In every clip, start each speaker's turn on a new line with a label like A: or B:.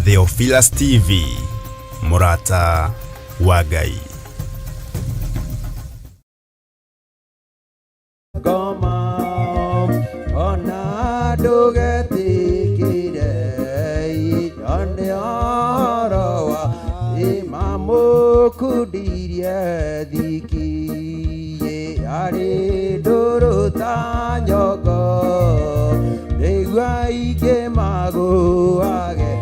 A: Theophilus TV, mũrata wa Ngai.
B: Ngoma ona ndũgetikire nyone ũhoro wa ĩmamũkundirie thiki yarĩ ndũrũ ta nyongo nĩguo ingĩ magũage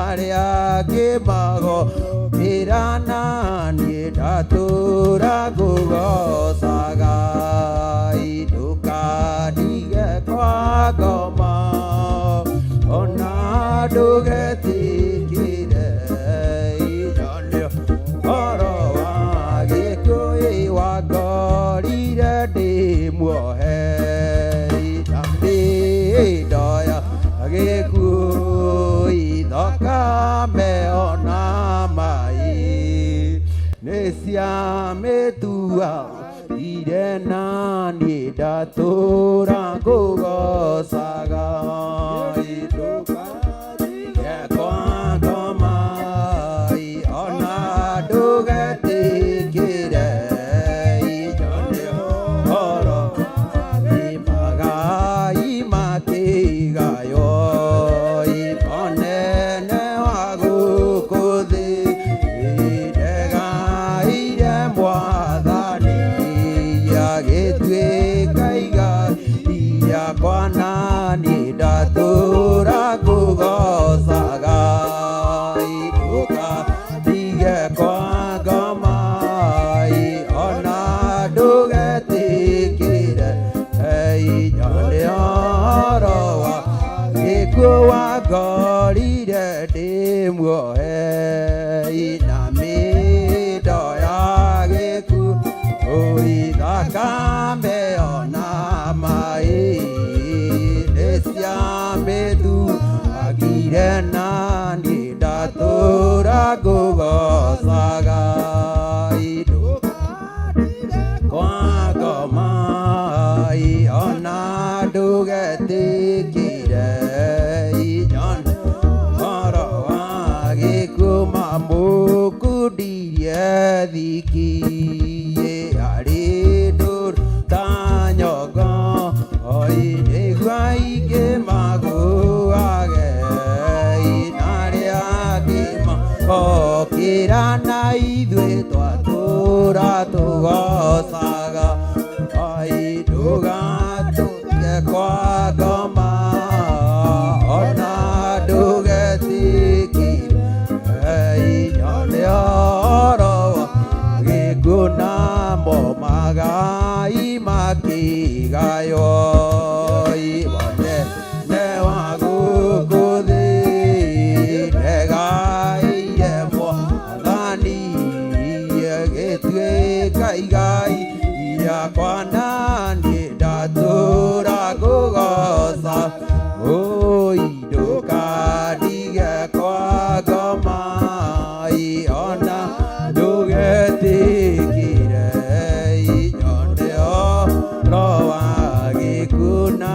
B: arĩa angĩ magokĩra na niĩ ndatũra ngũgocaga. Ndũkandige kwa ngoma ona ndũgetikire nyone ũhoro wa gĩkũyũ wangorire ndĩ muohe na mĩndoya gĩkuũ thakame ona mai nĩ ciamĩtua ire na niĩ ndatũra ngũgocaga. Ndũkandige kwa ngoma ona ndũgetikire nyone ũhoro magai makĩgaywo onene wa gũkũ thĩ ndegaire mwathani agĩtuĩka igai rĩakwa na niĩ ndatũra ngũgocaga. Ndũkandige kwa ngoma ona ndũgetikire nyone ũhoro wa gĩkuũ wangorire ndĩ muohe na mĩndo ya gĩkuũ thakame ona mai nĩ ciamĩthuagire na niĩ ndatũra ngũgocaga. Kwa ngoma ona ndũgetikire nyone ũhoro wa gĩkuũ mamũkundirie thiki yarĩ ndũrũ ta nyongo nĩguo aingĩ magũage na arĩa angĩ magokĩra na ithuĩ twatũra tũgocaga. Ndũgatũtige kwa ngoma ona ndũgetikire nyone ũhoro wa gĩkuũ namo magai makĩgaywo monene wa gũkũ thĩ ndegaire mwathani gĩtuĩka igai rĩakwa na niĩ ndatũra ngũgoca. Oi ndũkandige kwa ngoma ona ndũgetikire nyone ũhoro wa gĩkuũ na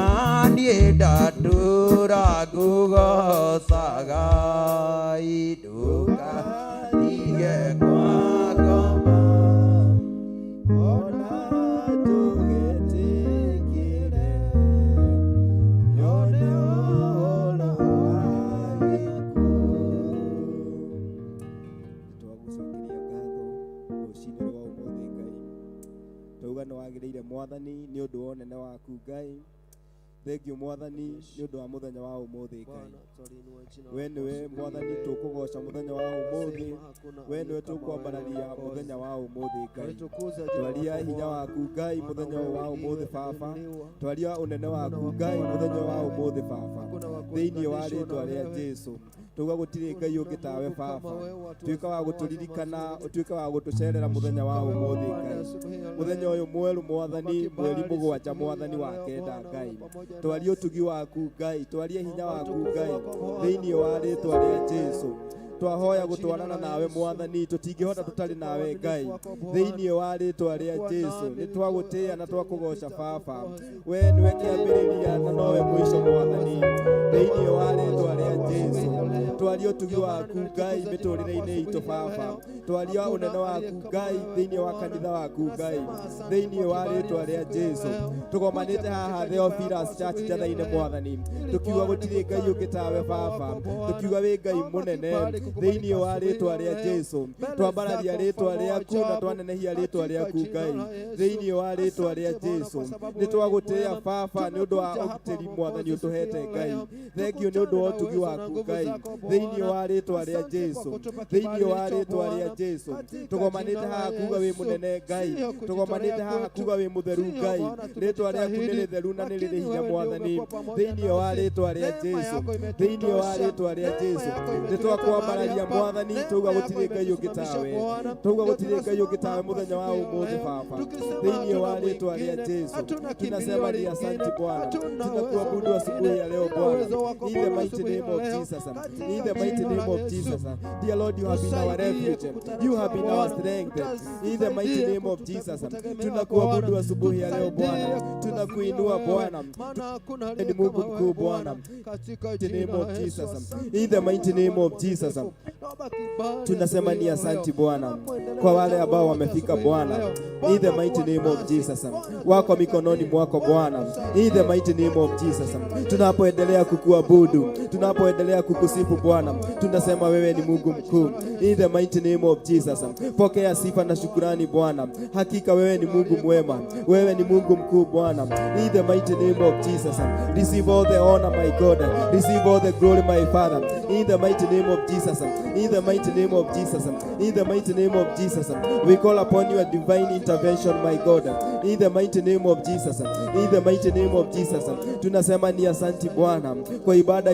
B: niĩ ndatũra ngũgocaga. Ndũkandige kwa ngoma
C: ona ndũgetikire nyone ũhoro wa gĩkuũ. Twagũcokeria ngatho rũcinĩ rwa ũmũthĩ Ngai, twauga nĩ wagĩrĩire Mwathani nĩ ũndũ wa ũnene waku Ngai. Thengiũ Mwathani nĩ ũndũ wa mũthenya wa ũmũthĩ Ngai. We nĩwe Mwathani tũkũgoca mũthenya wa ũmũthĩ, we nĩwe tũkwambararia mũthenya wa ũmũthĩ Ngai. Twaria hinya waku Ngai mũthenya ũyũ wa ũmũthĩ Baba, twaria ũnene waku Ngai mũthenya ũyũ wa ũmũthĩ Baba, thĩinĩ wa rĩtwa rĩa Jesu. Tuga gũtirĩ Ngai ũngĩ tawe Baba. Tuĩka wa gũtũririkana, ũtuĩke wa gũtũcerera mũthenya wa ũmũthĩ Ngai, mũthenya ũyũ mwerũ Mwathani, mweri mũgwanja Mwathani wa kenda Ngai. Twarie ũtugi waku Ngai, twarie hinya waku Ngai, thĩinĩ wa rĩtwa rĩa Jesu. Twahoya gũtwarana nawe Mwathani, tũtingĩhota tũtarĩ nawe Ngai, thĩinĩ wa rĩtwa rĩa Jesu. Nĩ twagũtĩĩa na twakũgoca Baba, we nĩwe kĩambĩrĩria na nowe mũico Mwathani, thĩinĩ wa rĩtwa rĩa Jesu. Twaria ũtugi
B: Ndio maana
C: waku Ngai
B: ninalitukuza jina lako
C: mĩtũrĩre-inĩ itũ
B: asubuhi ya
C: Baba.
B: leo.
C: Twaria
B: Hakuna
C: ũnene
B: aliye
C: waku
B: kama
C: Ngai
B: wewe
C: thĩinĩ wa
B: Bwana.
C: kanitha waku Ngai,
B: Nasema asante
C: thĩinĩ
B: kwa
C: wa
B: kibali
C: rĩtwa rĩa
B: asubuhi ya
C: Jesu.
B: leo.
C: Tũgomanĩte
B: Kuja
C: haha
B: katika nyumba yako
C: Theophilus Church
B: asubuhi ya
C: Ndatha-inĩ
B: leo.
C: Mwathani,
B: Ili
C: tukiuga
B: Bwana
C: gũtirĩ Ngai
B: nikutane
C: ũngĩ tawe
B: na uwepo
C: Baba,
B: wako Bwana.
C: tukiuga wĩ Ngai
B: Naomba
C: mũnene
B: kibali kukubalika
C: thĩinĩ wa
B: asubuhi
C: rĩtwa
B: ya
C: rĩa
B: leo.
C: Jesu.
B: Mbele
C: Twambararia
B: zako
C: rĩtwa
B: mfalme wa
C: rĩaku na
B: ajabu,
C: twanenehia rĩtwa
B: katika
C: rĩaku
B: jina
C: Ngai
B: la Yesu.
C: thĩinĩ wa rĩtwa rĩa
B: Asante Bwana
C: Jesu.
B: kwa sababu
C: Nĩ
B: wewe ni
C: twagũtĩĩa
B: mwema.
C: Baba nĩ ũndũ wa
B: Tumekuja hapa
C: ũgitĩri Mwathani
B: Mwokozi siku
C: ũtũhete
B: ya
C: Ngai.
B: leo,
C: Thengiũ nĩ ũndũ
B: tukutane
C: wa
B: na
C: ũtugi
B: uwezo na
C: waku
B: nguvu
C: Ngai
B: zako
C: thĩinĩ
B: Bwana.
C: wa rĩtwa rĩa
B: Asante kwa
C: Jesu,
B: kutupa
C: thĩinĩ
B: kibali
C: wa
B: hicho
C: rĩtwa rĩa
B: Bwana,
C: Jesu.
B: katika jina
C: Tũgomanĩte
B: la
C: haha kuga wĩ
B: Yesu.
C: mũnene Ngai,
B: Sio kujitolea
C: tũgomanĩte haha
B: kwetu,
C: kuga wĩ mũtheru
B: sio
C: Ngai.
B: Bwana
C: Rĩtwa rĩaku nĩ
B: tumejitahidi,
C: rĩtheru na nĩ rĩrĩ
B: lakini
C: hinya
B: wewe ndio
C: Mwathani
B: umekuwa pamoja
C: thĩinĩ wa
B: nasi.
C: rĩtwa rĩa
B: Neema
C: Jesu,
B: yako
C: thĩinĩ wa
B: imetutosha,
C: rĩtwa rĩa
B: neema
C: Jesu.
B: yako
C: Nĩ
B: imetuleta mahali
C: twakwambararia
B: hapa,
C: Mwathani,
B: neema
C: tauga
B: yako
C: gũtirĩ Ngai ũngĩ
B: imetusimamisha
C: tawe,
B: Bwana.
C: tauga
B: Ndio
C: gũtirĩ Ngai ũngĩ
B: tunasimama
C: tawe
B: hapa
C: mũthenya
B: siku
C: wa
B: ya
C: ũmũthĩ
B: leo
C: Baba,
B: tukisema
C: thĩinĩ
B: hatuna
C: wa rĩtwa rĩa
B: mwingine,
C: Jesu.
B: hatuna kimbilio
C: Tunasema ni
B: lingine,
C: asante Bwana,
B: hatuna uwezo
C: tunakuabudu asubuhi
B: mwingine
C: ya leo
B: ila
C: Bwana,
B: uwezo wako
C: in the
B: Bwana
C: mighty
B: asubuhi
C: name
B: ya
C: of
B: leo,
C: Jesus, in
B: katika
C: the mighty
B: jina la
C: name of
B: Yesu.
C: Jesus. Dear Lord, you have been our
B: Tusaidie
C: refuge,
B: kukutana
C: you have
B: na
C: been our
B: Bwana,
C: strength, in the mighty
B: tusaidie
C: name of Jesus.
B: kukutegemea
C: Tunakuabudu
B: Bwana,
C: asubuhi ya leo
B: tusaidie
C: Bwana,
B: kukutegemea
C: tunakuinua
B: wewe,
C: Bwana,
B: maana hakuna
C: ni
B: aliye
C: Mungu
B: kama wewe
C: mkuu
B: Bwana,
C: Bwana,
B: katika
C: mighty
B: jina
C: name
B: la
C: of
B: Yesu.
C: Jesus,
B: Asante
C: in the
B: Bwana
C: mighty
B: kwa
C: name
B: sababu
C: of Jesus.
B: mwaminifu. Naomba kibali
C: Tunasema
B: asubuhi
C: ni
B: ya leo,
C: asanti Bwana
B: tunapoendelea
C: kwa
B: na
C: wale
B: jambo
C: ambao
B: lolote
C: wamefika
B: asubuhi ya
C: Bwana,
B: leo,
C: in the
B: Bwana
C: mighty
B: kuwa
C: name of
B: nasi,
C: Jesus,
B: Bwana
C: wako mikononi
B: tuonekanie,
C: mwako
B: Bwana
C: Bwana, in the
B: tusaidie,
C: mighty name of
B: katika
C: Jesus.
B: jina la Yesu.
C: Tunapoendelea
B: Asante kwa
C: kukuabudu,
B: sababu wewe ni mwema,
C: tunapoendelea kukusifu
B: hakuna
C: Bwana,
B: kama wewe
C: tunasema
B: Bwana,
C: wewe ni Mungu
B: katika jina
C: mkuu,
B: la
C: in
B: Yesu.
C: the mighty name of Jesus. Pokea sifa na shukurani Bwana, hakika wewe ni
B: Hakuna
C: Mungu
B: aliye kama
C: mwema,
B: wewe
C: wewe ni
B: Bwana.
C: Mungu mkuu Bwana, in the mighty name of Jesus. Receive all the honor my God, receive all the glory my Father, in the mighty name of Jesus, in the mighty name of Jesus, in the mighty name of Jesus. We call upon your divine intervention my God, in the mighty name of Jesus, in the mighty name of Jesus. Tunasema ni asanti Bwana kwa ibada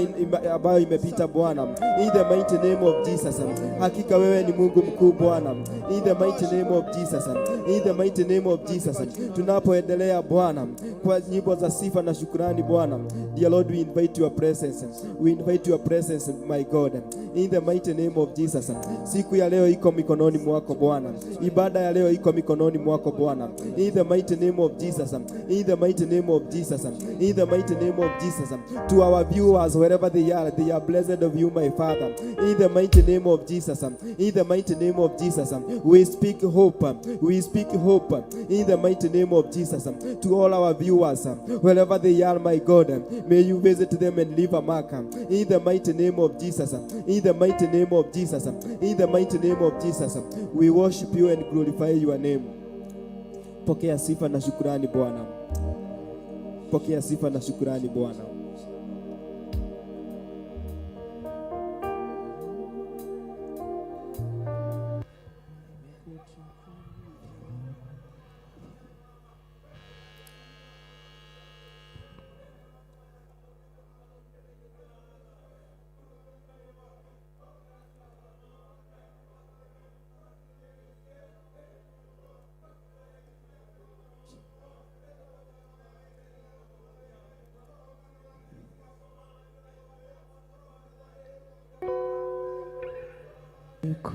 C: ambayo imepita Bwana, in the mighty name of Jesus. Hakika wewe ni Mungu mkuu Bwana, in the mighty name of Jesus, in the mighty name of Jesus. Tunapoendelea Bwana kwa nyimbo za sifa na shukurani Bwana, dear Lord, we invite your presence, we invite your presence my God, in the mighty name of Jesus. Siku ya leo iko mikononi mwako Bwana, ibada ya leo iko mikononi mwako Bwana, in the mighty name of Jesus, in the mighty name of Jesus, in the mighty name of Jesus. To our viewers wherever they are blessed of you my Father, in the mighty name of Jesus, in the mighty name of Jesus. We speak hope, we speak hope in the mighty name of Jesus. To all our viewers wherever they are my God, may you visit them and leave a mark in the mighty name of Jesus, in the mighty name of Jesus, in the mighty name of Jesus. We worship you and glorify your name. Pokea sifa na shukurani Bwana, pokea sifa na shukurani Bwana.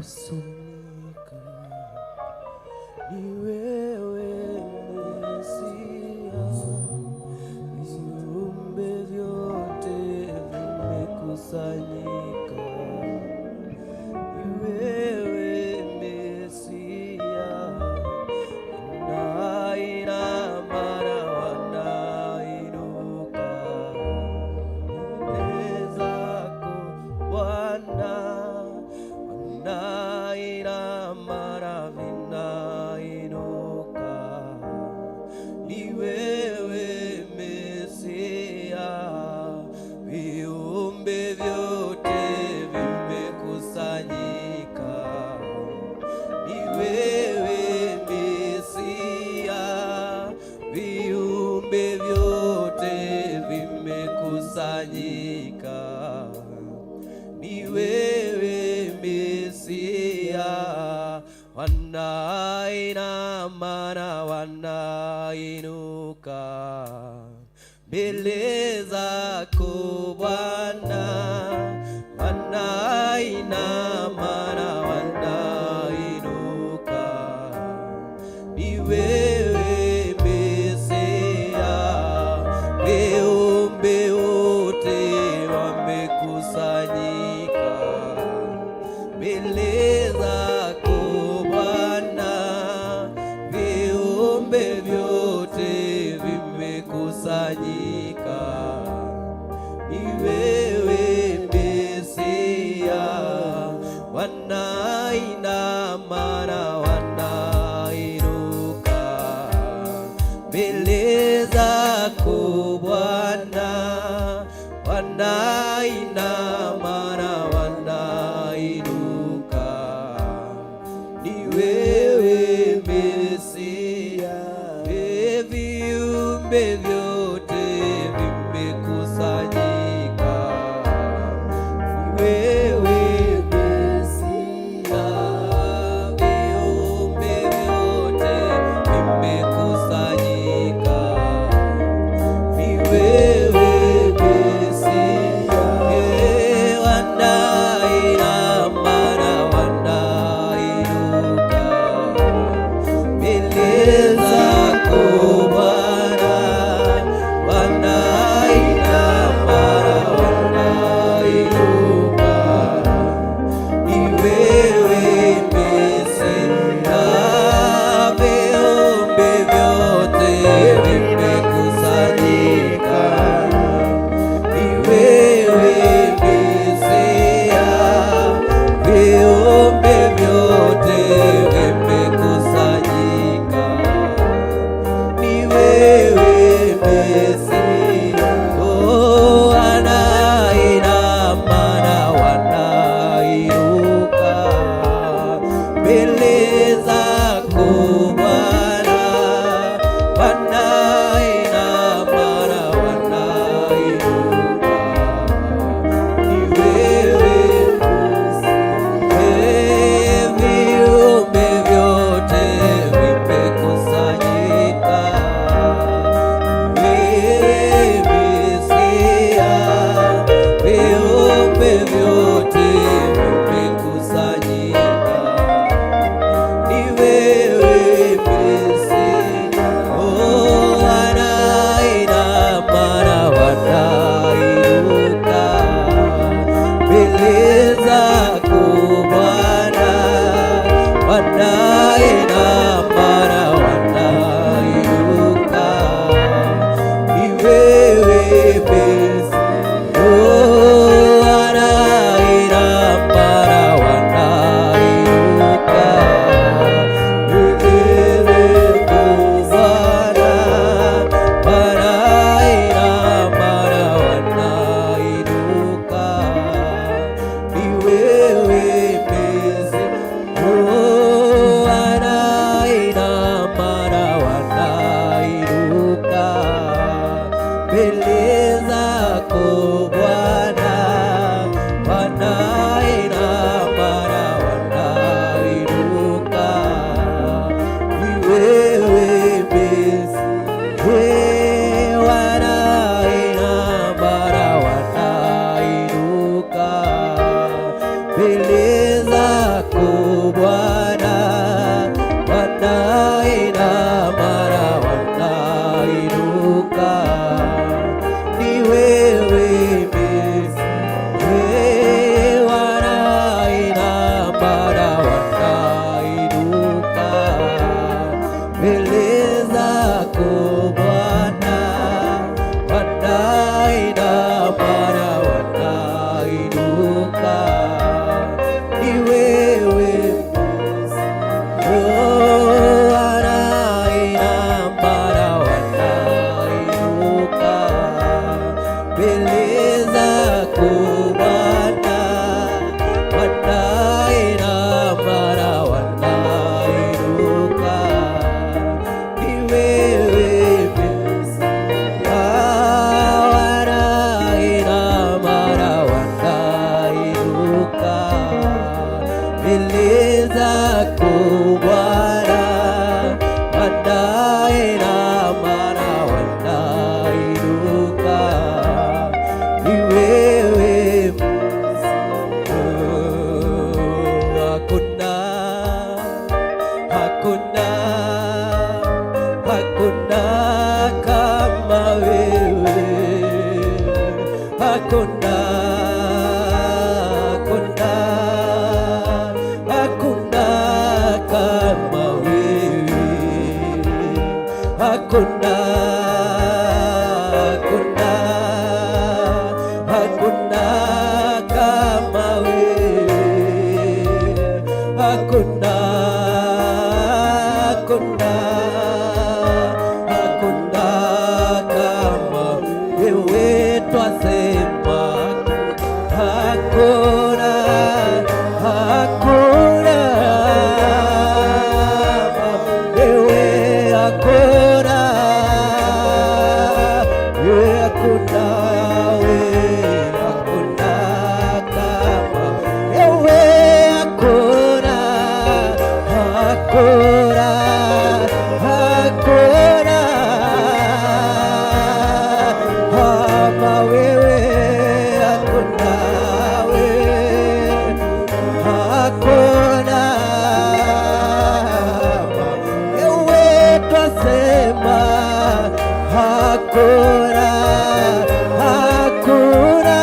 D: Kusumika ni wewe Mesia, viumbe vyote vimekusanyika. Ni wewe Mesia, wanainama na wanainuka mbele zako Bwana, wanainama na vinainuka. Ni wewe Mesia, viumbe vyote vimekusanyika. Ni wewe Mesia, viumbe vyote vimekusanyika. Ni wewe Mesia, wanainama na wanainuka mbele zako Bwana, wanainama na wanainuka. Ni wewe Mesia, viumbe wote wamekusanyika. vimekusanyika mbele zako Bwana, viumbe vyote vimekusanyika. Ni wewe Mesia, wanainama na wanainuka mbele zako Bwana, wanainama na wanainuka. Ni wewe Mesia, e viumbe vyote vimekusanyika. Ni wewe Mesia, viumbe vyote vimekusanyika. Ni wewe Mesia, e. Hakuna kama wewe, hakuna, hakuna, hakuna kama wewe, twasema hakuna, hakuna wewe, hakuna, wewe, hakuna, wewe, hakuna kama wewe, hakuna, hakuna, hakuna kama wewe, hakuna wewe, hakuna wewe, twasema hakuna, hakuna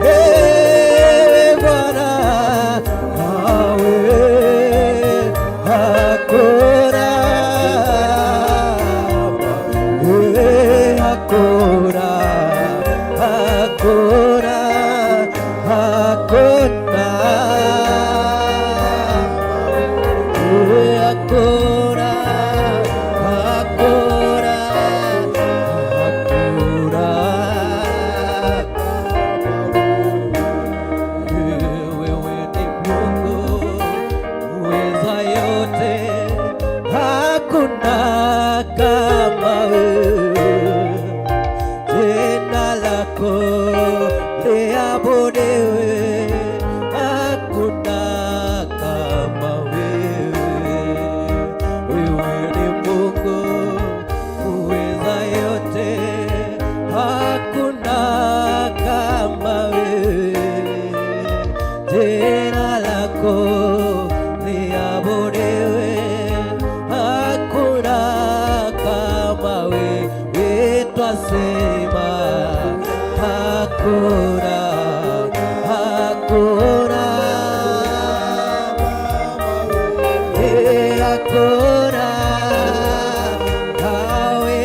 D: ewe Bwana, nawe hakuna, wewe hakuna, hakuna, hakuna wewe hakuna, hakuna, hakuna. Wewe ni Mungu uweza yote, hakuna kama wewe. Jina lako liabudiwe, hakuna kama wewe. Wewe ni Mungu uweza yote, hakuna kama wewe. Jina lako liabudiwe, hakuna kama wewe, twasema hakuna, hakuna, eh, hakuna, nawe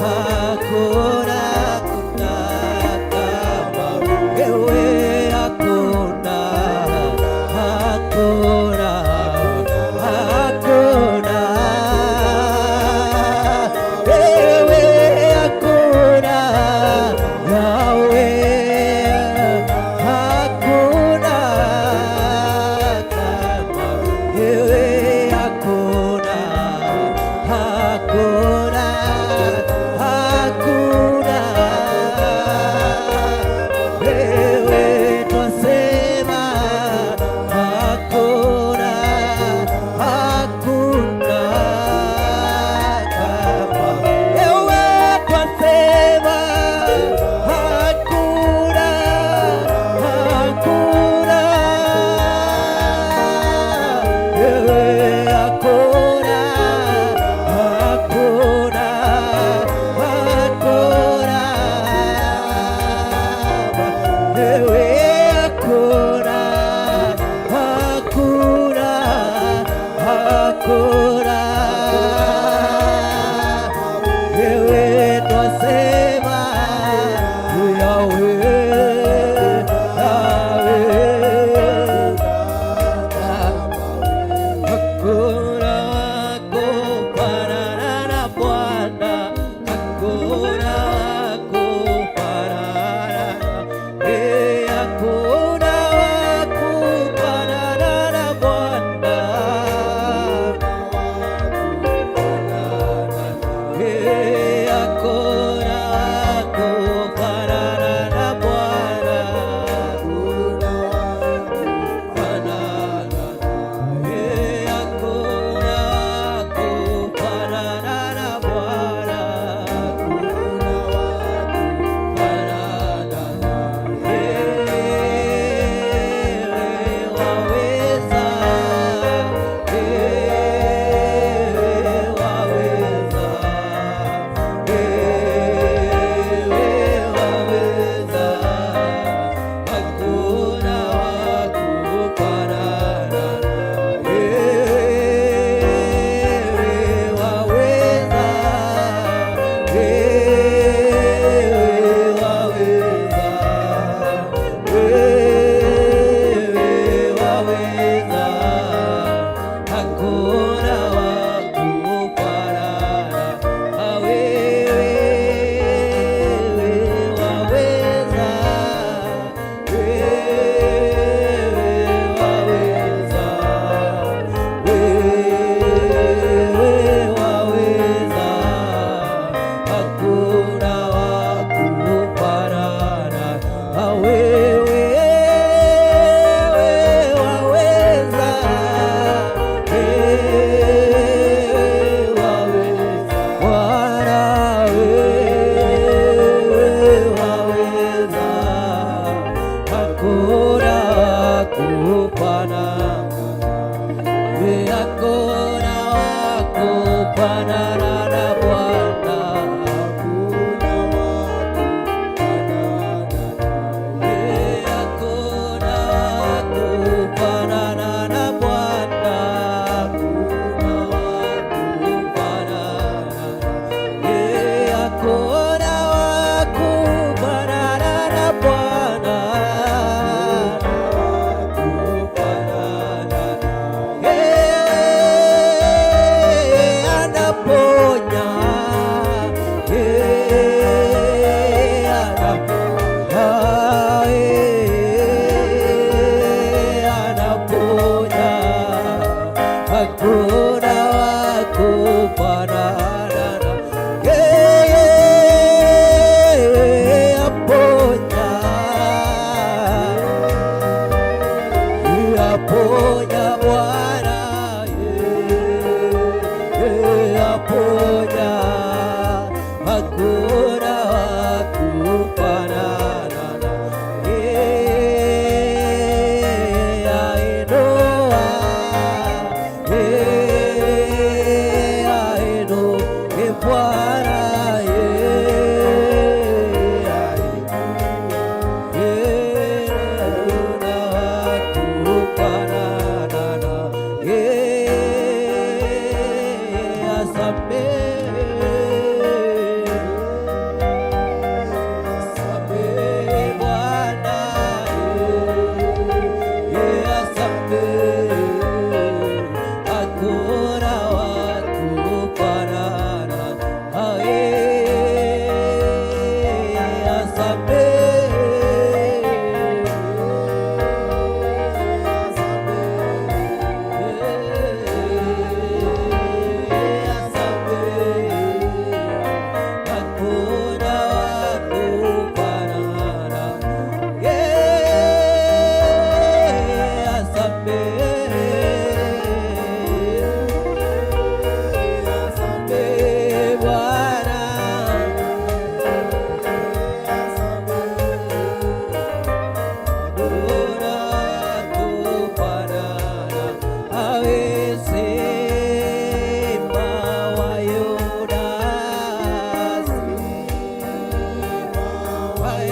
D: hakuna, hakuna kama wewe, hakuna, hakuna, hakuna, wewe hakuna, Yahweh.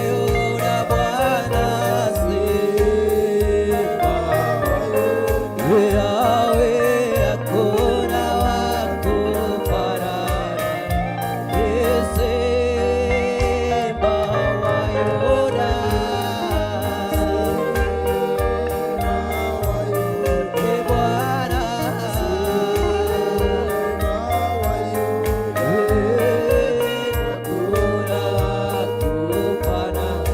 D: Yuda Bwana Simba Yawe, hakuna wa kufanana. Simba wa Yuda, e Bwana, hakuna wa kufanana.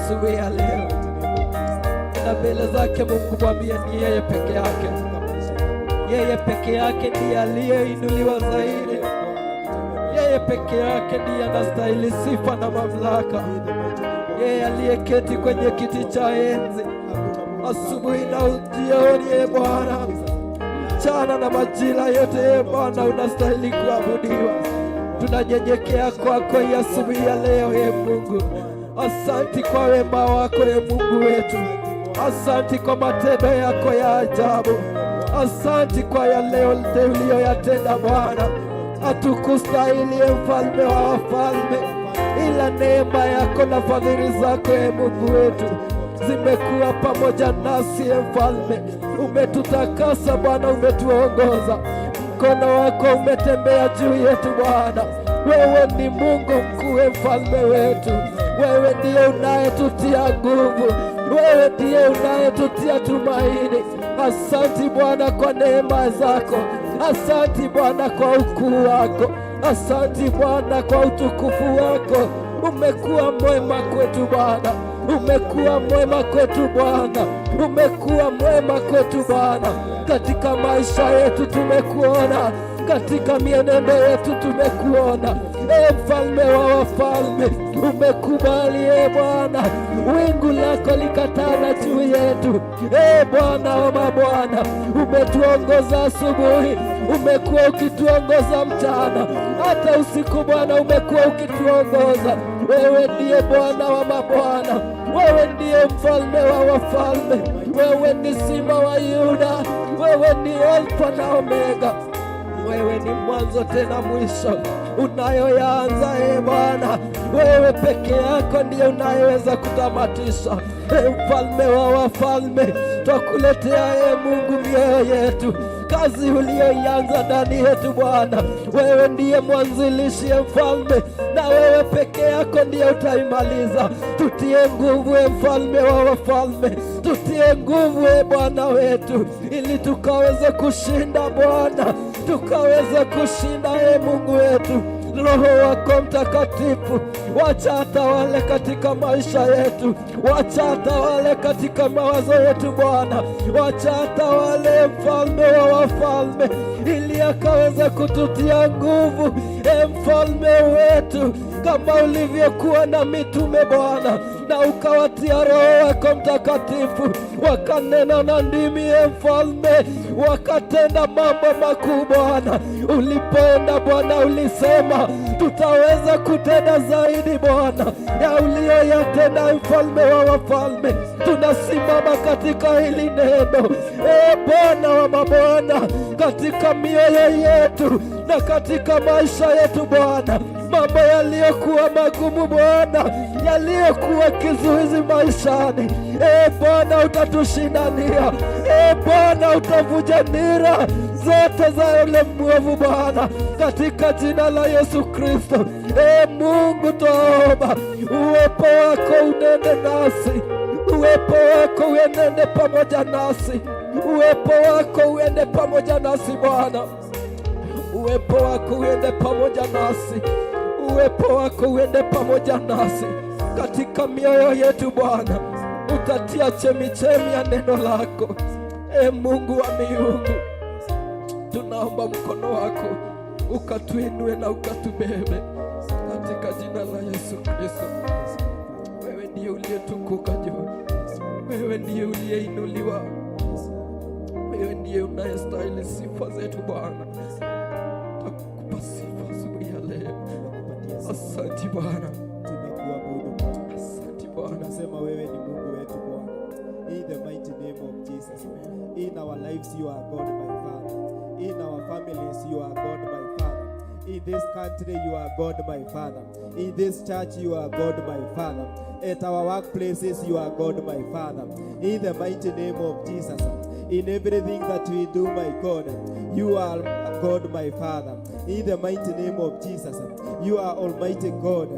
D: Asubuhi ya leo na mbele zake Mungu, mwambie ni yeye peke yake, yeye peke yake ndiye aliyeinuliwa zaidi, yeye peke yake ndiye anastahili sifa na mamlaka, yeye aliyeketi kwenye kiti cha enzi asubuhi na jioni. Ye Bwana, mchana na majira yote, ye Bwana, unastahili kuabudiwa. Tunanyenyekea kwako hii asubuhi ya leo, ye Mungu. Asanti kwa wema wako, ye Mungu wetu. Asanti kwa matendo yako ya ajabu. Asanti kwa yale yote uliyoyatenda Bwana. Hatukustahili, ye mfalme wa wafalme, ila neema yako na fadhili zako, ye Mungu wetu, zimekuwa pamoja nasi, ye mfalme. Umetutakasa Bwana, umetuongoza, mkono wako umetembea juu yetu Bwana. Wewe ni Mungu mkuu, e mfalme wetu. Wewe ndiye unayetutia nguvu, wewe ndiye unayetutia tumaini. Asanti Bwana kwa neema zako, asanti Bwana kwa ukuu wako, asanti Bwana kwa utukufu wako. Umekuwa mwema kwetu Bwana, umekuwa mwema kwetu Bwana, umekuwa mwema kwetu Bwana. Katika maisha yetu tumekuona, katika mienendo yetu tumekuona. E mfalme wa wafalme, umekubali, e Bwana, wingu lako likatanda juu yetu. E Bwana wa mabwana, umetuongoza asubuhi, umekuwa ukituongoza mchana, hata usiku Bwana umekuwa ukituongoza. Wewe ndiye Bwana wa mabwana, wewe ndiye mfalme wa wafalme, wewe ni Simba wa Yuda, wewe ni Alfa na Omega, wewe ni mwanzo tena mwisho. Unayoyaanza, e Bwana, wewe peke yako ndiye unayeweza kutamatisha. E mfalme wa wafalme, twakuletea, e Mungu, mioyo yetu, kazi uliyoianza ndani yetu Bwana. Wewe ndiye mwanzilishi, e mfalme, na wewe peke yako ndiye utaimaliza. Tutie nguvu, e mfalme wa wafalme, tutie nguvu, e Bwana wetu, ili tukaweze kushinda Bwana, tukaweze kushinda, e Mungu wetu. Roho wako Mtakatifu, wacha atawale katika maisha yetu, wacha atawale katika mawazo yetu Bwana, wacha atawale, mfalme wa wafalme, ili akaweze kututia nguvu, e mfalme wetu, kama ulivyokuwa na mitume Bwana, na ukawatia Roho wako Mtakatifu, wakanena na ndimi, e mfalme, wakatenda mambo makuu Bwana. Ulipoenda Bwana, ulisema tutaweza kutenda zaidi Bwana ya uliyoyatenda, mfalme wa wafalme. Tunasimama katika hili neno, e Bwana wa mabwana, katika mioyo yetu na katika maisha yetu Bwana, mambo yaliyokuwa magumu Bwana, yaliyokuwa kizuizi maishani, e Bwana, utatushindania. E Bwana, utavunja nira zote za yule mwovu Bwana, katika jina la Yesu Kristo. E Mungu, twaomba uwepo wako unene nasi, uwepo wako uenende pamoja nasi, uwepo wako uende pamoja nasi Bwana, uwepo wako uende pamoja nasi, uwepo wako uende pamoja nasi katika mioyo yetu Bwana, utatia chemichemi ya neno lako. E Mungu wa miungu, tunaomba mkono wako ukatuinue na ukatubebe katika jina la Yesu Kristo. Wewe ndiye uliyetukuka juu, wewe ndiye uliyeinuliwa, wewe ndiye unayestahili sifa zetu Bwana. Takupa sifa asubuhi ya leo. Asante Bwana,
C: Tunakuabudu Bwana.
D: Asante Bwana.
C: Tunasema wewe ni Mungu wetu Bwana. In the mighty name of Jesus. In our lives you are God, my Father. In our families you are God, my Father. In this country you are God, my Father. In this church you are God, my Father. At our workplaces you are God, my Father. In the mighty name of Jesus. In everything that we do, my God, you are God, my Father. In the mighty name of Jesus, you are Almighty God,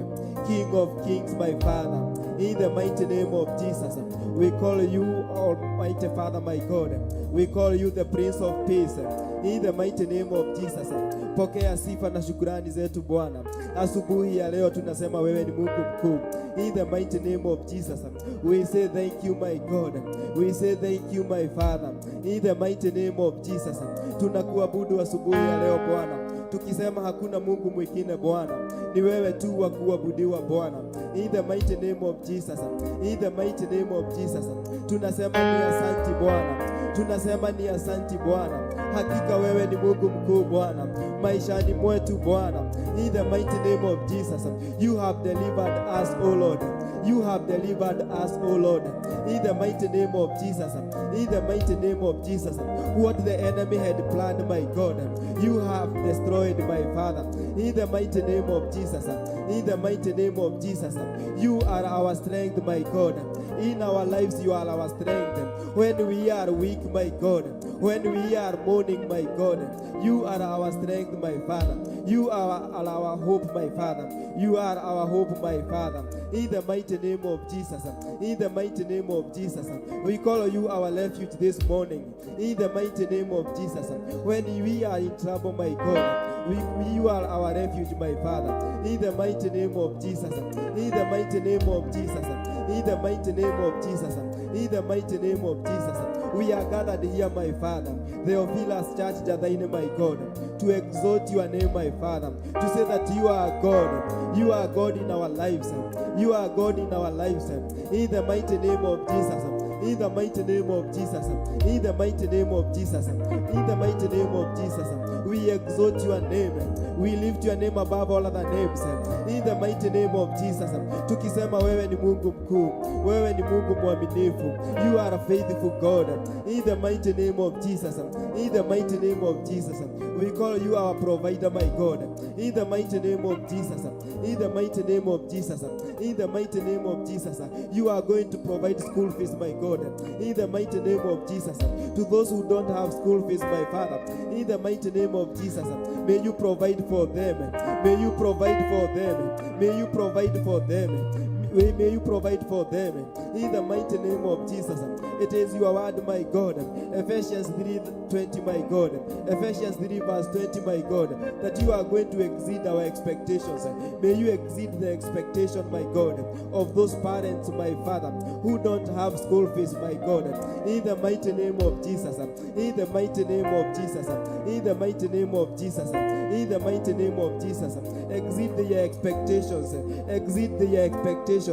C: King of kings, my Father. In the mighty name of Jesus, we call you Almighty Father, my God. We call you the Prince of Peace. In the mighty name of Jesus. Pokea sifa na shukurani zetu Bwana. Asubuhi ya leo tunasema wewe ni Mungu mkuu. In the mighty name of Jesus. We say thank you, my God. We say thank you, my Father. In the mighty name of Jesus. Tunakuabudu asubuhi ya leo Bwana, tukisema hakuna Mungu mwingine Bwana, ni wewe tu wa kuabudiwa Bwana. In the mighty name of Jesus. In the mighty name of Jesus. Tunasema ni asanti Bwana, tunasema ni asanti Bwana. Hakika wewe ni Mungu mkuu Bwana, maishani mwetu Bwana. In the mighty name of Jesus, you have delivered us, O Lord. You have delivered us, O Lord. In the mighty name of Jesus. In the mighty name of Jesus. What the enemy had planned, my God, you have destroyed, my Father. In the mighty name of Jesus. In the mighty name of Jesus. You are our strength, my God. In our lives, you are our strength. When we are weak, my God, when we are mourning, my God, you are our strength, my Father. You are our hope, my Father. You are our hope, my Father. In the mighty name of Jesus. In the mighty name of Jesus. We call you our refuge this morning. In the mighty name of Jesus. When we are in trouble, my God, you are our refuge, my Father. In the mighty name of Jesus. In the mighty name of Jesus. In the mighty name of Jesus. In the mighty name of Jesus. We are gathered here, my Father, Theophilus Church Njathaini, my God, to exalt your name, my Father, to say that you are God. You are God in our lives. You are God in our lives. In the mighty name of Jesus. In the mighty name of Jesus. In the mighty name of Jesus. In the mighty name of Jesus. We exalt your name. We lift your name above all other names. In the mighty name of Jesus. Tukisema wewe ni Mungu mkuu, wewe ni Mungu mwaminifu. You are a faithful God. In the mighty name of Jesus. In the mighty name of Jesus. We call you our provider, my God. In the mighty name of Jesus. In the mighty name of Jesus. In the mighty name of Jesus. You are going to provide school fees, my God. In the mighty name of Jesus. To those who don't have school fees, my Father. In the mighty name of Jesus. May you provide for them. May you provide for them. May you provide for them. May you provide for them in the mighty name of Jesus. It is your word, my God. Ephesians 3:20, my God. Ephesians 3 verse 20, my God, that you are going to exceed our expectations. May you exceed the expectation, my God, of those parents, my Father, who don't have school fees, my God. In the mighty name of Jesus. In the mighty name of Jesus. In the mighty name of Jesus. In the mighty name of Jesus. Exceed their expectations. Exceed their expectations.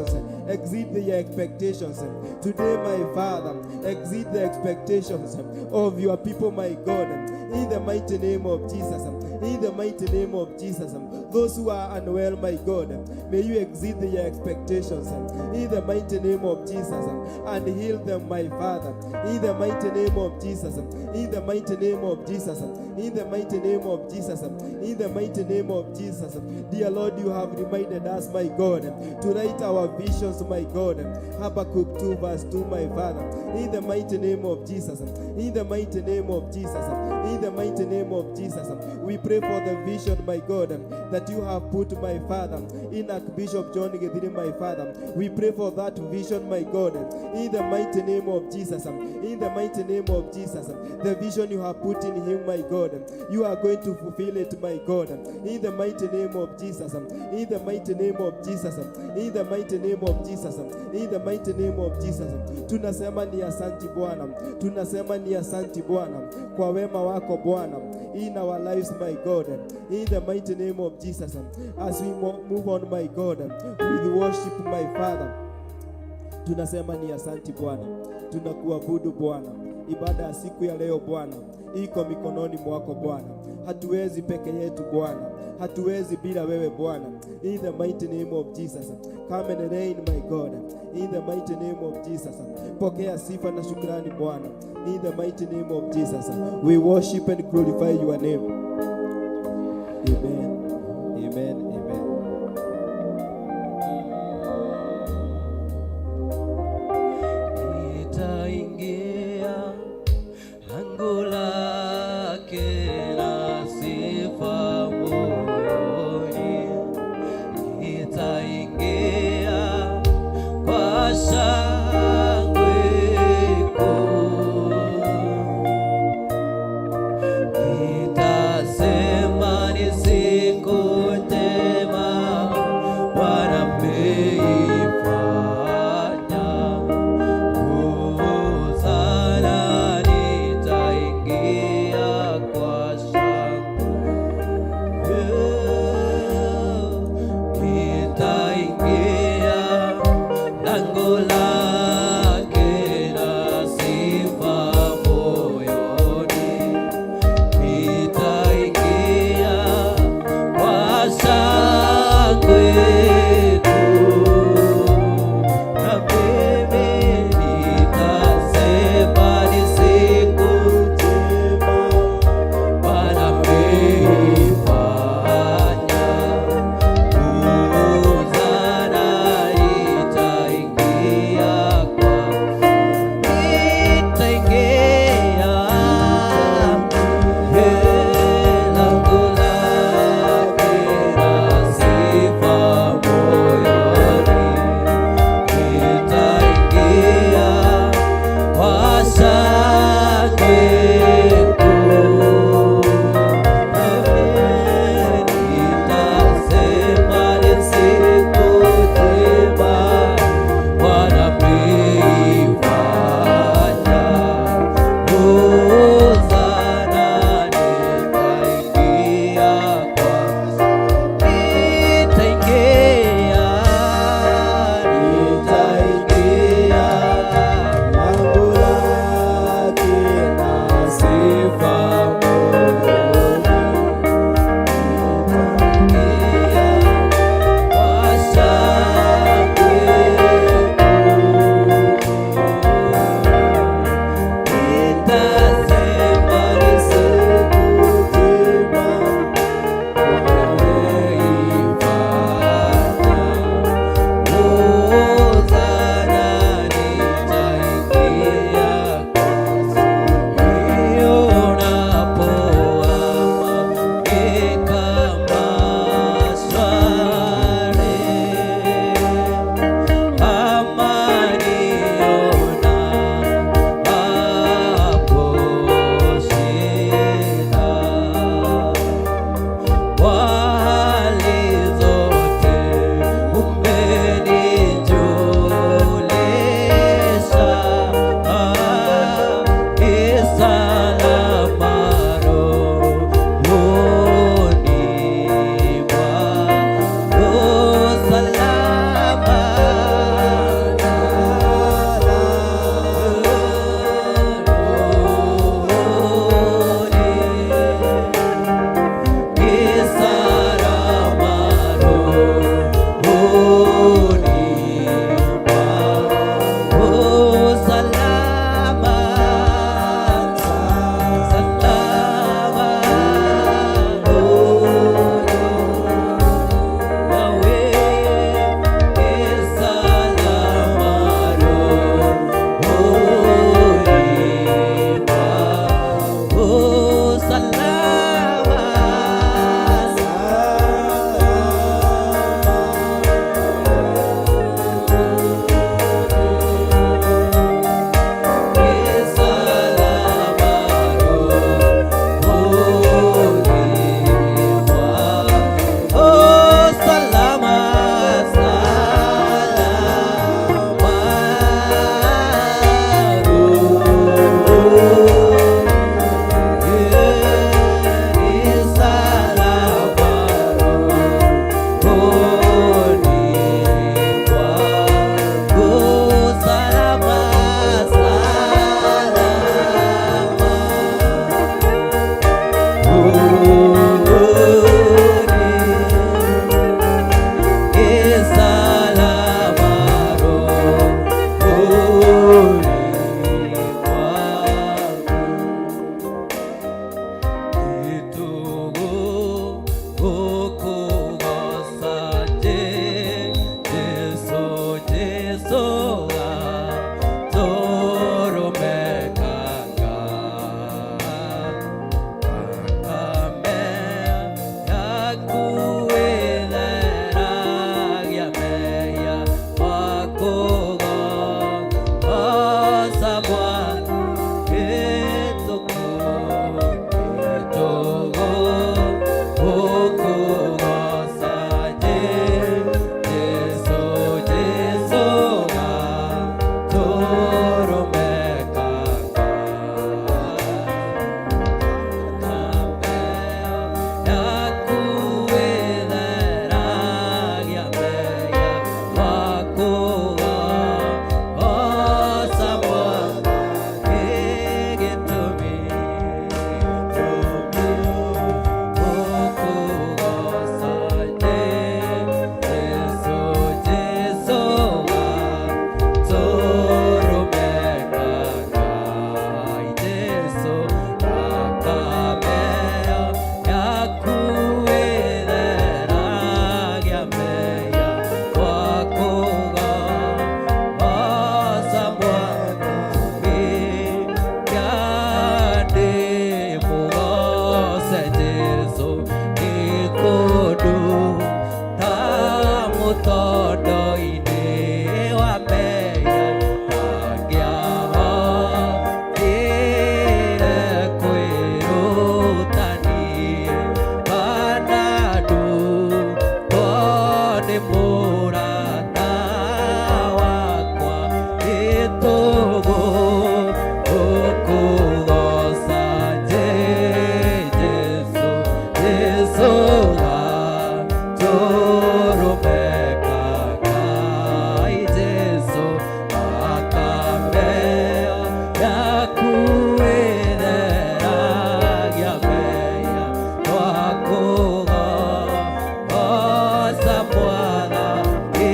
C: Exceed their expectations. Today, my Father, exceed the expectations of your people, my God. In the mighty name of Jesus. In the mighty name of Jesus. Those who are unwell, my God, may you exceed their expectations. In the mighty name of Jesus. And heal them, my Father. In the mighty name of Jesus. In the mighty name of Jesus. In the mighty name of Jesus. In the mighty name of Jesus. Dear Lord, you have reminded us, my God, to write our visions, my God. Habakkuk 2, verse 2, my Father. In the mighty name of Jesus. In the mighty name of Jesus. In the mighty name of Jesus. We pray for the vision, my God, that you have put, my Father, in Archbishop John Githiri, my Father. We pray for that vision, my God, in the mighty name of Jesus. In the mighty name of Jesus. The vision you have put in him, my God, you are going to fulfill it, my God. In the mighty name of Jesus. In the mighty name of Jesus. In the mighty name of Jesus. In the mighty name of Jesus. Tunasema ni asanti Bwana. Tunasema ni asanti Bwana kwa wema wako Bwana in our lives, my God. In the mighty name of Jesus. As we move on, my God, with worship, my Father. Tunasema ni asanti Bwana, tunakuabudu Bwana. Ibada ya siku ya leo Bwana iko mikononi mwako Bwana. Hatuwezi peke yetu Bwana, hatuwezi bila wewe Bwana. In the mighty name of Jesus, come and reign, my God. In the mighty name of Jesus, pokea sifa na shukrani Bwana. In the mighty name of Jesus, we worship and glorify your name. Amen. Amen. Amen.
D: Nitaingia lango lake na sifa moyoni, nitaingia kwa shangwe kuu. Jesu gatũrũme ka Ngai, Jesu thakame yaku ĩtheragia mehia, twakũgooca Mwathani,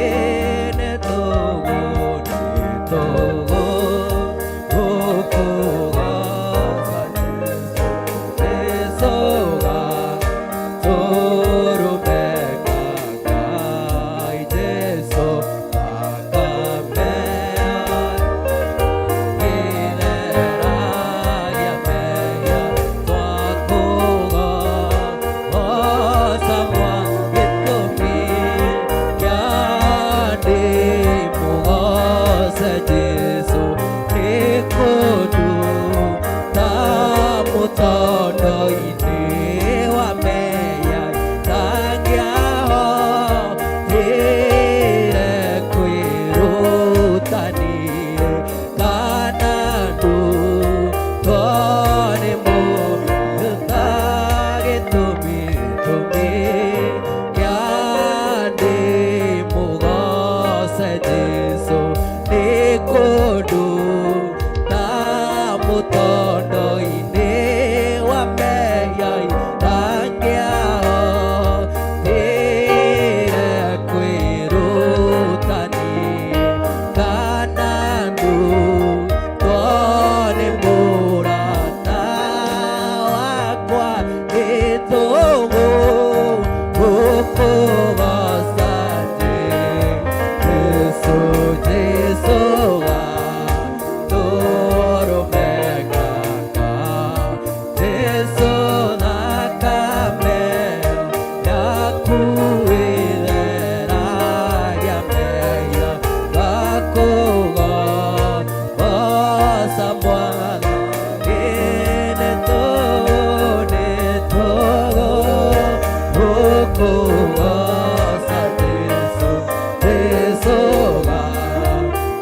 D: nĩ tũgũ, nĩ tũgũ gũkũgooca Jesu, gatũrũme ka Ngai, Jesu thakame ĩtheragia mehia, twakũgooca gĩtũmi kĩa ndĩmũgooce Jesu nĩ kũnduta mũtondo-inĩ wa mehia, itangĩahotire kwĩruta niĩ, kana ndutwo nĩ mũruta, gĩtũmi gĩtũmi kĩa ndĩmũgooce Jesu nĩ kũnduta mũtondo-inĩ wa mehia, itangĩahotire kwĩruta niĩ, kana ndutwo nĩ mũrata wakwa, nĩ tũgũ gũkũgooca Jesu, Jesu gatũrũme ka Ngai, Jesu thakame yaku ĩtheragia mehia, twakũgooca Mwathani, nĩ tũgũ, nĩ tũgũ gũkũgooca Jesu, Jesu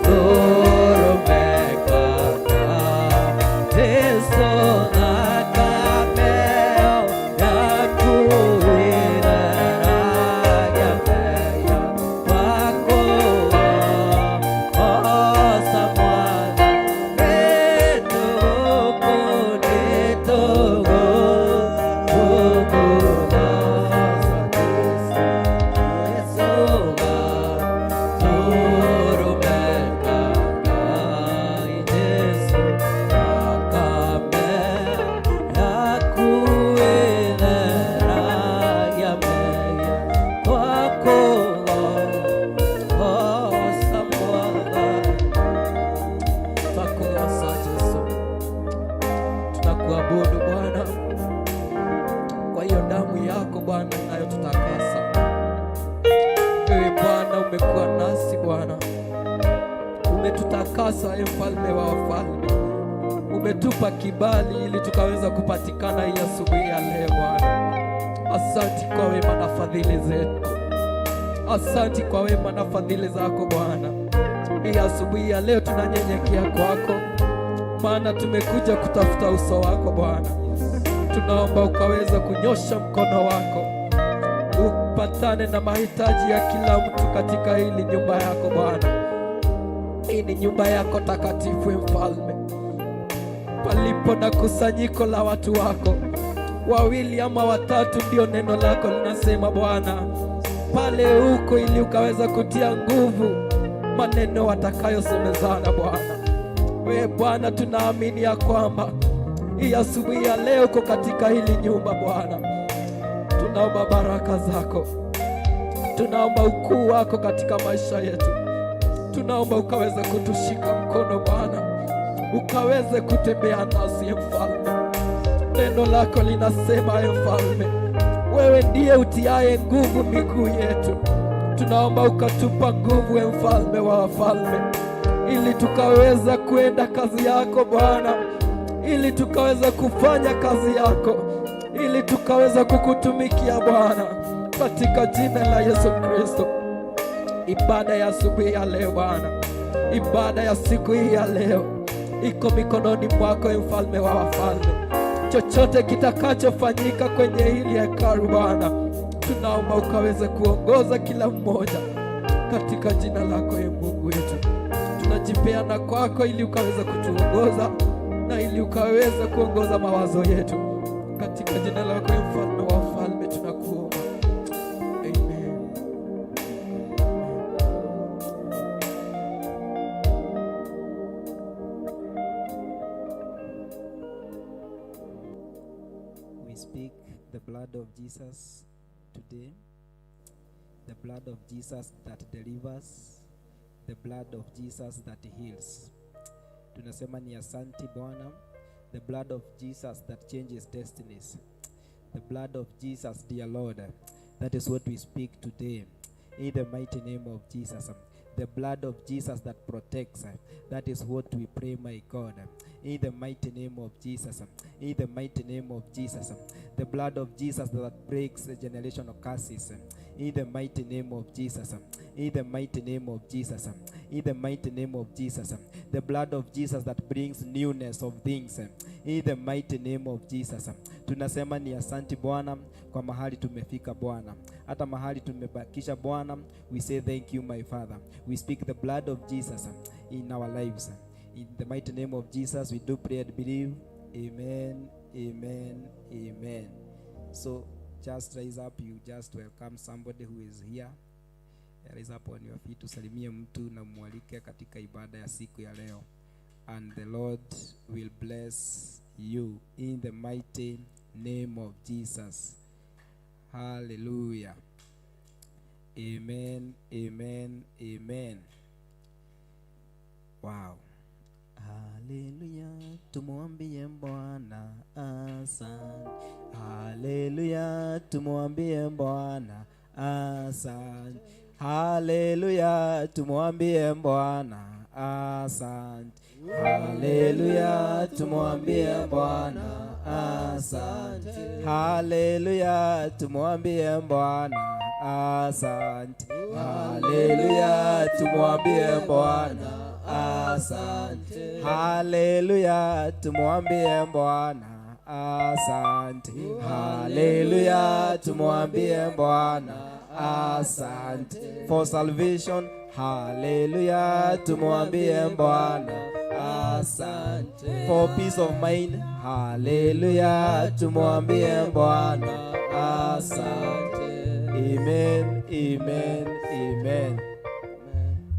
D: gatũrũme ka Ngai, Jesu thakame yaku ĩtheragia mehia, twakũgooca Mwathani, nĩ tũgũ, nĩ tũgũ gũkũgooca Jesu, Jesu gatũrũme ka Ngai, Jesu thakame yaku ĩtheragia mehia, twakũgooca Mwathani, twakũgooca Jesu, tunakuabudu Bwana kwa hiyo damu yako Bwana inayotutakasa. Wewe Bwana umekuwa nasi Bwana, umetutakasa e mfalme wa wafalme, umetupa kibali ili tukaweza kupatikana hii asubuhi ya leo Bwana. Asanti kwa wema na fadhili zetu, asanti kwa wema na fadhili zako Bwana. Hii asubuhi ya leo tunanyenyekea kwako, maana tumekuja kutafuta uso wako Bwana. Tunaomba ukaweza kunyosha mkono wako upatane na mahitaji ya kila mtu katika hili nyumba yako Bwana. Hii ni nyumba yako takatifu, Mfalme, palipo na kusanyiko la watu wako wawili ama watatu, ndio neno lako linasema Bwana, pale huko, ili ukaweza kutia nguvu maneno watakayosemezana Bwana. We Bwana, tunaamini ya kwamba hii asubuhi ya leo uko katika hili nyumba Bwana, tunaomba baraka zako, tunaomba ukuu wako katika maisha yetu, tunaomba ukaweza kutushika mkono Bwana, ukaweze kutembea nasi Mfalme. Neno lako linasema, e Mfalme, wewe ndiye utiaye nguvu miguu yetu. Tunaomba ukatupa nguvu, e Mfalme wa wafalme, ili tukaweza kuenda kazi yako Bwana, ili tukaweza kufanya kazi yako, ili tukaweza kukutumikia Bwana, katika jina la Yesu Kristo. Ibada ya asubuhi ya leo Bwana, ibada ya siku hii ya leo iko mikononi mwako, e Mfalme wa wafalme. Chochote kitakachofanyika kwenye hili hekalu Bwana, tunaomba ukaweze kuongoza kila mmoja katika jina lako, e Mungu wetu. Tunajipeana kwako ili ukaweze kutuongoza na ili ukaweze kuongoza mawazo yetu katika jina lako, e Mfalme wa wafalme, tunakuomba. Amen.
E: We speak the blood of Jesus today, the blood of Jesus that delivers, the blood of Jesus that heals. Tunasema ni asanti Bwana, the blood of Jesus that changes destinies, the blood of Jesus, dear Lord. That is what we speak today in the mighty name of Jesus. The blood of Jesus that protects. That is what we pray, my God. In the mighty name of Jesus. In the mighty name of Jesus. The blood of Jesus that breaks the generational curses. In the mighty name of Jesus. In the mighty name of Jesus. In the mighty name of Jesus. The blood of Jesus that brings newness of things. In the mighty name of Jesus. Tunasema ni asanti Bwana kwa mahali tumefika Bwana, hata mahali tumebakisha Bwana. We say thank you, my Father. We speak the blood of Jesus in our lives. In the mighty name of Jesus, we do pray and believe. Amen, amen, amen. So just rise up, you just welcome somebody who is here. Rise up on your feet, usalimie mtu na mwalike katika ibada ya siku ya leo. And the Lord will bless you in the mighty name of Jesus. Hallelujah. Amen, amen, amen. Wow. Haleluya, tumwambie Bwana asante. Haleluya, tumwambie Bwana asante. Haleluya, tumwambie Bwana asante. Haleluya, tumwambie Bwana asante. Haleluya, tumwambie Bwana asante. Haleluya, tumwambie Bwana asante. Haleluya, tumwambie Bwana asante. Haleluya, tumwambie Bwana asante. For salvation, haleluya, tumwambie Bwana asante. For peace of mind, haleluya, tumwambie Bwana asante. Amen, amen, amen.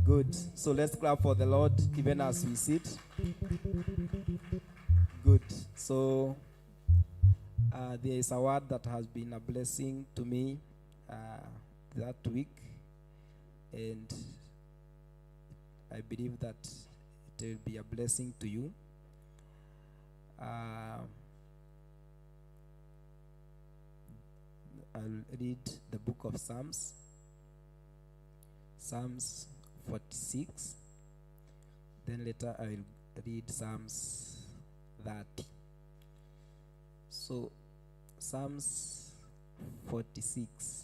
E: Good. So let's clap for the Lord even as we sit. Good. So there is a word that has been a blessing to me that week, and I believe that it will be a blessing to you. I'll read the book of Psalms, Psalms 46. Then later I will read Psalms 30. So, Psalms 46.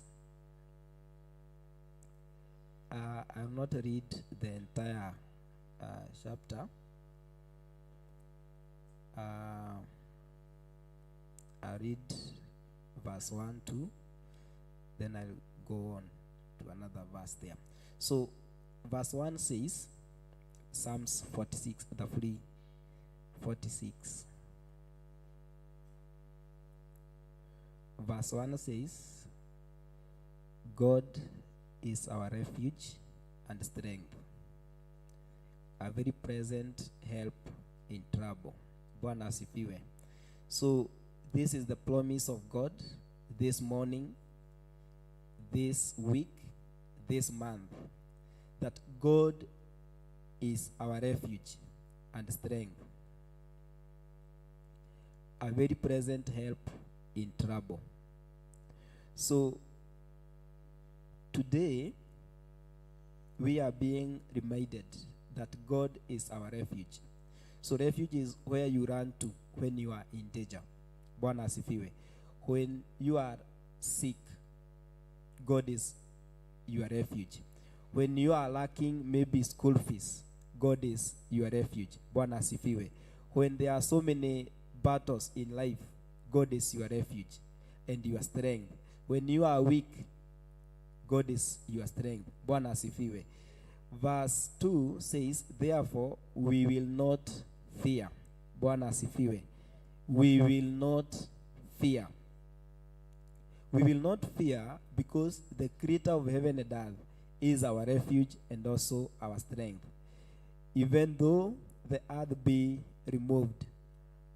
E: I will not read the entire chapter. I read verse 1, 2, then I'll go on to another verse there. So, verse 1 says, Psalms 46, the free 46. Verse 1 says, God is our refuge and strength, a very present help in trouble. Bwana asifiwe. So, this is the promise of God this morning, this week, this month, that God is our refuge and strength, a very present help in trouble. So, today, we are being reminded that God is our refuge. So, refuge is where you run to when you are in danger. Bwana asifiwe. When you are sick, God is your refuge. When you are lacking maybe school fees, God is your refuge. Bwana asifiwe. When there are so many battles in life, God is your refuge and your strength. When you are weak, God is your strength. Bwana asifiwe. Verse 2 says, therefore we will not fear. Bwana asifiwe. We will not fear. We will not fear because the creator of heaven and earth is our refuge and also our strength. Even though the earth be removed,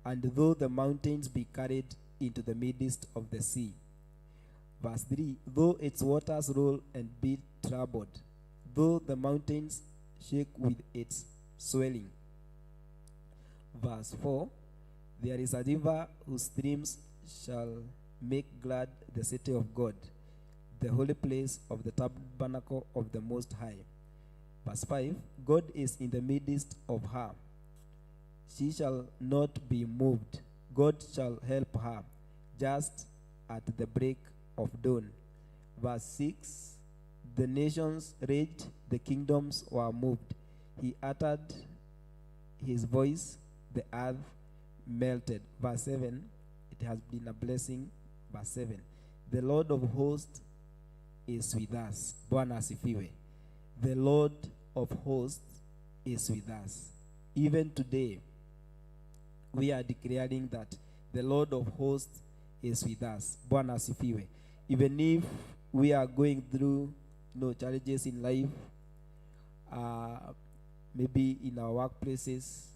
E: and though the mountains be carried into the midst of the sea. Verse 3, though its waters roll and be troubled, though the mountains shake with its swelling. Verse 4, there is a river whose streams shall make glad the city of God, the holy place of the tabernacle of the Most High. Verse 5, God is in the midst of her. She shall not be moved. God shall help her just at the break of dawn. Verse 6, the nations raged, the kingdoms were moved. He uttered his voice, the earth melted. Verse 7, it has been a blessing. Verse 7, the Lord of hosts is with us. Bwana asifiwe. The Lord of hosts is with us. Even today, we are declaring that the Lord of hosts is with us. Bwana asifiwe. Even if we are going through challenges in life, maybe in our workplaces,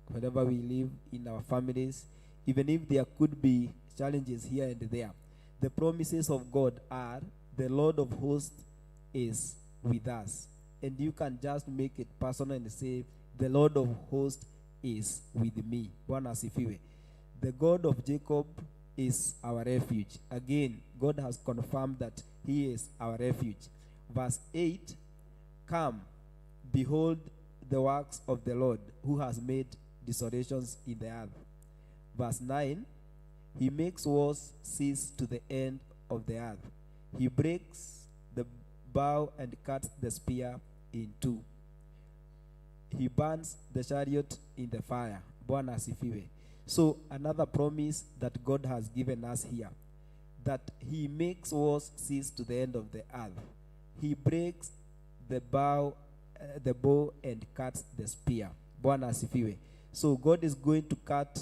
E: wherever we live, in our families, even if there could be challenges here and there, the promises of God are the Lord of hosts is with us. And you can just make it personal and say, the Lord of hosts is with me. Bwana asifiwe. The God of Jacob is our refuge. Again, God has confirmed that he is our refuge. Verse 8, come, behold the works of the Lord, who has made desolations in the earth. Verse 9, he makes wars cease to the end of the earth. He breaks the bow and cuts the spear in two. He burns the chariot in the fire. Bwana asifiwe. So another promise that God has given us here, that he makes wars cease to the end of the earth. He breaks the bow and cuts the spear. Bwana asifiwe. So God is going to cut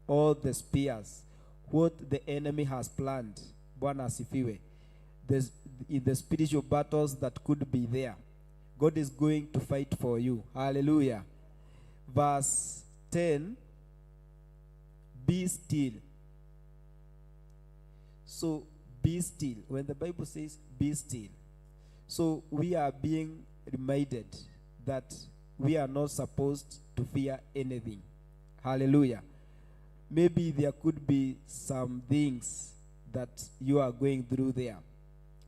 E: all the spears, what the enemy has planned. Bwana asifiwe. In the spiritual battles that could be there, God is going to fight for you. Hallelujah. Verse 10, be still. So be still. When the Bible says be still, so we are being reminded that we are not supposed to fear anything. Hallelujah. Maybe there could be some things that you are going through there,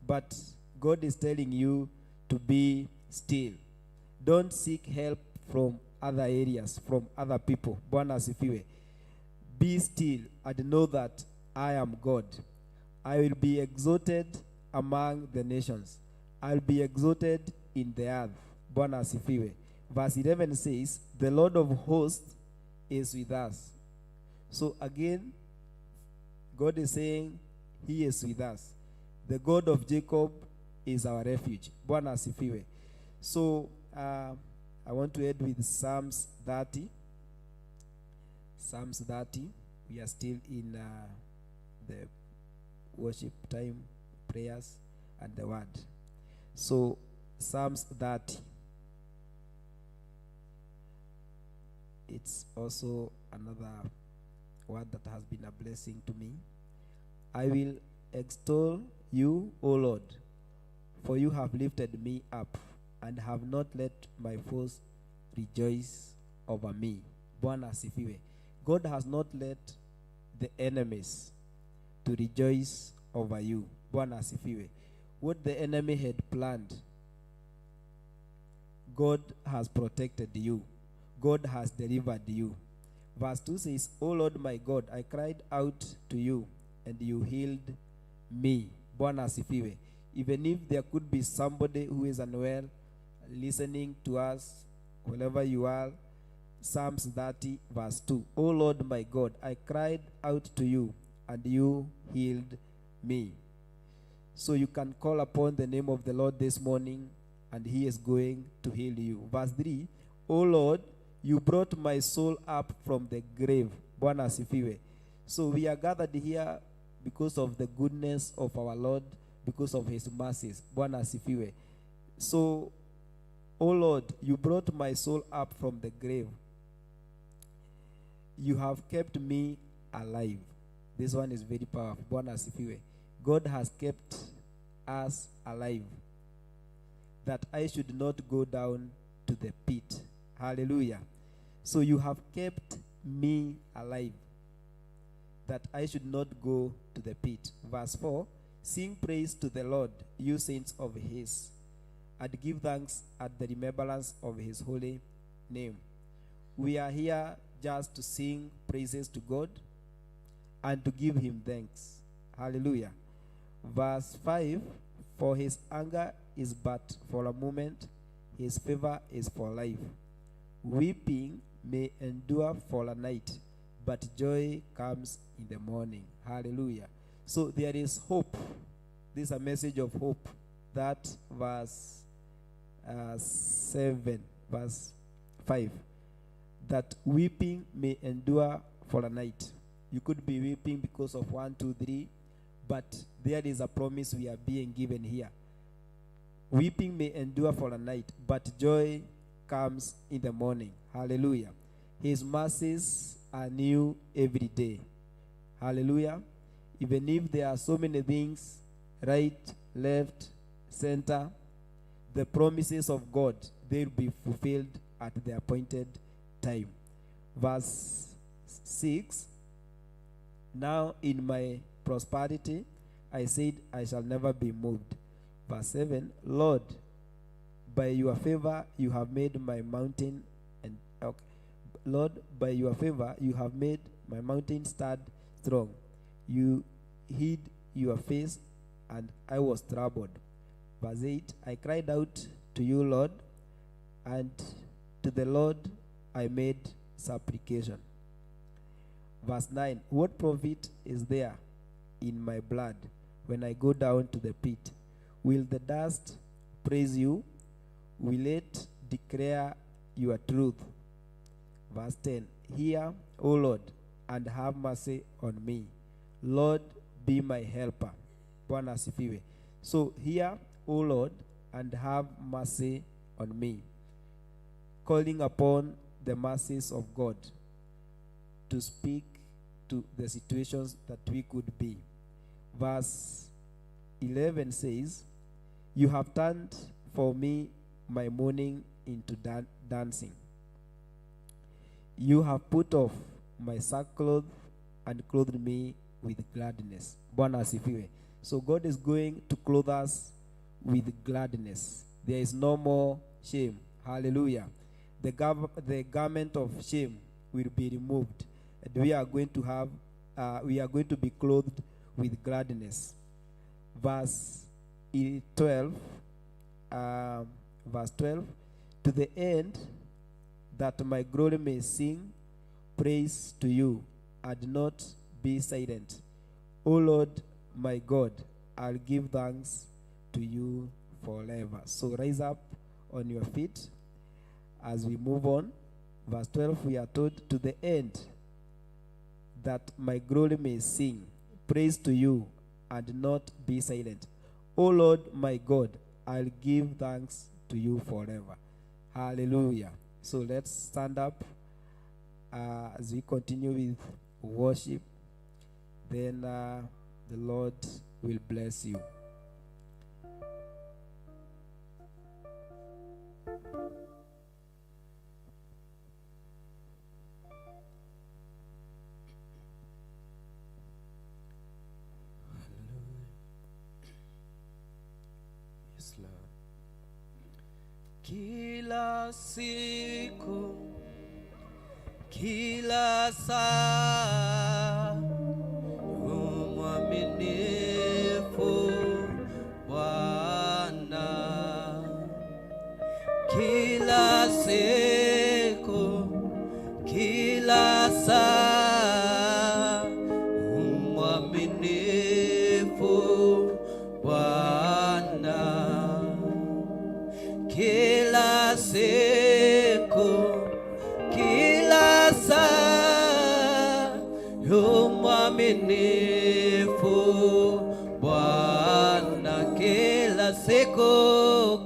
E: but God is telling you to be still. Don't seek help from other areas, from other people. Bwana asifiwe. Be still and know that I am God. I will be exalted among the nations. I will be exalted in the earth. Bwana asifiwe. Verse 11 says, the Lord of hosts is with us. So again, God is saying he is with us. The God of Jacob is our refuge. Bwana asifiwe. So I want to end with Psalms 30. Psalms 30. We are still in the worship time, prayers, and the word. So Psalms 30. It's also another word that has been a blessing to me. I will extol you, O Lord, for you have lifted me up and have not let my foes rejoice over me. Bwana asifiwe. God has not let the enemies to rejoice over you. Bwana asifiwe. What the enemy had planned, God has protected you. God has delivered you. Verse 2 says, O Lord my God, I cried out to you, and you healed me. Bwana asifiwe. Even if there could be somebody who is unwell listening to us, wherever you are, Psalms 30 verse 2. O Lord my God, I cried out to you, and you healed me. So you can call upon the name of the Lord this morning, and he is going to heal you. Verse 3, O Lord, you brought my soul up from the grave. Bwana asifiwe. So we are gathered here because of the goodness of our Lord, because of his mercies. Bwana asifiwe. So, O Lord, you brought my soul up from the grave. You have kept me alive. This one is very powerful. Bwana asifiwe. God has kept us alive, that I should not go down to the pit. Hallelujah. So you have kept me alive, that I should not go to the pit. Verse 4, sing praise to the Lord, you saints of his, and give thanks at the remembrance of his holy name. We are here just to sing praises to God and to give him thanks. Hallelujah. Verse 5, for his anger is but for a moment, his favor is for life. Weeping may endure for a night, but joy comes in the morning. Hallelujah. So there is hope. This is a message of hope. That verse 7, verse 5, that weeping may endure for a night. You could be weeping because of 1, 2, 3, but there is a promise we are being given here. Weeping may endure for a night, but joy comes in the morning. Hallelujah. His mercies are new every day. Hallelujah. Even if there are so many things, right, left, center, the promises of God, they will be fulfilled at the appointed time. Verse 6, now in my prosperity, I said, I shall never be moved. Verse 7, Lord, by your favor you have made my mountain and okay. Lord, by your favor you have made my mountain stand strong. You hid your face, and I was troubled. Verse 8, I cried out to you, Lord, and to the Lord I made supplication. Verse 9, what profit is there in my blood when I go down to the pit? Will the dust praise you? Will it declare your truth? Verse 10, hear, O Lord, and have mercy on me. Lord, be my helper. Bwana asifiwe. So hear, O Lord, and have mercy on me. Calling upon the mercies of God to speak to the situations that we could be. Verse 11 says, you have turned for me my mourning into dancing. You have put off my sackcloth and clothed me with gladness. Bwana asifiwe. So God is going to clothe us with gladness. There is no more shame. Hallelujah. The garment of shame will be removed, and we are going to have, we are going to be clothed with gladness. Verse 12, verse 12, to the end that my glory may sing praise to you and not be silent. O Lord, my God, I'll give thanks to you forever. So rise up on your feet as we move on. Verse 12, we are told, to the end that my glory may sing praise to you and not be silent. O Lord, my God, I'll give thanks to you forever. Hallelujah. So let's stand up as we continue with worship. Then the Lord will bless you.
D: Yes, Lord. Kila siku, kila saa, umwaminifu Bwana. Kila siku, kila saa, umwaminifu Kila siku,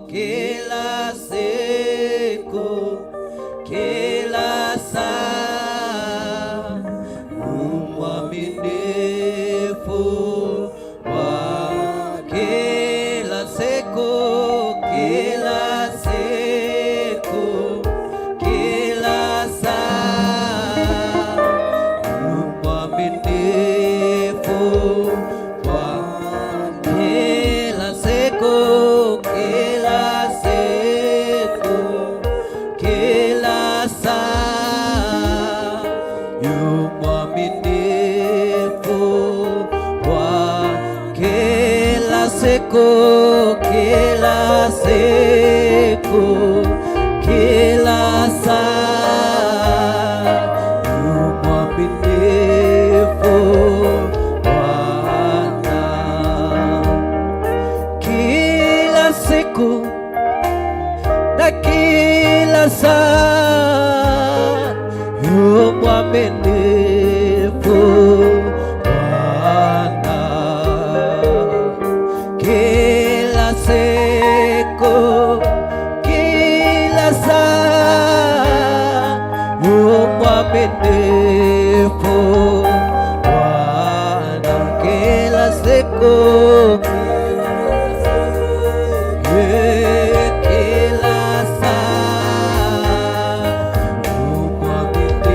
D: kila siku, kila saa, umwaminifu wa kila siku, kila siku, kila saa, umwaminifu wa kila siku, kila siku, kila saa, umwaminifu wa kila siku, kila siku, kila saa, umwaminifu Bwana kila siku na kila saa, yu mwaminifu Bwana. Kila siku, kila saa, yu mwaminifu Bwana. Kila siku, kila saa,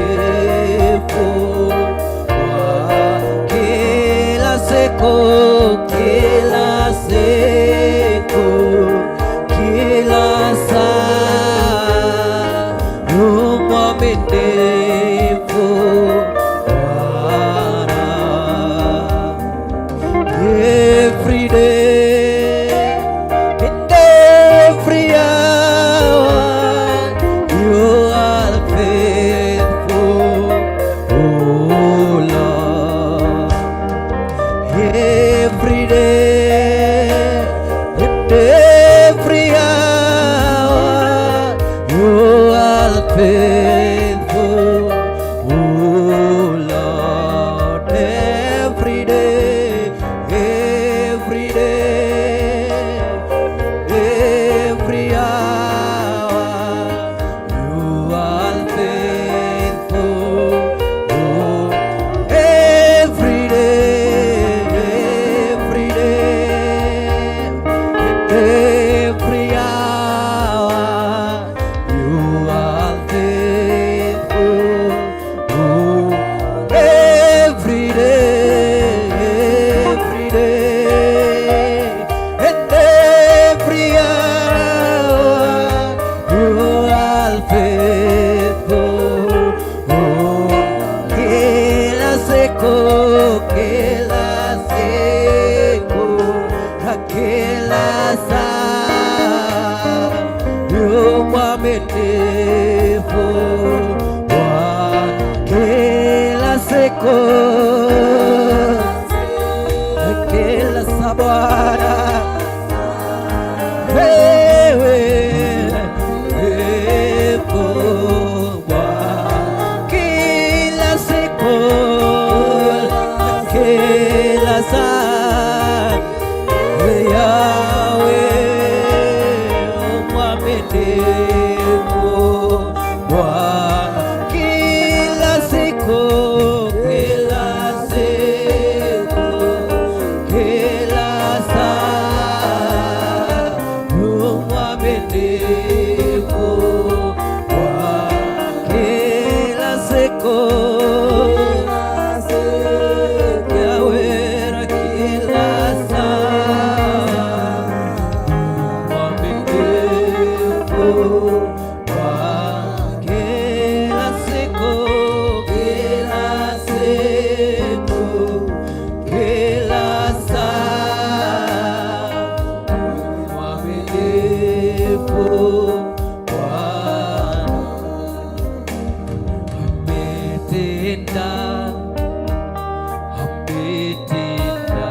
D: umwaminifu wa kila siku, kila siku, kila saa, umwaminifu Bwana. Every day and every hour, you are faithful, oh Lord. Every day and every hour, you are faithful, oh Lord. Every day, every day, every hour, you are faithful. Oh, every day, every day, every hour, you are faithful. Oh, every day, every day, and every hour, you are faithful. Oh, kila siku, kila siku, na kila saa, yu mwaminifu wa kila siku, kila saa Bwana wewe Bwana, kila siku, kila saa, Yahweh mwaminifu Bwana, kila siku, kila siku, kila saa, mwaminifu Bwana, kila siku, Yahweh, kila saa, mwaminifu Bwana, kila siku, kila siku, kila saa, mwaminifu Bwana. Ametenda, ametenda,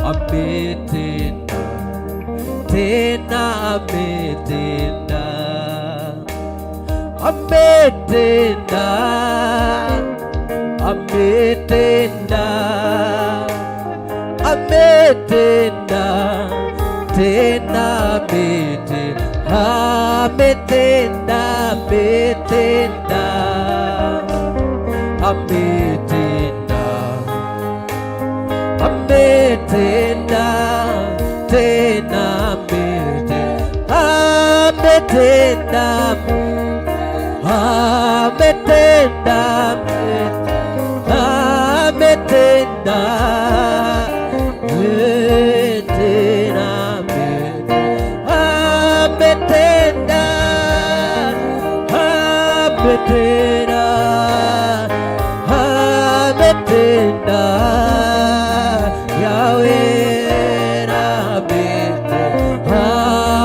D: ametenda, tena ametenda, ametenda, ametenda. Ametenda tena ametenda, ametenda, ametenda, ametenda tena ametenda, ametenda, ametenda, tena ametenda, ametenda, ametenda, Yahweh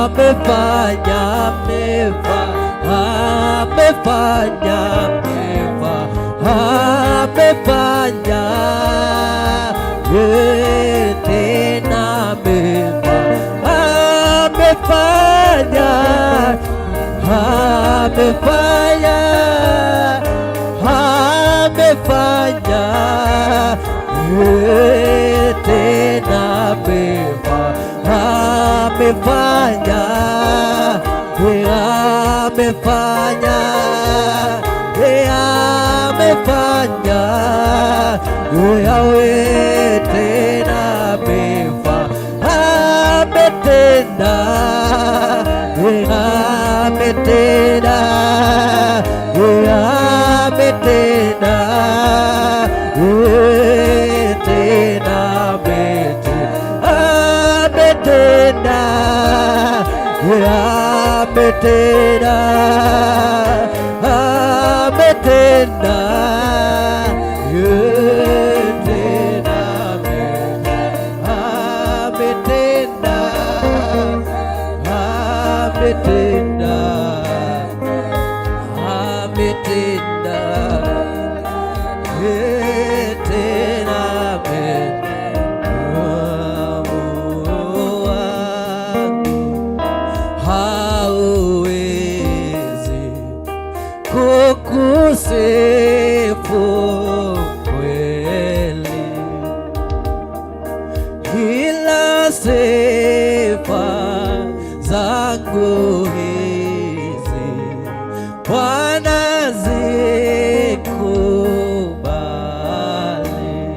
D: amefanya, amefanya, amefanya, tena amefanya, amefanya, amefanya, tena amefanya, amefanya, amefanya, Yahweh tena ametenda, ametenda, ametenda, tena ametenda, ametenda, ametenda, tena ametenda, ametenda, ametenda, tena moyo wangu hauwezi kukusifu kweli, ila sifa zangu hizi Bwana zikubali.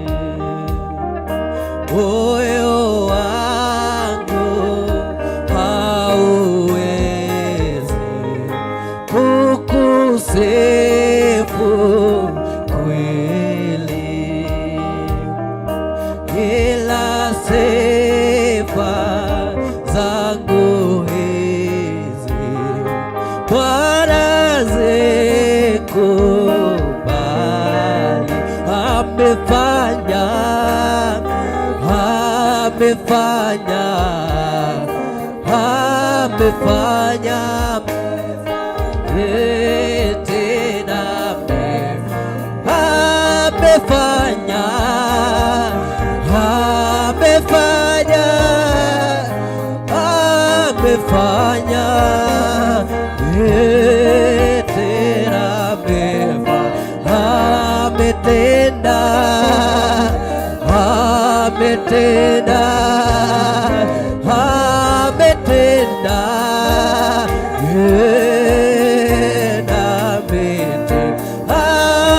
D: Moyo wangu hauwezi kukusifu kweli, ila sifa zangu hizi Bwana zikubali. Amefanya, amefanya, amefanya, tena amefanya, amefanya, amefanya, tena ametenda, ametenda, ametenda, ametenda,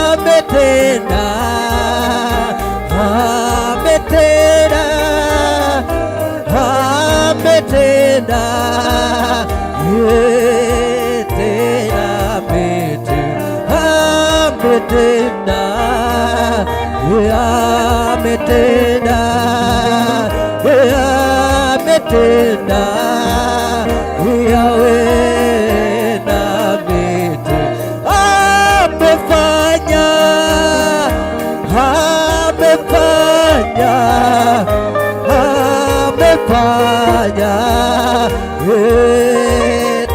D: ametenda, ametenda, tena ametenda, ametenda, ametenda, Yahweh amefanya, amefanya, amefanya,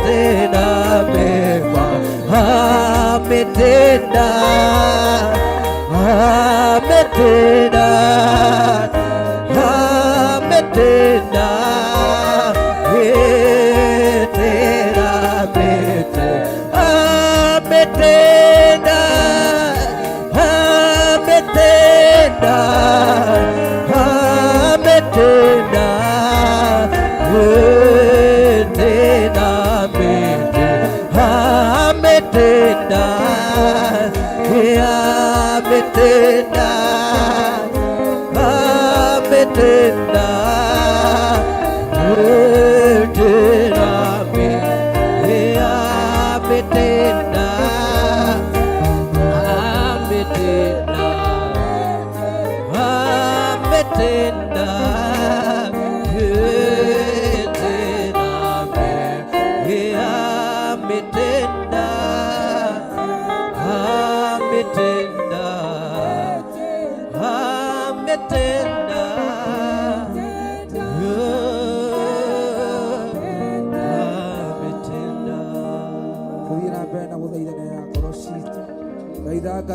D: tena ametenda, ametenda, ametenda, tena ametenda, ametenda,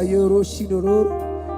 D: Ngai ũyũ rũcinĩ rũrũ,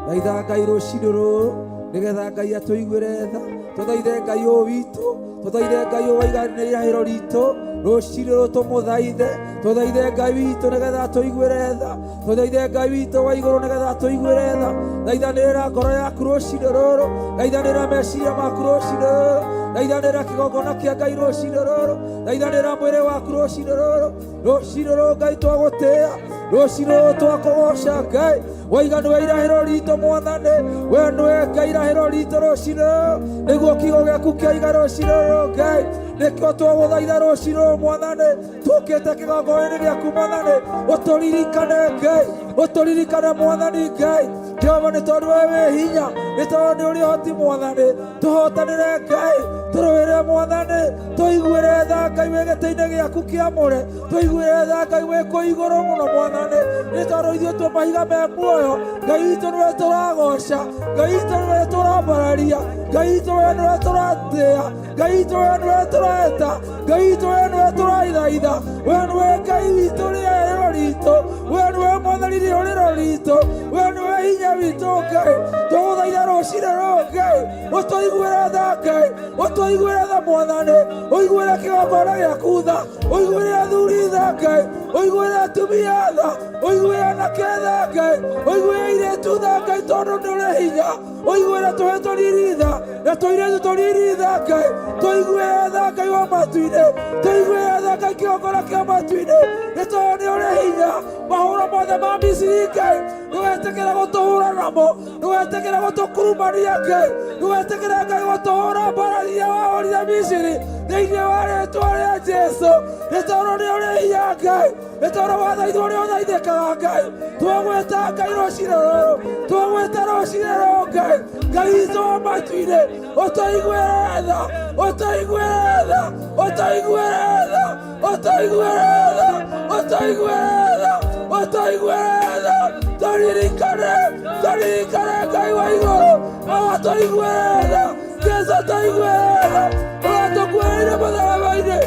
D: thaitha Ngai rũcinĩ rũrũ nĩgetha Ngai atũiguĩre tha. Tũthaithe Ngai ũyũ witũ, tũthaithe Ngai ũyũ waiganĩire irahĩro ritũ rũcinĩ rũrũ, tũmũthaithe, tũthaithe Ngai witũ nĩgetha atũiguĩre tha. Tũthaithe Ngai witũ wa igũrũ nĩgetha atũiguĩre tha. Thaithanĩrĩra ngoro yaku rũcinĩ rũrũ, thaithanĩrĩra meciria maku rũcinĩ rũrũ, thaithanĩrĩra kĩgongona kĩa Ngai rũcinĩ rũrũ, thaithanĩrĩra mwĩrĩ waku rũcinĩ rũrũ. Rũcinĩ rũrũ Ngai twagũtĩĩa, rũcinĩ rũrũ twakũgoca Ngai waiga nĩwe irahĩro ritũ Mwathani, we nĩwe Ngai irahĩro ritũ rũcinĩ rũrũ, nĩguo kiugo gĩaku kĩoiga rũcinĩ rũrũ Ngai, nĩkĩo twagũthaitha rũcinĩ rũrũ Mwathani, tũkĩte kĩgongona-inĩ gĩaku Mwathani, ũtũririkane Ngai, ũtũririkane Mwathani Ngai Jehova, nĩ tondũ we wĩ hinya, nĩ tondũ nĩ ũrĩ ũhoti Mwathani, tũhotanĩre Ngai, tũrũĩre Mwathani, tũiguĩre tha Ngai wĩ gĩtĩ-inĩ gĩaku kĩamũre, tũiguĩre tha Ngai wĩ kũu igũrũ mũno Mwathani, nĩ tondũ ithuĩ twĩ mahiga me muoyo, Ngai witũ nĩwe tũragoca, Ngai witũ nĩwe tũrambararia, Ngai witũ we nĩwe tũratĩĩa, Ngai witũ we nĩwe tũreta, Ngai witũ we nĩwe tũraithaitha, we nĩwe Ngai witũ rĩarĩro ritũ, we nĩwe Mwathani rĩũrĩro ritũ, we nĩwe hinya witũ Ngai, tũgũthaitha rũcinĩ rũrũ Ngai, ũtũiguĩre tha Ngai, ũtũiguĩre tha Mwathani, ũiguĩre kĩgongona gĩaku tha, ũiguĩre athuri tha Ngai, ũiguĩre atumia tha, ũiguĩre anake tha Ngai, ũiguĩre airĩtu tha Ngai, tondũ nĩ ũrĩ hinya, ũiguĩre tũhĩ tũnini tha na tũirĩtu tũnini tha Ngai, tũiguĩre tha Ngai wa matu-inĩ, tũiguĩre tha Ngai kĩgongona kĩa matu-inĩ, nĩ tondũ nĩ ũrĩ hinya. Mahũra mothe ma Misiri Ngai, ndũgetĩkĩre gũtũhũra namo, ndũgetĩkĩre gũtũkurumania Ngai, ndũgetĩkĩre Ngai gũtũhũra mbara iria wahũrire Misiri thĩinĩ wa rĩtwa rĩa Jesu, nĩ tondũ nĩ ũrĩ hinya Ngai, nĩ tondũ wathaithwo nĩ ũthaithĩkaga Ngai. Twagwĩta Ngai rũcinĩ rũrũ, twagwĩta rũcinĩ rũrũ Ngai, Ngai witũ wa matu-inĩ, ũtũiguĩre tha, ũtũiguĩre tha, ũtũiguĩre tha, ũtũiguĩre tha, ũtũiguĩre tha, ũtũiguĩre tha, tũririkane, tũririkane Ngai wa igũrũ, Awa tũiguĩre tha, Jesu tũiguĩre tha, ũratũkuĩrĩire mũtharaba-inĩ,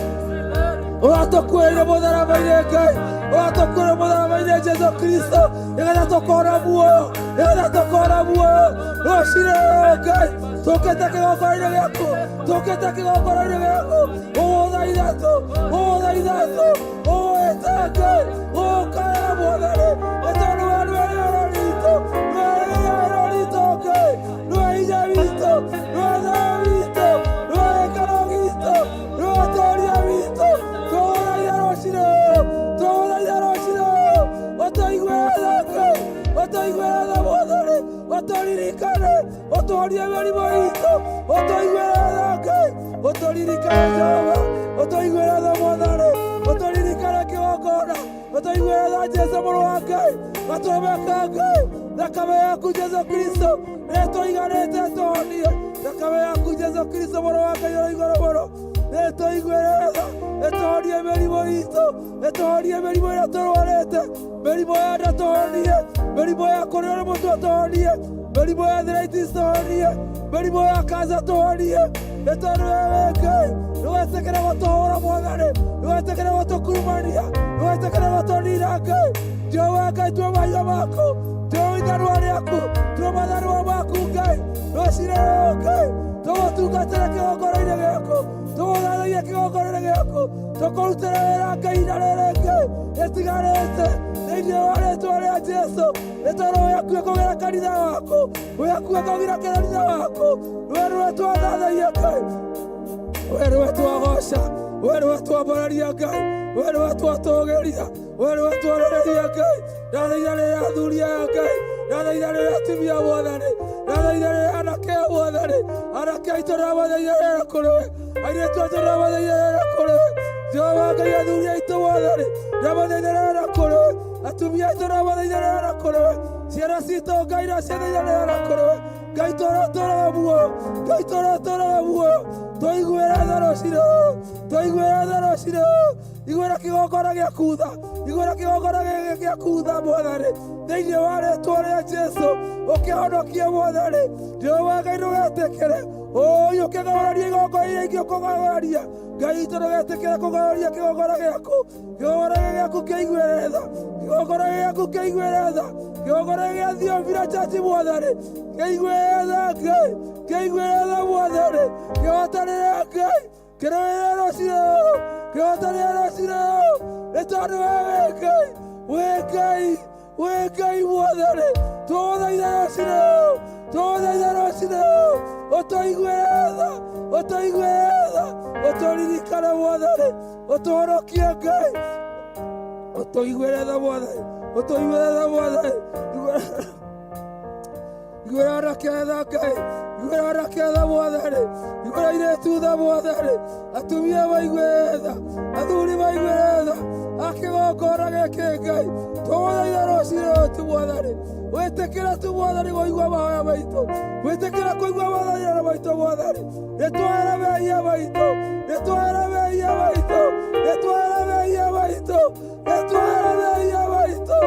D: ũratũkuĩrĩire mũtharaba-inĩ Ngai, ũratũkuĩrĩire mũtharaba-inĩ Jesu Kristo, nĩgetha tũkona muoyo, nĩgetha tũkona muoyo rũcinĩ rũrũ Ngai, tũkĩte kĩgongona-inĩ gĩaku, tũkĩte kĩgongona-inĩ gĩaku, ũgũthaitha tu, ũgũthaitha tu, ũgwĩta Ngai, ũgũkaĩra Mwathani, nĩ tondũ we nĩwe rĩũrĩro ritũ, nĩwe rĩũrĩro ritũ Ngai, nĩwe hinya witũ, nĩwe thayũ witũ, nĩwe gĩkeno gitũ, nĩwe ũtũũria witũ, tũgũthaitha rũcinĩ rũrũ, tũgũthaitha rũcinĩ rũrũ, ũtũiguĩre tha Ngai, ũtũiguĩre tha Mwathani, ũtũririkane, ũtũhonie mĩrimũ itũ, ũtũiguĩre tha Ngai, ũtũririkane Jehova, ũtũiguĩre tha Mwathani, ũtũririkane kĩgongona, ũtũiguĩre tha Jesu mũrũ wa Ngai, gatũrũme ka Ngai, thakame yaku Jesu Kristo nĩtũiganĩte tũhonie, thakame yaku Jesu Kristo mũrũ wa Ngai ũrĩ igũrũ mũno, nĩtũiguĩre tha, ĩtũhonie mĩrimũ itũ, ĩtũhonie mĩrimũ ĩrĩa tũrwarĩte, mĩrimũ ya nda tũhonie, mĩrimũ ya kũrĩo nĩ mũtwe tũhonie, mĩrimũ ya arthritis tũhonie, mĩrimũ ya kansa tũhonie, nĩ tondũ we wĩ Ngai, ndũgetĩkĩre gũtũhũra Mwathani, ndũgetĩkĩre gũtũkurumania, ndũgetĩkĩre gũtũnina Ngai. Jehova Ngai, tue mahiga maku, tue ithanua rĩaku, tue mathanua maku Ngai, rũcinĩ rũrũ Ngai, tũgũtungatĩre kĩgongona-inĩ gĩaku, tũgũthathaie kĩgongona-inĩ gĩaku, tũkũrutĩre wĩra Ngai ihinda rĩrĩ Ngai rĩtigarĩte thĩinĩ wa rĩtwa rĩa Jesu, nĩ tondũ wĩ hakuhĩ kũgĩra kanitha waku, wĩ hakuhĩ kũgĩra kanitha waku, we nĩwe twathathaia Ngai, we nĩwe twagoca, we nĩwe twambararia Ngai, we nĩwe twatũgĩria, we nĩwe twarĩrĩria Ngai. Ndathaitha rĩrĩa athuri aya Ngai, ndathaitha rĩrĩa atumia Mwathani, ndathaitha rĩrĩa anake a Mwathani, anake aitũ ndamathaitha rĩrĩa kũrĩ we, airĩtu aitũ ndamathaitha rĩrĩa kũrĩ we, Jehova Ngai athuri aitũ Mwathani, ndamathaitha rĩrĩa kũrĩ we, atumia aitũ ndamathaitha rĩrĩa kũrĩ we, ciana citũ Ngai ndaciathaitha rĩrĩa kũrĩ we, Ngai tũratũraga muoyo, Ngai tũratũraga muoyo, tũiguĩre tha rũcinĩ rũrũ, tũiguĩre tha rũcinĩ rũrũ, iguĩra kĩgongona gĩaku tha, iguĩra kĩgongona gĩaku tha Mwathani, thĩinĩ wa rĩtwa rĩa Jesu, ũkĩhonokie Mwathani, Jehova Ngai ndũgetĩkĩre, ũyũ ũkĩgũraria igongona iria ingĩ ũkũgũraria, Ngai witũ ndũgetĩkĩre kũgũraria kĩgongona gĩaku, kĩgongona gĩaku kĩiguĩre tha, kĩgongona gĩaku kĩiguĩre tha, Kĩgongona gĩa Thiobira Church Mwathani, kĩiguĩre tha Ngai, kĩiguĩre tha Mwathani, kĩhotanĩre Ngai, kĩrũĩre rũciinĩ rũrũ, kĩhotanĩre rũciinĩ rũrũ, nĩ tondũ we wĩ Ngai, wĩ Ngai, wĩ Ngai Mwathani, tũgũthaitha rũciinĩ rũrũ, tũgũthaitha rũciinĩ rũrũ, ũtũiguĩre tha, ũtũiguĩre tha, ũtũririkane Mwathani, ũtũhonokie Ngai, ũtũiguĩre tha Mwathani, ũtũiguĩre tha Mwathani, iguĩra anake tha Ngai, iguĩra anake tha Mwathani, iguĩra airĩtu tha Mwathani, atumia maiguĩre tha, athuri maiguĩre tha, akĩgongona gĩkĩ Ngai, tũgũthaitha rũciinĩ rũrũ tu Mwathani, wĩtĩkĩre tu Mwathani kũigua mahoya maitũ, wĩtĩkĩre kũigua mathaithana maitũ Mwathani, nĩtwahere mehia maitũ, nĩtwahere mehia maitũ, nĩtwahere mehia maitũ, nĩtwahere mehia maitũ,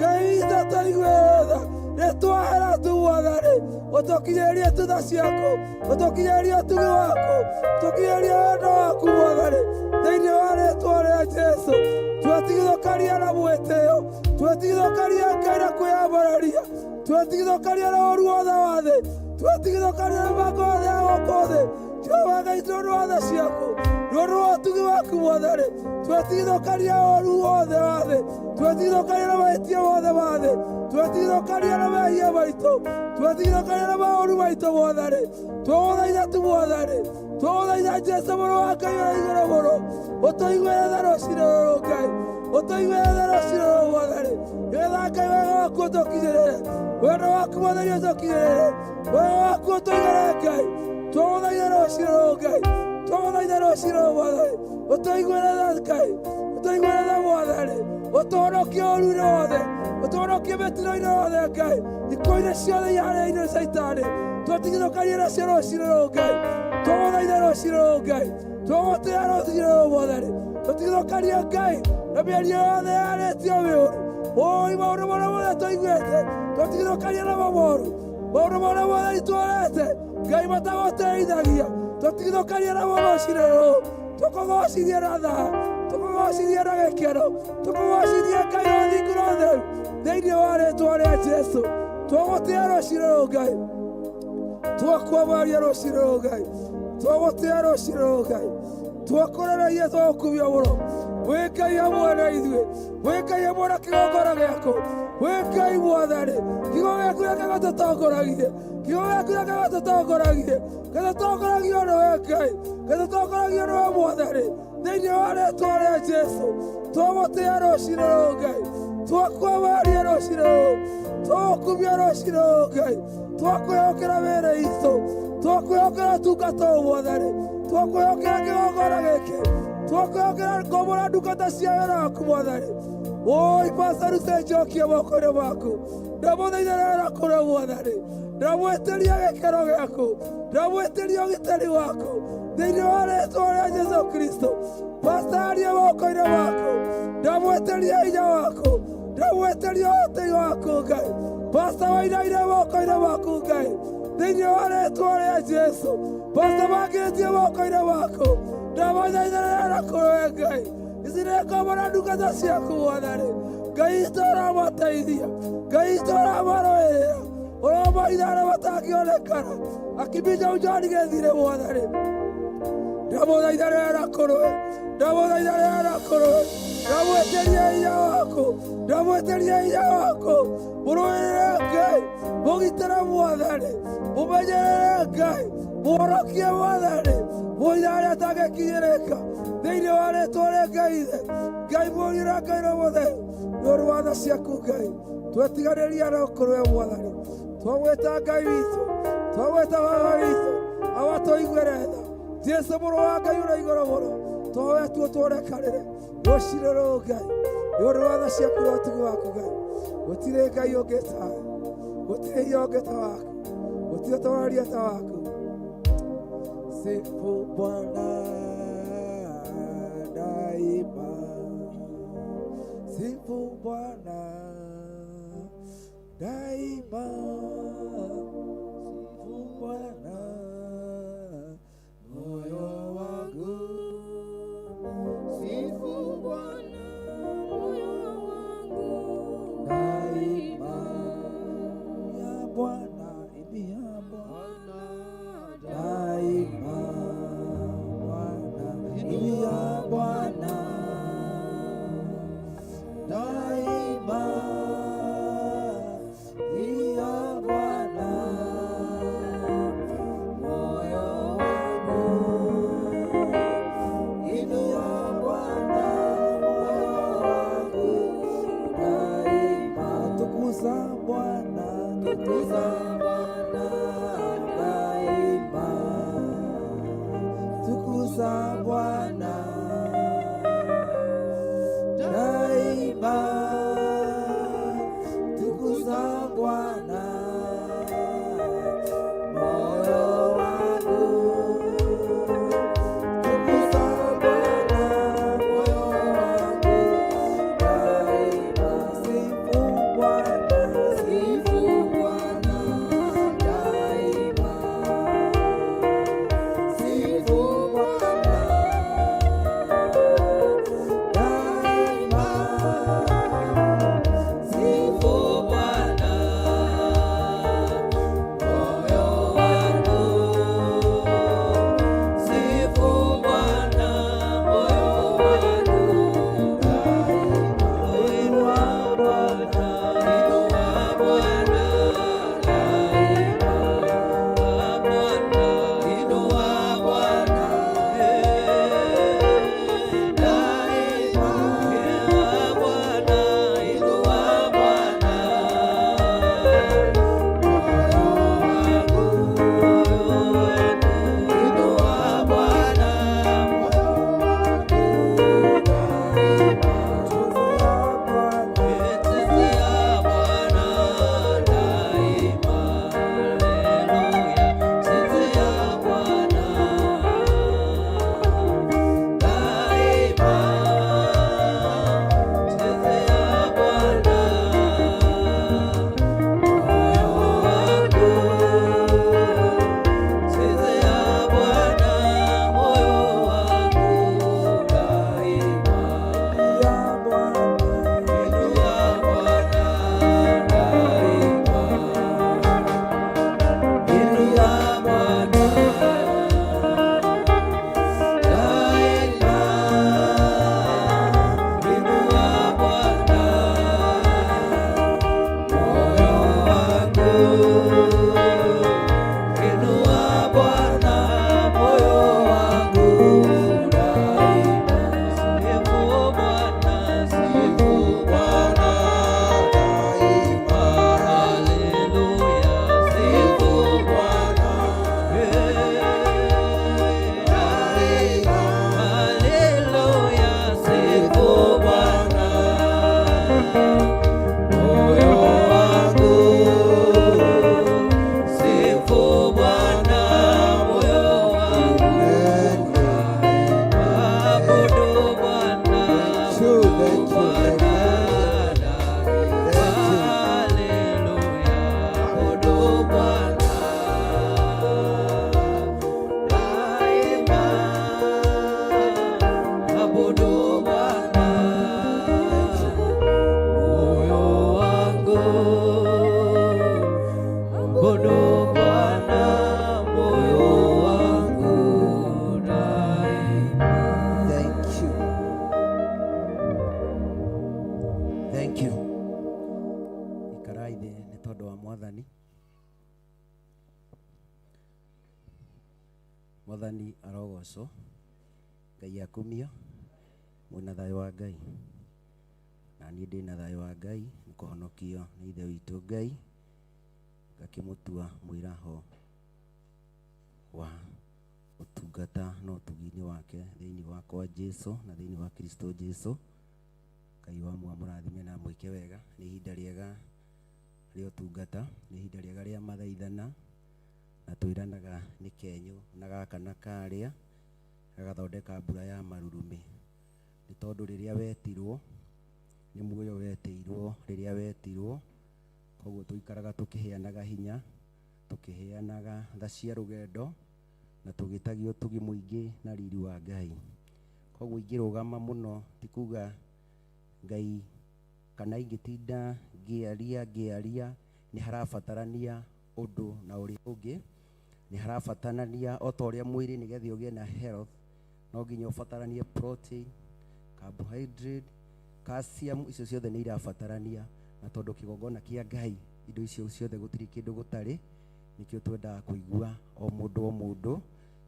D: Ngai witũ tũiguĩre tha, nĩtwahera tu Mwathani, ũtũkinyĩrie tu tha ciaku, ũtũkinyĩrie ũtugi waku, ũtũkinyĩrie wendo waku Mwathani, thĩinĩ wa rĩtwa rĩa Jesũ, twetigithũkaria na mwĩtĩo, twetigithũkaria Ngai na kwĩyambararia, twetigithũkaria na ũũru wothe wa thĩ, twetigithũkaria na mĩbango yothe ya gũkũ thĩ, Jehova Ngai tondũ wa tha ciaku, nĩ ũndũ wa ũtugi waku Mwathani, twetigithũkaria ũũru wothe wa thĩ, twetigithũkaria na mahĩtia mothe ma thĩ, twetigithũkaria na mehia maitũ, twetigithũkaria na maũru maitũ Mwathani, twagũthaitha tu Mwathani, twagũthaitha Jesũ mũrũ wa Ngai ũrĩa igũrũ mũno, ũtũiguĩre tha rũciinĩ rũrũ Ngai, ũtũiguĩre tha rũciinĩ rũrũ Mwathani, nĩgetha Ngai wega waku ũtũkinyĩrĩre, wendo waku Mwathani ũtũkinyĩrĩre, wega waku ũtũigĩre Ngai, twagũthaitha rũciinĩ rũrũ Ngai, twagũthaitha rũciinĩ rũrũ Mwathani, ũtũiguĩre tha Ngai, ũtũiguĩre tha Mwathani, ũtũhonokie ũũru-inĩ wothe, ũtũhonokie mĩtino-inĩ yothe Ngai, ikuũ-inĩ ciothe iharĩrĩirio nĩ Caitani, twetigithũkarie nacio rũciinĩ rũrũ Ngai, twagũthaitha rũciinĩ rũrũ Ngai, twagũtĩĩa rũciinĩ rũrũ Mwathani, tũtigithũkarie Ngai na mĩario yothe yarĩtio mĩũru, oi maũndũ marĩa mothe tũiguĩte, tũtigithũkarie namo moru, maũndũ marĩa mothe tuonete Ngai matagũteithagia, tũtigithũkarie namo rũciinĩ rũrũ, tũkũgocithie na thaa, tũkũgocithie na gĩkeno, tũkũgocithie Ngai na ũthingu na ũtheru, thĩinĩ wa rĩtwa rĩa Jesũ, twagũtĩĩa rũciinĩ rũrũ Ngai, twakwamaria rũciinĩ rũrũ Ngai, twagũtĩĩa rũciinĩ rũrũ Ngai, twakũrereria twagũkumia mũno, wĩ Ngai hamwe na ithuĩ, wĩ Ngai hamwe na kĩgongona gĩaku, wĩ Ngai Mwathani, kiugo gĩaku reke gĩtũtongoragie, kiugo gĩaku reke gĩtũtongoragie, gĩtũtongoragio nĩwe Ngai, gĩtũtongoragio nĩwe Mwathani, thĩinĩ wa rĩtwa rĩa Jesũ, twagũtĩĩa rũciinĩ rũrũ Ngai, twakwamaria rũciinĩ rũrũ, twagũkumia rũciinĩ rũrũ Ngai, twakwĩhokera mĩĩrĩ itũ, twakwĩhokera ũtungata ũyũ Mwathani, twakwĩhokera kĩgongona gĩkĩ, twakwĩhokera ngombo na ndungata cia wĩra waku Mwathani, oi Pastor Njokie moko-inĩ maku, ndamũthaitha kũrĩ Mwathani, ndamwĩtĩria gĩkeno gĩaku, ndamwĩtĩria ũgitĩri waku, thĩinĩ wa rĩtwa rĩa Jesũ Kristo, Pastor arie moko-inĩ maku, ndamwĩtĩria hinya waku, ndamwĩtĩria ũhoti waku Ngai, Pastor Wainaina moko-inĩ maku Ngai, thĩinĩ wa rĩtwa rĩa Jesũ, Pastor Mangĩtie moko-inĩ maku, ndamũthaitha na kũrĩ Ngai, ici nĩ ngombo na ndungata ciaku Mwathani, Ngai witũ ũramateithia, Ngai witũ ũramarũĩrĩra, ũramaitha arĩa matangĩonekana, akĩmbinja John Gĩthire Mwathani, ndamũthaitha na kũrĩ, ndamũthaitha na kũrĩ, ndamwĩtĩria hinya waku, ndamwĩtĩria hinya waku, mũrũĩrĩre Ngai, mũgitĩre Mwathani, mũmenyerere Ngai, mũhonokie Mwathani, mũitha arĩa atangĩkinyĩrĩka, thĩinĩ wa rĩtwa rĩa Ngai Ithe, Ngai Mũriũ na Ngai Roho Mũtheru, nĩ ũndũ wa tha ciaku Ngai, twetiganĩria na kũrĩ Mwathani, twagwĩta Ngai witũ, twagwĩta Baba witũ, awa tũiguĩre tha, Jesũ mũrũ wa Ngai ũrĩa igũrũ mũno, tũhoe tuo tuonekanĩre rũciinĩ rũrũ Ngai, nĩ ũndũ wa tha ciaku na ũtugi waku Ngai, gũtirĩ Ngai ũngĩ tawe, gũtirĩ hinya ũngĩ ta waku, gũtirĩ ũtongoria ta waku. Sifu Bwana daima, sifu Bwana daima, sifu Bwana moyo wangu,
F: Sifu Bwana moyo wangu
D: daima.
E: Inua Bwana daima, inua Bwana moyo wangu, inua Bwana moyo wangu daima, tukuza Bwana, tukuza Bwana daima, tukuza Bwana daima, tukuza Bwana moyo wangu, tukuza Bwana moyo wangu daima, sifu Bwana, sifu Bwana daima, sifu Bwana daima, sifu Bwana moyo wangu, sifu Bwana moyo wangu daima, inua Bwana, inua Bwana daima, Bwana inua Bwana daima, inua Bwana, inua Bwana moyo wangu, inua Bwana moyo wangu daima, chezea Bwana daima, haleluya, chezea Bwana daima, chezea Bwana moyo wangu, chezea Bwana moyo wangu daima, inua Bwana daima, inua Bwana daima, inua Bwana moyo wangu, inua Bwana moyo wangu daima, sifu Bwana, sifu Bwana daima, haleluya, sifu Bwana daima, haleluya, sifu Bwana moyo wangu, sifu Bwana moyo wangu, abudu Bwana, Bwana haleluya, abudu Bwana daima, abudu Bwana moyo wangu, abudu Bwana moyo wangu daima.
F: Thank you. Thank you. Ikarai thĩ nĩ tondũ wa Mwathani. Mwathani arogocwo. Ngai akumio. Mwĩna thayũ wa Ngai. Na niĩ ndĩna thayũ wa Ngai nĩ kũhonokio nĩ Ithe witũ Ngai ngakĩmũtua mwĩraho wa ũtungata na ũtugi-inĩ wake thĩinĩ wakwa Jesu na thĩinĩ wa Kristo Jesu. Ngai wa mũrathime na mwĩke wega. Nĩ ihinda rĩega rĩa ũtungata, nĩ ihinda rĩega rĩa mathaithana, na twĩranaga nĩ kenyũ na gaka na karĩa gagathondeka mbura ya marurumĩ. Nĩ tondũ rĩrĩa wetirwo nĩ muoyo wetĩirwo rĩrĩa wetirwo, koguo tũikaraga tũkĩheanaga hinya, tũkĩheanaga tha cia rũgendo na tũgĩtagio ũtugi mũingĩ na riri wa Ngai. Koguo ingĩrũgama mũno ti kuga Ngai kana ingĩtinda ngĩaria ngĩaria nĩ harabatarania ũndũ na ũrĩa ũngĩ, nĩ harabatarania o ta ũrĩa mwĩrĩ nĩgetha ũgĩe na health. No nginya ũbataranie protein, carbohydrate, calcium, icio ciothe nĩ irabatarania. Na tondũ kĩgongona kĩa Ngai indo icio ciothe gũtirĩ kĩndũ gũtarĩ, nĩkĩo twendaga kũigua o mũndũ o mũndũ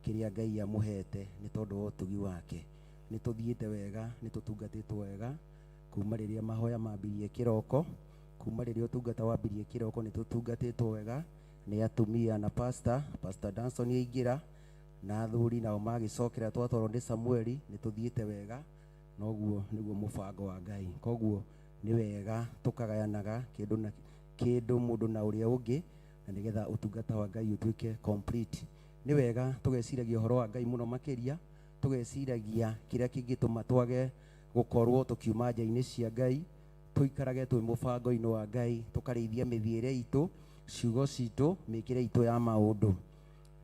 F: kĩrĩa Ngai amũhete nĩ tondũ wa ũtugi wake. Nĩ tũthiĩte wega, nĩ tũtungatĩtwo wega kuma rĩrĩa mahoya mambirie kĩroko, kuma rĩrĩa ũtungata wambirie kĩroko nĩ tũtungatĩtwo wega nĩ atumia na pastor, Pastor Danson aingĩra na athuri nao magĩcokera twatwarwo nĩ Samueli, nĩ tũthiĩte wega. Noguo nĩguo mũbango wa Ngai. Koguo nĩ wega tũkagayanaga kĩndũ na kĩndũ mũndũ na ũrĩa ũngĩ, na nĩgetha ũtungata wa Ngai ũtuĩke complete. Nĩ wega tũgeciragia ũhoro wa Ngai mũno makĩria, tũgeciragia kĩrĩa kĩngĩtũma twage gũkorwo tũkiuma nja-inĩ cia Ngai, tũikarage twĩ mũbango-inĩ wa Ngai, tũkarĩithia mĩthiĩre itũ, ciugo citũ, mĩkĩre itũ ya maũndũ.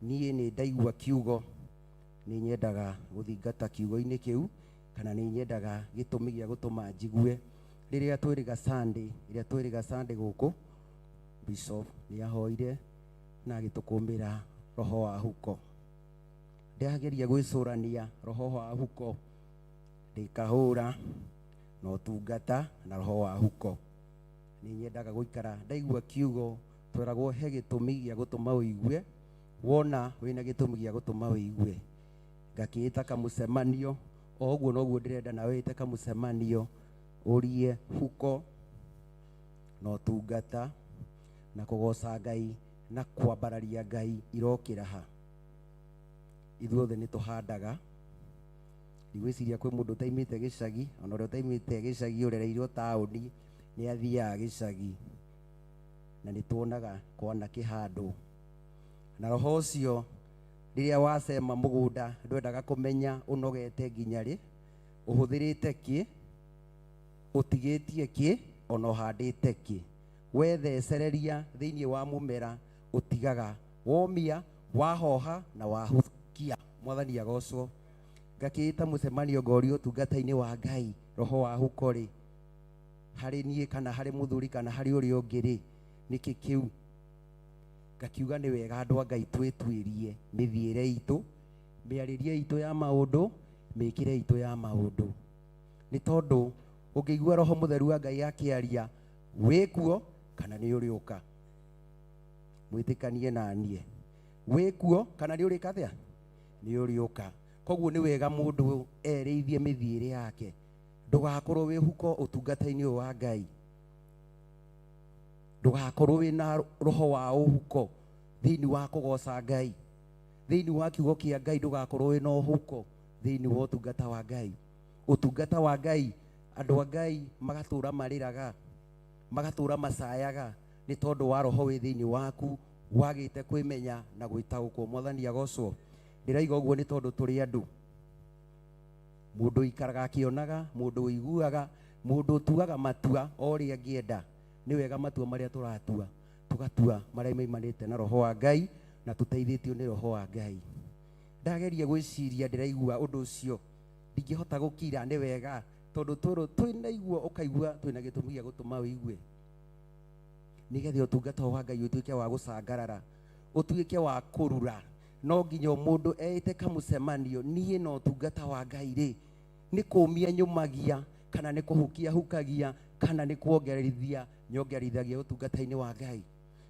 F: Niĩ nĩ ndaigua kiugo, nĩ nyendaga gũthingata kiugo-inĩ kĩu, kana nĩ nyendaga gĩtũmi gĩa gũtũma njigue. Rĩrĩa twĩrĩga Sunday, rĩrĩa twĩrĩga Sunday gũkũ, Bishop nĩ ahoire na agĩtũkũmĩra roho wa huko. Ndageria gwĩcũrania roho wa huko, ndĩkahũra na ũtungata na roho wa huko. Nĩ nyendaga gũikara ndaigua kiugo, tweragwo he gĩtũmi gĩa gũtũma ũigue, wona wĩna gĩtũmi gĩa gũtũma ũigue. Ngakĩĩta kamũcemanio, o ũguo noguo ndĩrenda nawe wĩte kamũcemanio, ũrie huko na ũtungata na kũgoca Ngai na kwambararia Ngai irokĩra ha. Ithuothe nĩ tũhandaga. Ndigwĩciria kwĩ mũndũ ũtaimĩte gĩcagi, ona ũrĩa ũtaimĩte gĩcagi ũrereirwo taũni nĩ athiaga gĩcagi, na nĩ tuonaga kwana kĩhandũ. Na roho ũcio rĩrĩa wacema mũgũnda ndwendaga kũmenya ũnogete nginya rĩ, ũhũthĩrĩte kĩ, ũtigĩtie kĩ, ona ũhandĩte kĩ. Wethecereria thĩinĩ wa mũmera ũtigaga womia, wahoha na wahukia. Mwathani agocwo. Ngakĩĩta mũcemanio ngorio ũtungata-inĩ wa Ngai, roho wa huko rĩ, harĩ niĩ kana harĩ mũthuri kana harĩ ũrĩa ũngĩ rĩ, nĩkĩ kĩu? Ngakiuga nĩ wega andũ a Ngai twĩtuĩrie mĩthiĩre itũ, mĩarĩrie itũ ya maũndũ, mĩkĩre itũ ya maũndũ. Nĩ tondũ ũngĩigua roho mũtheru wa Ngai akĩaria, wĩkuo kana nĩ ũrĩũka. Mwĩtĩkanie na niĩ. Wĩkuo kana nĩ ũrĩka atĩa? Nĩ ũrĩũka. Koguo nĩ wega mũndũ erĩithie mĩthiĩre yake. Ndũgakorwo wĩ huko ũtungata-inĩ ũyũ wa Ngai. Ndũgakorwo wĩna roho wa ũhuko thĩinĩ wa kũgoca Ngai. Thĩinĩ wa kiugo kĩa Ngai ndũgakorwo wĩna ũhuko thĩinĩ wa ũtungata wa Ngai. Ũtungata wa Ngai, andũ a Ngai magatũra marĩraga, magatũra macayaga nĩ tondũ wa roho wĩ thĩinĩ waku wagĩte kwĩmenya na gwĩtaũkwo. Mwathani agocwo. Ndĩraiga ũguo nĩ tondũ tũrĩ andũ. Mũndũ ũikaraga akĩonaga, mũndũ ũiguaga, mũndũ ũtuaga matua o ũrĩa angĩenda. Nĩ wega matua marĩa tũratua, tũgatua marĩa maimanĩte na roho wa Ngai na tũteithĩtio nĩ roho wa Ngai. Ndageria gwĩciria ndĩraigua ũndũ ũcio, ndingĩhota gũkira. Nĩ wega tondũ twĩrwo twĩnaigua ũkaigua twĩna gĩtũmi gĩa gũtũma ũigue, nĩgetha ũtungata wa Ngai ũtuĩke wa gũcangarara, ũtuĩke wa kũrura. No nginya mũndũ eĩte kamũcemanio, niĩ na ũtungata wa Ngai rĩ, nĩ kũmia nyũmagia kana nĩ kũhukia hukagia kana nĩ kuongererithia nyongererithagia ũtungata-inĩ wa Ngai.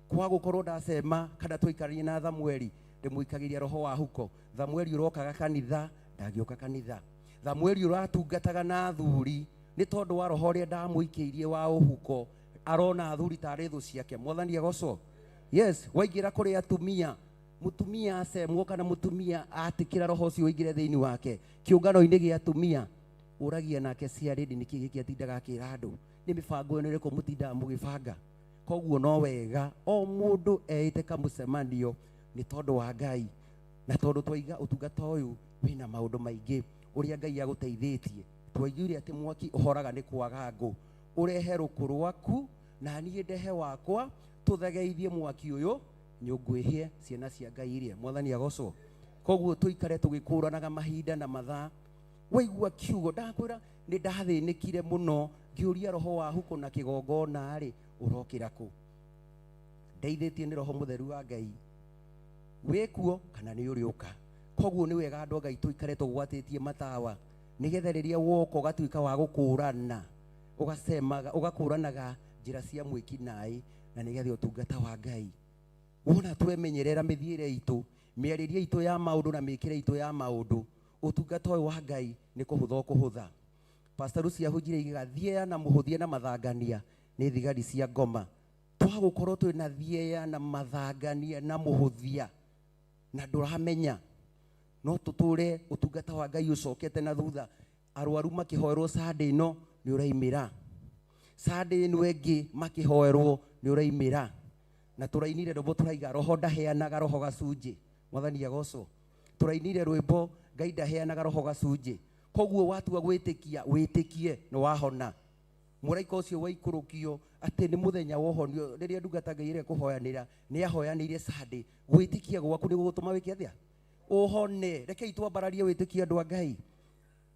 F: Kwa gũkorwo ndacema kana twaikaranie na Samueli, ndĩmũikagĩria roho wa huko. Samueli ũrokaga kanitha, ndangĩũka kanitha. Samueli ũratungataga na athuri, nĩ tondũ wa roho ũrĩa ndamũikĩirie wa ũhuko, arona athuri tarĩ thũ ciake. Mwathani agocwo. Yes, waingĩra kũrĩ atumia, mũtumia acemwo kana mũtumia atĩkĩra roho ũcio ũingĩre thĩinĩ wake, kĩũngano-inĩ gĩa atumia, ũragia nake ciarĩndi nĩkĩ gĩkĩ atindaga akĩra andũ, nĩ mĩbango ĩno ĩrĩkũ mũtindaga mũgĩbanga. Koguo no wega o mũndũ eĩte kamũcemanio nĩ tondũ wa Ngai, na tondũ twaiga ũtungata ũyũ wĩna maũndũ maingĩ ũrĩa Ngai agũteithĩtie. Twaiguire atĩ mwaki ũhoraga nĩ kwaga ngũ, ũrehe rũkũ rwaku na niĩ ndehe wakwa, tũthegeithie mwaki ũyũ nyũngũ ĩhĩe, ciana cia Ngai irie. Mwathani agocwo. Koguo tũikare tũgĩkũranaga mahinda na mathaa. Waigua kiugo, ndakwĩra nĩ ndathĩnĩkire mũno ngĩũria roho wa huko na kĩgongona rĩ, ũrokĩra kũ? Ndeithĩtie nĩ roho mũtheru wa Ngai. Wĩkuo kana nĩ ũrĩũka? Koguo nĩ wega andũ a Ngai tũikare tũgwatĩtie matawa nĩgetha rĩrĩa woka ũgatuĩka wa gũkũrana, ũgacemaga, ũgakũranaga njĩra cia mwĩki-naĩ, na nĩgetha ũtungata wa Ngai wona twemenyerera mĩthiĩre itũ, mĩarĩrie itũ ya maũndũ na mĩkĩre itũ ya maũndũ, ũtungata ũyũ wa Ngai nĩ kũhũtha ũkũhũtha. Pastor Lucy ahunjire iga thieya na mũhũthia na mathangania nĩ thigari cia ngoma. Twagũkorwo twĩna thieya na mathangania na mũhũthia na ndũramenya, no tũtũre ũtungata wa Ngai ũcokete na thutha. Arwaru makĩhoerwo Sunday ĩno nĩ ũraimĩra, Sunday ĩno ĩngĩ makĩhoerwo nĩ ũraimĩra, na tũrainire rwĩmbo tũraiga roho ndaheanaga roho gacunjĩ. Mwathani agocwo. Tũrainire rwĩmbo Ngai ndaheanaga roho gacunjĩ. Koguo watua gwĩtĩkia, wĩtĩkie nĩ wahona. Mũraika ũcio waikũrũkio atĩ nĩ mũthenya wa ũhonio, rĩrĩa ndungata Ngai ĩrĩa kũhoyanĩra nĩ ahoyanĩire Sunday. Gwĩtĩkia gwaku nĩ gũgũtũma wĩke atĩa? Ũhone. Rekei twambararie wĩtĩkio andũ a Ngai.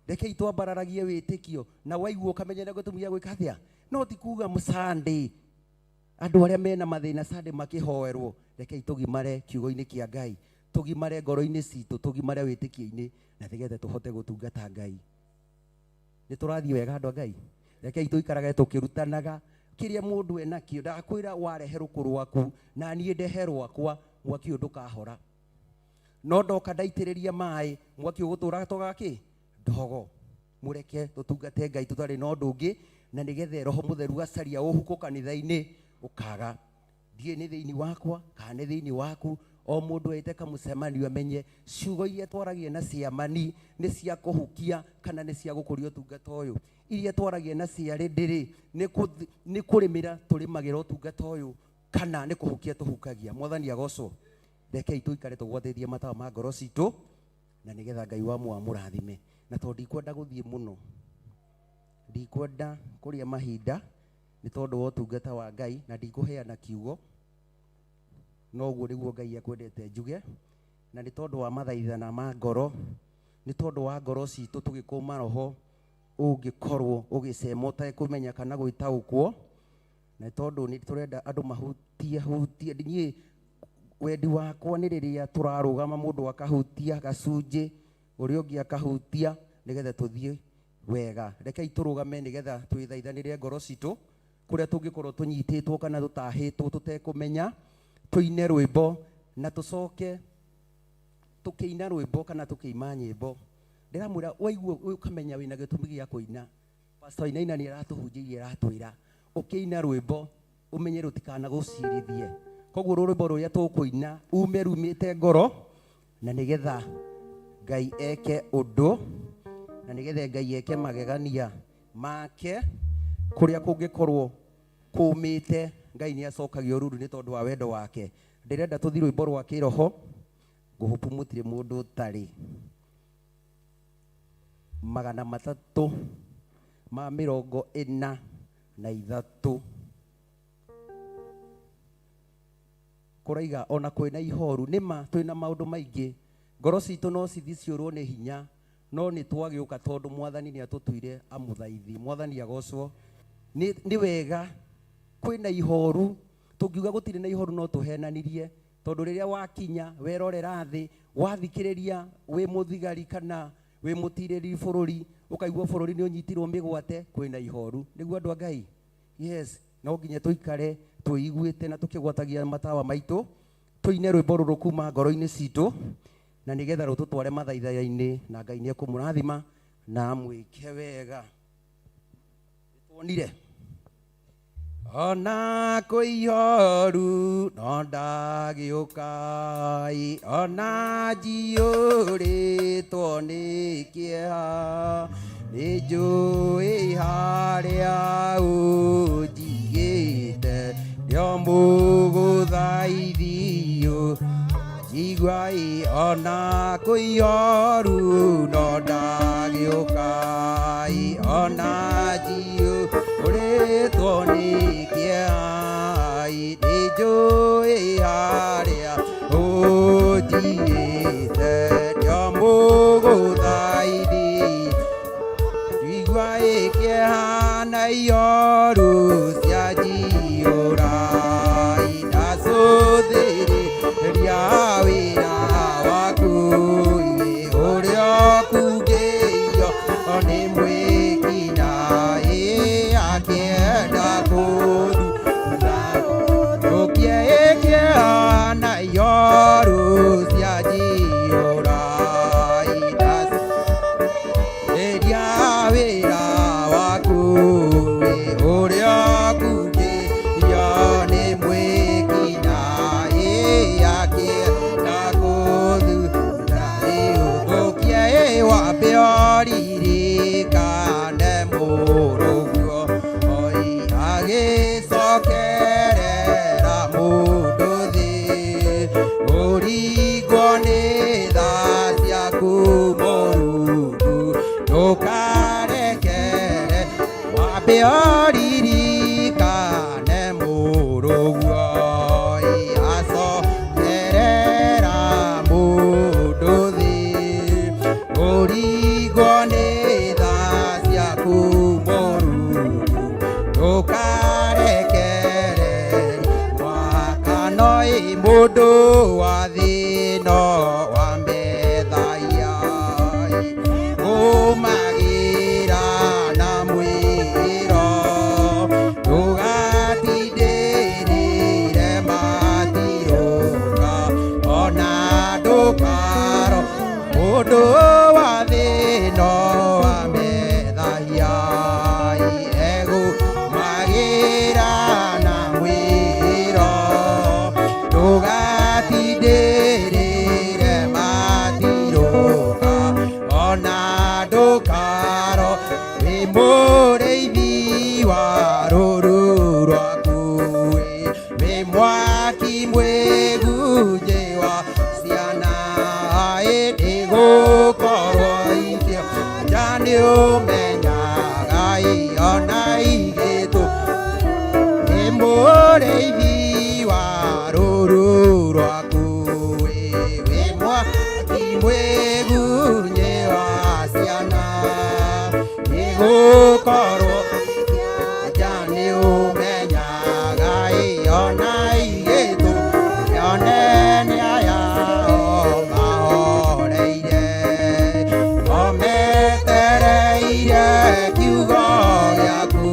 F: Rekei twambararagie wĩtĩkio na waigua ũkamenya nĩ gĩtũmi gĩa gwĩka atĩa. No ti kuga Sunday andũ arĩa mena mathĩna Sunday makĩhoerwo. Rekei tũgimare kiugo-inĩ kĩa Ngai, tũgimare ngoro-inĩ citũ, tũgimare wĩtĩkio-inĩ, na nĩgetha tũhote gũtungata Ngai. Nĩ tũrathiĩ wega andũ a Ngai? Rekei tũikarage tũkĩrutanaga kĩrĩa mũndũ enakĩo. Ndakwĩra warehe rũkũ rwaku na niĩ ndehe rwakwa, mwaki ũyũ ndũkahora. No ndoka ndaitĩrĩria maĩ, mwaki ũgũtũra tũgakĩ ndogo. Mũreke tũtungate Ngai tũtarĩ na ũndũ ũngĩ, na nĩgetha Roho Mũtheru acaria ũhuko kanitha-inĩ ũkaga. Ndiĩ nĩ thĩinĩ wakwa kana nĩ thĩinĩ waku, o mũndũ ete kamũcemanio amenye ciugo iria twaragia na ciamani nĩ cia kũhukia kana nĩ cia gũkũria ũtungata ũyũ. Iria twaragia na ciarĩ ndĩrĩ nĩ kũrĩmĩra tũrĩmagĩra ũtungata ũyũ kana nĩ kũhukia tũhukagia. Mwathani agocwo. Rekei tũikare tũgwatĩtie matawa ma ngoro citũ na nĩgetha Ngai wa muoyo amũrathime. Na tondũ ndikwenda gũthiĩ mũno, ndikwenda kũrĩa mahinda nĩ tondũ wa ũtungata wa Ngai, na ndikũheana kiugo, no ũguo nĩguo Ngai ekwendete njuge. Na nĩ tondũ wa mathaithana ma ngoro, nĩ tondũ wa ngoro citũ tũgĩkũma roho ũngĩkorwo ũgĩcema ũtekũmenya kana gwĩtaũkwo, na nĩ tondũ nĩ tũrenda andũ mahutie hutie. Niĩ wendi wakwa nĩ rĩrĩa tũrarũgama mũndũ akahutia gacunjĩ, ũrĩa ũngĩ akahutia, nĩgetha tũthiĩ wega. Rekei tũrũgame nĩgetha twĩthaithanĩre ngoro citũ kũrĩa tũngĩkorwo tũnyitĩtwo kana tũtahĩtwo tũtekũmenya, tũine rwĩmbo na tũcoke tũkĩina rwĩmbo kana tũkĩima nyĩmbo. Ndĩramwĩra waigua ũkamenya wĩna gĩtũmi gĩa kũina. Pastor Wainaina nĩ aratũhunjĩirie, aratwĩra ũkĩina rwĩmbo ũmenye rũtikanagũcirithie. Koguo rwĩmbo rũrĩa tũkũina ume rumĩte ngoro, na nĩgetha Ngai eke ũndũ, na nĩgetha Ngai eke magegania make kũrĩa kũngĩkorwo kũmĩte. Ngai nĩ acokagia ũruru nĩ tondũ wa wendo wake. Ndĩrenda tũthiĩ rwĩmbo rwa kĩroho ngũhũpu mũtirĩ mũndũ ũtarĩ. 343 kũraiga ona kwĩna ihoru. Nĩma twĩna maũndũ maingĩ, ngoro citũ no cithi ciũrwo nĩ hinya, no nĩ twagĩũka tondũ Mwathani nĩ atũtuire amũthaithi. Mwathani agocwo. Nĩ wega kwĩna ihoru, tũngiuga gũtirĩ na ihoru no tũhenanirie, tondũ rĩrĩa wakinya werorera thĩ, wathikĩrĩria wĩ mũthigari kana wĩ mũtirĩrĩri bũrũri, ũkaigua bũrũri nĩ ũnyitirwo mĩgwate, kwĩna ihoru. Nĩguo andũ a Ngai? Yes, no nginya tũikare twĩiguĩte na tũkĩgwatagia matawa maitũ, tũine rwĩmbo rũrũ kuma ngoro-inĩ citũ, na nĩgetha rũtũtware mathaithaya-inĩ, na Ngai nĩ ekũmũrathima na amwĩke wega. Nĩtuonire ona kwĩ ihoru no ndagĩũkai, ona njiyũrĩtwo nĩ kĩeha, nĩ njũĩ harĩa ũnjigĩte, nĩo mũgũthaithio. Njiguai ona kwĩ ihoru no ndagĩũkai, ona njiyũrĩtwo nĩ kĩeha, nĩ njũĩ harĩa ũnjigĩte, nĩo mũgũthaithio. Njiguai kĩeha na ihoru cia njiyũra, ndacũthĩrĩria wĩra waku.
G: Ĩoririkane mũrũguo acokerera mũndũ thĩ ũrigwo nĩ tha ciaku mũrungu ndũkarekere mwakano ĩ mũndũ wa thĩ no wambethaia ũmagĩra na mwĩro ndũgatindĩrĩre matirũka ona ndũkaro mũndũ wa thĩ no wambethaia egũmagĩra na mwĩro ndũgatindĩrĩre matirũka ona ndũkaro wĩ mũrĩithi wa rũru rwaku wĩ mwaki mwĩgunjĩ wa ciana ĩndĩgũkorwo ikĩo nja nĩ ũmenyaga ona igĩtũ nĩ mũrĩithi wa rũru rwaku wĩ mwaki mwĩgunye wa ciana nĩgũkorwo nja nĩ ũmenyaga ona igĩtũ yonene aya o mahoreire o metereire kiugo gĩaku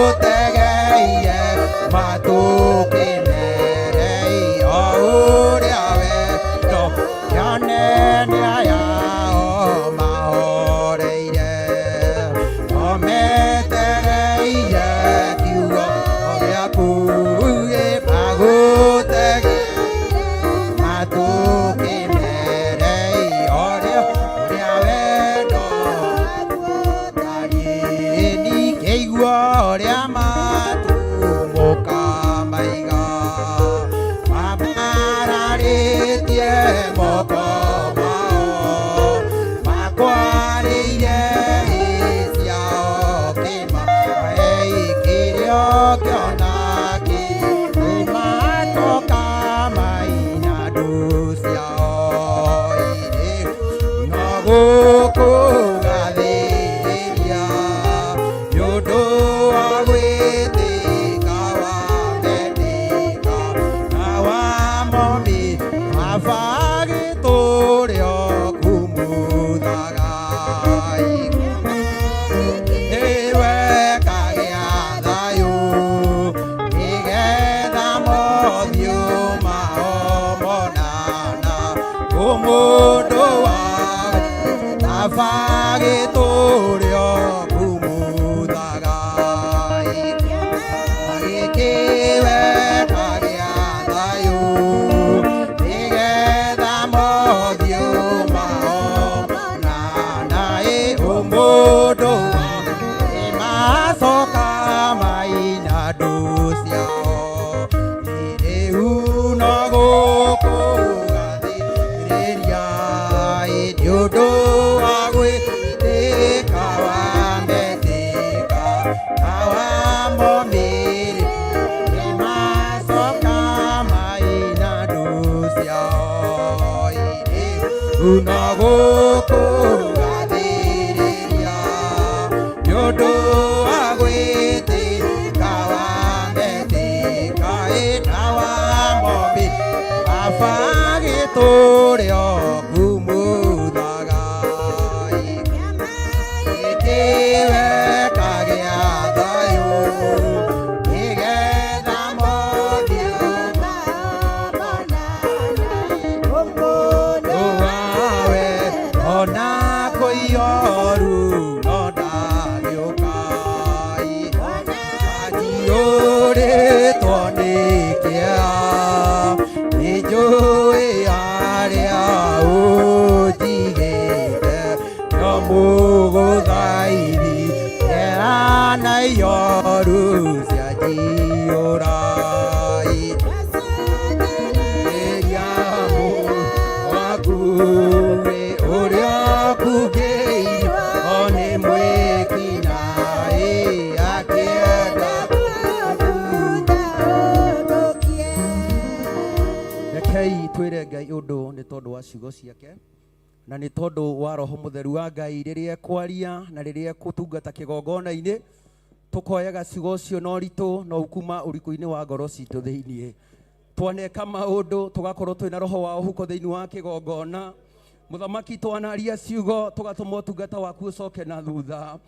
G: magũtegeire matũkĩmere o ũrĩa wendo yonene aya o mahoreire o metereire kiugo gĩaku magũtegeire matũkĩmere ũrĩa ũrĩa wendo nikĩigua ũrĩa matumũka maiga mambararĩtie moko mao makwarĩire ciao kĩmae kĩrĩa kĩona kĩmatoka maina ndũ ciao irĩ no gũkũgathĩrĩria nĩ ũndũ wa gwĩtĩka wa mendĩka na wa momi mabagĩtũrĩa kumuthaga nĩwe kagĩa thayũ nĩgetha mothiũ mao monana ũmũndũ wa abagĩtũrĩa kumuthaga agĩkĩwe kagĩa thayũ nĩgetha mothiũ mao monana ĩ ũmũndũ wa nĩmacoka maina ndũ ciao rĩu no gũkũgathĩrĩria nĩ ũndũ wa gwĩtĩka wa metĩka na wa momĩrĩ nĩmacoka maina ndũ ciao rĩu no gũkũgathĩrĩria nĩ ũndũ wa gwĩtĩka wa metĩka na wa momĩ abagĩtũrĩa kumuthaga gĩkĩwe kagĩa thayũ nĩgetha mothiũ mũndũ wawe ona kũioru no ndagĩũka anjiũrĩtwo nĩ kĩeha nĩ njũĩ arĩa ũnjigĩte no mũgũthaithi kĩeha na ioru cianjiyũra Miriamu waku ũrĩa kugĩirwo nĩ mwĩkina wa ciugo ciake na nĩ tondũ wa roho mũtheru wa Ngai rĩrĩa ekwaria na rĩrĩa ekũtungata kĩgongona-inĩ tũkoyaga ciugo ũcio na ũritũ na kuma ũriku-inĩ wa ngoro citũ thĩiniĩ. Twaneka maũndũ tũgakorwo twĩna roho wa ũhuko thĩinĩ wa kĩgongona. Mũthamaki twanaria ciugo tũgatũma ũtungata waku ũcoke na thutha.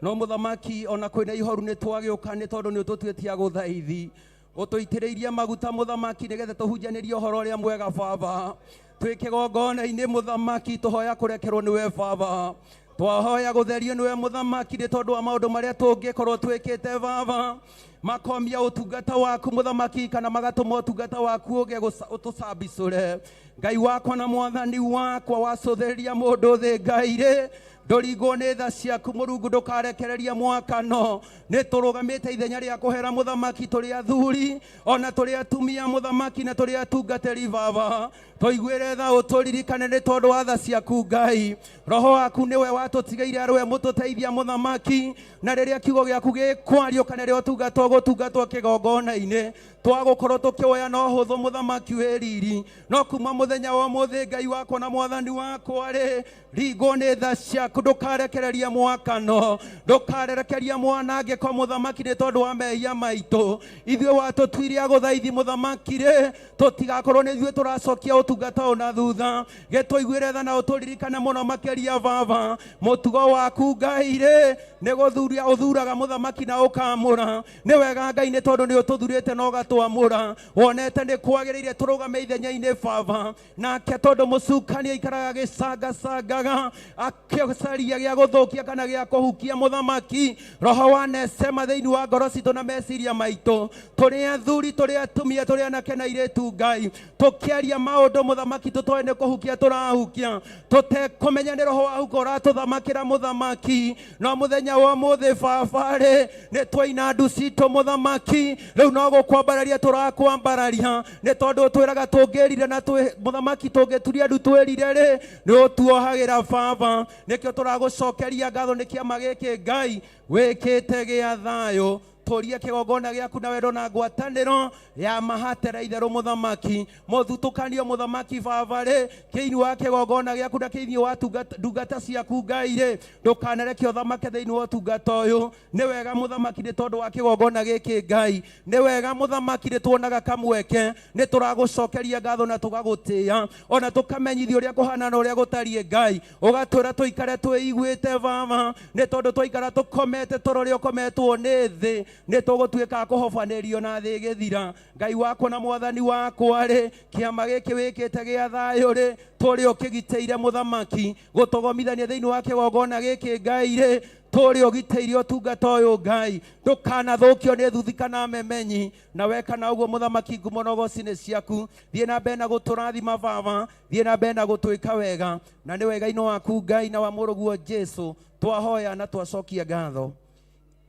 G: No mũthamaki ona kwĩna ihoru nĩ twagĩũka nĩ tondũ nĩ ũtũtuĩtie agũthaithi. Ũtũitĩrĩirie maguta mũthamaki nĩgetha tũhunjanĩrie ũhoro ũrĩa mwega baba. Twĩ kĩgongona-inĩ mũthamaki tũhoya kũrekerwo nĩwe baba. Twahoya gũtherio nĩwe mũthamaki nĩ tondũ wa maũndũ marĩa tũngĩkorwo twĩkĩte baba. Makomia ũtungata waku mũthamaki kana magatũma ũtungata waku ũge ũtũcambicũre. Ngai wakwa na mwathani wakwa wacũthĩrĩria mũndũ thĩ Ngai rĩ ndũringwo nĩ tha ciaku Mũrungu ndũkarekereria mwakano. Nĩ tũrũgamĩte ithenya rĩa kũhera mũthamaki tũrĩ athuri ona tũrĩ atumia mũthamaki na tũrĩ atungatĩri baba. Tũiguĩre tha ũtũririkane nĩ tondũ wa tha ciaku Ngai. Roho waku nĩwe watũtigeire arĩwe mũtũteithia mũthamaki na rĩrĩa kiugo gĩaku gĩkwario kana rĩrĩa ũtungata ũgũtungatwo kĩgongona-inĩ twagũkorwo tũkĩwoya na ũhũthũ mũthamaki wĩ riri. No kuma mũthenya wa ũmũthĩ Ngai wakwa na mwathani wakwa rĩ ringwo nĩ tha ciaku ndũkarekereria mwakano ndũkarekereria mwanangĩko mũthamaki nĩ tondũ wa mehia maitũ. Ithuĩ watũtuire agũthaithi mũthamaki rĩ tũtigakorwo nĩ ithuĩ tũracokia ũtungata ũyũ na thutha. Gĩtũiguĩre tha na ũtũririkane mũno makĩria baba. Mũtugo waku Ngai rĩ nĩ gũthuria ũthuraga mũthamaki na ũkamũra. Nĩ wega Ngai nĩ tondũ nĩ ũtũthurĩte na ũgatwamũra. Wonete nĩ kwagĩrĩire tũrũgame ithenya-inĩ baba. Nake tondũ mũcukani aikaraga agĩcangacangaga akĩcaria gĩa gũthũkia kana gĩa kũhukia mũthamaki roho wa necema thĩinĩ wa ngoro citũ na meciria maitũ. Tũrĩ athuri tũrĩ atumia tũrĩ anake na airĩtu Ngai tũkĩaria maũndũ mũthamaki tũtoĩ nĩ kũhukia tũrahukia tũtekũmenya nĩ roho wa huko ũratũthamakĩra mũthamaki. No mũthenya wa ũmũthĩ baba rĩ nĩ twaina ndu citũ mũthamaki rĩu no gũkwambararia tũrakwambararia nĩ tondũ ũtwĩraga tũngĩrire na mũthamaki tũngĩturia ndu twĩrire rĩ nĩ ũtuohagĩra baba. Nĩkĩo tũragũcokeria ngatho nĩ kĩama gĩkĩ Ngai wĩkĩte gĩa thayũ. Tũrie kĩgongona gĩaku na wendo na ngwatanĩro ya mahatera itherũ mũthamaki. Mũthutũkanio mũthamaki baba rĩ kĩini wa kĩgongona gĩaku na kĩini wa ndungata ciaku Ngai rĩ ndũkanareke ũthamake thĩinĩ wa ũtungata ũyũ. Nĩ wega mũthamaki nĩ tondũ wa kĩgongona gĩkĩ Ngai. Nĩ wega mũthamaki nĩ tuonaga kamweke nĩ tũragũcokeria ngatho na tũgagũtĩĩa ona tũkamenyithia ũrĩa kũhana na ũrĩa gũtariĩ Ngai. Ũgatwĩra tũikare twĩiguĩte baba nĩ tondũ twaikara tũkomete toro ũrĩa ũkometwo nĩ thĩ nĩ tũgũtuĩka a kũhobanĩrio na thĩ ĩgĩthira. Ngai wakwa na mwathani wakwa rĩ kĩama gĩkĩ wĩkĩte gĩa thayũ rĩ tũrĩ ũkĩgitĩire mũthamaki gũtũgomithania thĩinĩ wa kĩgongona gĩkĩ Ngai rĩ tũrĩ ũgitĩire ũtungata ũyũ Ngai ndũkanathũkio nĩ thuthi kana memenyi. Na weka na ũguo mũthamaki ngumo na ũgoci nĩ ciaku. Thiĩ na mbere na gũtũrathima baba, thiĩ na mbere na gũtwĩka wega na nĩ wega-inĩ waku Ngai na wa mũrũguo Jesu twahoya na twacokia ngatho.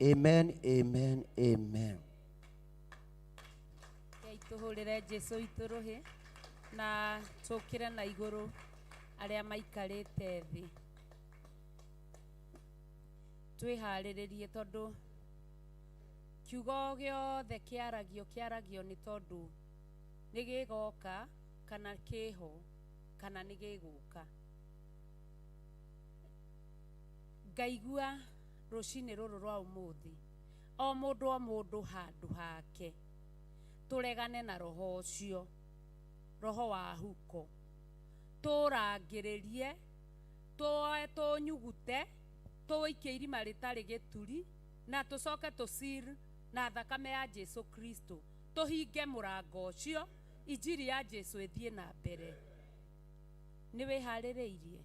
G: Amen, amen, amen.
H: Ngai tũhũrĩre Jesu witũ rũhĩ na tũkĩre na igũrũ arĩa maikarĩte thĩ. Twĩharĩrĩrie tondũ kiugo gĩothe kĩaragio kĩaragio nĩ tondũ nĩ gĩgoka kana kĩho kana nĩ gĩgũka. Ngaigua rũcinĩ rũrũ rwa ũmũthĩ o mũndũ o mũndũ handũ hake tũregane na roho ũcio roho wa huko tũrangĩrĩrie tuoe tũnyugute tũikie irima rĩtarĩ gĩturi na tũcoke tũcir na thakame ya Jesu Kristo tũhinge mũrango ũcio injiri ya Jesu ĩthiĩ na mbere. Nĩ wĩharĩrĩirie?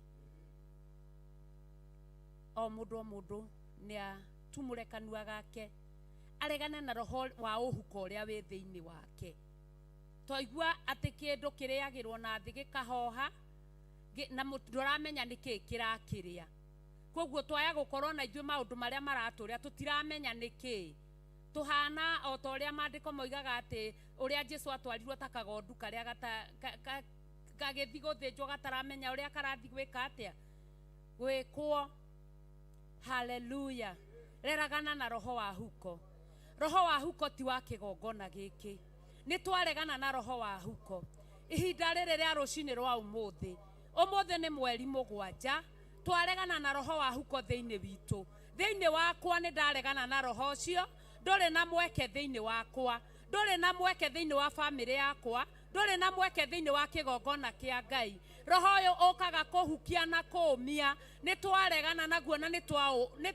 H: O mũndũ o mũndũ nĩ atumũre kanua gake aregane na roho wa ũhuko ũrĩa wĩ thĩinĩ wake. Twaigua atĩ kĩndũ kĩrĩagĩrwo na thĩ gĩkahoha na ndũramenya nĩkĩ kĩrakĩrĩa. Koguo twaya gũkorwo na ithuĩ maũndũ marĩa maratũrĩa tũtiramenya nĩkĩ. Tũhana o ta ũrĩa maandĩko moigaga atĩ ũrĩa Jesu atwarirwo ta kagondu karĩa gagĩthiĩ gũthĩnjwo gataramenya ũrĩa karathiĩ gwĩka atĩa gwĩkwo. Haleluya. Reragana na roho wa huko. Roho wa huko ti wa kĩgongona gĩkĩ. Nĩ twaregana na roho wa huko. Ihinda rĩrĩ rĩa rũcinĩ rwa ũmũthĩ, ũmũthĩ nĩ mweri 7, twaregana na roho wa huko thĩinĩ witũ. Thĩinĩ wakwa nĩ ndaregana na roho ũcio, ndũrĩ na mweke thĩinĩ wakwa, ndũrĩ na mweke thĩinĩ wa bamĩrĩ yakwa, ndũrĩ na mweke thĩinĩ wa kĩgongona kĩa Ngai. Roho ũyũ ũkaga kũhukia na kũũmia, nĩ twaregana naguo na nĩ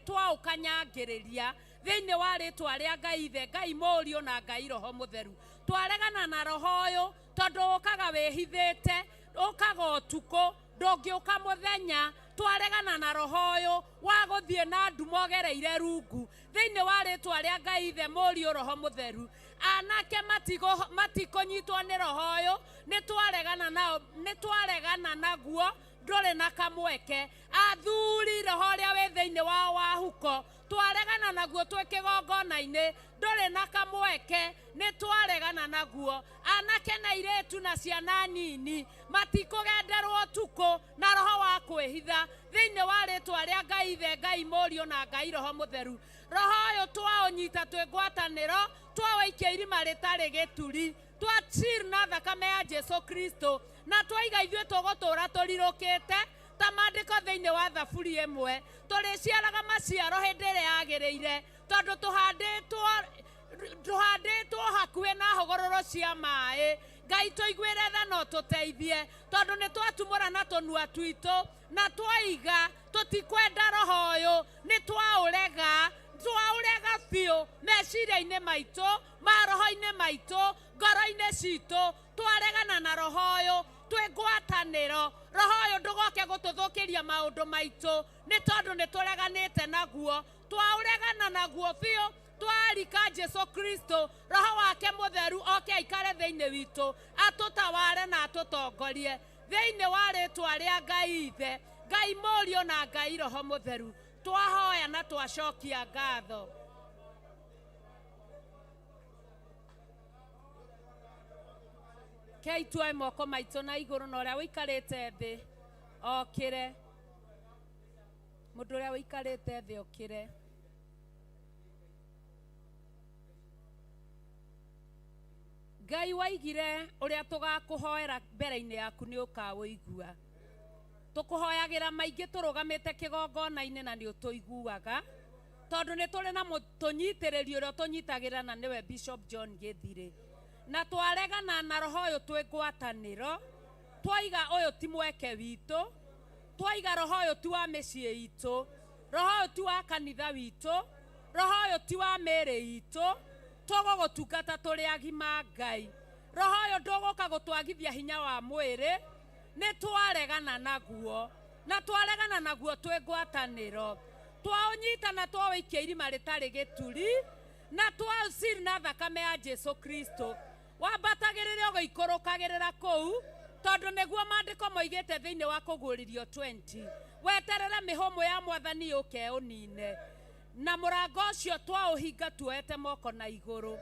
H: twaũkanyangĩrĩria thĩinĩ wa rĩtwa rĩa Ngai Ithe, Ngai Mũriũ na Ngai Roho Mũtheru. Twaregana na roho ũyũ tondũ ũkaga wĩhithĩte, ũkaga ũtukũ, ndũngĩũka mũthenya. Twaregana na roho ũyũ wa gũthiĩ na nduma ũgereire rungu thĩinĩ wa rĩtwa rĩa Ngai Ithe, Mũriũ, Roho Mũtheru. Anake matikũnyitwo nĩ roho ũyũ, nĩ twaregana nao, nĩ twaregana naguo, ndũrĩ na kamweke. Athuri roho ũrĩa wĩ thĩinĩ wao wa huko, twaregana naguo twĩ kĩgongona-inĩ, ndũrĩ na kamweke, nĩ twaregana naguo. Anake na airĩtu na ciana nini matikũgenderwo ũtukũ na roho wa kwĩhitha thĩinĩ wa rĩtwa rĩa Ngai Ithe, Ngai Mũriũ na Ngai Roho Mũtheru. Roho ũyũ twaũnyita twĩ ngwatanĩro, twawaikia irima rĩtarĩ gĩturi, twacir na thakame ya Jesu Kristo, na twaiga ithuĩ tũgũtũũra tũrirũkĩte ta maandĩko thĩinĩ wa Thaburi 1, tũrĩciaraga maciaro hĩndĩ ĩrĩa yagĩrĩire, tondũ tũhandĩtwo hakuhĩ na hũgũrũrũ cia maĩ. Ngai tũiguĩre tha no tũteithie, tondũ nĩ twatumũra na tũnua twitũ na twaiga tũtikwenda roho ũyũ, nĩ twaũrega, twaũrega biũ meciria-inĩ maitũ, maroho-inĩ maitũ, ngoro-inĩ citũ. Twaregana na roho ũyũ twĩ ngwatanĩro. Roho ũyũ ndũgoke gũtũthũkĩria maũndũ maitũ, nĩ tondũ nĩ tũreganĩte naguo. Twaũregana naguo biũ, twarika Jesu Kristo, roho wake mũtheru oke aikare thĩinĩ witũ, atũtaware na atũtongorie thĩinĩ wa rĩtwa rĩa Ngai Ithe, Ngai Mũriũ na Ngai Roho Mũtheru. Twahoya na twacokia ngatho. Kei tuoe moko maitũ na igũrũ, na ũrĩa ũikarĩte thĩ okĩre. Mũndũ ũrĩa ũikarĩte thĩ okĩre. Ngai waigire ũrĩa tũgakũhoera mbere-inĩ yaku nĩ ũkaũigua. Tũkũhoyagĩra maingĩ tũrũgamĩte kĩgongona-inĩ na nĩ ũtũiguaga, tondũ nĩ tũrĩ na mũtũnyitĩrĩri ũrĩa ũtũnyitagĩra na nĩwe Bishop John Gĩthirĩ. Na twaregana na roho ũyũ twĩ ngwatanĩro, twaiga ũyũ ti mweke witũ, twaiga roho ũyũ ti wa mĩciĩ itũ, roho ũyũ ti wa kanitha witũ, roho ũyũ ti wa mĩĩrĩ itũ, tũgũgũtungata tũrĩ agima Ngai. Roho ũyũ ndũgũka gũtwagithia hinya wa mwĩrĩ, nĩ twaregana naguo, na twaregana naguo twĩ ngwatanĩro. Twaũnyita na twaũikia irima rĩtarĩ gĩturi, na twaũciri na thakame ya Jesu Kristo. Wambatagĩrĩra ũgĩikũrũkagĩrĩra kũu, tondũ nĩguo maandĩko moigĩte thĩinĩ wa Kũguũrĩrio 20. Weterere mĩhũmũ ya Mwathani yũke ũnine. Na mũrango ũcio twaũhinga tuoete moko na igũrũ.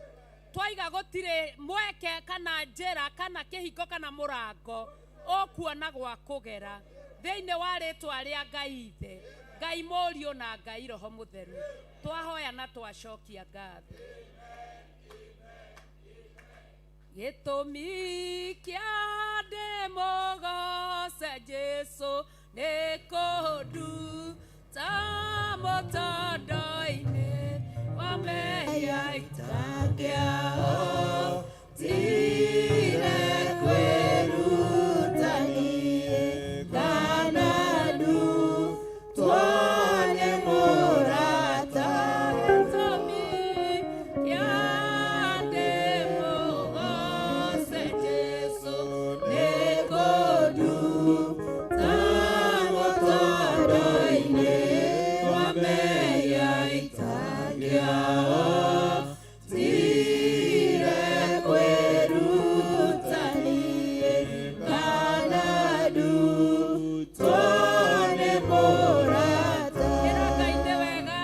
H: Twaiga gũtirĩ mweke kana njĩra kana kĩhingo kana mũrango ũkuona gwa kũgera thĩinĩ wa rĩtwa rĩa Ngai Ithe, Ngai Mũriũ na Ngai Roho Mũtheru. Twahoya na twacokia ngatho. Gĩtũmi kĩa ndĩmũgoce Jesu nĩ kũnduta mũtondo-inĩ wa mehia itangĩahotire kwĩruta niĩ, kana ndutwo nĩ mũrata. Gĩtũmi kĩa ndĩmũgoce Jesu nĩ kũnduta mũtondo-inĩ wa mehia itangĩahotire kwĩruta niĩ, kana ndutwo nĩ mũrata. Ĩra Ngai nĩ wega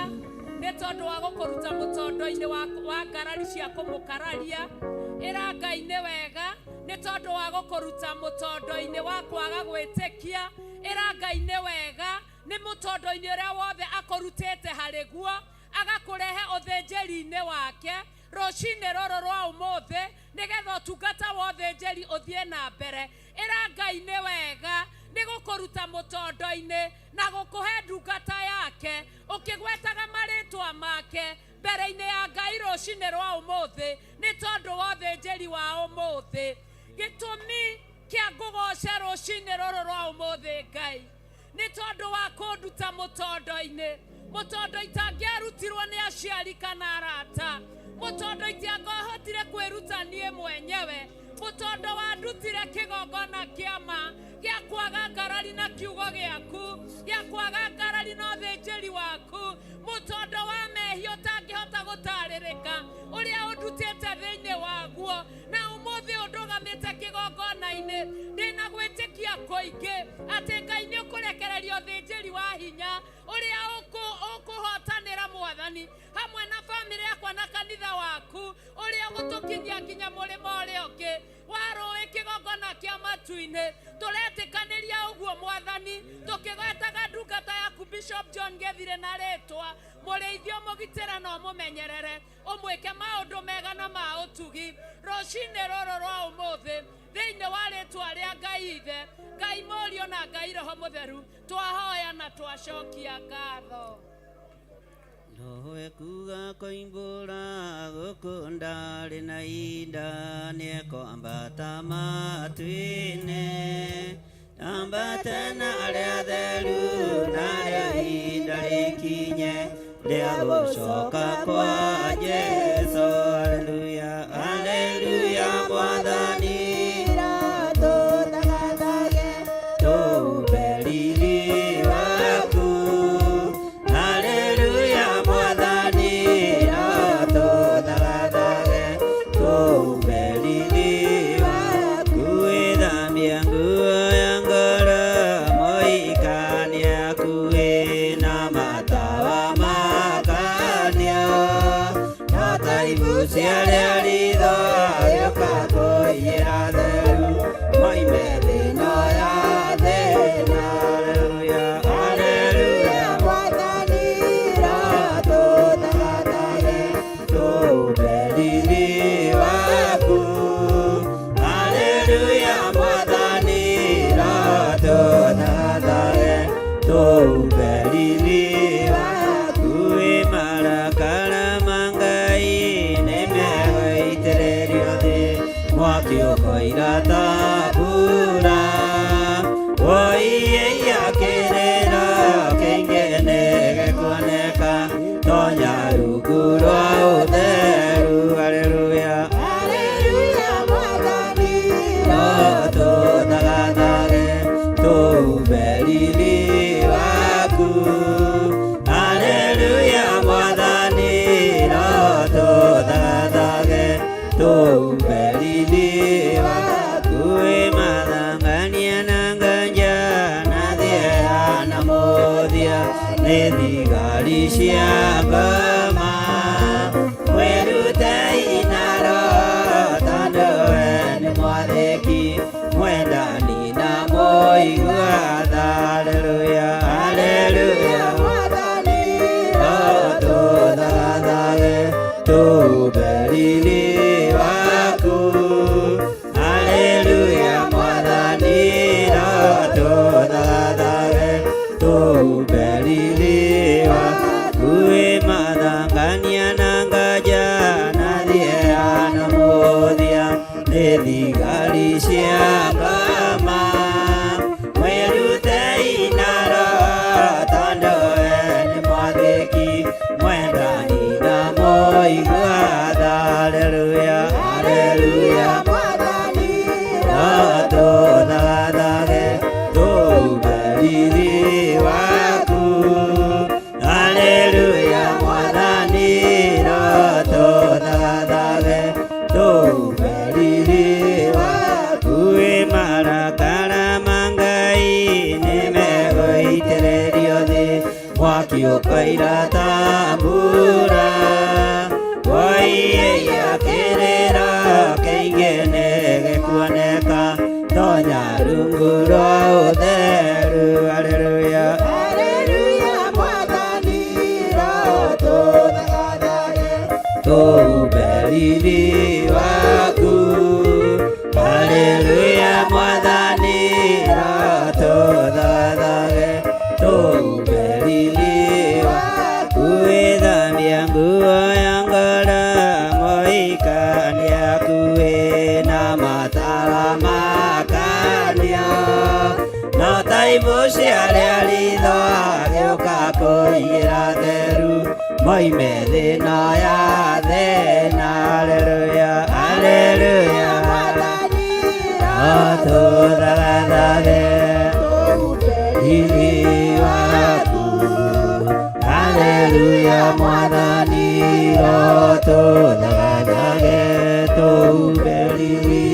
H: nĩ tondũ wa gũkũruta mũtondo-inĩ wa ngarari cia kũmũkararia. Ĩra Ngai nĩ wega nĩ tondũ wa gũkũruta mũtondo-inĩ wa kwaga gwĩtĩkia. Ĩra Ngai nĩ wega nĩ mũtondo-inĩ ũrĩa wothe akũrutĩte harĩ guo, agakũrehe ũthĩnjĩri-inĩ wake, Rũcinĩ rũrũ rwa ũmũthĩ nĩgetha ũtungata wa ũthĩnjĩri ũthiĩ na mbere. Ĩra Ngai nĩ wega nĩ gũkũruta mũtondo-inĩ na gũkũhe ndungata yake ũkĩgwetaga marĩtwa make mbere-inĩ ya Ngai rũcinĩ rwa ũmũthĩ nĩ tondũ wa ũthĩnjĩri wa ũmũthĩ. Gĩtũmi kĩa ngũgoce rũcinĩ rũrũ rwa ũmũthĩ Ngai nĩ tondũ wa kũnduta mũtondo-inĩ, mũtondo itangĩarutirwo nĩ aciari kana arata, mũtondo itiangĩhotire kwĩruta niĩ mwenyewe, mũtondo wandutire kĩgongona kĩa ma gĩa kwaga ngarari na kiugo gĩaku, gĩa kwaga ngarari na ũthĩnjĩri waku, mũtondo wa mehia ũtangĩhota gũtarĩrĩka ũrĩa ũndutĩte thĩinĩ waguo, na ũmũthĩ ũndũgamĩte kĩgongona-inĩ ndĩna gwĩtĩkia kũingĩ atĩ Ngai nĩ ũkũrekereria ũthĩnjĩri wa hinya ũrĩa ũkũhotanĩra Mwathani hamwe na bamĩrĩ yakwa na kanitha waku ũrĩa ũgũtũkinyia nginya mũrĩmo ũrĩa ũngĩ wa rũĩ kĩgongona kĩa matu-inĩ. Tũretĩkanĩria ũguo Mwathani tũkĩgwetaga ndungata yaku Bishop John Gethire na rĩtwa mũrĩithio mũgitĩre na ũmũmenyerere ũmwĩke maũndũ mega na ma ũtugi rũcinĩ rũrũ rwa ũmũthĩ thĩinĩ wa rĩtwa rĩa Ngai Ithe, Ngai Mũriũ na Ngai Roho Mũtheru twahoya na twacokia ngatho.
I: Nowe kuga koimbũra gũkũ ndarĩ na inda nĩekwambata matu-inĩ ambate na arĩa atheru na arĩa ihinda rĩkinye rĩa gũcoka kwa Jesũ. Haleluya, haleluya Mwathani tũmbe riri waku. Haleluya Mwathani tũthagathage tũmbe riri waku. Wĩthambia nguo ya ngoro mũhikania akuĩ na matawa makanio na taibu cia arĩa ritho agĩũka kũiyĩra theru moime thĩna ya thĩna. Haleluya, haleluya Mwathani tũthagathage tũmbe riri waku. Haleluya Mwathani tũthagathage tũmbe riri waku. Wĩ marakara ma Ngai nĩmegũitĩrĩrio thĩ mwaki ũkoira ta mbura woiyeia kĩrĩro kĩingĩ nĩgĩkuoneka tonya rungu rwa ũtheru. Haleluya, haleluya Mwathani tũthagathage tũmbe riri waku. Haleluya Mwathani tũthagathage tũmbe riri waku. Wĩ mathangania na nganja na thĩea na mũthia nĩ thigari cia ngoma mwĩrutei na roho tondũ we nĩ mwathĩki mwendani na mũigua tha. Haleluya, haleluya Mwathani tũthagathage tũmbe riri waku. Haleluya Mwathani tũthagathage tũmbe riri waku. Wĩ mathangania na nganja na thĩea na mũthia nĩ thigari cia ngoma mwĩrutei na roho tondũ we nĩ mwathĩki mwendani na mũigua tha. Haleluya, haleluya Mwathani tũthagathage tũmbe riri waku. Haleluya Mwathani tũthagathage tũmbe riri waku. Wĩ marakara ma Ngai nĩmegũitĩrĩrio thĩ mwaki ũkoira ta mbura woiyeia kĩrĩro kĩingĩ nĩgĩkuoneka tonya rungu rwa ũtheru. Haleluya, haleluya Mwathani tũthagathage tũmbe Riri waku. Haleluya Mwathani rotũthathage tũmbe riri waku. Wĩthambia nguo ya ngoro mũhikania akuĩ na matara makanio no taimũ ciarĩa ritho agĩũka kũigĩra theru moime thĩna ya thĩna. Haleluya, haleluya otũthathage riri waku. Haleluya Mwathani rotũthathage tũmbe riri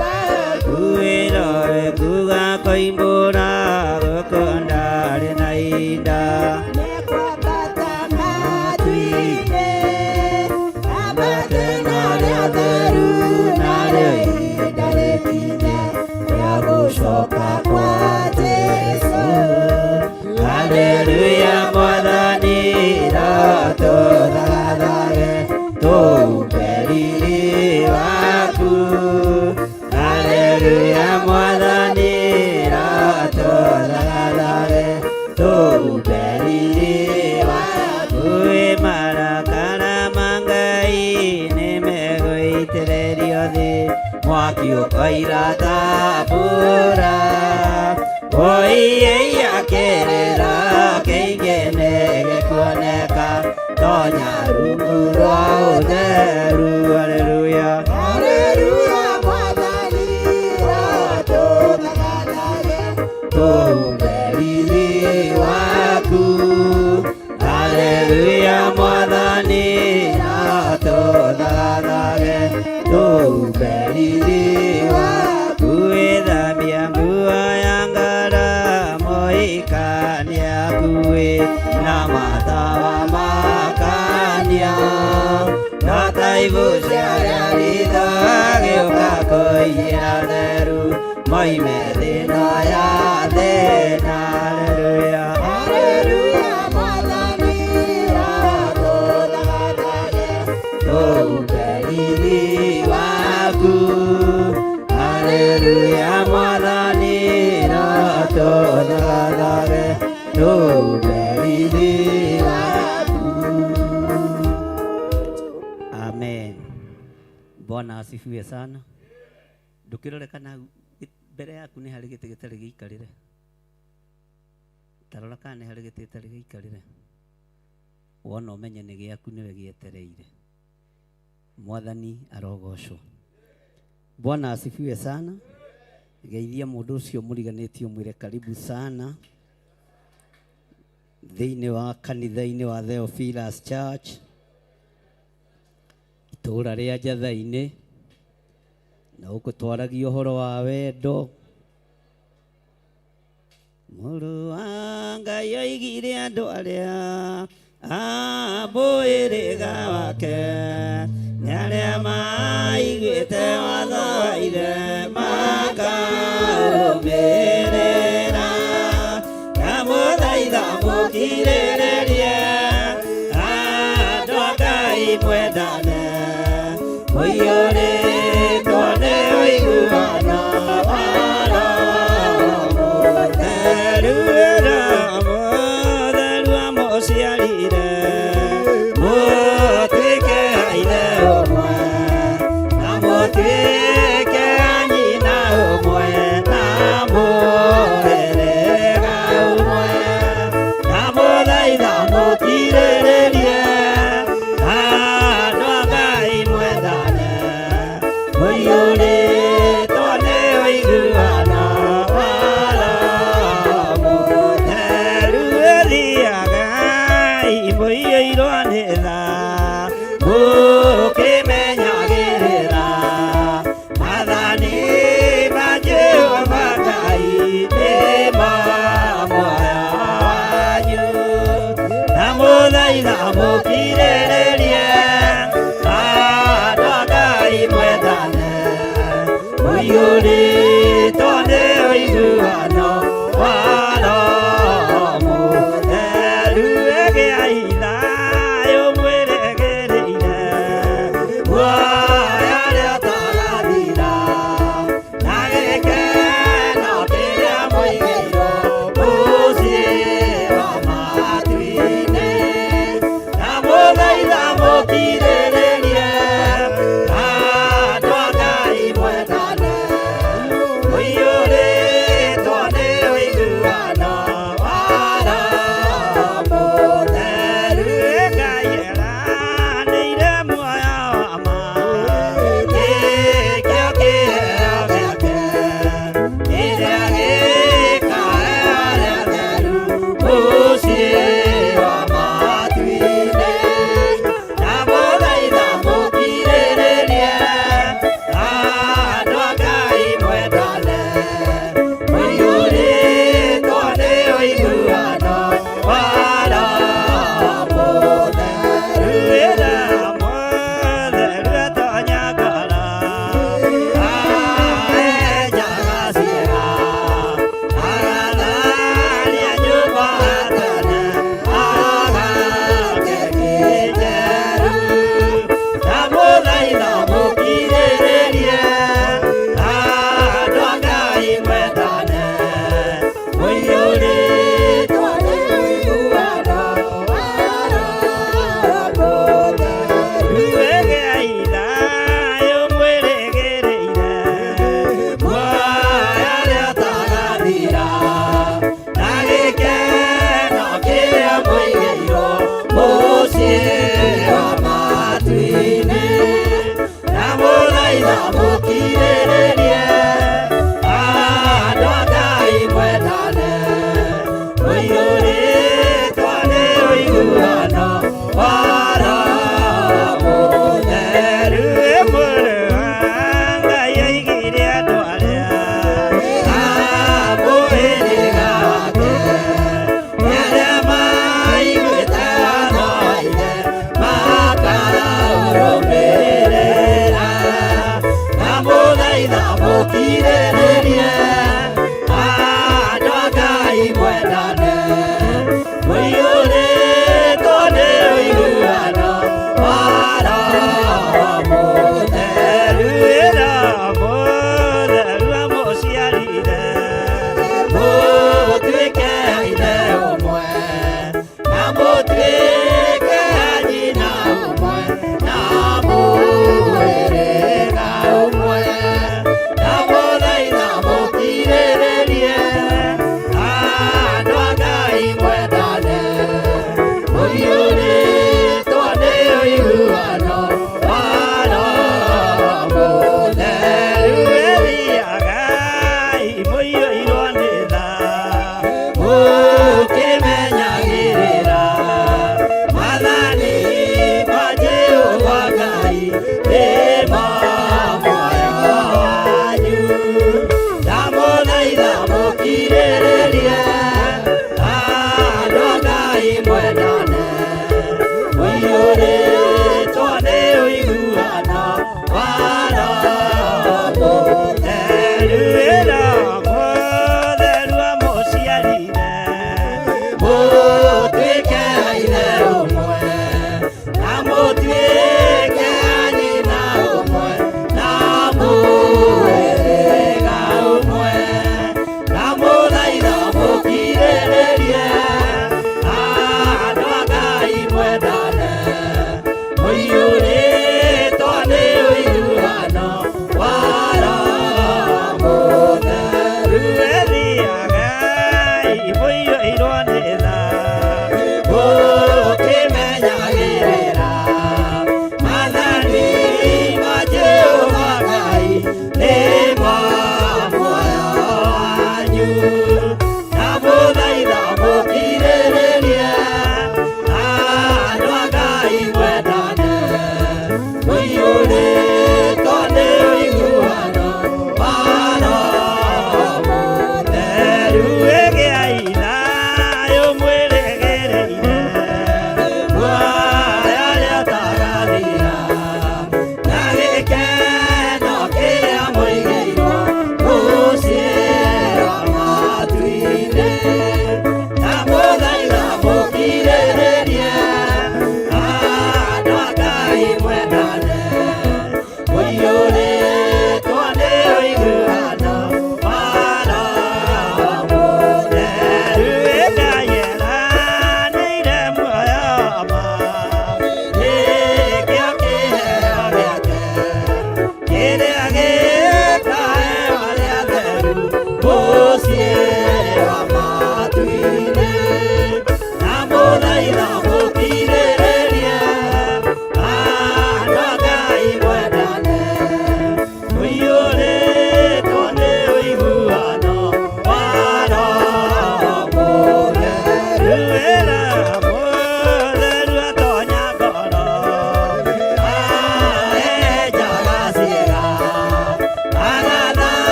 I: waku. Wĩrowe kuga koimbũra gũkũ ndarĩ na inda gũcoka kwa Jesũ. Haleluya Mwathani rotũthathage tũmbe riri waku. Haleluya Mwathani rotũthathage tũmbe riri waku. Wĩ marakara ma Ngai nĩmegũitĩrĩrio thĩ mwaki ũkoira ta mbura. Oiyeia kĩrĩra kĩingĩ nĩgĩkuoneka tonya rungu rwa ũtheru. Haleluya, haleluya Mwathani rotũthathage tũmbe riri waku. Haleluya Mwathani rotũthathage tũmbe riri waku. Wĩthambia nguo ya ngoro mũhikania akuĩ na matawa makanio no taimũ ciarĩa ritho agĩũka kũiyĩra theru moime thĩna ya thĩna. Haleluya, haleluya Mwathani rotũthathage tũmbe riri waku. Haleluya Mwathani rotũthathage tũmbe riri waku. Amen.
J: Bwana asifiwe sana. Ndũkĩrore kana mbere yaku nĩ harĩ gĩtĩ gĩtarĩ gĩikarĩre. Tarora kana nĩ harĩ gĩtĩ gĩtarĩ gĩikarĩre. Wona ũmenye nĩ gĩaku nĩwe gĩetereire. Mwathani arogocwo. Bwana asifiwe sana. Geithia mũndũ ũcio mũriganĩtie ũmwĩre karibu sana thĩinĩ wa kanitha-inĩ wa Theophilus Church itũũra rĩa Njatha-inĩ, na gũkũ twaragia ũhoro wa wendo. Mũrũ wa Ngai oigire andũ arĩa a mũhĩrĩga wake nĩ arĩa maiguĩte watho wa ithe makarũmĩrĩra. Ndamũthaitha mũkirĩrĩrie andũ a Ngai mwendane mũiyũrĩtwo nĩ ũiguano wa Roho Mũtheru. Roho Mũtheru amũciarire mũtuĩke a ithe ũmwe na mũtuĩke a nyina ũmwe na mũhĩrĩga ũmwe. Ndamũthaitha mũkirĩrĩrie andũ a Ngai mwendane mũiyũrĩtwo nĩ ũiguano wa Roho Mũtheru. Thiagai mũiyũirwo nĩ tha mũkĩmenyagĩrĩra maathani ma Jehova Ngai nĩmo muoyo wanyu. Ndamũthaitha mũkirĩrĩrie andũ a Ngai mwendane mũiyũrĩtwo nĩ ũiguano wa Roho Mũtheru. Gĩai thayũ mwĩrĩgĩrĩire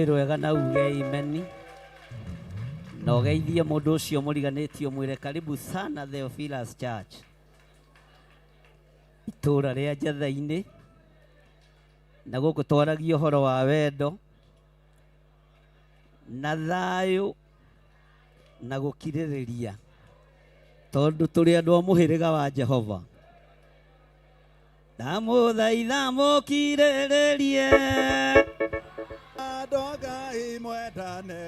J: Rũhĩ rwega na uge imeni na ũgeithie mũndũ ũcio mũriganĩtio mwĩre karibu sana Theophilus Church, itũũra rĩa Njatha-inĩ, na gũkũ twaragia ũhoro wa wendo na thayũ na gũkirĩrĩria, tondũ tũrĩ andũ a mũhĩrĩga wa Jehova. Ndamũthaitha mũkirĩrĩrie
K: andũ a Ngai mwendane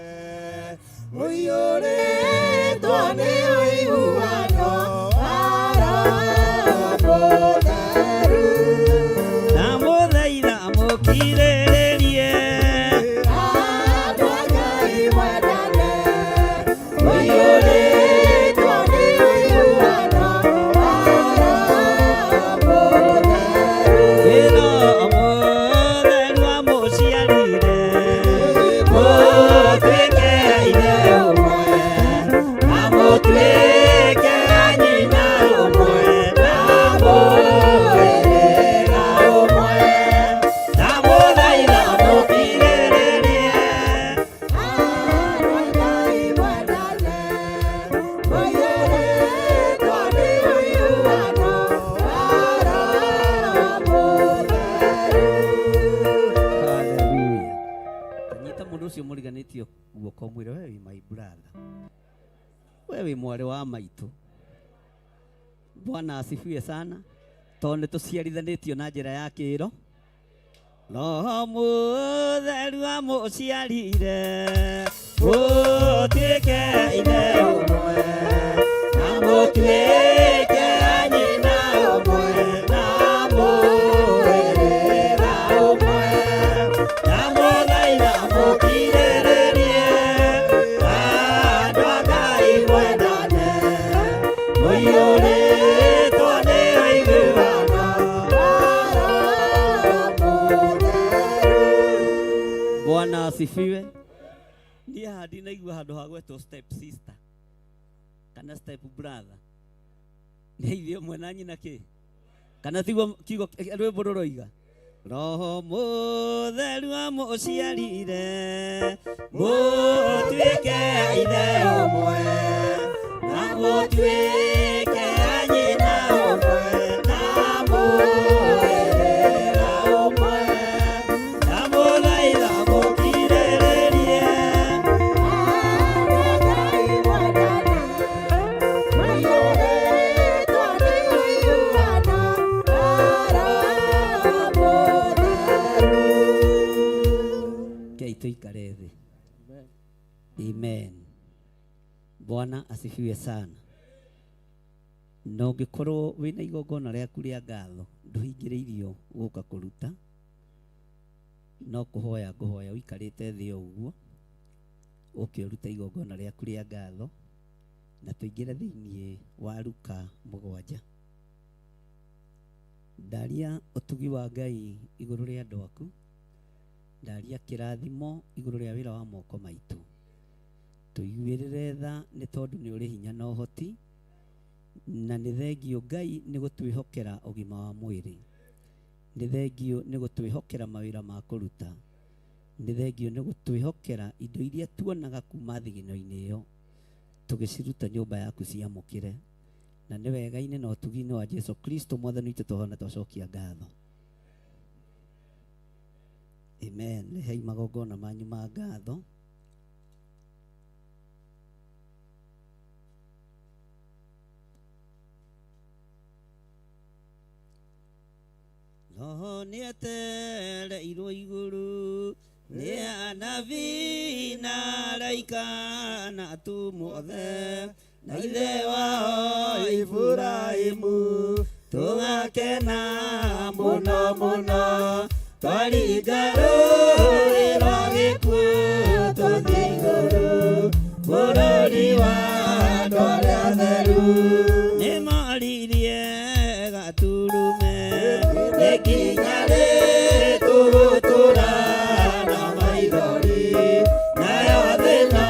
K: mũiyũrĩtwo nĩ ũiguano wa Roho Mũtheru.
J: Ndamũthaitha mũkirĩrĩrie
K: Andũ a Ngai mwendane mũiyũrĩtwo nĩ ũiguano wa Roho Mũtheru.
J: Roho Mũtheru amũciarire mũtuĩke ithe ũmwe na mũtuĩke nyina ũmwe na mũhĩrĩga ũmwe. Ndamũthaitha mũkirĩrĩrie
K: Andũ a Ngai mwendane mũiyũrĩtwo nĩ ũiguano wa Roho Mũtheru.
J: Hallelujah. Nyita mũndũ ũcio mũriganĩtio guoko mwĩre we wĩ my brother, we wĩ mwarĩ wa maitũ. Bwana asifiwe sana, tondũ nĩ tũciarithanĩtio na njĩra ya kĩro. Roho Mũtheru amũciarire mũtuĩke ithe ũmwe na mũtuĩke nyina ũmwe na mũhĩrĩga ũmwe. Ndamũthaitha mũkirĩrĩrie andũ a Ngai mwendane mũiyũrĩtwo nĩ ũiguano
K: Wa Roho Mũtheru.
J: Bwana asifiwe. Niĩ haha ndinaigua handũ ha gwetwo step sister kana step brother. Nĩ ithe ũmwe na nyina kĩ? Kana tiguo kiugo rwĩmbo rũroiga? Roho Mũtheru amũciarire mũtuĩke ithe ũmwe na mũtuĩke nyina ũmwe na mũhĩrĩga ũmwe. Ndamũthaitha mũkirĩrĩrie
K: Andũ a Ngai mwendane mũiyũrĩtwo nĩ ũiguano wa Roho Mũtheru.
J: Kei tuikare thĩ. Amen. Bwana asifiwe sana. Na ũngĩkorwo wĩna igongona rĩaku rĩa ngatho ndũhingĩrĩirio gũka kũruta, no kũhoya ngũhoya ũikarĩte thĩ o ũguo ũke ũrute igongona rĩaku rĩa ngatho, na tũingĩre thĩiniĩ wa Luka 7. Ndaria ũtugi wa Ngai igũrũ rĩa andũ aku, ndaria kĩrathimo igũrũ rĩa wĩra wa moko maitũ. Tũiguĩrĩre tha nĩ tondũ nĩ ũrĩ hinya na ũhoti, na nĩ thengio Ngai nĩ gũtwĩhokera ũgima wa mwĩrĩ, nĩ thengio nĩ gũtwĩhokera mawĩra ma kũruta, nĩ thengio nĩ gũtwĩhokera indo iria tuonaga kuma thigino-inĩ ĩyo tũgĩciruta nyũmba yaku ciamũkĩre. Na nĩ wega-inĩ na ũtugi-inĩ wa Jesu Kristo mwathani witũ twahona twacokia ngatho. Amen. Rehei magongona manyu ma ngatho. Roho nĩetereirwo igũrũ nĩ anabii na araika na atũmwo othe na ithe wao Iburahĩmu, tũgakena mũno mũno twaringa rũũĩ rwa gĩkuũ tũthiĩ igũrũ bũrũri wa andũ arĩa atheru. Nĩmoririe gaturume nĩ nginya rĩ tũgũtũũra na maithori nayo thĩ no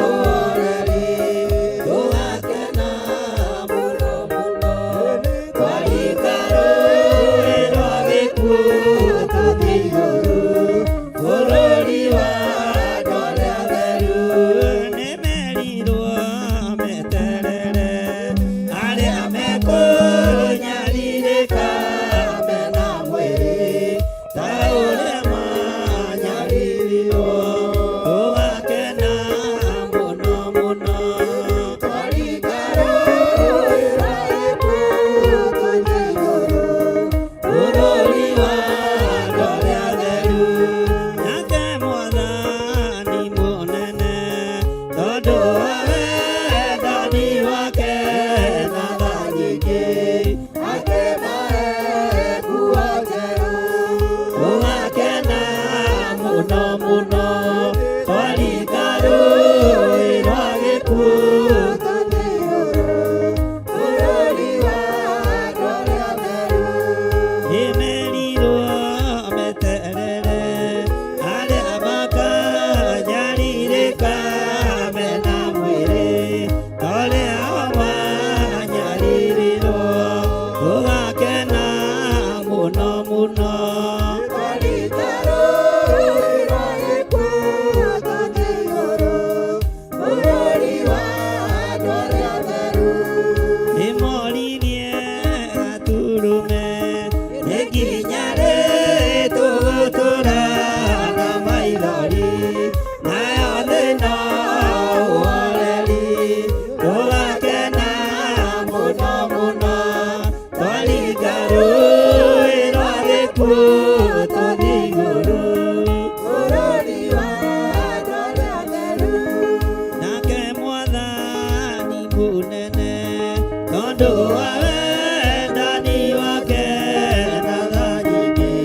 J: ũhoreri, tũgakena mũno mũno twaringa rũũĩ rwa gĩkuũ tũthiĩ igũrũ bũrũri wa
I: Tondũ wa wendani wake na tha nyingĩ,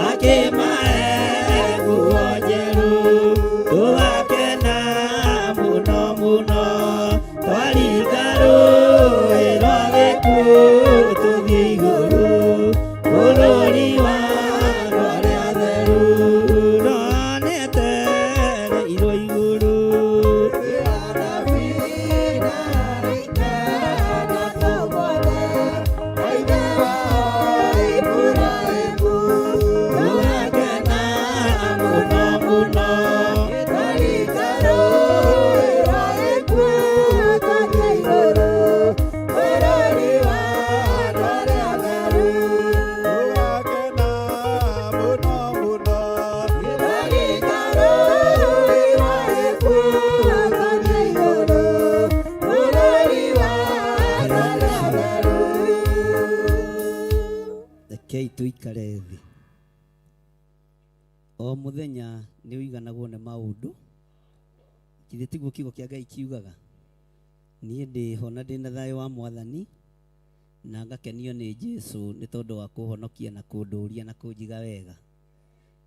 I: akĩmahe nguo njerũ. Tũgakena mũno mũno, twaringa rũĩ rwa gĩkuũ tũthiĩ igũrũ, bũrũri wa andũ arĩa atheru. No nĩetereirwo igũrũ. Tũgakena mũno mũno,
B: Tũgakena mũno mũno.
J: Rekei tũikare thĩ. O mũthenya nĩ ũiganagwo nĩ maũndũ. Githĩ tiguo kiugo kĩa Ngai kiugaga? Niĩ ndĩho na ndĩna thayũ wa Mwathani na ngakenio nĩ Jesũ nĩ tondũ wa kũhonokia na kũndũria na kũnjiga wega.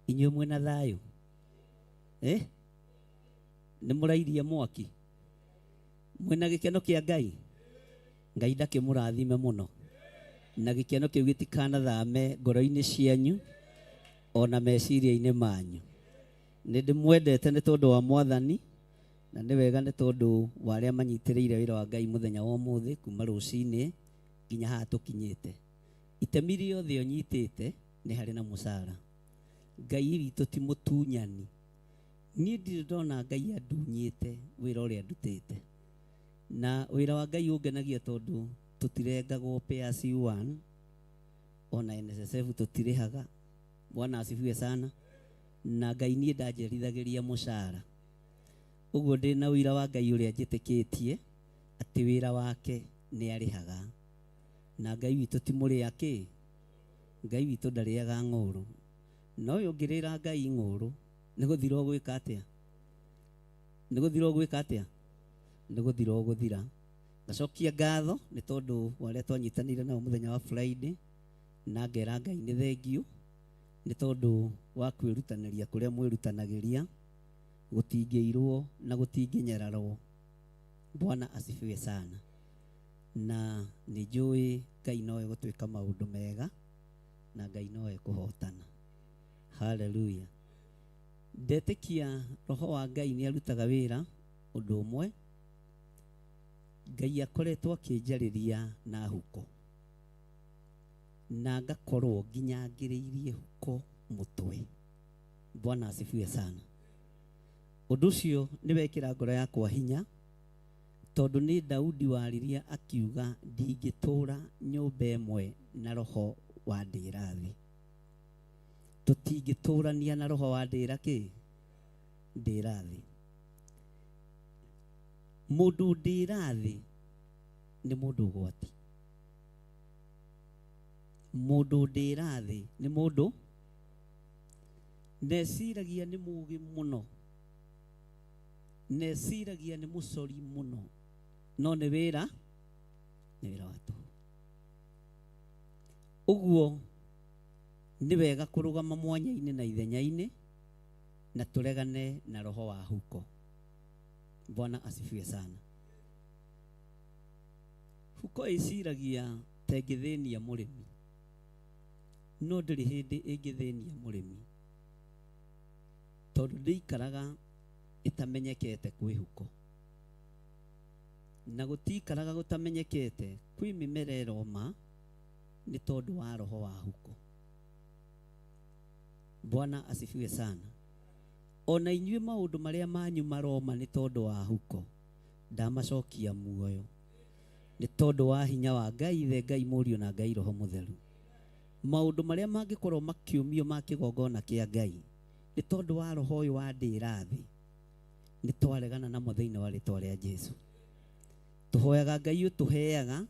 J: Inyuĩ mwĩna thayũ? Eh? Nĩ mũrairie mwaki? Mwĩna gĩkeno kĩa Ngai? Ngai ndakĩmũrathime mũno. Na gĩkeno kĩu gĩtikanathame ngoro-inĩ cianyu ona meciria-inĩ manyu. Nĩ ndĩmwendete nĩ tondũ wa Mwathani na nĩ wega nĩ tondũ wa arĩa manyitĩrĩire wĩra wa Ngai mũthenya wa ũmũthĩ kuma rũcinĩ nginya haha tũkinyĩte. Itemi rĩothe ũnyitĩte nĩ harĩ na mũcara. Ngai witũ ti mũtunyani. Niĩ ndirĩ ndona Ngai andunyĩte wĩra ũrĩa ndutĩte. Na wĩra wa Ngai ũngenagia tondũ tũtirengagwo pay as you earn, ona NSSF tũtirĩhaga. Bwana asifiwe sana. Na Ngai niĩ ndanjerithagĩria mũcara. Ũguo ndĩna ũira wa Ngai ũrĩa njĩtĩkĩtie atĩ wĩra wake nĩ arĩhaga. Na Ngai witũ ti mũrĩa kĩ? Ngai witũ ndarĩaga ng'ũrũ. No ũyũ ũngĩrĩra Ngai ng'ũrũ nĩ gũthira ũgwĩka atĩa? Nĩ gũthira ũgwĩka atĩa? Nĩ gũthira ũgũthira. Ngacokia ngatho nĩ tondũ wa arĩa twanyitanĩire nao mũthenya wa Friday, na ngera Ngai nĩ thengiũ nĩ tondũ wa kwĩrutanĩria kũrĩa mwĩrutanagĩria, gũtingĩirwo na gũtingĩnyararwo. Bwana asifiwe sana. Na nĩ njũĩ Ngai no egũtwĩka maũndũ mega na Ngai no ekũhotana. Hallelujah. Ndetĩkia roho wa Ngai nĩ arutaga wĩra ũndũ ũmwe. Ngai akoretwo akĩnjarĩria na huko, na ngakorwo nginyangĩrĩirie huko mũtwe. Bwana asifiwe sana. Ũndũ ũcio nĩ wekĩra ngoro yakwa hinya, tondũ nĩ Daudi waririe akiuga ndingĩtũra nyũmba ĩmwe na roho wa ndĩra thĩ. Tũtingĩtũrania na roho wa ndĩra kĩ? Ndĩra thĩ. Mũndũ ndĩra thĩ nĩ mũndũ ũgwati. Mũndũ ndĩra thĩ nĩ mũndũ neciragia nĩ mũũgĩ mũno, neciragia nĩ mũcori mũno, no nĩ wĩra, nĩ wĩra wa tũhũ. Ũguo nĩ wega kũrũgama mwanya-inĩ na ithenya-inĩ na tũregane na roho wa huko. Bwana asifiwe sana. Huko ĩciragia ta ĩngĩthĩnia mũrĩmi, no ndĩrĩ hĩndĩ ĩngĩthĩnia mũrĩmi, tondũ ndĩikaraga ĩtamenyekete kwĩ huko, na gũtikaraga gũtamenyekete kwĩ mĩmera ĩroma nĩ tondũ wa roho wa huko. Bwana asifiwe sana. Ona inyuĩ maũndũ marĩa manyu maroma nĩ tondũ wa huko, ndamacokia muoyo nĩ tondũ wa hinya wa Ngai Ithe, Ngai Mũriũ na Ngai Roho Mũtheru. Maũndũ marĩa mangĩkorwo makĩũmio ma kĩgongona kĩa Ngai nĩ tondũ wa roho ũyũ wa ndĩra thĩ, nĩ twaregana namo thĩinĩ wa rĩtwa rĩa Jesũ. Tũhoyaga Ngai ũtũheaga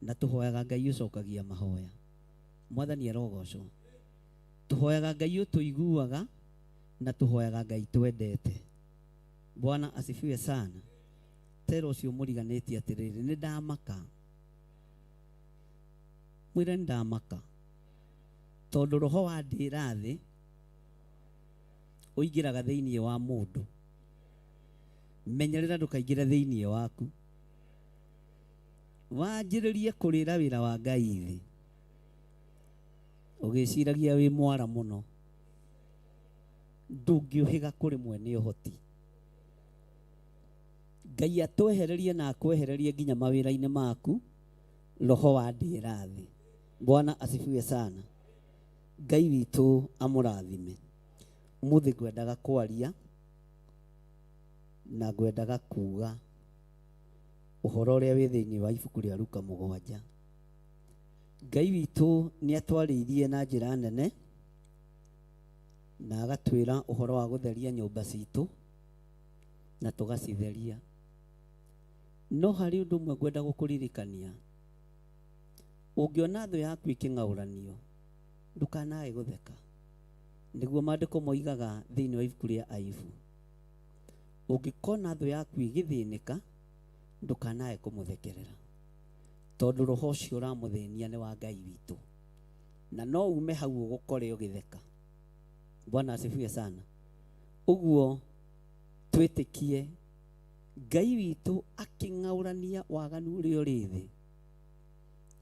J: na tũhoyaga Ngai ũcokagia mahoya. Mwathani arogocwo. Tũhoyaga Ngai ũtũiguaga na tũhoyaga Ngai twendete. Bwana asifiwe sana. Tera ũcio mũriganĩtie atĩrĩrĩ, nĩ ndamaka. Mwĩre nĩ ndamaka. Tondũ roho wa ndĩra thĩ ũingĩraga thĩinĩ wa mũndũ. Menyerera ndũkaingĩre thĩinĩ waku. Wanjĩrĩrie kũrĩra wĩra wa Ngai thĩ. Ũgĩciragia wĩ mwara mũno. Ndũngĩũhĩga kũrĩ mwene ũhoti. Ngai atwehererie na akwehererie nginya mawĩra-inĩ maku roho wa ndĩra thĩ. Bwana asifiwe sana. Ngai witũ amũrathime. Ũmũthĩ ngwendaga kwaria na ngwendaga kuga ũhoro ũrĩa wĩ thĩinĩ wa ibuku rĩa Luka 7. Ngai witũ nĩ atwarĩirie na njĩra nene na agatwĩra ũhoro wa gũtheria nyũmba citũ na tũgacitheria. No harĩ ũndũ ũmwe ngwenda gũkũririkania. Ũngĩona thũ yaku ĩkĩng'aũranio, ndũkanae gũtheka. Nĩguo maandĩko moigaga thĩinĩ wa ibuku rĩa Ayubu. Ũngĩkona thũ yaku ĩgĩthĩnĩka, ndũkanae kũmũthekerera. Tondũ roho ũcio ũramũthĩnia nĩ wa Ngai witũ. Na no ume hau ũgũkore ũgĩtheka. Bwana asifiwe sana. Ũguo twĩtĩkie Ngai witũ akĩng'aũrania waganu ũrĩa ũrĩ thĩ.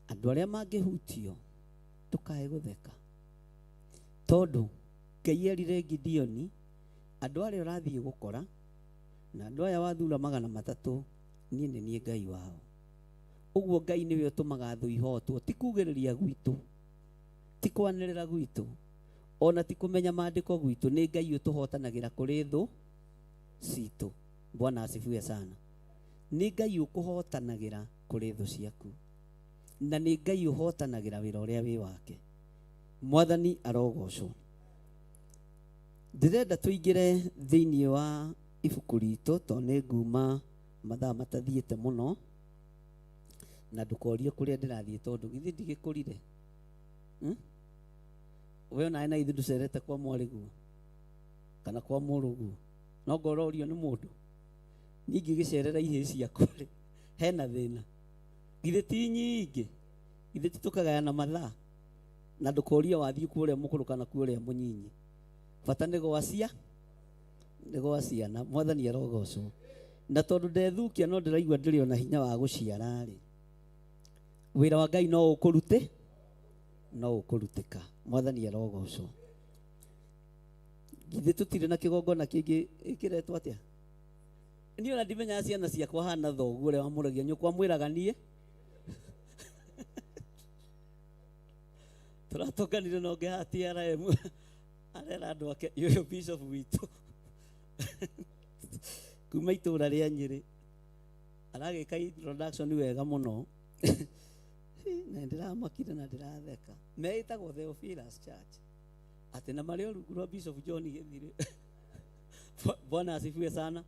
J: Andũ arĩa mangĩhutio ndũkae gũtheka. Tondũ Ngai erire Gideoni, andũ arĩa ũrathiĩ gũkora na andũ aya wathura 300 niĩ nĩ niĩ Ngai wao. Ũguo Ngai nĩwe ũtũmaga thũ ihotwo, ti kugĩrĩria gwitũ, ti kwanĩrĩra gwitũ, ona ti kũmenya maandĩko gwitũ, nĩ Ngai ũtũhotanagĩra kũrĩ thũ citũ. Bwana asifiwe sana. Nĩ Ngai ũkũhotanagĩra kũrĩ thũ ciaku. Na nĩ Ngai ũhotanagĩra wĩra ũrĩa wĩ wake. Mwathani arogocwo. Ndĩrenda tũingĩre thĩinĩ wa ibuku ritũ tondũ nĩ nguma mathaa matathiĩte mũno na ndũkorie kũrĩa ndĩrathiĩ tondũ githĩ ndigĩkũrire. We onawe na ithuĩ ndũcerete kwa mwarĩguo kana kwa mũrũguo, no ngororio nĩ mũndũ. Niĩ ingĩgĩcerera ihĩĩ ciakwa rĩ, hena thĩna. Githĩ ti nyingĩ, githĩ ti tũkagayana mathaa na ndũkorie wathiĩ kwa ũrĩa mũkũrũ kana kwa ũrĩa mũnyinyi. Bata nĩ gwacia, nĩ gwa ciana. Mwathani arogocwo. Na tondũ ndethukia no ndĩraigua ndĩrĩ ona hinya wa gũciara rĩ, wĩra wa Ngai no ũkũrute, no ũkũrutĩka. Mwathani arogocwo. Githĩ tũtirĩ na kĩgongona kĩngĩ kĩretwo atĩa? Niĩ ona ndimenyaga ciana ciakwa hana thoguo ũrĩa wamũragia nyũkwa mwĩraga niĩ. Tũratũnganire na ũngĩ haha TRM arera andũ ake ũyũ bishop witũ kuma itũra rĩa Nyĩrĩ aragĩka introduction wega mũno na ndĩramakire na ndĩratheka. Meĩtagwo Theophilus Church atĩ na marĩ o rungu rwa Bishop John Gĩthirĩ. Bwana asifiwe sana.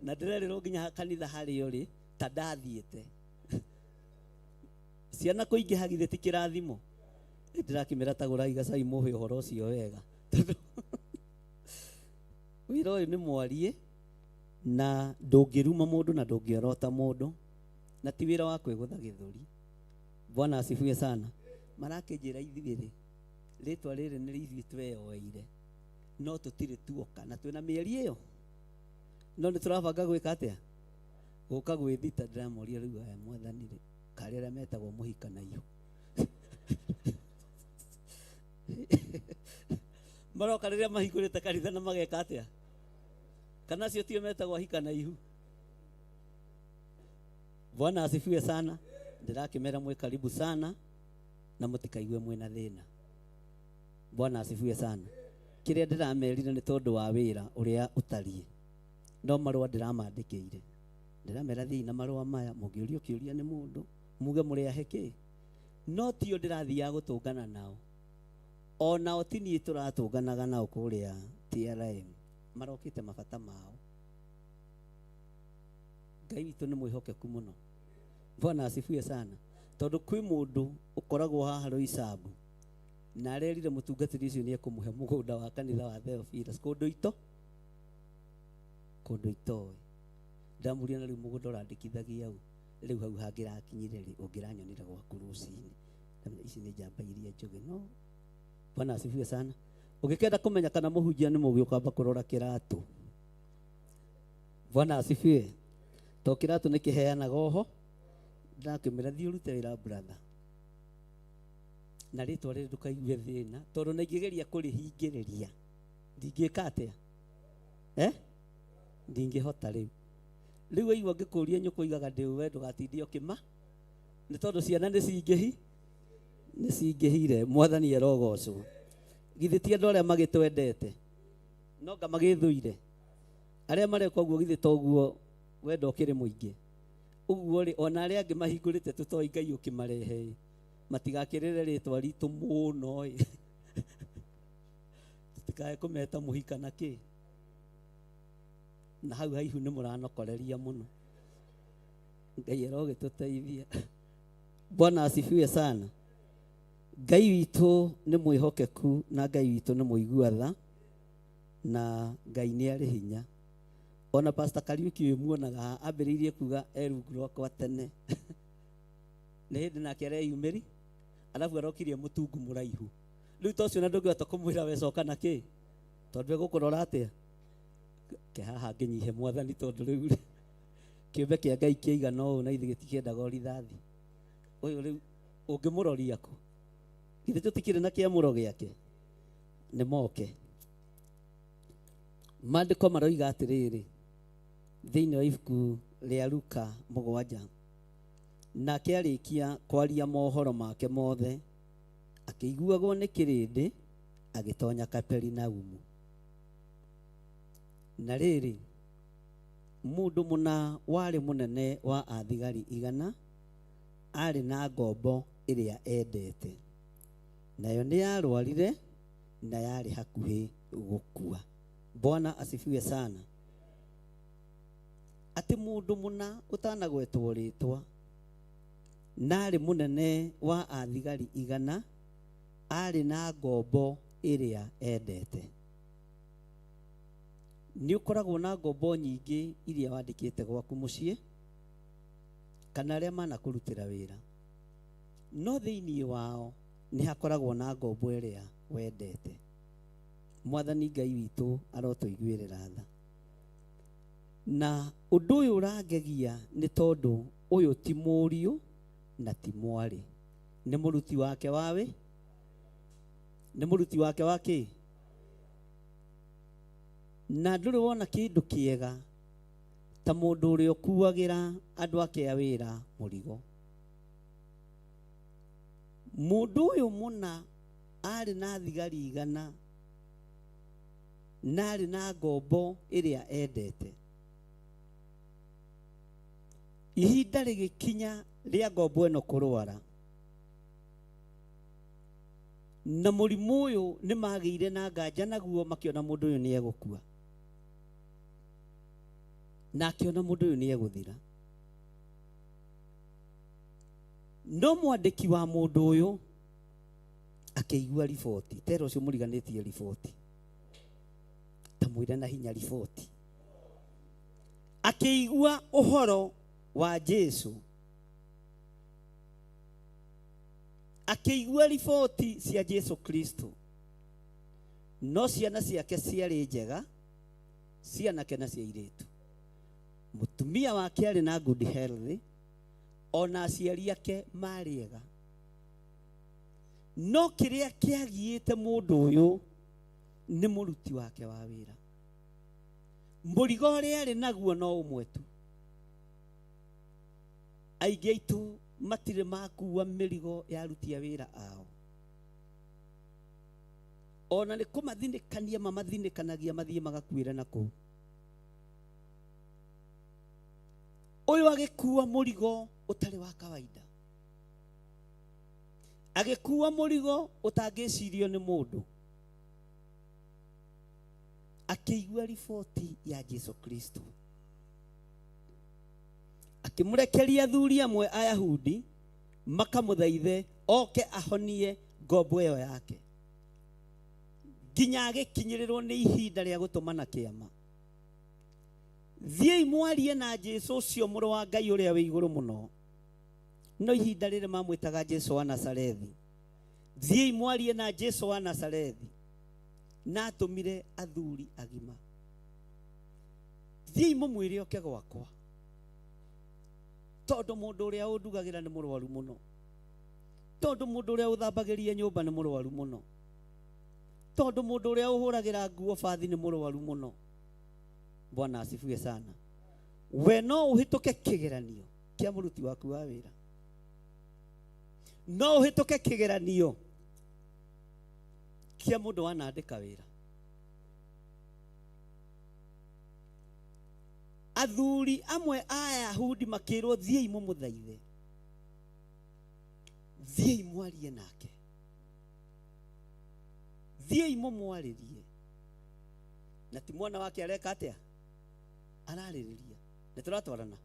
J: Na ndĩrerirwo nginya kanitha harĩa ũrĩ ta ndathiĩte. Ciana kũingĩha githĩ ti kĩrathimo? Ndĩrakĩmera ta gũrai gacai mũhe ũhoro ũcio wega. Tondũ wĩra ũyũ nĩ mwarie na ndũngĩruma mũndũ na ndũngĩorota mũndũ na ti wĩra wa kwĩgũtha gĩthũri. Bwana asifiwe sana. Marakĩnjĩra ithuĩ rĩ, rĩtwa rĩrĩ nĩ ithuĩ tweyoeire no tũtirĩ tuoka na twĩna mĩeri ĩyo no nĩ tũrabanga gwĩka atĩa? Gũka gwĩthita. Ndĩramoria rĩu aya mwathani rĩ, karĩ arĩa metagwo mũhika na ihu maroka rĩrĩa mahingũrĩte kanitha na mageka atĩa? Kana acio tio metagwo hika na ihu? Bwana asifiwe sana. Ndĩrakĩmera mwĩ karibu sana na mũtikaigue mwĩna thĩna. Bwana asifiwe sana. Kĩrĩa ndĩramerire nĩ tondũ wa wĩra ũrĩa ũtariĩ, no marũa ndĩramandĩkĩire. Ndĩramera thiĩ na marũa maya, mũngĩũrio kĩũria nĩ mũndũ muge mũrĩ ahe kĩ, no tio ndĩrathiaga gũtũngana nao. Onao ti niĩ tũratũnganaga nao kũrĩa TRM, marokĩte mabata mao. Ngai witũ nĩ mwĩhokeku mũno. Bwana asifiwe sana. Tondũ kwĩ mũndũ ũkoragwo haha Roysambu na arerire mũtungatĩri ũcio nĩ ekũmũhe mũgũnda wa kanitha wa Theophilus kũndũ ito kũndũ itoĩ. Ndamũria na rĩu mũgũnda ũrandĩkithagia ũ? Rĩu hau hangĩrakinyire rĩ, ũngĩranyonire gwaku rũcinĩ. Ndamwĩra, ici nĩ njamba iria njũgĩ. No Bwana asifiwe sana. Ũngĩkenda kũmenya kana mũhunjia nĩ mũũgĩ, ũkamba kũrora kĩratũ. Bwana asifiwe. To kĩratũ nĩ kĩheanaga oho. Ndakĩmwĩra thiĩ ũrute wĩra brother. Na rĩtwa rĩrĩ ndũkaigue thĩna, tondũ na ingĩgeria kũrĩhingĩrĩria ndingĩka atĩa? Ndingĩhota rĩu. Rĩu waigua ngĩkũria nyũkwa ugaga ndĩ we ndũgatinde ũkĩma, nĩ tondũ ciana nĩ cingĩhi, nĩ cingĩhire. Mwathani arogocwo. Githĩ ti andũ arĩa magĩtwendete no nga magĩthũire arĩa mareka ũguo, githĩ toguo wendo ũkĩrĩ mũingĩ ũguo rĩ, ona arĩa angĩ mahingũrĩte tũtoĩ Ngai ũkĩmarehe matigakĩrĩre rĩtwa ritũ mũno ĩ, tũtikae kũmeta mũhika na kĩ na hau haihu nĩ mũranokoreria mũno. Ngai arogĩtũteithia. Bwana asifiwe sana. Ngai witũ nĩ mwĩhokeku na Ngai witũ nĩ mũigua tha na Ngai nĩ arĩ hinya. Ona Pastor Kariuki ũyũ muonaga haha ambĩrĩirie kuga e rungu rwakwa tene, nĩ hĩndĩ nake areyumĩri, arabu arokirie mũtungu mũraihu. Rĩu ta ũcio na ndũngĩhota kũmwĩra we coka na kĩ, tondũ egũkũrora atĩa? Ke haha ngĩnyihe Mwathani, tondũ rĩu rĩ, kĩũmbe kĩa Ngai kĩigana ũũ na ithuĩ gĩtikĩendaga o rithathi. Ũyũ rĩu ũngĩmũroria kũ? Githĩ tũtikĩrĩ na kĩamũro gĩake? Nĩ moke. Maandĩko maroiga atĩrĩrĩ thĩinĩ wa ibuku rĩa Luka 7, nake arĩkia kwaria mohoro make mothe, akĩiguagwo nĩ kĩrĩndĩ, agĩtonya Kaperinaumu. Na rĩrĩ, mũndũ mũna warĩ mũnene wa athigari 100 arĩ na ngombo ĩrĩa endete, nayo nĩ yarwarire na yarĩ hakuhĩ gũkua. Bwana asifiwe sana. Atĩ mũndũ mũna ũtanagwetwo rĩtwa na arĩ mũnene wa athigari 100 arĩ na ngombo ĩrĩa endete. Nĩ ũkoragwo na ngombo nyingĩ iria wandĩkĩte gwaku mũciĩ kana arĩa manakũrutĩra wĩra, no thĩinĩ wao nĩ hakoragwo na ngombo ĩrĩa wendete. Mwathani Ngai witũ arotũiguĩrĩra tha. Na ũndũ ũyũ ũrangegia nĩ tondũ ũyũ ti mũriũ na ti mwarĩ, nĩ mũruti wake wawe, nĩ mũruti wake wa kĩ? Na ndũrĩ wona kĩndũ kĩega ta mũndũ ũrĩa ũkuagĩra andũ ake a wĩra mũrigo. Mũndũ ũyũ mũna arĩ na thigari 100 na arĩ na ngombo ĩrĩa endete. Ihinda rĩgĩkinya rĩa ngombo ĩno kũrwara, na mũrimũ ũyũ nĩ magĩire na nganja naguo, makĩona mũndũ ũyũ nĩ egũkua, na akĩona mũndũ ũyũ nĩ egũthira. No mwandĩki wa mũndũ ũyũ akĩigua riboti, tera ũcio mũriganĩtie riboti, ta mwĩre na hinya riboti. Akĩigua ũhoro wa Jesu, akĩigua riboti cia Jesu Kristo, no ciana ciake ciarĩ njega, cianake na cia airĩtu. Mũtumia wake arĩ na good health, ona aciari ake marĩ ega. No kĩrĩa kĩagiĩte mũndũ ũyũ nĩ mũruti wake wa wĩra. Mũrigo ũrĩa arĩ naguo no ũmwe tu. Aingĩ aitũ matirĩ makua mĩrigo ya aruti a wĩra ao. Ona nĩ kũmathinĩkania mamathinĩkanagia mathiĩ magakuĩre na kũu. Ũyũ agĩkua mũrigo ũtarĩ wa kawaida, agĩkua mũrigo ũtangĩcirio nĩ mũndũ. Akĩigua riboti ya Jesu Kristo, akĩmũrekeria athuri amwe Ayahudi makamũthaithe oke ahonie ngombo ĩyo yake, nginya agĩkinyĩrĩrwo nĩ ihinda rĩa gũtũmana kĩama. Thiĩi mwarie na Jesu ũcio mũrũ wa Ngai ũrĩa wĩ igũrũ mũno. No ihinda rĩrĩ mamwĩtaga Jesu wa Nazarethi. Thiĩi mwarie na Jesu wa Nazarethi. Na atũmire athuri agima. Thiĩi mũmwĩre oke gwakwa. Tondũ mũndũ ũrĩa ũndugagĩra nĩ mũrwaru mũno. Tondũ mũndũ ũrĩa ũthambagĩria nyũmba nĩ mũrwaru mũno. Tondũ mũndũ ũrĩa ũhũragĩra nguo bathi nĩ mũrwaru mũno. Bwana asifiwe sana. We no ũhĩtũke kĩgeranio kĩa mũruti waku wa wĩra. No ũhĩtũke kĩgeranio kĩa mũndũ wanandĩka wĩra. Athuri amwe a Ayahudi makĩrwo thiĩi mũmũthaithe. Thiĩi mwarie nake. Thiĩi mũmwarĩrie. Na ti mwana wake areka atĩa? Ararĩrĩria. Nĩ tũratwarana.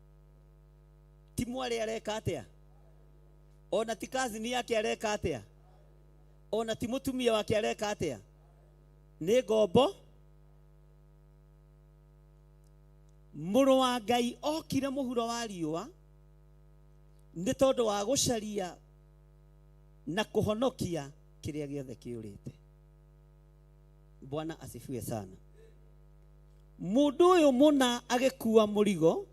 J: Ti mwarĩ areka atĩa? Ona ti kazini yake areka atĩa? Ona ti mũtumia wake areka atĩa? Nĩ ngombo. Mũrũ wa Ngai okire mũhuro wa riũa nĩ tondũ wa gũcaria na kũhonokia kĩrĩa gĩothe kĩũrĩte. Bwana asifiwe sana. Mũndũ ũyũ mũna agĩkua mũrigo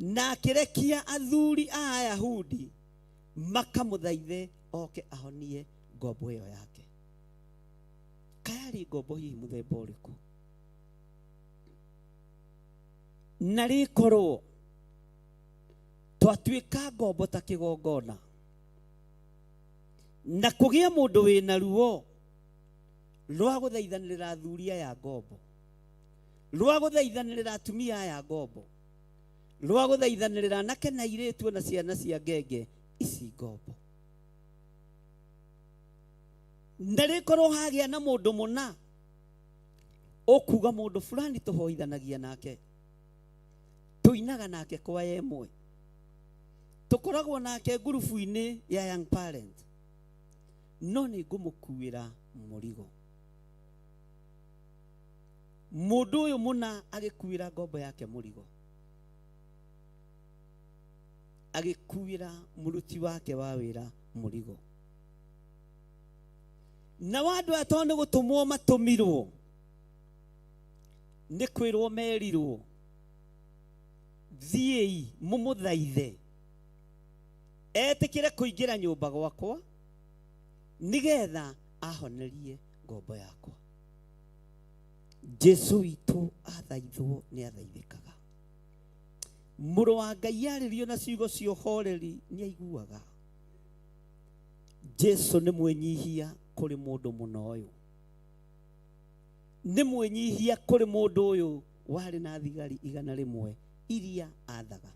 J: na akĩrekia athuri a Ayahudi makamũthaithe oke ahonie ngombo ĩyo yake. Kayarĩ ngombo hihi mũthemba ũrĩkũ? Na rĩkorwo twatuĩka ngombo ta kĩgongona na kũgĩa mũndũ wĩna ruo rwa gũthaithanĩrĩra athuri aya ngombo, rwa gũthaithanĩrĩra atumia aya ngombo, rwa gũthaithanĩrĩra anake na airĩtu na ciana cia ngenge ici ngombo. Na rĩkorwo hagĩa na mũndũ mũna ũkuga mũndũ fulani tũhoithanagia nake, tũinaga nake kwa ĩmwe, tũkoragwo nake ngurubu-inĩ ya young parent, no nĩ ngũmũkuĩra mũrigo. Mũndũ ũyũ mũna agĩkuĩra ngombo yake mũrigo, agĩkuĩra mũruti wake wa wĩra mũrigo. Na andũ aya tondũ nĩ gũtũmwo matũmirwo, nĩ kwĩrwo merirwo, thiĩi mũmũthaithe etĩkĩre kũingĩra nyũmba gwakwa nĩgetha ahonerie ngombo yakwa. Jesu witũ athaithwo nĩ athaithĩkaga. Mũrũ wa Ngai arĩrio na ciugo cia ũhoreri nĩ aiguaga. Jesu nĩ mwĩnyihia kũrĩ mũndũ mũna ũyũ. Nĩ mwĩnyihia kũrĩ mũndũ ũyũ warĩ na thigari 100 iria athaga.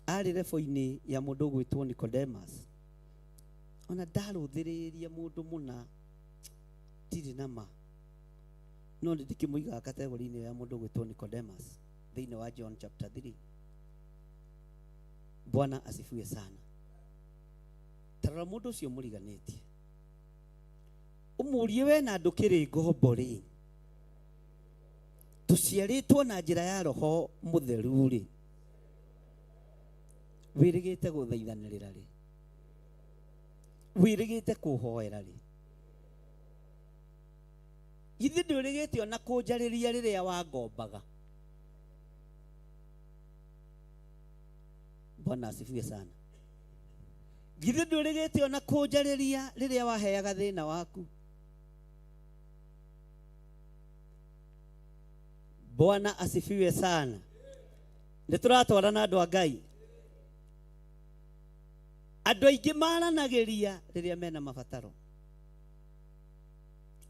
J: Arĩ rebo-inĩ ya mũndũ ũgwĩtwo Nicodemus. Ona ndarũthĩrĩria mũndũ mũna ndirĩ na ma, no nĩ ndĩkĩmũigaga kategori-inĩ ya mũndũ ũgwĩtwo Nicodemus thĩinĩ wa John chapter 3. Bwana asifiwe sana. Tarora mũndũ ũcio mũriganĩtie, ũmũrie we na ndũkĩrĩ ngombo rĩ, tũciarĩtwo na njĩra ya Roho Mũtheru rĩ, wĩrĩgĩte gũthaithanĩrĩra rĩ, wĩrĩgĩte kũhoera rĩ, githĩ ndwĩrĩgĩte ona kũnjarĩria rĩrĩa wangombaga? Bwana asifiwe sana. Githĩ ndwĩrĩgĩte ona kũnjarĩria rĩrĩa waheaga thĩna waku? Bwana asifiwe sana. Nĩ tũratwarana andũ a Ngai. Andũ aingĩ maranagĩria rĩrĩa mena mabataro.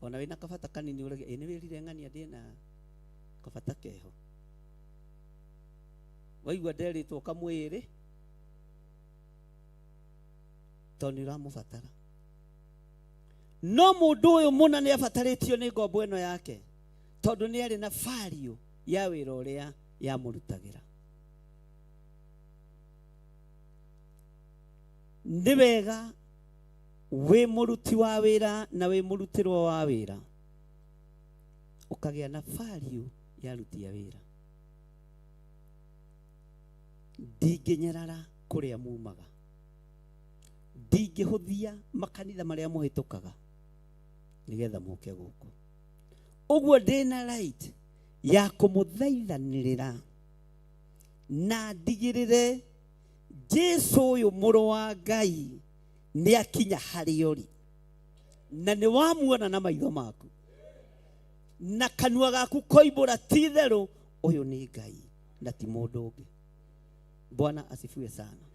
J: Ona wĩna kabata kanini ũrage, ĩ nĩ wĩrire ng'ania ndĩna kabata keho. Waigua nderĩtwo kamwĩrĩ tondũ nĩ ũramũbatara. No mũndũ ũyũ mũna nĩ abatarĩtio nĩ ngombo ĩno yake tondũ nĩ arĩ na value ya wĩra ũrĩa yamũrutagĩra. Nĩ wega wĩ mũruti wa wĩra na wĩ mũrutĩrwo wa wĩra ũkagĩa na value Ya aruti a wĩra. Ndingĩnyarara kũrĩa mumaga, ndingĩhũthia makanitha marĩa mũhĩtũkaga nĩgetha mũke gũkũ. Ũguo ndĩna right ya kũmũthaithanĩrĩra na ndigĩrĩre Jesu ũyũ mũrũ wa Ngai nĩ akinya harĩa ũrĩ, na nĩ wamuona na maitho maku na kanua gaku koimbũra ti itherũ ũyũ nĩ Ngai na ti mũndũ ũngĩ. Bwana asifiwe sana.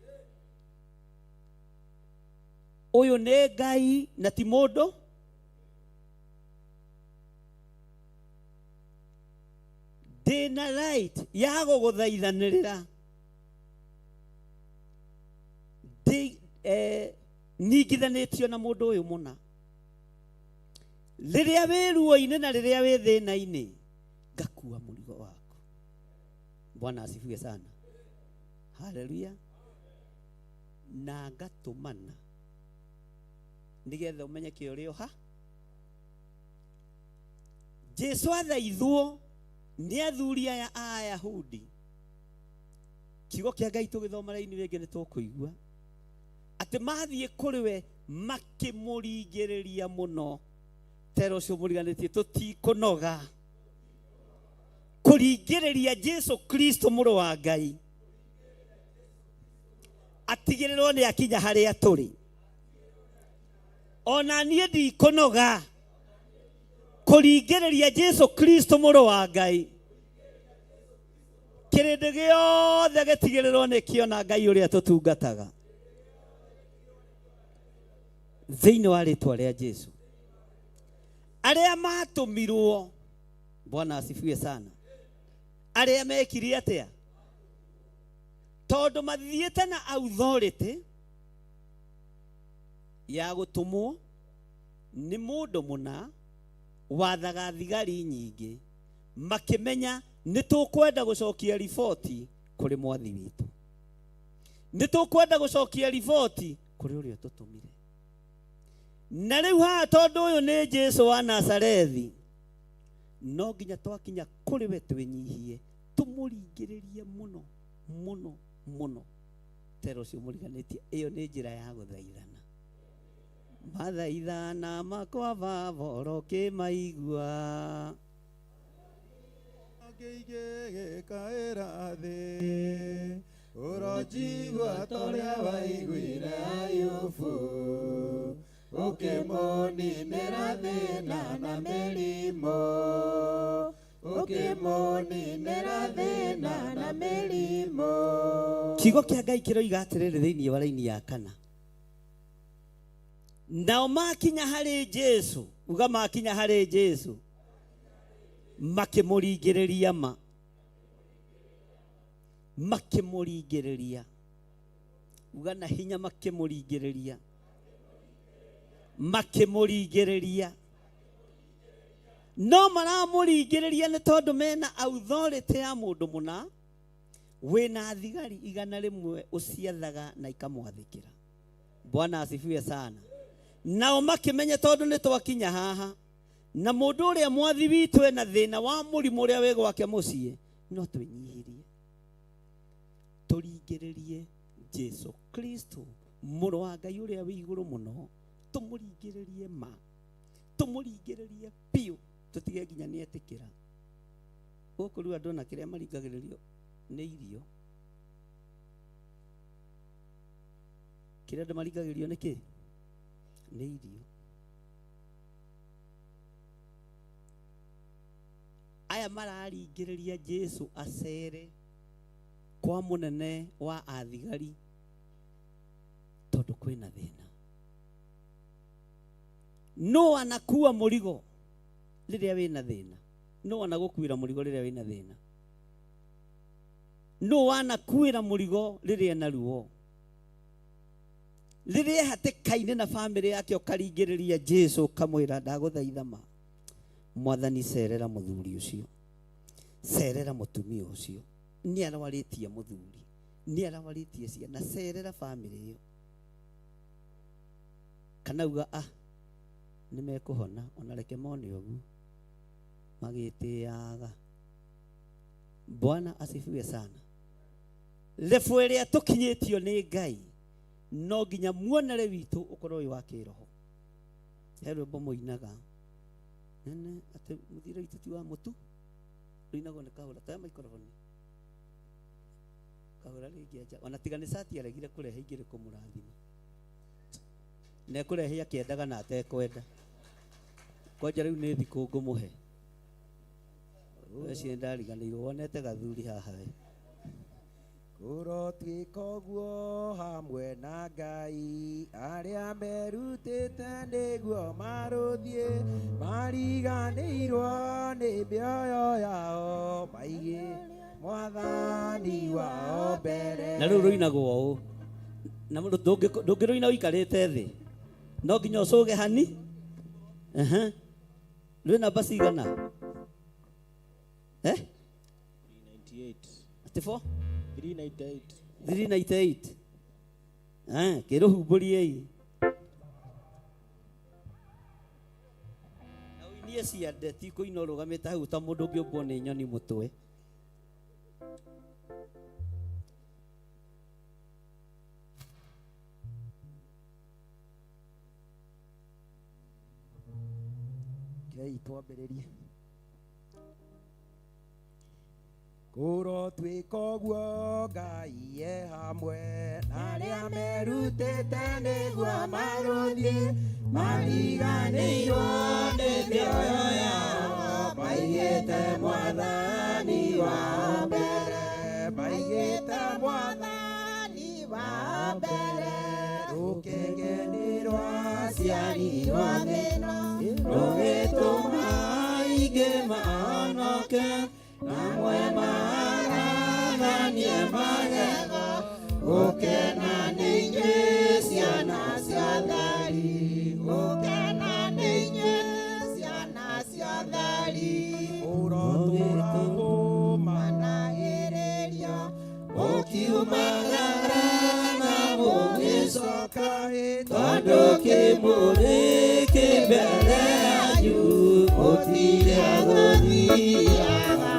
J: Ũyũ nĩ Ngai na ti mũndũ. Ndĩna right ya gũgũthaithanĩrĩra ningithanĩtio na mũndũ ũyũ mũna. Rĩrĩa wĩ ruo-inĩ na rĩrĩa wĩ thĩna-inĩ ngakua mũrigo waku. Bwana asifiwe sana. Haleluya. Na ngatũmana nĩgetha ũmenye kĩ ũrĩ ha. Jesu athaithwo nĩ athuri aya a Ayahudi. Kiugo kĩa Ngai tũgĩthoma raini rĩngĩ nĩ tũkũigua atĩ mathiĩ kũrĩ we makĩmũringĩrĩria mũno. Tero ũcio mũriganĩtie tũtikũnoga kũringĩrĩria Jesu Kristo mũrũ wa Ngai atigĩrĩrwo nĩ akinya harĩa tũrĩ. Ona niĩ ndikũnoga kũringĩrĩria Jesu Kristo mũrũ wa Ngai. Kĩrĩndĩ gĩothe gĩtigĩrĩrwo nĩ kĩona Ngai ũrĩa tũtungataga thĩinĩ wa rĩtwa rĩa Jesu. Arĩa matũmirwo, Bwana asifiwe sana, arĩa mekire atĩa? Tondũ mathiĩte na authority ya gũtũmwo nĩ mũndũ mũna wathaga thigari nyingĩ, makĩmenya nĩ tũkwenda gũcokia riboti kũrĩ mwathi witũ, nĩ tũkwenda gũcokia riboti kũrĩ ũrĩa ũtũtũmire. Na rĩu haha tondũ ũyũ nĩ Jesu wa Nazarethi, no nginya twakinya kũrĩ we twĩnyihie, tũmũringĩrĩrie mũno mũno mũno. Tero ũcio mũriganĩtie, ĩyo nĩ njĩra ya gũthaithana. Mathaithana makwa baba ũrokĩmaigua.
B: Ngĩigĩkaĩra thĩ, ũronjigua ta ũrĩa waiguire Ayubu, ũkĩmũninĩra thĩna na mĩrimũ, ũkĩmũninĩra thĩna na mĩrimũ.
J: Kiugo kĩa Ngai kĩroiga atĩrĩrĩ thĩinĩ wa raini ya kana, nao makinya harĩ Jesu, uga makinya harĩ Jesu, makĩmũringĩrĩria ma, makĩmũringĩrĩria, uga na hinya, makĩmũringĩrĩria, makĩmũringĩrĩria. No maramũringĩrĩria nĩ tondũ mena authority ya mũndũ mũna wĩna thigari 100 ũciathaga na ikamwathĩkĩra. Bwana asifiwe sana. Nao makĩmenya tondũ nĩ twakinya haha na mũndũ ũrĩa mwathi witũ ena thĩna wa mũrimũ ũrĩa wĩ gwake mũciĩ, no twĩnyihirie tũringĩrĩrie Jesu Kristo mũrũ wa Ngai ũrĩa wĩ igũrũ mũno, tũmũringĩrĩrie ma, tũmũringĩrĩrie biũ, tũtige nginya nĩ etĩkĩra. Gũkũ rĩu andũ ona kĩrĩa maringagĩrĩrio nĩ irio, kĩrĩa andũ maringagĩrĩrio nĩ kĩ? Nĩ irio. Aya mararingĩrĩria Jesu acere kwa mũnene wa athigari tondũ kwĩna thĩna. No anakua mũrigo rĩrĩa wĩna thĩna? No anagũkuĩra mũrigo rĩrĩa wĩna thĩna? No anakuĩra mũrigo rĩrĩa ena ruo? Rĩrĩa hatĩka-inĩ na bamĩrĩ yake ũkaringĩrĩria Jesu ũkamwĩra ndagũthaitha ma, mwathani cerera mũthuri ũcio, cerera mũtumia ũcio, nĩ arwarĩtie mũthuri, nĩ arwarĩtie ciana, cerera bamĩrĩ ĩyo. Kana uga ah, nĩ mekũhona, ona reke mone ũguo magĩtĩaga. Bwana asifiwe sana. Level ĩrĩa tũkinyĩtio nĩ Ngai no nginya muonere witũ ũkorwo wĩ wa kĩroho. He rwĩmbo mũinaga nene atĩ mũthire witũ ti wa mũtu, rũinagwo nĩ Kahũra. Toya maikoroboni Kahũra rĩngĩ anja ona tiga nĩ cati aregire kũrehe ingĩrĩ kũmũrathima na ekũrehe akĩendaga na atekwenda. Kwanja rĩu nĩ thikũ ngũmũhe. Weciria ndariganĩirwo wonete gathuri haha we.
G: Kũrotuĩka ũguo hamwe na Ngai arĩa merutĩte nĩguo marũthiĩ mariganĩirwo nĩ mĩoyo yao maigĩ mwathani wao mbere.
J: Na rĩu rũinagwo ũũ na ndũngĩrũina ũikarĩte thĩ, no nginya ũcũge hani. Rwĩ namba cigana?
C: 398.
J: Atĩ 4?
C: 398.
J: 398. Kĩrũhumbũriei na ũinie ciande, ti kũina ũrũgamĩte hau ta mũndũ ũngĩũmbwo nĩ nyoni mũtwe.
G: Kei twambĩrĩrie. Kũrotuĩka ũguo Ngai e hamwe na arĩa merutĩte nĩguo marũthiĩ mariganĩirwo nĩ mĩoyo yao maigĩte mwathani wao mbere, maigĩte mwathani wao mbere. Rũkenge nĩ rwaciarirwo thĩ ĩno rũgĩtũma aingĩ mahonoke na mwe marathanie magetha. Gũkena nĩ inyuĩ ciana cia theri, gũkena nĩ inyuĩ ciana cia theri. Ũrotũra kũmanagĩrĩria mũkiumagara na mũgĩcoka,
I: tondũ kĩmũrĩ kĩ mbere yanyu mũtirĩ gũthiaga na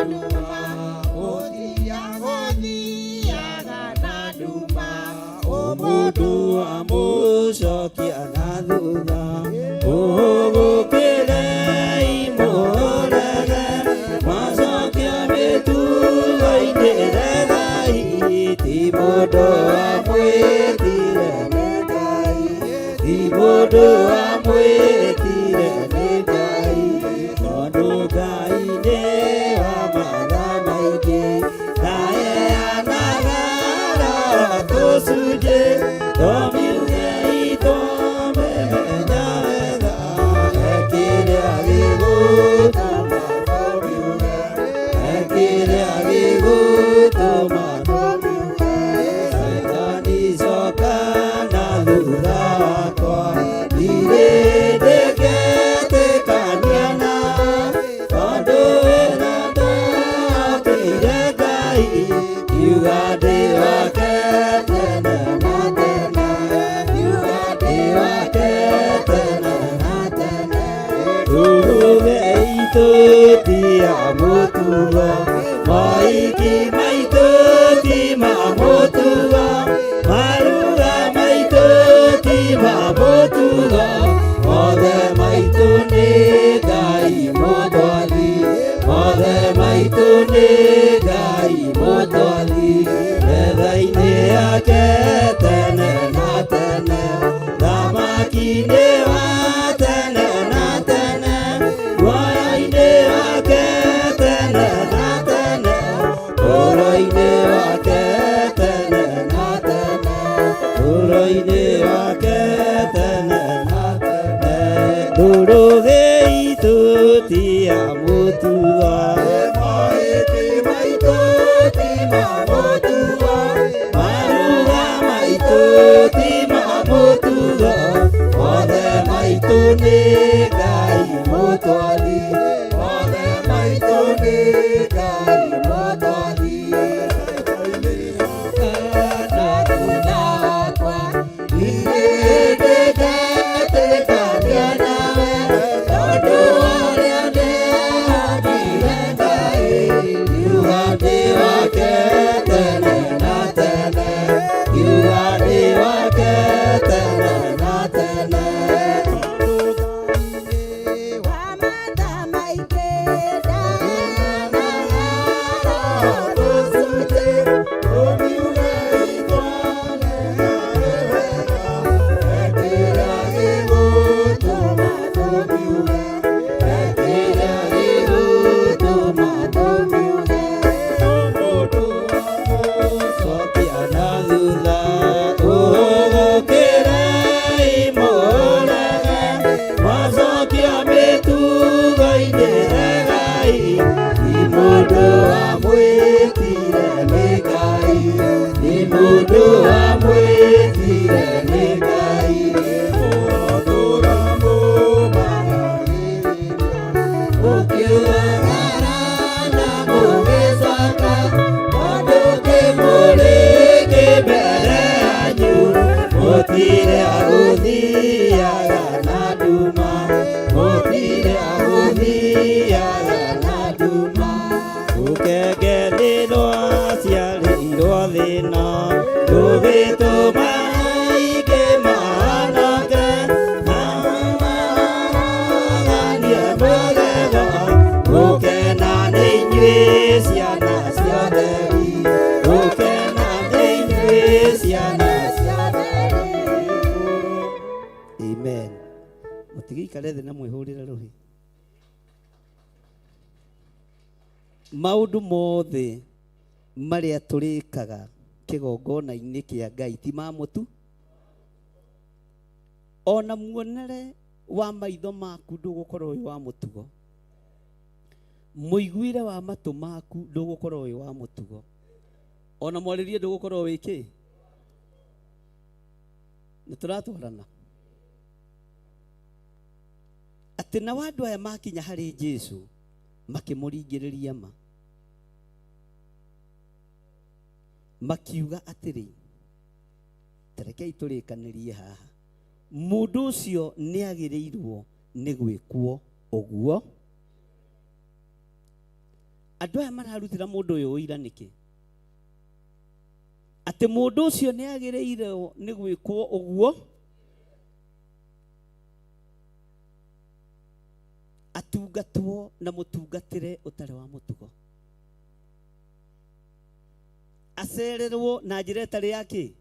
I: nduma,
B: mũtirĩ gũthiaga na nduma.
I: Mũndũ amũcokia na thutha ũgũkĩrei mũrege macokio mĩtugo-inĩ regai, ti mũndũ amwĩtire nĩ Ngai, ti mũndũ amwĩtire nĩ Ngai, tondũ Ngai nĩ wa matha maingĩ ndaheanaga roho tũcunjĩ tũmiugei tũmĩmenya wega ekĩrĩa gĩgũtũma tũmiuge, ekĩrĩa gĩgũtũma tũmiuge. Caitani coka na thutha wakwa ndirĩ ndĩngetĩkania nawe, tondũ wĩra ndokĩire Ngai kiuga ndĩ wake tene na tene, kiuga ndĩ wake tene na tene. Ndũrũme itũ ti ya mũtugo, moiki maitũ ti ma mũtugo, maruga maitũ ti ma mũtugo, mothe maitũ nĩ Ngai mũtwathi, mothe maitũ nĩ Ngai mũtwathi, metha-inĩ yake tene na tene, thamaki-inĩ wa tene na tene, muoyo-inĩ wake tene na tene, ũro-inĩ wake tene na tene, ũro-inĩ wake tene na tene. Ndũrũge itũ ti ya mũtugo,
B: Moiki maitũ ti ma mũtugo,
I: maruga maitũ ti ma mũtugo, mothe maitũ nĩ Ngai mũtwathi,
B: mothe maitũ nĩ Ngai mũtwathi.
I: Na thutha wakwa ndirĩ ndĩngetĩkania nawe, tondũ arĩa ndehokire Ngai kiuga Gũtirĩ agũthiaga na nduma, gũtirĩ agũthiaga na nduma. Ũkengethĩrwo aciarĩirwo thĩna, ndũgĩtũma aingĩ maanake, na maganie magego. Gũkena nĩ inyuĩ ciana cia atheri, gũkena nĩ inyuĩ ciana cia atheri.
J: Amen. Mũtigĩikare thĩ na mwĩhũrĩre rũhĩ. Maũndũ mothe marĩa tũrĩkaga kĩgongona-inĩ kĩa Ngai ti ma mũtu. Ona muonere wa maitho maku ndũgũkorwo wĩ wa mũtugo. Mũiguĩre wa matũ maku ndũgũkorwo wĩ wa mũtugo. Ona mwarĩrie ndũgũkorwo wĩ kĩ. Nĩ tũratwarana. Atĩ nao andũ aya makinya harĩ Jesu makĩmũringĩrĩria ma, makiuga atĩrĩ, tarekei tũrĩkanĩrie haha, mũndũ ũcio nĩagĩrĩirwo nĩ gwĩkwo ũguo. Andũ aya mararutĩra mũndũ ũyũ ũira nĩkĩ? Atĩ mũndũ ũcio nĩagĩrĩirwo nĩ gwĩkwo ũguo, atungatwo na mũtungatĩre ũtarĩ wa mũtugo, acererwo na njĩra ĩtarĩ ya kĩ,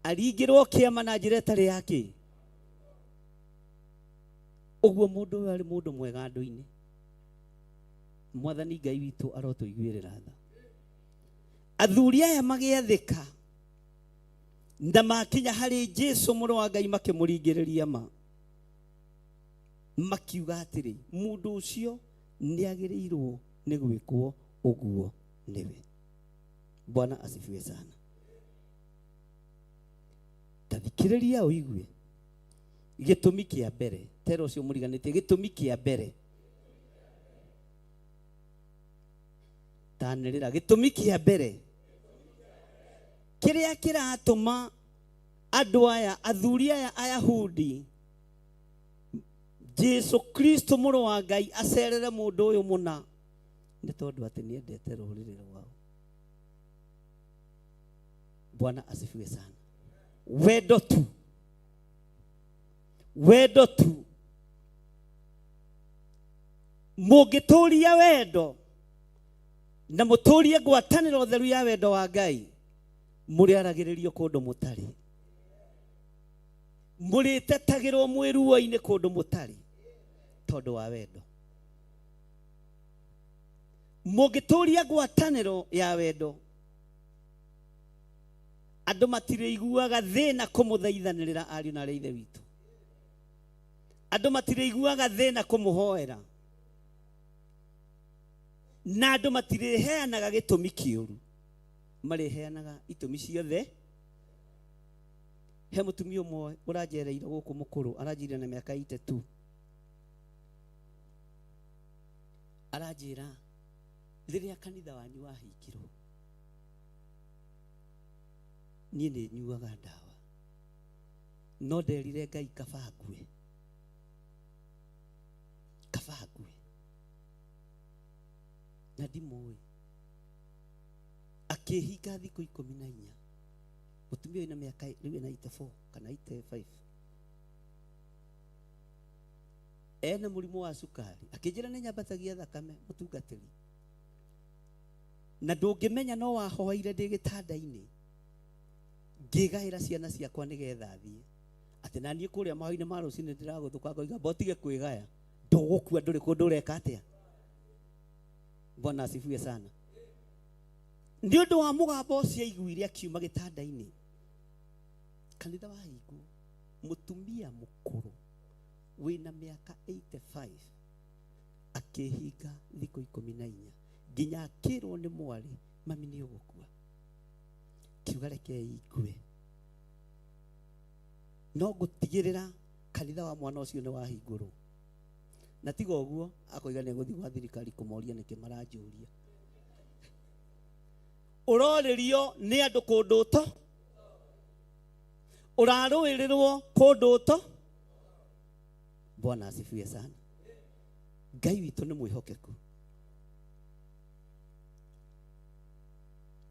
J: aringĩrwo kĩama na njĩra ĩtarĩ ya kĩ. Ũguo mũndũ ũyũ arĩ mũndũ mwega andũ-inĩ. Mwathani Ngai witũ arotũiguĩrĩra tha. Athuri aya magĩathĩka na makinya harĩ Jesu mũrũ wa Ngai makĩmũringĩrĩria ma, makiuga atĩrĩ, mũndũ ũcio nĩagĩrĩirwo nĩ gwĩkwo ũguo nĩwe. Bwana asifiwe sana. Tathikĩrĩria ũigue gĩtũmi kĩa mbere, tera ũcio mũriganĩtie, gĩtũmi kĩa mbere, tanĩrĩra, gĩtũmi kĩa mbere kĩrĩa kĩratũma andũ aya, athuri aya Ayahudi, Jesu Kristo mũrũ wa Ngai acerere mũndũ ũyũ mũna, nĩ tondũ atĩ nĩendete rũrĩrĩ rwao. Bwana asifiwe sana. Wendo tu, wendo tu. Mũngĩtũria wendo na mũtũrie ngwatanĩro theru ya wendo wa Ngai, mũrĩaragĩrĩrio kũndũ mũtarĩ, mũrĩtetagĩrwo mwĩ ruo-inĩ kũndũ mũtarĩ, tondũ wa wendo. Mũngĩtũria ngwatanĩro ya wendo, andũ matirĩiguaga thĩna kũmũthaithanĩrĩra ariũ na arĩ ithe witũ. Andũ matirĩiguaga thĩna kũmũhoera, na andũ matirĩheanaga gĩtũmi kĩũru, marĩheanaga itũmi ciothe. He mũtumia ũmwe ũranjereire gũkũ mũkũrũ, aranjĩrire na mĩaka 82, aranjĩra rĩrĩa kanitha wanyu wahingirwo, niĩ nĩ nyuaga ndawa, no nderire Ngai kaba ngue, kaba ngue, na ndimũĩ. Akĩhinga thikũ 14, mũtumia wĩna mĩaka rĩu ena 84 kana 85, ena mũrimũ wa cukari, akĩnjĩra nĩ nyambatagia thakame mũtungatĩri, na ndũngĩmenya no wahoeire ndĩ gĩtanda-inĩ ngĩgaĩra ciana ciakwa nĩgetha thiĩ, atĩ na niĩ kũrĩa mahoinĩ ma rũcinĩ ndĩragũthũka ngoiga mbotige kwĩgaya, ndũgũkua ndũrĩ kũndũ ũreka atĩa. Bwana asifiwe sana. Nĩ ũndũ wa mũgambo ũcio aiguire akiuma gĩtanda-inĩ, kanitha wahingwo, mũtumia mũkũrũ wĩna mĩaka 85 akĩhinga thikũ 14 nginya akĩrwo nĩ mwarĩ, mami nĩ ũgũkua. Kiuga rekei ngue, no ngũtigĩrĩra kanitha wa mwana ũcio nĩ wahingũrwo. Na tiga ũguo akoiga nĩ egũthiĩ gwa thirikari kũmoria nĩkĩ maranjũria. Ũrorĩrio nĩ andũ kũndũ to. Ũrarũĩrĩrwo kũndũ to. Bwana asifiwe sana. Ngai witũ nĩ mwĩhokeku.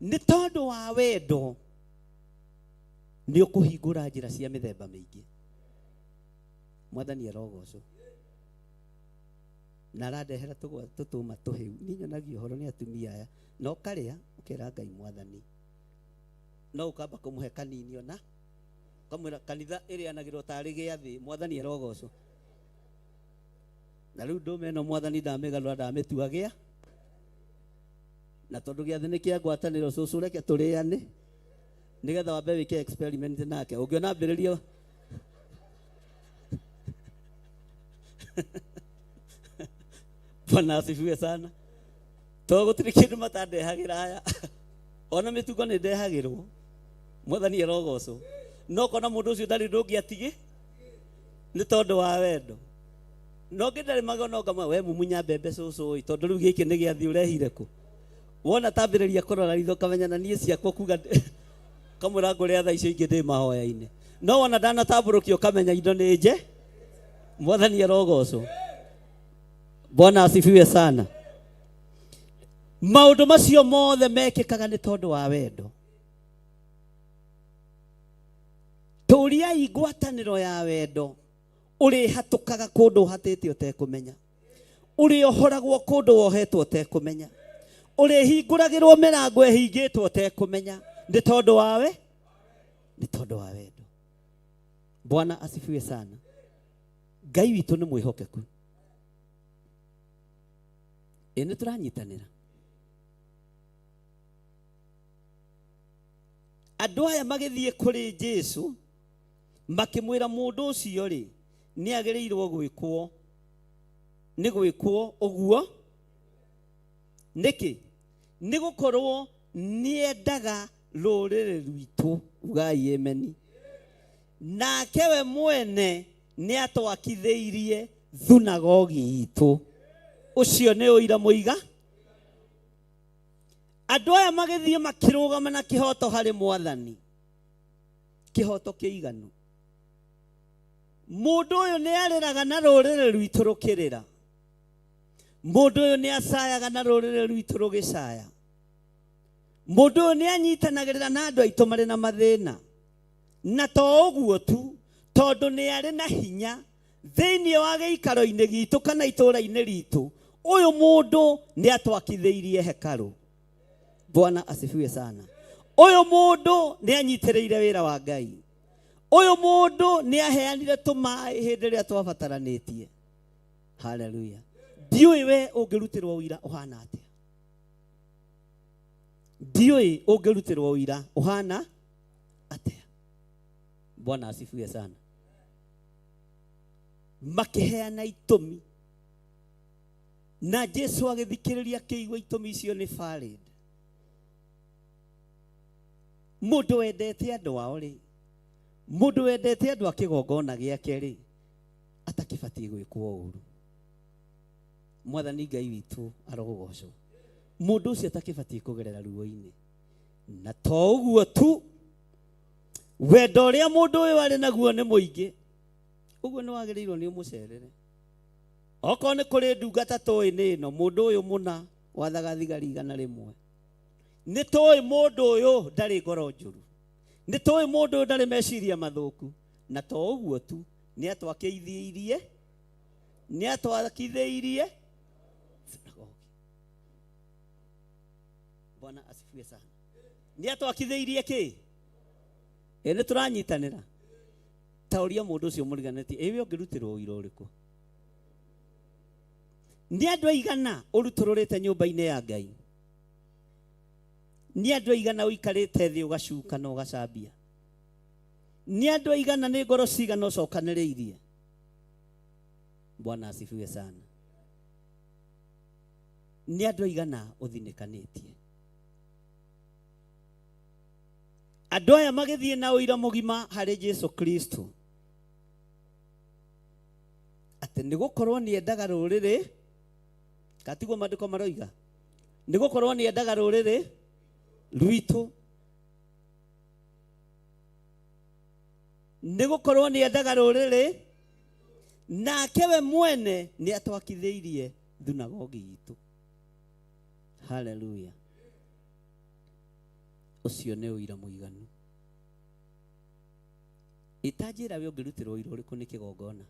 J: Nĩ tondũ wa wendo nĩ ũkũhingũra njĩra cia mĩthemba mĩingĩ. Mwathani arogocwo. Na arandehera tũtũma tũhĩu. Niĩ nyonagia ũhoro nĩ atumia aya. Na ũkarĩa ũkera Ngai mwathani. No ũkamba kũmũhe kanini ona ũkamwĩra kanitha ĩrĩanagĩrwo tarĩ gĩathĩ. Mwathani arogocwo. Na rĩu ndũme ĩno mwathani ndamĩgarũra ndamĩtua gĩa. Na tondũ gĩathĩ nĩ kĩa ngwatanĩro cũcũ reke tũrĩane nĩgetha wambe wĩke experiment nake. Ũngĩona ambĩrĩria Bwana asifiwe sana. To gũtirĩ kĩndũ matandehagĩra aya. Ona mĩtugo nĩ ndehagĩrwo. Mwathani arogocwo. No kona mũndũ ũcio ndarĩ ũndũ ũngĩ atige nĩ tondũ wa wendo. No ngĩ ndarĩ magona ngamwe we mumunya mbembe cũcũ ĩ tondũ rĩu gĩkĩ nĩ gĩathĩ ũrehire kũ. Wona tambĩrĩria kũrora ritho kamenya na niĩ ciakwa kuga kamwĩra ngũrĩa thaa icio ingĩ ndĩ mahoya-inĩ. No wona ndanatambũrũkio kamenya indo nĩ nje. Mwathani arogocwo. Bwana asifiwe sana. Maũndũ macio mothe mekĩkaga nĩ tondũ wa wendo. Tũriai ngwatanĩro ya wendo ũrĩhatũkaga kũndũ ũhatĩte ũtekũmenya, ũrĩohoragwo kũndũ wohetwo ũtekũmenya, ũrĩhingũragĩrwo mĩrango ĩhingĩtwo ũtekũmenya, nĩ tondũ wa we, nĩ tondũ wa wendo. Bwana asifiwe sana. Ngai witũ nĩ mwĩhokeku. Ĩ nĩ tũranyitanĩra. Andũ aya magĩthiĩ kũrĩ Jesũ makĩmwĩra mũndũ ũcio rĩ nĩ agĩrĩirwo gwĩkwo nĩ gwĩkwo ũguo nĩkĩ? Nĩ gũkorwo nĩendaga rũrĩrĩ rwitũ. Ugai ameni. Nake we mwene nĩ atwakithĩirie thunagogi itũ. Ũcio nĩ ũira mũiga. Andũ aya magĩthiĩ makĩrũgama na kĩhoto harĩ mwathani, kĩhoto kĩiganu. Mũndũ ũyũ nĩ arĩraga na rũrĩrĩ rwitũ rũkĩrĩra. Mũndũ ũyũ nĩ acayaga na rũrĩrĩ rwitũ rũgĩcaya. Mũndũ ũyũ nĩ anyitanagĩrĩra na andũ aitũ marĩ na mathĩna. Na to ũguo tu, tondũ nĩ arĩ na hinya thĩinĩ wa gĩikaro-inĩ gitũ kana itũũra-inĩ ritũ. Ũyũ mũndũ nĩ atwakithĩirie hekarũ. Bwana asifiwe sana. Ũyũ mũndũ nĩ anyitĩrĩire wĩra wa Ngai. Ũyũ mũndũ nĩ aheanire tũmaĩ hĩndĩ ĩrĩa twabataranĩtie. Haleluya. Ndiũĩ we ũngĩrutĩrwo ũira ũhana atĩa. Ndiũĩ ũngĩrutĩrwo ũira ũhana atĩa. Bwana asifiwe sana. Makĩheana itũmi na Jesu agĩthikĩrĩria akĩigua itũmi icio nĩ valid. Mũndũ wendete andũ ao rĩ, mũndũ wendete andũ a kĩgongona gĩake rĩ, atakĩbatiĩ gwĩkwo ũru. Mwathani Ngai witũ arogocwo. Mũndũ ũcio atakĩbatiĩ kũgerera ruo-inĩ. Na to ũguo tu, wendo ũrĩa mũndũ ũyũ arĩ naguo nĩ mũingĩ. Ũguo nĩ wagĩrĩirwo nĩ ũmũcerere. Okorwo nĩ kũrĩ ndungata tũĩ nĩ ĩno, mũndũ ũyũ mũna wathaga thigari 100. Nĩ tũĩ mũndũ ũyũ ndarĩ ngoro njũru. Nĩ tũĩ mũndũ ũyũ ndarĩ meciria mathũku. Na to ũguo tu, nĩ atwakithĩirie, nĩ atwakithĩirie synagogue. Bwana asifiwe sana. Nĩ atwakithĩirie kĩ? Ĩ nĩ tũranyitanĩra. Ta ũria mũndũ ũcio mũriganĩtie, ĩ we ũngĩrutĩrwo ũira ũrĩkũ? Nĩ andũ aigana ũrutũrũrĩte nyũmba-inĩ ya Ngai? Nĩ andũ aigana ũikarĩte thĩ ũgacuka na ũgacambia? Nĩ andũ aigana nĩ ngoro cigana ũcokanĩrĩirie? Bwana asifiwe sana. Nĩ andũ aigana ũthinĩkanĩtie? Andũ aya magĩthiĩ na ũira mũgima harĩ Jesu Kristo atĩ nĩ gũkorwo nĩ endaga rũrĩrĩ, katiguo maandĩko maroiga, nĩ gũkorwo nĩ endaga rũrĩrĩ rwitũ. Nĩ gũkorwo nĩ endaga rũrĩrĩ nake we mwene nĩ atwakithĩirie thunagogi itũ. Haleluya. Ũcio nĩ ũira mũiganu. Itanjĩra we ũngĩrutĩrwo ũira ũrĩkũ nĩ kĩgongona?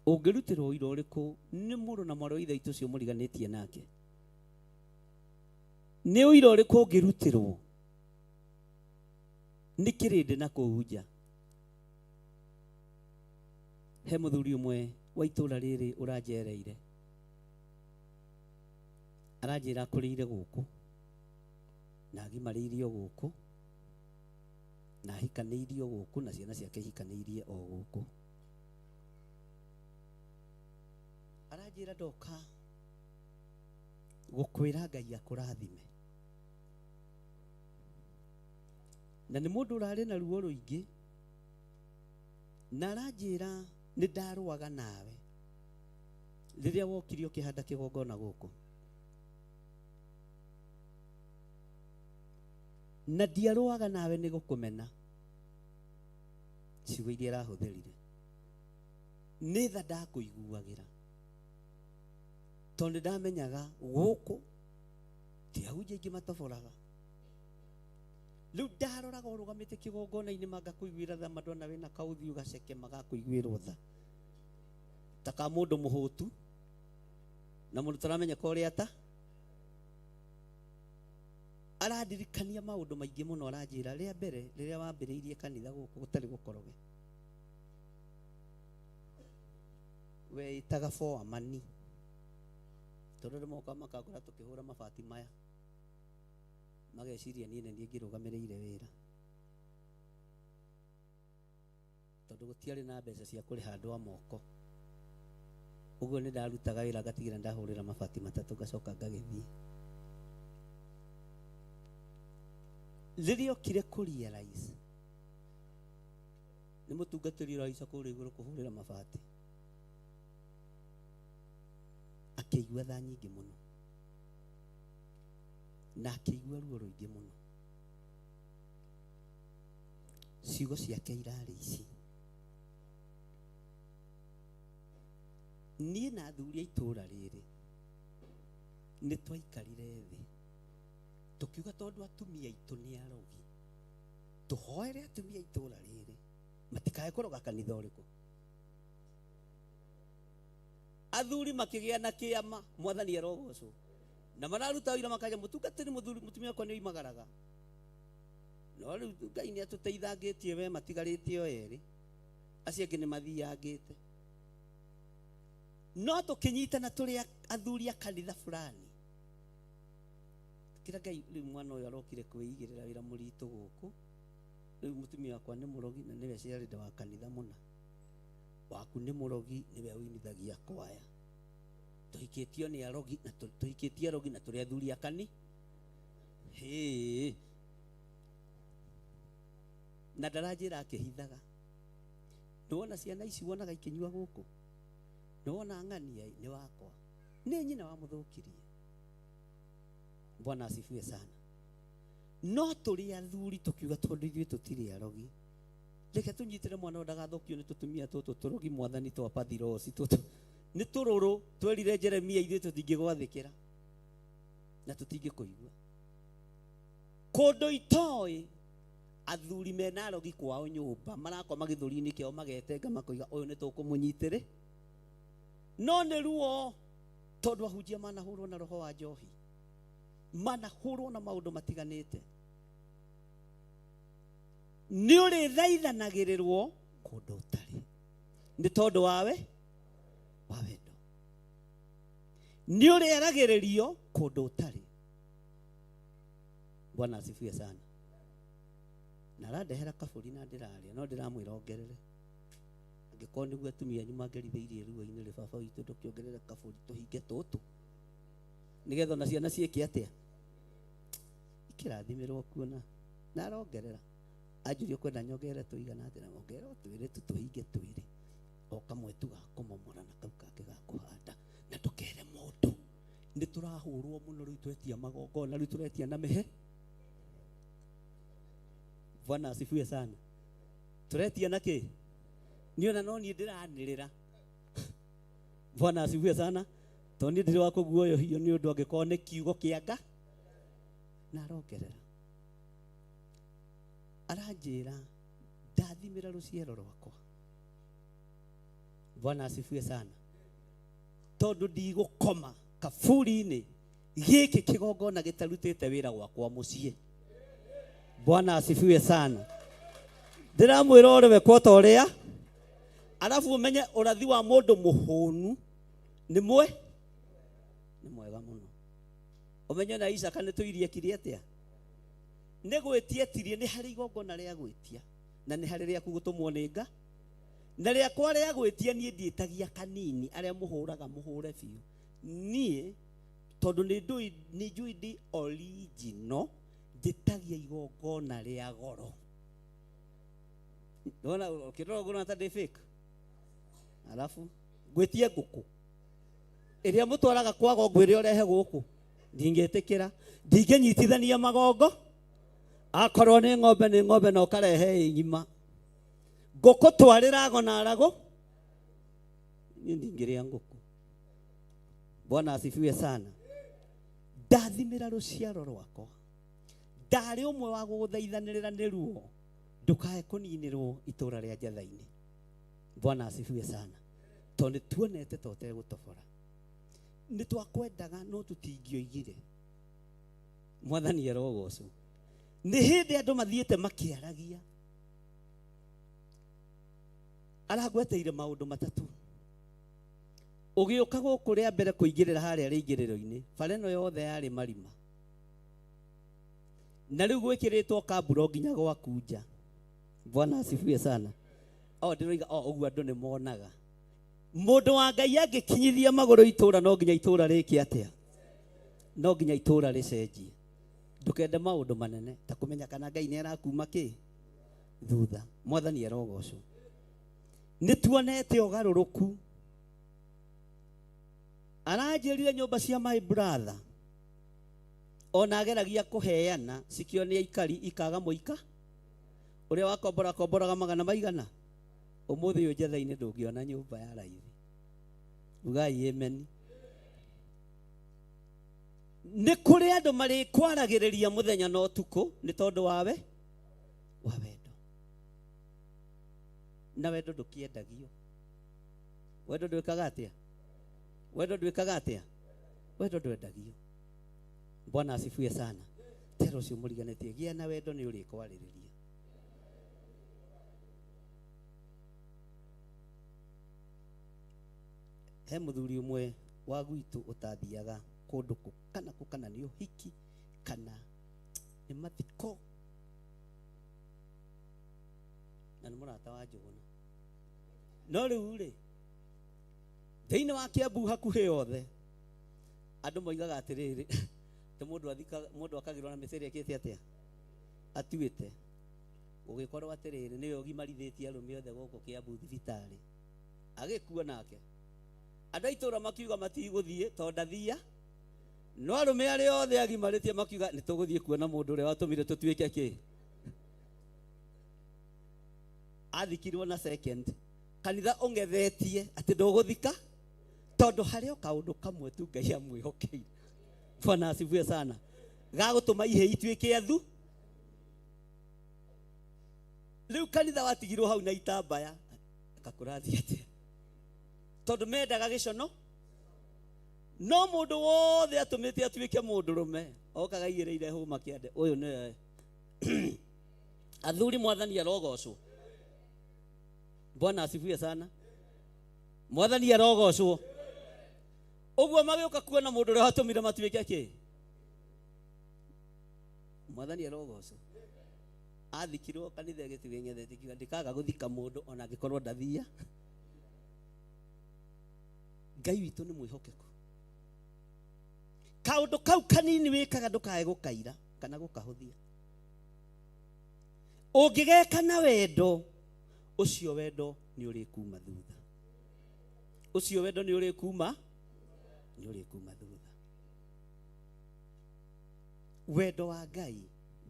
J: Ũngĩrutĩrwo ũira ũrĩkũ nĩ mũrũ na mwarĩ wa ithe witũ ũcio mũriganĩtie nake? Nĩ ũira ũrĩkũ ũngĩrutĩrwo nĩ kĩrĩndĩ na kũu nja? He mũthuri ũmwe wa itũũra rĩrĩ ũranjereire, aranjĩra akũrĩire gũkũ na agimarĩirio gũkũ na ahikanĩirio gũkũ na ciana ciake ihikanĩirie o gũkũ. Aranjĩra ndoka gũkwĩra Ngai akũrathime, na nĩ mũndũ ũrarĩ na ruo rũingĩ, na aranjĩra nĩ ndarũaga nawe rĩrĩa wokire ũkĩhanda kĩgongona gũkũ, na ndiarũaga nawe nĩ gũkũmena. Ciugo iria arahũthĩrire nĩ tha ndakũiguagĩra, tondũ ndamenyaga gũkũ ti ahunjia aingĩ matoboraga. Rĩu ndaroraga ũrũgamĩte kĩgongona-inĩ mangakũiguĩra tha, mandona wĩna kaũthiũ gaceke magakũiguĩrwo tha ta ka mũndũ mũhũtu na mũndũ taramenya ko ũrĩa ata. Arandirikania maũndũ maingĩ mũno. Aranjĩra rĩa mbere rĩrĩa wambĩrĩirie kanitha gũkũ gũtarĩ gũkoroge, weĩtaga foamani, tondũ andũ moka makangora tũkĩhũra mabati maya mageciria niĩ nĩ niĩ ngĩrũgamĩrĩire wĩra, tondũ gũtiarĩ na mbeca cia kũrĩha andũ a moko. Ũguo nĩ ndarutaga wĩra ngatigĩra ndahũrĩra mabati matatũ ngacoka ngagĩthiĩ. Rĩrĩa okire kũ realize nĩ mũtungatĩri ũraica kũrĩa igũrũ kũhũrĩra mabati, akĩigua tha nyingĩ mũno na akĩigua ruo rũingĩ mũno. Ciugo ciake irarĩ ici: niĩ na athuri a itũũra rĩrĩ nĩ twaikarire thĩ tũkiuga tondũ atumia aitũ nĩ arogi, tũhoere atumia a itũũra rĩrĩ matikae kũroga kanitha ũrĩkũ. Athuri makĩgĩa na kĩama, mwathani arogocwo, na mararuta wĩra makaja mũtungatĩri mũthuri mũtumia wakwa nĩ oimagaraga, no rĩu Ngai nĩ atũteithangĩtie we matigarĩte o erĩ, acio angĩ nĩ mathiangĩte. No tũkĩnyitana tũrĩ athuri a kanitha fulani, kĩra Ngai rĩu mwana ũyũ arokire kwĩigĩrĩra wĩra mũritũ gũkũ, rĩu mũtumia wakwa nĩ mũrogi na nĩwe ciarĩnda wa kanitha mũna, waku nĩ mũrogi nĩwe ũinithagia kwaya, tũhikĩtio nĩ arogi na tũhikĩtie arogi na tũrĩ athuri a kani. Hĩ, na ndaranjĩra akĩhithaga, nĩwona ciana ici wonaga ikĩnyua gũkũ, nĩwona ng'ania nĩ wakwa, nĩ nyina wamũthũkirie. Bwana asifiwe sana. No tũrĩ athuri tũkiuga tondũ ithuĩ tũtirĩ arogi, reke tũnyitĩre mwana ũyũ ndagathũkio nĩ tũtumia tũtũ tũrogi mwathani twa pathirosi tũtũ nĩ tũrũrũ. Twerire Jeremia ithuĩ tũtingĩgwathĩkĩra na tũtingĩkũigua. Kũndũ itoĩ athuri mena arogi kwao nyũmba marakoma gĩthũri-inĩ kĩao magetenga makoiga ũyũ nĩ tũkũmũnyitĩrĩ, no nĩ ruo tondũ ahunjia manahũrwo na roho wa njohi, manahũrwo na maũndũ matiganĩte. Nĩ ũrĩthaithanagĩrĩrwo kũndũ ũtarĩ nĩ tondũ wawe wa wendo, nĩ ũrĩaragĩrĩrio kũndũ ũtarĩ. Bwana asifiwe sana. Na arandehera kabũri na ndĩrarĩa, no ndĩramwĩra ongerere, angĩkorwo nĩguo atumia anyu mangĩrithĩirie ruo-inĩ rĩ, baba witũ ndũkĩongerere kabũri tũhinge tũtũ nĩgetha ona ciana ciĩke atĩa, ikĩrathimĩrwo kuona. Na arongerera, anjũria ũkwenda nyongerere tũigana atĩa, na ongerera o twĩrĩ tu tũhinge twĩrĩ, o kamwe tu ga kũmomora na kau kangĩ ga kũhanda, na ndũkere mũndũ. Nĩ tũrahũrwo mũno rĩu twetia magongona, rĩu tũretia na mĩhe. Bwana asifiwe sana. Tũretia na kĩ? Niĩ ona no niĩ ndĩranĩrĩra. Bwana asifiwe sana. Tondũ niĩ ndirĩ wa kũguoyohio nĩ ũndũ angĩkorwo nĩ kiugo kĩa Nga. Na arongerera. Aranjĩra ndathimĩra rũciaro rwakwa. Bwana asifiwe sana. Tondũ ndigũkoma kaburi-inĩ gĩkĩ kĩgongona gĩtarutĩte wĩra gwakwa mũciĩ. Bwana asifiwe sana. Ndĩramwĩra ũrĩ wekwo ta ũrĩa, arabu ũmenye ũrathi wa mũndũ mũhũnu nĩ mwe nĩ mwega mũno. Ũmenye na Isaka nĩ tũirie kiri atĩa? Nĩ gwĩtia etirie, nĩ harĩ igongona rĩa gwĩtia na nĩ harĩ rĩaku gũtũmwo nĩ nga. Na rĩakwa rĩa gwĩtia niĩ ndiĩtagia kanini, arĩa mũhũraga mũhũre biũ. Niĩ tondũ nĩ ndũĩ, nĩ njũĩ ndĩ original, njĩtagia igongona rĩa goro. Ndona ũkĩrora ũguo ta ndĩ fake. Alafu ngwĩtie ngũkũ ĩrĩa mũtwaraga kwago ngwĩre ũrehe gũkũ, ndingĩtĩkĩra, ndingĩnyitithania magongo. Akorwo nĩ ng'ombe nĩ ng'ombe na ũkarehe ĩ ng'ima. Ngũkũ twarĩra ago na arago, niĩ ndingĩrĩa ngũkũ. Bwana asifiwe sana. Ndathimĩra rũciaro rwakwa, ndarĩ ũmwe wa gũgũthaithanĩrĩra nĩ ruo, ndũkae kũninĩrwo itũra rĩa Njatha-inĩ. Bwana asifiwe sana. Tondũ nĩ tuonete ta ũtegũtobora, nĩ twakwendaga no tũtingĩoigire. Mwathani arogocwo. Nĩ hĩndĩ andũ mathiĩte makĩaragia. Aragweteire maũndũ matatũ. Ũgĩũka gũkũ rĩa mbere kũingĩrĩra harĩa rĩingĩrĩro-inĩ, bara ĩno yothe yarĩ marima. Na rĩu gwĩkĩrĩtwo kamburo nginya gwaku nja. Bwana asifiwe sana. O ndĩroiga o ũguo andũ nĩ monaga. Mũndũ wa Ngai angĩkinyithia magũrũ itũra no nginya itũra rĩke atĩa? No nginya itũra rĩcenjie. Ndũkende maũndũ manene ta kũmenya kana Ngai nĩ arakuma kĩ thutha. Mwathani arogocwo. Nĩ tuonete ũgarũrũku. Aranjĩrire nyũmba cia my brother ona ageragia kũheana cikio nĩ aikari ikaga mũika ũrĩa wakombora komboraga magana maigana. Ũmũthĩ ũyũ Njatha-inĩ ndũngĩona nyũmba ya raithi. Ugai amen. Nĩ kũrĩ andũ marĩkwaragĩrĩria mũthenya na ũtukũ nĩ tondũ wawe wa wendo. Na wendo ndũkĩendagio. Wendo ndwĩkaga atĩa? Wendo ndwĩkaga atĩa? Wendo ndwendagio. Bwana asifiwe sana. Tero ũcio mũriganĩtie, gĩa na wendo nĩ ũrĩkwarĩrĩria. He mũthuri ũmwe wa gwitũ ũtathiaga kũndũ kũ kana kũ kana nĩ ũhiki kana nĩ mathiko, na nĩ mũrata wa Njũgũna. No rĩu rĩ, thĩinĩ wa Kiambu hakuhĩ yothe andũ moigaga atĩrĩrĩ, atĩ mũndũ athika, mũndũ akagĩrwo na mĩtĩ ĩrĩa ĩkĩte atĩa atuĩte. Gũgĩkorwo atĩrĩrĩ, nĩwe ũgimarithĩtie arũme othe gũkũ Kiambu thibitarĩ, agĩkua nake. Andũ a itũũra makiuga matigũthiĩ tondũ ndathia, no arũme arĩa othe agimarĩtie makiuga nĩ tũgũthiĩ kuona mũndũ ũrĩa watũmire tũtuĩke kĩ. Athikirwo na second kanitha ũng'ethetie atĩ ndũgũthika tondũ harĩ o kaũndũ kamwe tu Ngai amwĩhokeire. Bwana asifiwe sana. Gagũtũma ihĩĩ ituĩke athu. Rĩu kanitha watigirwo hau na itambaya gakũrathiĩ atĩa? Tondũ mendaga gĩcono. No mũndũ wothe atũmĩte atuĩke mũndũrũme okaga igĩrĩire hũma kĩande. Ũyũ nĩwe. Athuri, Mwathani arogocwo. Bwana asifiwe sana. Mwathani arogocwo. Ũguo magĩũka kuona mũndũ ũrĩa watũmire matuĩke kĩ? Mwathani arogocwo. Athikirwo kanitha ĩgĩtigwo ĩng'ethete kiuga ndikaga gũthika mũndũ ona angĩkorwo ndathia. Ngai witũ nĩ mwĩhokeku. Kaũndũ kau kanini wĩkaga ndũkae gũkaira kana gũkahũthia. Ũngĩgeka na wendo, ũcio wendo nĩ ũrĩkuma thutha. Ũcio wendo nĩ ũrĩkuma, nĩ ũrĩkuma thutha. Wendo wa Ngai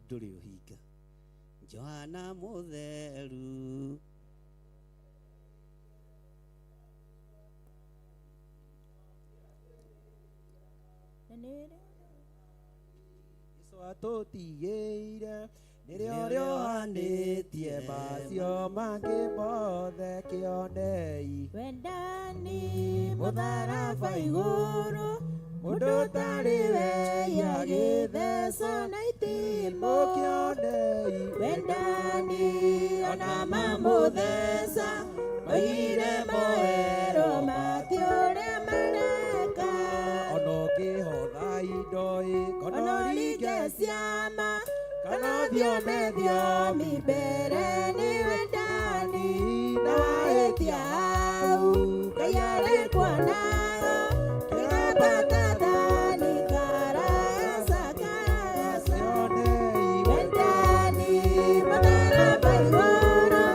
J: ndũrĩ ũhinga. Johana Mũtheru.
E: Jesu atũtigĩire nĩrĩo rĩohanĩtie macio mangĩ mothe kĩonei
B: Wendani mũtharaba igũrũ mũndũ ũtarĩ wehia agĩthecwo na itimũ
E: kĩonei
B: Wendani ona mamũtheca oigire moero mati ũrĩa mareka
E: ona ũngĩhotha indo ĩ
B: ona
E: kana
B: ũringe
E: ũringe
B: ciama kana ũthiome thiomi mbere nĩ wendani na wahĩtia hau Ngai arĩkuonaga kĩgamba thani karagaca karagaca wendani mũtharaba igũrũ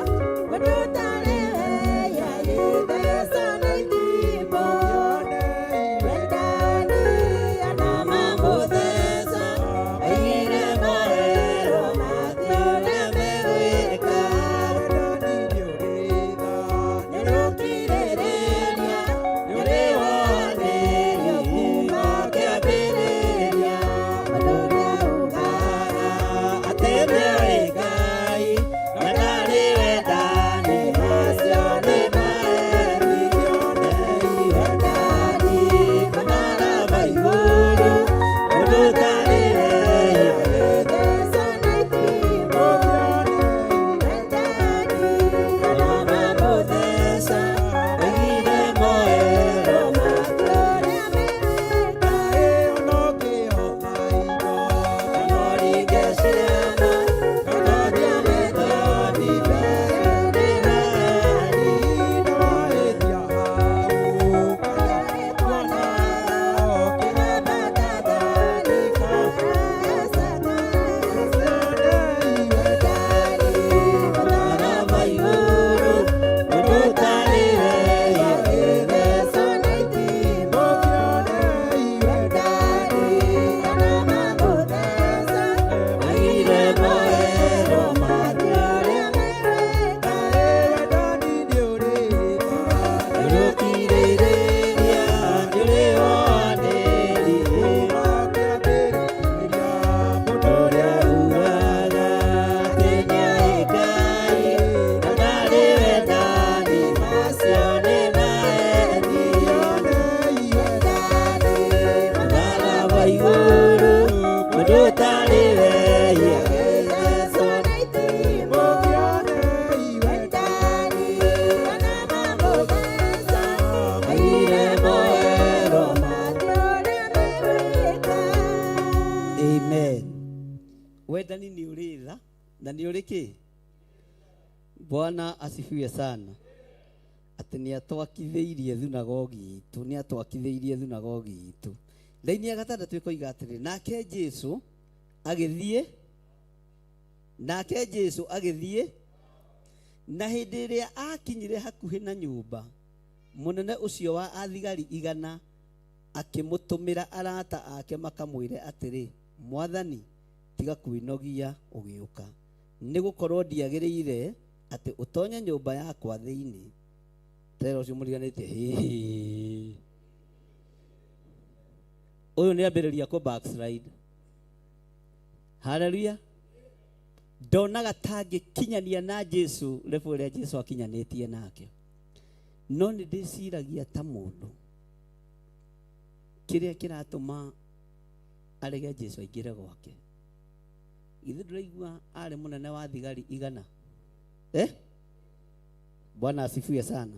B: mũndũ ũtarĩ wehia agĩthecwo na itimũ wendani ona mamũtheca oigire moerwo mati ũrĩa megwĩka nĩrũkirĩrĩria nĩũrĩwanĩrio kuma kĩambĩrĩria ũndũ ũrĩa ugaga atĩ nĩoĩ Ngai na ndarĩ wendani macio nĩ maeni wendani mũtharaba igũrũ mũndũ ũtarĩ wehia agĩthecwo na itimũ wendani ona mamũtheca oigire moerwo mati ũrĩa megwĩka
E: ona ũngĩhotha indo
B: kana ũringe ciama kana ũthiome thiomi mbere nĩ wendani
E: na wahĩtia hau wendani nĩ ũrĩ tha kĩambĩrĩria mũndũ ũrĩa ugaga
J: Amen. Wendani nĩ ũrĩ tha na nĩ ũrĩ kĩ? Bwana asifiwe sana. Atĩ nĩ atwakithĩirie thunagogi itũ, nĩ atwakithĩirie thunagogi itũ. Raini ya gatandatũ ĩkoiga atĩrĩ, nake Jesu agĩthiĩ, nake Jesu agĩthiĩ, na hĩndĩ ĩrĩa akinyire hakuhĩ na nyũmba, mũnene ũcio wa athigari igana akĩmũtũmĩra arata ake makamwĩre atĩrĩ, mwathani tiga kwĩnogia ũgĩũka nĩ gũkorwo ndiagĩrĩire atĩ ũtonye nyũmba yakwa thĩinĩ tera ũcio mũriganĩtie hĩĩ ũyũ nĩ ambĩrĩria kũ backslide haleluya ndonaga tangĩkinyania na Jesu level ĩrĩa Jesu akinyanĩtie nake no nĩ ndĩciragia ta mũndũ kĩrĩa kĩratũma arege Jesu aingĩre gwake githĩ ndũraigua arĩ mũnene wa thigari igana eh? Bwana asifiwe sana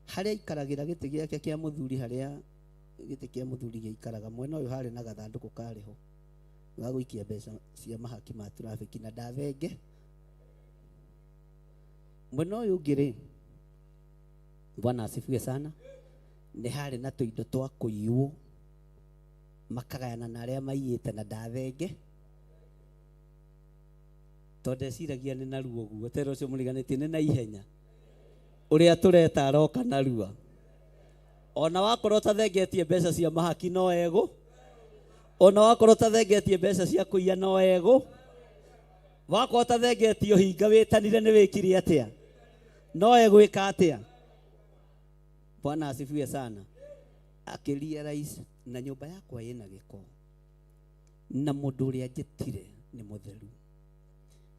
J: harĩa aikaragĩra gĩtĩ gĩake kĩa mũthuri harĩa gĩtĩ kĩa mũthuri gĩikaraga mwena ũyũ harĩ na gathandũkũ karĩ ho ga gũikia mbeca cia mahaki ma trafiki na ndathenge mwena ũyũ ũngĩ rĩ Bwana asifiwe sana nĩ harĩ na tũindo twa kũiywo makagayana na arĩa maiyĩte na ndathenge tondũ ndeciragia nĩ narua ũguo tera ũcio mũriganĩtie nĩ na ihenya ũrĩa tũreta aroka narua ona wakorwo ũtathengetie mbeca cia mahaki no egũ ona wakorwo ũtathengetie mbeca cia kũiya no egũ Wakorwo ũtathengetio hinga wĩtanire nĩ wĩkire atĩa? No egwĩka atĩa? Bwana asifiwe sana. Akĩrealize na nyũmba yakwa ĩna gĩko na mũndũ ũrĩa njĩtire nĩ mũtheru,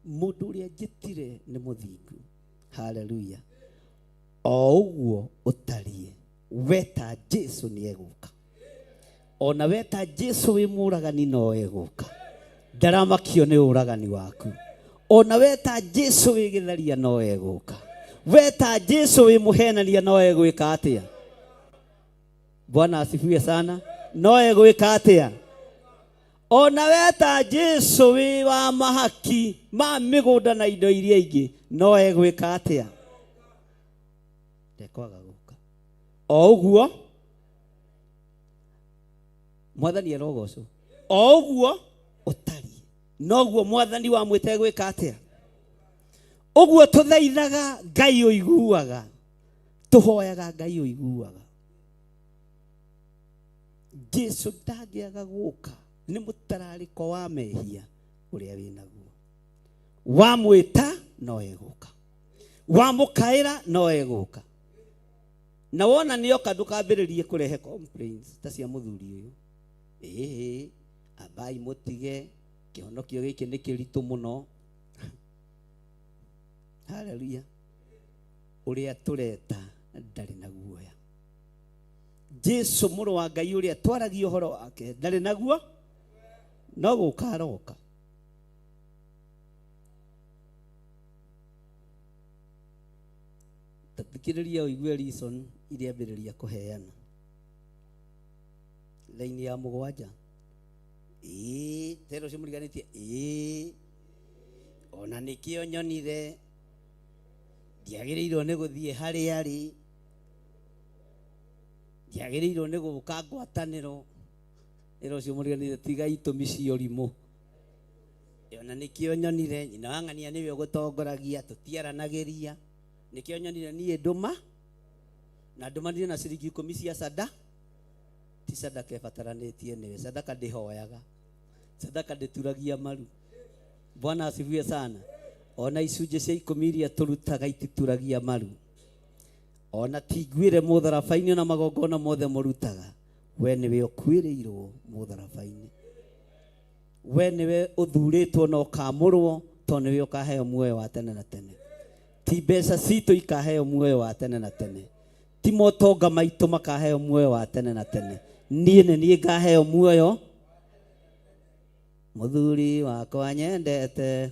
J: mũndũ ũrĩa njĩtire nĩ mũthingu. Haleluya. O ũguo ũtariĩ weta Jesu nĩ egũka. Ona weta Jesu wĩ mũragani no egũka. Ndaramakio nĩ ũragani waku. Ona weta Jesu wĩ gĩtharia no egũka. Weta Jesu wĩ mũhenania no egwĩka atĩa? Bwana asifiwe sana. No egwĩka atĩa? Ona weta Jesu wĩ wa mahaki ma mĩgũnda na indo iria ingĩ no egwĩka atĩa? Ndekwaga gũka. O ũguo mwathani arogocwo. O ũguo ũtariĩ noguo mwathani wamwĩta egwĩka atĩa? Ũguo tũthaithaga Ngai ũiguaga, tũhoyaga Ngai ũiguaga. Jesu ndangĩaga gũka nĩ mũtararĩko wa mehia ũrĩa wĩnaguo. Wamwĩta no egũka, wamũkaĩra no egũka. Na wona nĩoka ndũkambĩrĩrie kũrehe complaints ta cia mũthuri ũyũ. Ĩhĩ, ambai mũtige, kĩhonokio gĩkĩ nĩ kĩritũ mũno. Haleluya. Ũrĩa tũreta ndarĩ na guoya. Jesu mũrũ wa Ngai ũrĩa twaragia ũhoro wake ndarĩ naguo, no gũka aroka. Ta thikĩrĩria ũigue reason iria ambĩrĩria kũheana. Laini ya mũgwanja. Ĩĩ, tero ũcio mũriganĩtie. Ĩĩ, ona nĩkĩo nyonire ndiagĩrĩirwo nĩ gũthiĩ harĩa arĩ, ndiagĩrĩirwo nĩ gũka ngwatanĩro. Ĩra ũcio mũriganĩtie tiga itũmi cia ũrimũ. Ona nĩkĩo nyonire nyina wa ng'ania nĩwe ũgũtongoragia, tũtiaranagĩria. Nĩkĩo nyonire niĩ ndũma na ndũmanire na ciringi 10 cia sada. Ti sadaka ĩbataranĩtie nĩwe, sadaka ndĩhoyaga, sadaka ndĩturagia maru. Bwana asifiwe sana. Ona icunjĩ cia 10 iria tũrutaga itituragia maru. Ona tinguĩre mũtharaba-inĩ ona magongona mothe mũrutaga, we nĩwe ũkuĩrĩirwo mũtharaba-inĩ. We nĩwe ũthurĩtwo na ũkamũrwo tondũ nĩwe ũkaheo muoyo wa tene na tene. Ti mbeca citũ ikaheo muoyo wa tene na tene, ti motonga maitũ makaheo muoyo wa tene na tene. Niĩ nĩ niĩ ngaheo muoyo. Mũthuri wakwa nyendete,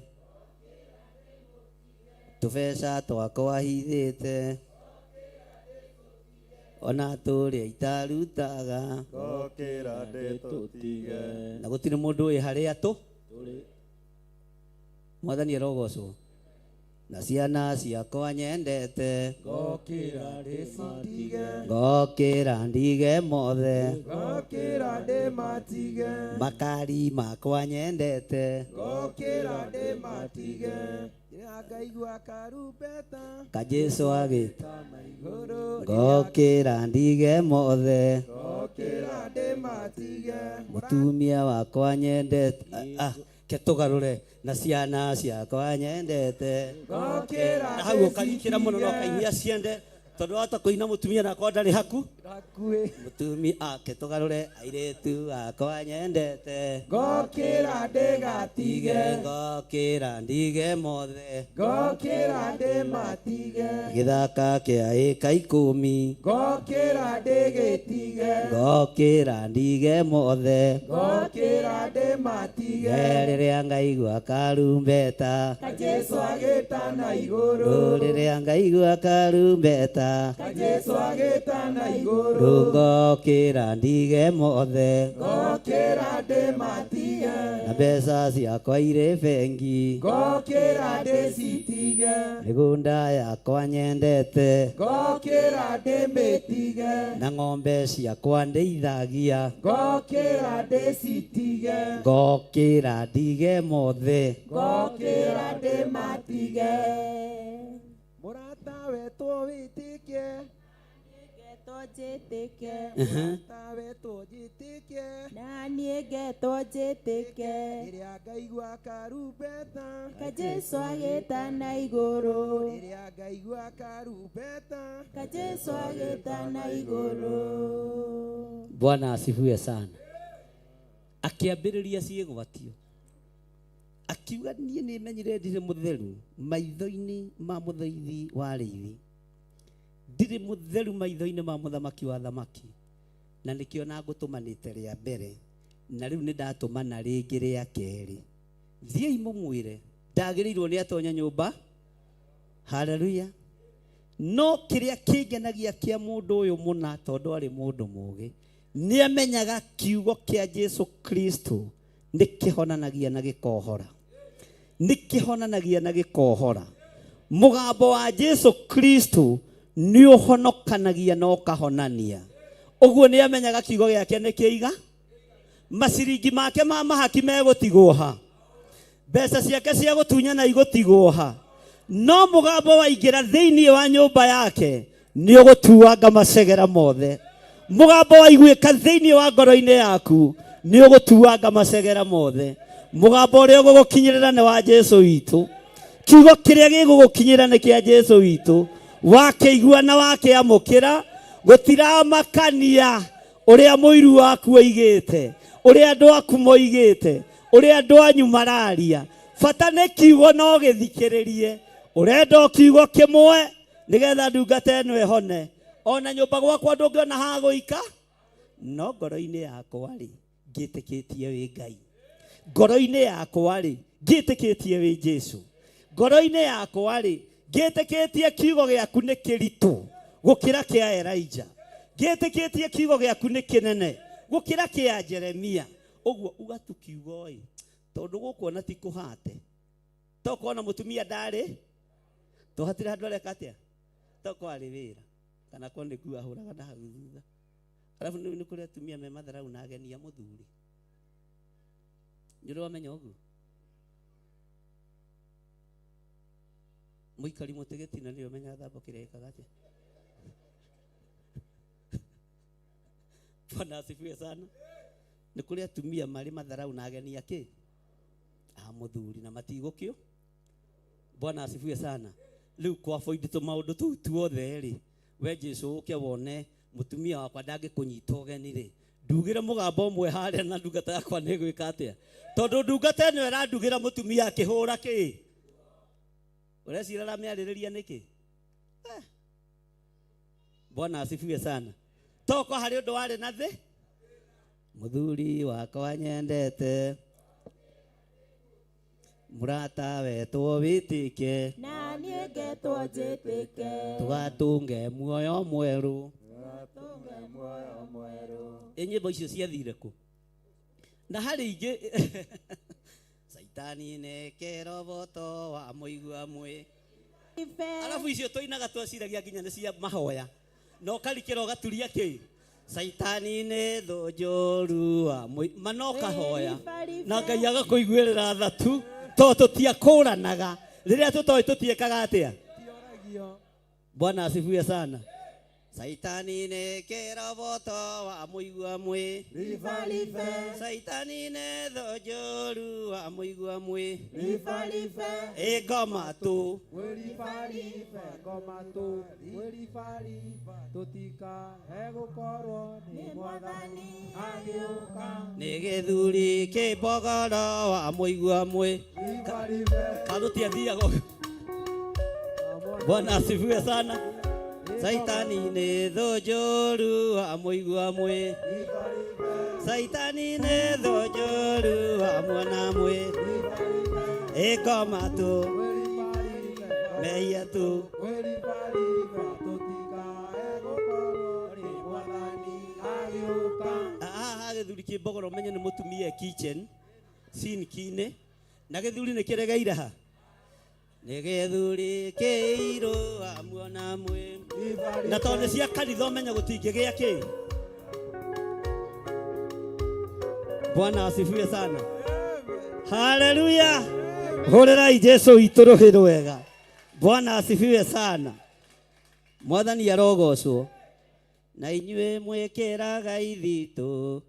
J: tũbeca twakwa hithĩte, ona tũrĩa itarutaga,
C: Ngokĩra ndĩtũtige.
J: na gũtirĩ mũndũ wĩ harĩa tũ. Mwathani arogocwo. Na ciana ciakwa nyendete,
D: Ngokĩra ndĩcitige.
J: ngokĩra ndige mothe,
D: Ngokĩra ndĩmatige.
J: makari makwa nyendete,
D: Ngokĩra ndĩmatige. Rĩrĩa ngaigua karumbeta
J: ka Jesu agĩta,
D: na igũrũ.
J: ngokĩra ndige mothe,
D: Ngokĩra ndĩmatige.
J: mũtumia wakwa nyendete. Ke tũgarũre na ciana ciakwa nyendete.
D: Ngokĩra
J: Na hau ũkarikĩra mũno na ũkaihia ciende, tondũ wahota kũina mũtumia na akorwo ndarĩ haku.
D: Hakuhĩ.
J: Mũtumia ke tũgarũre airĩtu akwa nyendete.
D: Ngokĩra ndĩgatige.
J: Ngokĩra ndige mothe,
D: Ngokĩra ndĩmatige.
J: gĩthaka kĩa ĩka 10,
D: Ngokĩra ndĩgĩtige.
J: ngokĩra ndige mothe,
D: Ngokĩra ndĩmatige.
J: rĩrĩa ngaigua karumbeta,
D: Ka Jesu agĩta na igũrũ.
J: rĩrĩa ngaigua karumbeta,
D: Ka Jesu agĩta na igũrũ.
J: ngokĩra ndige mothe,
D: Ngokĩra ndĩmatige.
J: na mbeca ciakwa irĩ bengi,
D: Ngokĩra ndĩcitige.
J: mĩgũnda yakwa nyendete,
D: Ngokĩra ndĩmĩtige.
J: na ng'ombe ciakwa ndĩithagia,
D: Ngokĩra ndĩcitige.
J: ngokĩra ndige mothe.
D: Ngokĩra ndĩmatige. Mũrata wetwo wĩtĩkie.
B: Ngetwo njĩtĩke.
E: Tawetwo njĩtĩke.
B: Na niĩ ngetwo njĩtĩke.
E: Rĩrĩa ngaigua karumbeta.
B: Ka Jesũ agĩtana igũrũ.
E: Rĩrĩa ngaigua karumbeta.
B: Ka Jesũ agĩtana igũrũ.
J: Bwana asifiwe sana. Akĩambĩrĩria ciĩgwatio akiuga niĩ nĩ menyire ndirĩ mũtheru maitho-inĩ ma mũthaithi wa arĩithi, ndirĩ mũtheru maitho-inĩ ma mũthamaki wa thamaki, na nĩkĩo na ngũtũmanĩte rĩa mbere, na rĩu nĩ ndatũmana rĩngĩ rĩa kerĩ. Thiĩi mũmwĩre ndagĩrĩirwo nĩ atonye nyũmba. Haleluya. No kĩrĩa kĩngenagia kĩa mũndũ ũyũ mũna, tondũ arĩ mũndũ mũũgĩ, nĩ amenyaga kiugo kĩa Jesu Kristo nĩ kĩhonanagia na gĩkohora, nĩ kĩhonanagia na gĩkohora. Mũgambo wa Jesu Kristo nĩ ũhonokanagia na ũkahonania. Ũguo nĩ amenyaga kiugo gĩake nĩ kĩiga, maciringi make ma mahaki megũtigwo ha, mbeca ciake cia gũtunyana igũtigwo ha, no mũgambo waingĩra thĩinĩ wa nyũmba yake nĩ ũgũtuanga macegera mothe. Mũgambo waiguĩka thĩinĩ wa ngoro-inĩ yaku nĩ ũgũtuanga macegera mothe. Mũgambo ũrĩa ũgũgũkinyĩrĩra nĩ wa Jesu witũ. Kiugo kĩrĩa gĩgũgũkinyĩra nĩ kĩa Jesu witũ. Wakĩigua na wakĩamũkĩra, gũtiramakania ũrĩa mũiru waku oigĩte, ũrĩa andũ aku moigĩte, ũrĩa andũ anyu mararia. Bata nĩ kiugo no gĩthikĩrĩrie. Ũrenda o kiugo kĩmwe nĩgetha ndungata ĩno ĩhone. Ona nyũmba gwakwa ndũngĩona ha gũika, no ngoro-inĩ yakwa rĩ ngĩtĩkĩtie wĩ Ngai. Ngoro-inĩ yakwa rĩ ngĩtĩkĩtie wĩ Jesu. Ngoro-inĩ yakwa rĩ ngĩtĩkĩtie kiugo gĩaku nĩ kĩritũ gũkĩra kĩa Elijah. Ngĩtĩkĩtie kiugo gĩaku nĩ kĩnene gũkĩra kĩa Jeremia. Ũguo uga tu kiugo ĩ, tondũ gũkũ ona ti kũhate. Tokorwo mũtumia ndarĩ, to hatirĩ handũ areka atĩa, tokorwo arĩ wĩra kana korwo nĩ nguo ahũraga na hau thutha. Arabu nĩ kũrĩ atumia me matharau na ageni a mũthuri. Nĩ ũrĩ wamenya ũguo? Mũikari mũtĩ gĩtina nĩwe ũmenyaga thambo kĩrĩa ĩkaga atĩa. Bwana asifiwe sana. Nĩ kũrĩ atumia marĩ matharau na ageni a kĩ? A mũthuri na matigũkĩo. Bwana asifiwe sana. Rĩu kwa boindi tũmaũndũ tũu tuothe rĩ, we Jesu ũke wone mũtumia wakwa ndangĩkũnyita ũgeni rĩ, ndugĩre mũgambo ũmwe harĩa na ndungata yakwa nĩ ĩgwĩka atĩa? Tondũ ndungata ĩno ĩrandugĩra mũtumia akĩhũra kĩ? Ũreciria aramĩarĩrĩria nĩkĩ? Bwana asifiwe sana. Toko harĩ ũndũ warĩ na thĩ? Mũthuri wakwa nyendete, mũrata wetwo wĩtĩke,
B: Na niĩ ngetwo njĩtĩke.
J: tũgatũnge muoyo mwerũ.
B: Tũgatũnge muoyo mwerũ.
J: Ĩ nyĩmbo icio ciathire kũ? Na harĩ ingĩ Caitani nĩ kĩroboto wa mũigua mwĩ. Arabu icio tũinaga tweciragia nginya nĩ cia mahoya, na ũkarikĩra ũgaturia kĩ? Caitani nĩ thũ njũru wa mũi-, ma no ũkahoya na Ngai agakũiguĩrĩra tha tu, tondũ tũtiakũranaga rĩrĩa tũtoĩ tũtiĩkaga atĩa. Bwana asifiwe sana. Saitani nĩ kĩroboto wa mũigua mwĩ. Saitani nĩ thũ njũru wa mũigua mwĩ. Ĩ ngoma tu.
E: Ngoma tu. Tũtikae gũkorwo nĩ mwathani agĩũka.
J: Nĩ gĩthuri kĩmbogoro wa mũigua mwĩ. Kathũ tiathiaga ũguo. Bwana asifiwe sana. Saitani nĩ thũ njũru wa mũigua mwĩ. Saitani nĩ thũ njũru wa muona mwĩ. Ĩ ngoma tu. Mehia tu. Haha gĩthuri kĩmbogoro menye nĩ mũtumia e kitchen sinki-inĩ, na gĩthuri nĩ kĩregeire ha? Nĩ gĩthuri kĩirũ wa muona mwĩ. Na tondũ nĩ cia kanitha ũmenye gũtingĩgĩa kĩ. Bwana asifiwe sana. Haleluya. Hũrĩrai Jesu witũ rũhĩ rwega. Bwana asifiwe sana. Mwathani arogocwo. Na inyuĩ mwĩkĩraga ithitũ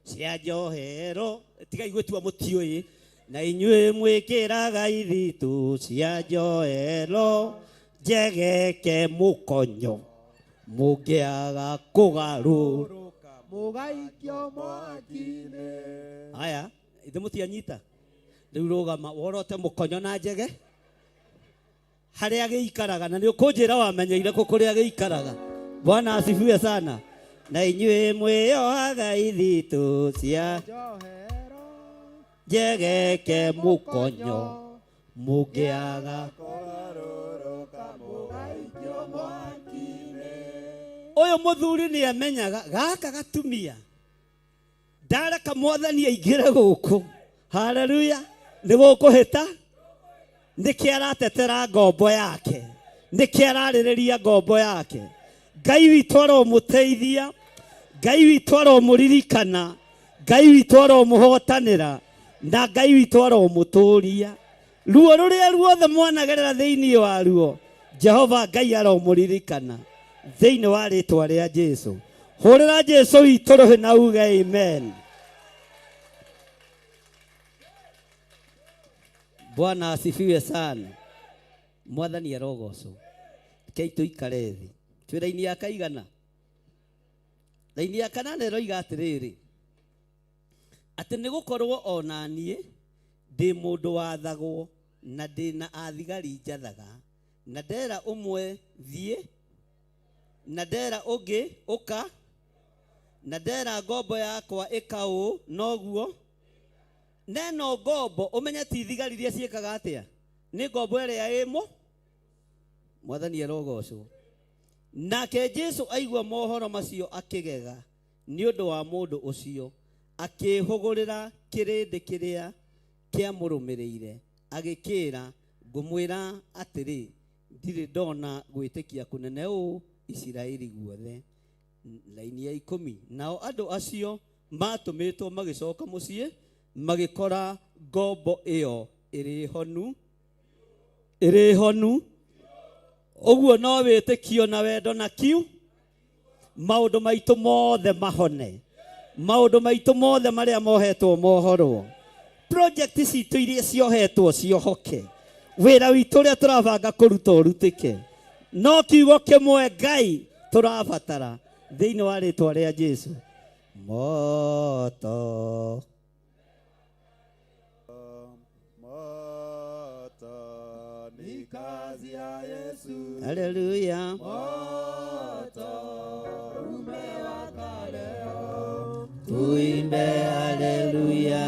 J: cia njohero, tigai gwĩtua mũtiũĩ. Na inyuĩ mwĩkĩraga ithitũ cia njohero, njegeke mũkonyo mũngĩaga kũgarũrũka
I: mũgaikio mwaki-inĩ.
J: Aya, ithe mũtianyita. Rĩu rũgama worote mũkonyo na njege harĩa gĩikaraga, na nĩ ũkũnjĩra wamenyeire kũ kũrĩa gĩikaraga. Bwana asifiwe sana. Na inyuĩ mwĩyohaga ithitũ cia njegeke mũkonyo mũngĩaga. Ũyũ mũthuri nĩ amenyaga gaka gatumia ndareka mwathani aingĩre gũkũ. Haleluya. Nĩ gũkũhĩta. Nĩkĩ aratetera ngombo yake, nĩkĩ ararĩrĩria ngombo yake. Ngai witũ aromũteithia, Ngai witũ aromũririkana, Ngai witũ aromũhotanĩra, na Ngai witũ aromũtũria. Ruo rũrĩa ruothe mwanagerera thĩinĩ wa ruo, Jehova Ngai aromũririkana thĩinĩ wa rĩtwa rĩa Jesu. Hũrĩra Jesu witũ rũhĩ na uge amen. Bwana asifiwe sana. Mwathani arogocwo. Rekei tũikare thĩ. Twĩ raini ya kaigana? Raini ya kanana ĩroiga atĩrĩrĩ, atĩ nĩ gũkorwo ona niĩ ndĩ mũndũ wathagwo na ndĩ na athigari njathaga, na ndera ũmwe thiĩ, na ndera ũngĩ ũka, na ndera ngombo yakwa ĩka ũũ noguo. Neno ngombo ũmenye ti thigari iria ciĩkaga atĩa, nĩ ngombo ĩrĩa ĩmũ. Mwathani arogocwo. Nake Jesu aigua mohoro macio akĩgega nĩ ũndũ wa mũndũ ũcio, akĩhũgũrĩra kĩrĩndĩ kĩrĩa kĩamũrũmĩrĩire, agĩkĩra, ngũmwĩra atĩrĩ, ndirĩ ndona gwĩtĩkia kũnene ũũ Isiraeli guothe. Laini ya 10. Nao andũ acio matũmĩtwo magĩcoka mũciĩ, magĩkora ngombo ĩyo ĩrĩ honu, ĩrĩ honu. Ũguo no wĩtĩkio na wendo na kiu, maũndũ maitũ mothe mahone, maũndũ maitũ mothe marĩa mohetwo mohorwo, project citũ iria ciohetwo ciohoke, wĩra witũ ũrĩa tũrabanga kũruta ũrutĩke. No kiugo kĩmwe Ngai tũrabatara thĩinĩ wa rĩtwa rĩa Jesu. Moto.
C: Moto ni kazi ya Yesu.
J: Haleluya.
C: Moto umewaka leo.
J: Tuimbe haleluya.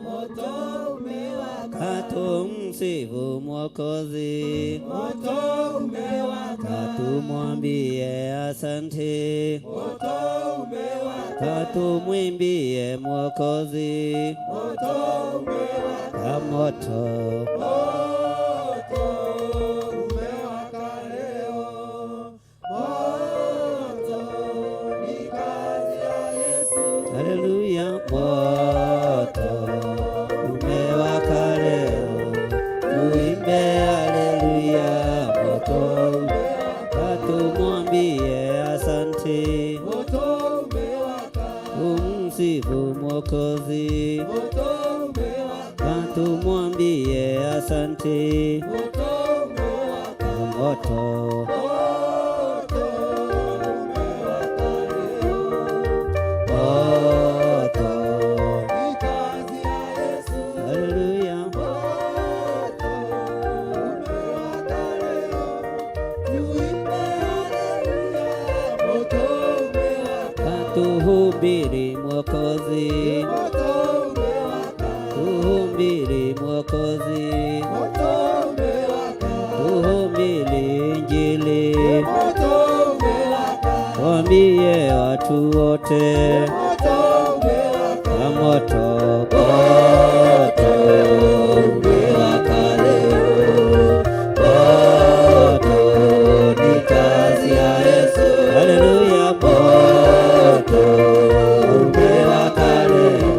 C: Moto umewaka.
J: Tumsifu Mwokozi.
C: Moto umewaka.
J: Tumwambie asante.
C: Moto umewaka.
J: Tumwimbie Mwokozi.
C: Moto umewaka.
J: Moto.
C: Moto umewaka leo. Moto ni kazi ya Yesu.
J: Haleluya. Moto umewaka leo. Tuimbe haleluya. Moto umewaka. Tumwambie asante.
C: Moto umewaka.
J: Tumsifu Mwokozi.
C: Moto umewaka.
J: Tumwambie asante.
C: Moto umewaka.
J: Moto.
C: Moto umewaka leo.
J: Moto.
C: Ni kazi ya Yesu.
J: Haleluya.
C: Moto umewaka leo. Tuimbe haleluya. Moto umewaka.
J: Tuhubiri Mwokozi.
C: Moto umewaka.
J: Tuhubiri Mwokozi.
C: Moto umewaka.
J: Tuhubiri Injili.
C: Moto umewaka.
J: Waambie watu wote.
C: Moto umewaka.
J: Moto. Moto umewaka leo. Moto ni kazi ya Yesu. Haleluya. Moto umewaka leo.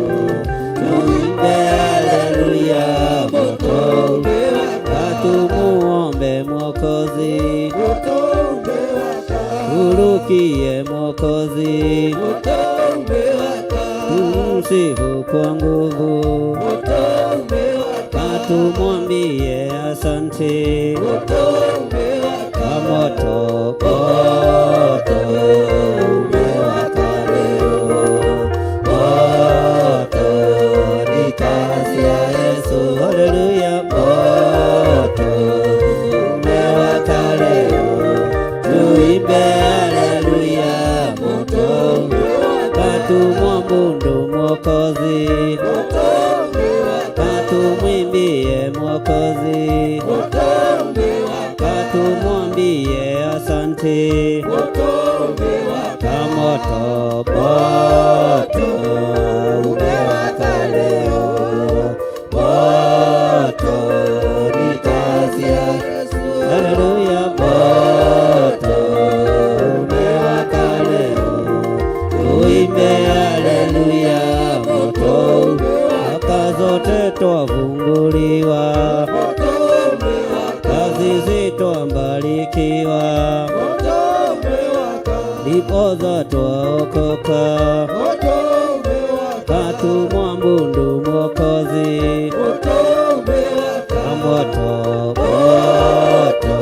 J: Tuimbe haleluya. Moto umewaka. Tumuombe Mwokozi.
C: Moto umewaka.
J: Turukie Mwokozi, tumsifu kwa nguvu, katumwambie asante. Kwa moto, moto umewaka leo, moto ni kazi ya Yesu. Haleluya, moto umewaka leo, tuimbe haleluya, moto katumwabudu Mwokozi, katumwimbie Mwokozi, katumwambie asante. Kwa moto, moto umewaka leo, moto ni kazi ya Yesu. Haleluya, moto umewaka leo, tuimbe haleluya, moto aka zote twavunguliwa, kazi zitwambarikiwa, ndipoza twaokoka, katumwambudu Mwokozi. Kwa moto, moto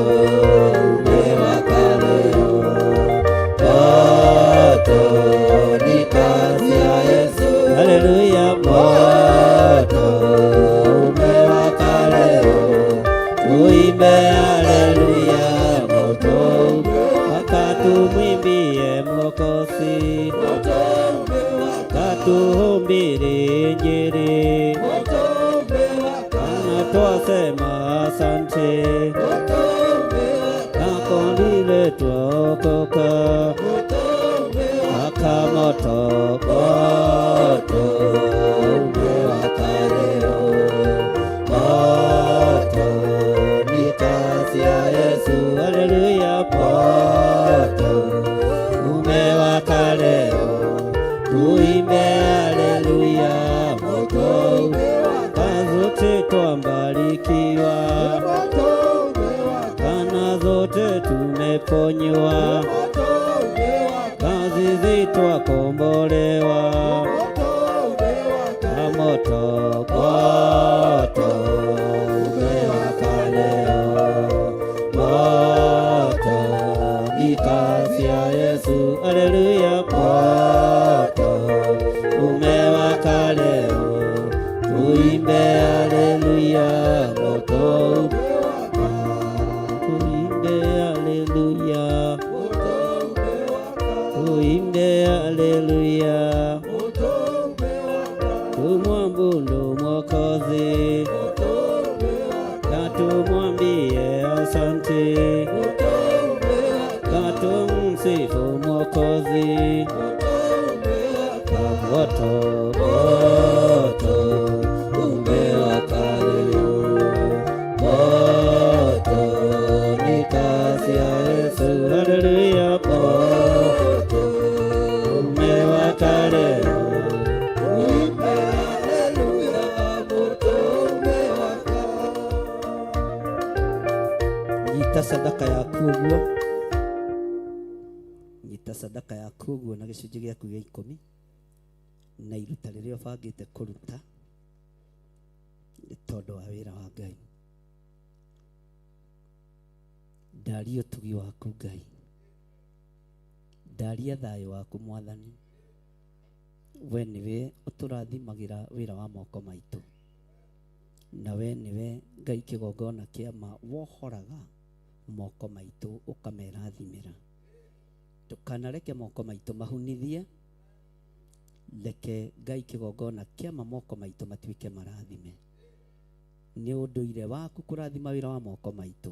J: umewaka leo, moto ni kazi ya Yesu. Haleluya, moto umewaka leo, tuimbe haleluya, moto akatumwimbie Mwokozi, katuhumbiri Injili, kana twasema asante, nakolile twaokoka, aka moto, moto umewaka leo, moto ni kazi ya Yesu. Haleluya, moto umewaka leo, tuimbe haleluya, moto kazote twambarikiwa, kana zote tumeponywa, kazi zitwakombolewa, na moto, moto umewaka leo, moto ni kazi ya Yesu. Haleluya, moto umewaka leo, tuimbe haleluya, moto tuimbe haleluya, tuimbe haleluya, tumwabudu Mwokozi, na tumwambie asante, na tumsifu Mwokozi. Moto, moto umewaka leo, moto ni kazi ya Yesu. Haleluya, moto umewaka leo, tuimbe haleluya, moto umewaka. Nyita sadaka yaku ũguo, nyita sadaka yaku ũguo na gĩcunjĩ gĩaku gĩa ikũmi na iruta rĩrĩa ũbangĩte kũruta nĩ tondũ wa wĩra wa Ngai. Ndaria ũtugi waku Ngai, ndaria thayũ waku Mwathani, we nĩwe ũtũrathimagĩra wĩra wa moko maitũ, na we nĩwe Ngai kĩgongona kĩa ma wohoraga moko maitũ ũkamerathimĩra. Ndũkanareke moko maitũ mahunithie, reke Ngai kĩgongona kĩa ma moko maitũ matuĩke marathime. Nĩ ũndũire waku kũrathima wĩra wa moko maitũ,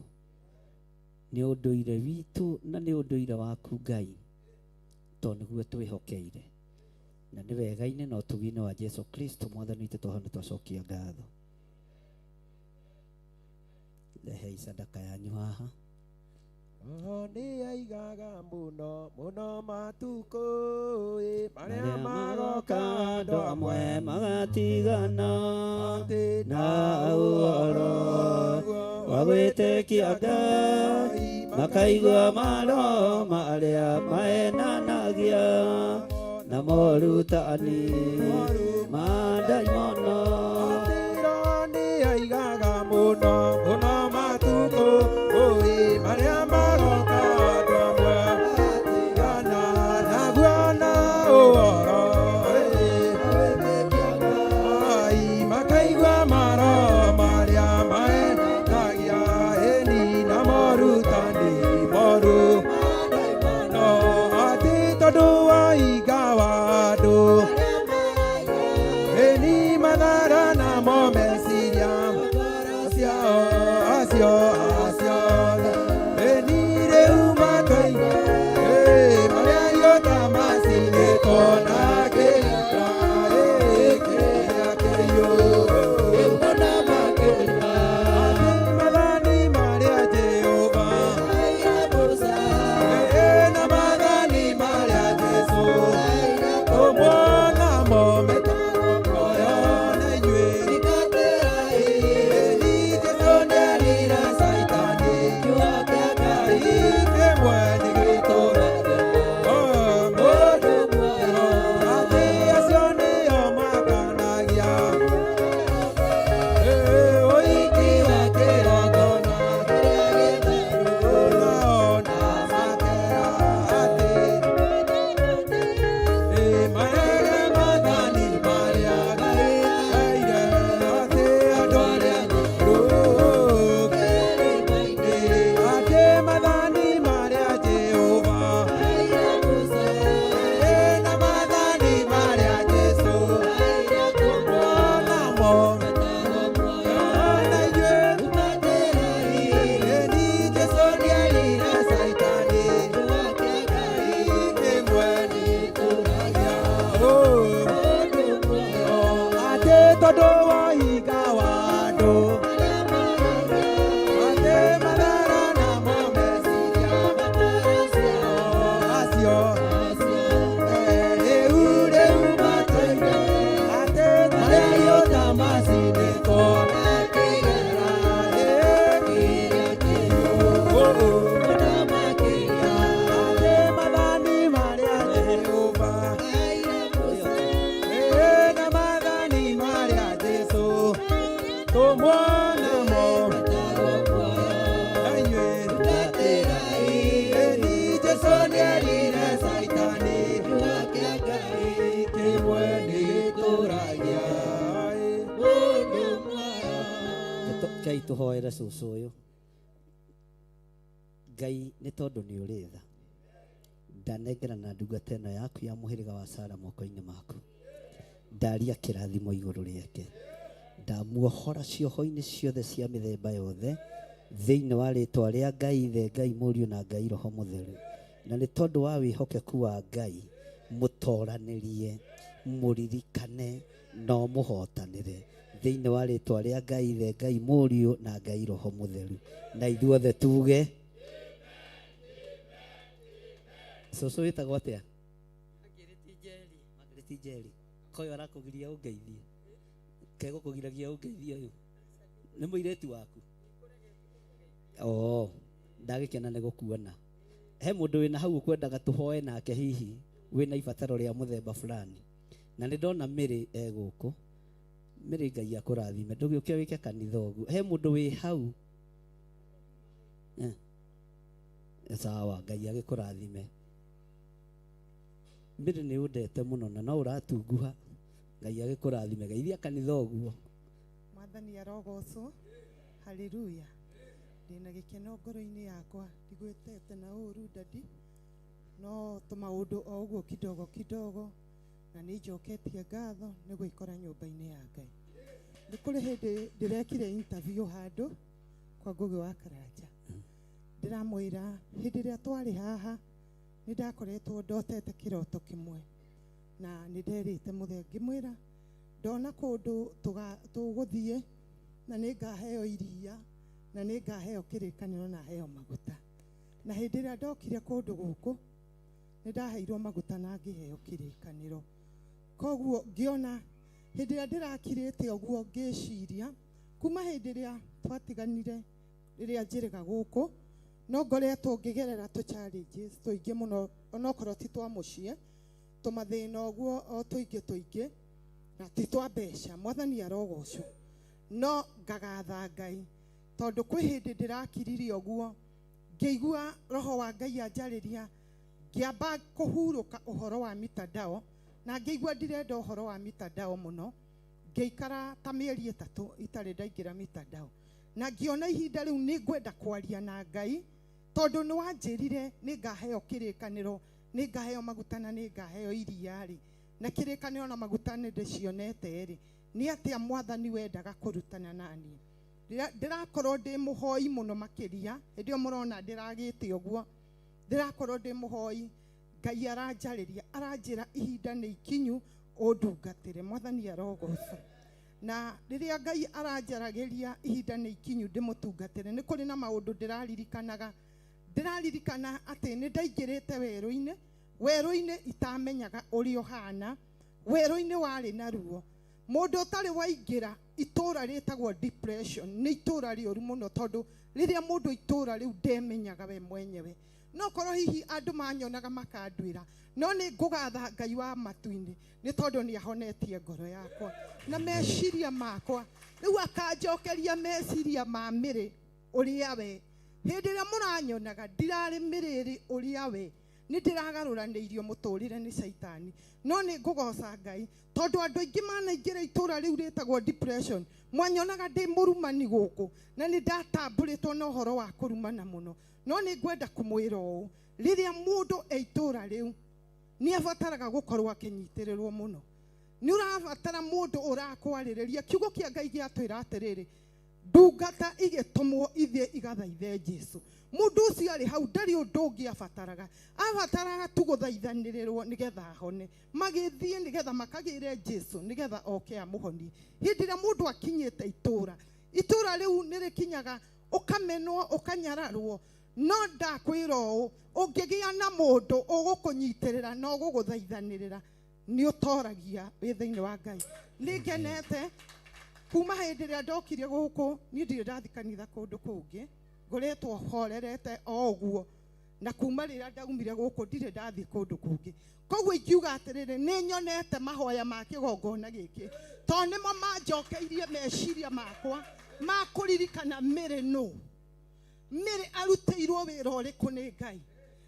J: nĩ ũndũire witũ na nĩ ũndũire waku Ngai, tondũ nĩguo twĩhokeire, na nĩ wega-inĩ na ũtugi-inĩ wa Jesu Kristo Mwathani witũ twahona twacokia ngatho. Rehei sadaka yanyu haha.
I: Roho nĩaigaga mũno mũno matukũ ĩ, marĩa
J: Marĩa
I: magoka
J: magoka
I: andũ
J: andũ
I: amwe
J: amwe magatigana na ũhoro wa Gwĩtĩkia Ngai makaigua maroho marĩa maenanagia na morutani ma ndaimono.
I: Aigaga mũno mũno matukũ ũĩ marĩa maroka andũ amwe matigana naguo na ũhoro ai makaigua maroho marĩa maendagia ĩni na morutani moru no atĩ tondũ wa inga wa andũ ĩni mathara namo meciria acio acio acio ĩni rĩu matoiga marĩa iota macinĩtwo na kĩra kĩrĩa kĩiyũ mathani marĩa Jehova na mathani marĩa Jesũ tũmwonamo mĩtaro na inyuĩ Jesũ nĩerire Caitani Ngai kĩmwe nĩ gĩtũũra mũndũ atĩ acio nĩo makanagia ũiki wa kĩgongona nao na makera atĩ marege mathani marĩa Ngai aire atĩ andũ arĩa atĩ mathani marĩa Jehova na mathani marĩa Jesũ namo na ithuĩ ni Jesũ nĩerire Caitani kĩmwe atĩ tondũ wa hinga wa andũ atĩ mathara namo meciria acio rĩu rĩu matoiga atĩ marĩa iota macinĩtwo na kĩgera kĩrĩa kĩiyũ atĩ mathani marĩa Jehova na mathani marĩa Jesũ tũmwonamo na inyuĩ ni Jesũ nĩerire Caitani kĩmwe nĩ gĩtũragia
J: Kei tũhoere cũcũ ũyũ Ngai nĩ tondũ nĩ ũrĩ tha ndanengerana ndungata ĩno yaku ya mũhĩrĩga wa Sara moko-inĩ maku ndaria kĩrathimo igũrũ rĩake ndamuohora cioho-inĩ ciothe cia mĩthemba yothe thĩinĩ wa rĩtwa rĩa Ngai Ithe Ngai Mũriũ na Ngai Roho Mũtheru na nĩ tondũ wa wĩhokeku wa Ngai mũtoranĩrie mũririkane na ũmũhotanĩre thĩinĩ wa rĩtwa rĩa Ngai Ithe Ngai Mũriũ na Ngai Roho Mũtheru na ithuothe tuge cũcũ wĩtagwo atĩa Margaret Njeri koyo arakũgiria ũngeithie kegũkũgiragia ũngeithie ũyũ nĩ mũirĩtu waku oo ndagĩkena nĩ gũkuona he mũndũ wĩna hau ũkwendaga tũhoe nake hihi wĩna ibataro rĩa mũthemba fulani na nĩ ndona Mĩrĩ e gũkũ Mĩrĩ Ngai akũrathime ndũgĩũke wĩke kanitha ũguo he mũndũ wĩ hau sawa Ngai agĩkũrathime Mĩrĩ nĩ ũndete mũno na no ũratunguha Ngai agĩkũrathime geithia kanitha ũguo
L: Mwathani arogocwo haleluya ndĩna gĩkeno ngoro-inĩ yakwa ndigwĩtete na ũru dadi no tũmaũndũ o ũguo kidogo kidogo na nĩ njoketie ngatho nĩ gwĩkora nyũmba-inĩ ya Ngai nĩ kũrĩ hĩndĩ ndĩrekire interview handũ kwa Ngũgĩ wa Karanja ndĩramwĩra hĩndĩ ĩrĩa twarĩ haha nĩ ndakoretwo ndotete kĩroto kĩmwe na nĩ nderĩte mũthee ngĩmwĩra ndona kũndũ tũgũthiĩ na nĩ ngaheo iria na nĩ ngaheo kĩrĩkanĩro na heo maguta na hĩndĩ ĩrĩa ndokire kũndũ gũkũ nĩ ndaheirwo maguta na ngĩheo kĩrĩkanĩro koguo ngĩona hĩndĩ ĩrĩa ndĩrakirĩte ũguo ngĩciria kuma hĩndĩ ĩrĩa twatiganire Rĩrĩa njĩrĩga gũkũ no ngoretwo ngĩgerera tũ challenges tũingĩ mũno, onokorwo ti twa mũciĩ, tũmathĩna ũguo o tũingĩ tũingĩ, na ti twa mbeca. Mwathani arogocwo. No ngagatha Ngai tondũ kwĩ hĩndĩ ndĩrakiririe ũguo, ngĩigua roho wa Ngai anjarĩria, ngĩamba kũhurũka ũhoro wa mitandao, na ngĩigua ndirenda ũhoro wa mitandao mũno. Ngĩikara ta mĩeri 3 itarĩ ndaingĩra mitandao, na ngĩona ihinda rĩu nĩ ngwenda kwaria na Ngai, tondũ nĩ wanjĩrire nĩ ngaheo kĩrĩkanĩro, nĩ ngaheo maguta na nĩ ngaheo iria rĩ, na kĩrĩkanĩro na maguta nĩ ndĩcionete rĩ, nĩ atĩa Mwathani wendaga kũrutana naniĩ. Ndĩrakorwo ndĩ mũhoi mũno makĩria, hĩndĩ ĩyo mũrona ndĩragĩte ũguo, ndĩrakorwo ndĩ mũhoi. Ngai aranjarĩria, aranjĩra ihinda nĩ ikinyu ũndungatĩre. Mwathani arogocwo. Na rĩrĩa Ngai aranjaragĩria ihinda nĩ ikinyu ndĩmũtungatĩre, nĩ kũrĩ na maũndũ ndĩraririkanaga. Ndĩraririkana atĩ nĩ ndaingĩrĩte werũ-inĩ, werũ-inĩ itamenyaga ũrĩa ũhana, werũ-inĩ warĩ na ruo. Mũndũ ũtarĩ waingĩra itũũra rĩtagwo depression, nĩ itũũra rĩũru mũno, tondũ rĩrĩa mũndũ itũũra rĩu ndemenyaga we mwenyewe. No korwo hihi andũ manyonaga makanduĩra, no nĩ ngũgatha Ngai wa matu-inĩ nĩ tondũ nĩ ahonetie ngoro yakwa na meciria makwa. Rĩu akanjokeria meciria ma mĩrĩ ũrĩa we. Hĩndĩ ĩrĩa mũranyonaga ndirarĩ mĩrĩrĩ ũrĩa we, nĩ ndĩragarũranĩirio mũtũrĩre nĩ caitani. No nĩ ngũgoca Ngai tondũ andũ aingĩ manaingĩra itũũra rĩu rĩtagwo depression, mwanyonaga ndĩ mũrumani gũkũ na nĩ ndatambũrĩtwo na ũhoro wa kũrumana mũno. No nĩ ngwenda kũmwĩra ũũ, rĩrĩa mũndũ e itũũra rĩu nĩ abataraga gũkorwo akĩnyitĩrĩrwo mũno. Nĩ ũrabatara mũndũ ũrakwarĩrĩria. Kiugo kĩa Ngai gĩatwĩra atĩrĩrĩ, ndungata igĩtũmwo ithiĩ igathaithe Jesũ. Mũndũ ũcio arĩ hau ndarĩ ũndũ ũngĩ abataraga, abataraga tu gũthaithanĩrĩrwo nĩgetha ahone. Magĩthiĩ nĩgetha makagĩre Jesũ nĩgetha oke amũhonie. Hĩndĩ ĩrĩa mũndũ akinyĩte itũũra, itũũra rĩu nĩ rĩkinyaga ũkamenwo, ũkanyararwo. No ndakwĩra ũũ, ũngĩgĩa na mũndũ ũgũkũnyitĩrĩra na ũgũgũthaithanĩrĩra, nĩ ũtoragia wĩ thĩinĩ wa Ngai. Nĩ ngenete kuma hĩndĩ ĩrĩa ndokire gũkũ, niĩ ndirĩ ndathiĩ kanitha kũndũ kũngĩ, ngoretwo horerete o ũguo, na kuma rĩrĩa ndaumire gũkũ ndirĩ ndathiĩ kũndũ kũngĩ. Koguo ingiuga atĩrĩrĩ, nĩ nyonete mahoya ma kĩgongona gĩkĩ, tondũ nĩmo manjokeirie meciria makwa ma kũririkana mĩrĩ nũ, mĩrĩ arutĩirwo wĩra ũrĩkũ nĩ Ngai.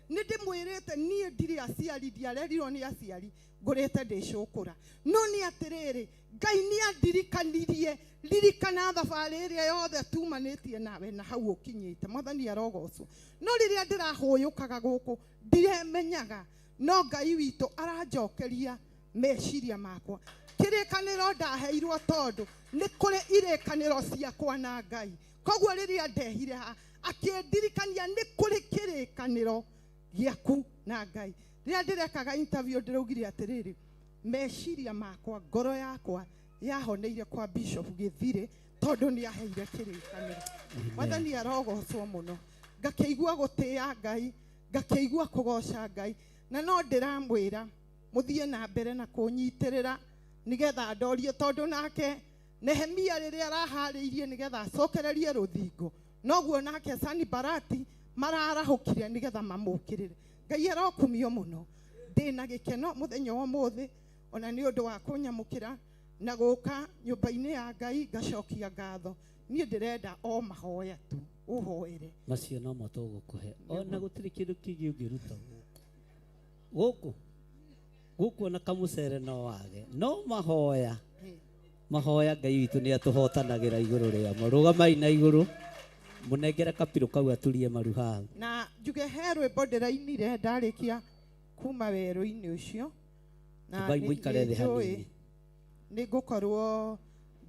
L: Nĩ ndĩmwĩrĩte niĩ ndirĩ aciari, ndiarerirwo nĩ aciari, ngũrĩte ndĩ cũkũra. No nĩ atĩrĩrĩ, Ngai nĩ andirikanirie, ririkana thabarĩ ĩrĩa yothe tumanĩtie nawe na hau ũkinyĩte. Mwathani arogocwo. No rĩrĩa ndĩrahũyũkaga gũkũ ndiremenyaga, no Ngai witũ aranjokeria meciria makwa. Kĩrĩkanĩro ndaheirwo tondũ nĩ kũrĩ irĩkanĩro ciakwa na Ngai. Koguo rĩrĩa ndehire haha akĩndirikania nĩ kũrĩ kĩrĩkanĩro gĩaku na Ngai. Rĩrĩa ndĩrekaga interview ndĩraugire atĩrĩrĩ, meciria makwa, ngoro yakwa yahoneire kwa Bishop Gĩthirĩ tondũ nĩ aheire kĩrĩkanĩro. Mwathani arogocwo mũno. Ngakĩigua gũtĩĩa Ngai, ngakĩigua kũgoca Ngai, na no ndĩramwĩra mũthiĩ na mbere na kũnyitĩrĩra nĩgetha ndorie, tondũ nake Nehemia rĩrĩa araharĩirie nĩgetha acokererie rũthingo, noguo nake Sanibalati mararahũkire nĩgetha mamũkĩrĩre. Ngai arokumio mũno. Ndĩna gĩkeno mũthenya wa ũmũthĩ, ona nĩ ũndũ wa kũnyamũkĩra na gũka nyũmba-inĩ ya Ngai ngacokia ngatho. Niĩ ndĩrenda o mahoya tu, ũhoere.
J: Macio no mo tũgũkũhe. Ona gũtirĩ kĩndũ kĩngĩ ũngĩruta gũkũ. Gũkũ, gũkũ ona kamũcere no wage. No mahoya, mahoya Ngai witũ nĩ atũhotanagĩra igũrũ rĩamo. Rũgamai na igũrũ, mũnengere kapirũ kau aturie maru haha.
L: Na njuge he rwĩmbo ndĩrainire ndarĩkia kuma werũ-inĩ ũcio. Na
J: Ambai mũikare thĩ
L: nĩ njũĩ
J: hanini.
L: nĩ ngũkorwo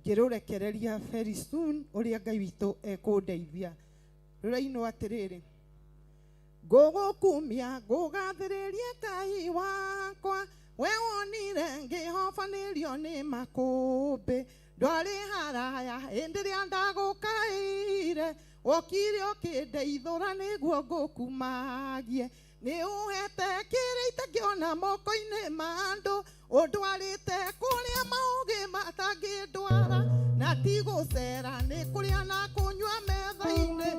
L: ngĩrũrekereria very soon ũrĩa Ngai witũ ekũndeithia. Rũrainwo atĩrĩrĩ, ngũgũkumia ngũgathĩrĩria Ngai wakwa, we wonire ngĩhobanĩrio nĩ makũmbĩ, ndwarĩ haraya hĩndĩ ĩrĩa ndagũkaĩire, wokire ũkĩndeithũra nĩguo ngũkumagie. Nĩ ũhete kĩrĩa itangĩona moko-inĩ ma andũ, ũndwarĩte kũrĩa maũgĩ matangĩndwara, na ti gũcera nĩ kũrĩa na kũnyua metha-inĩ,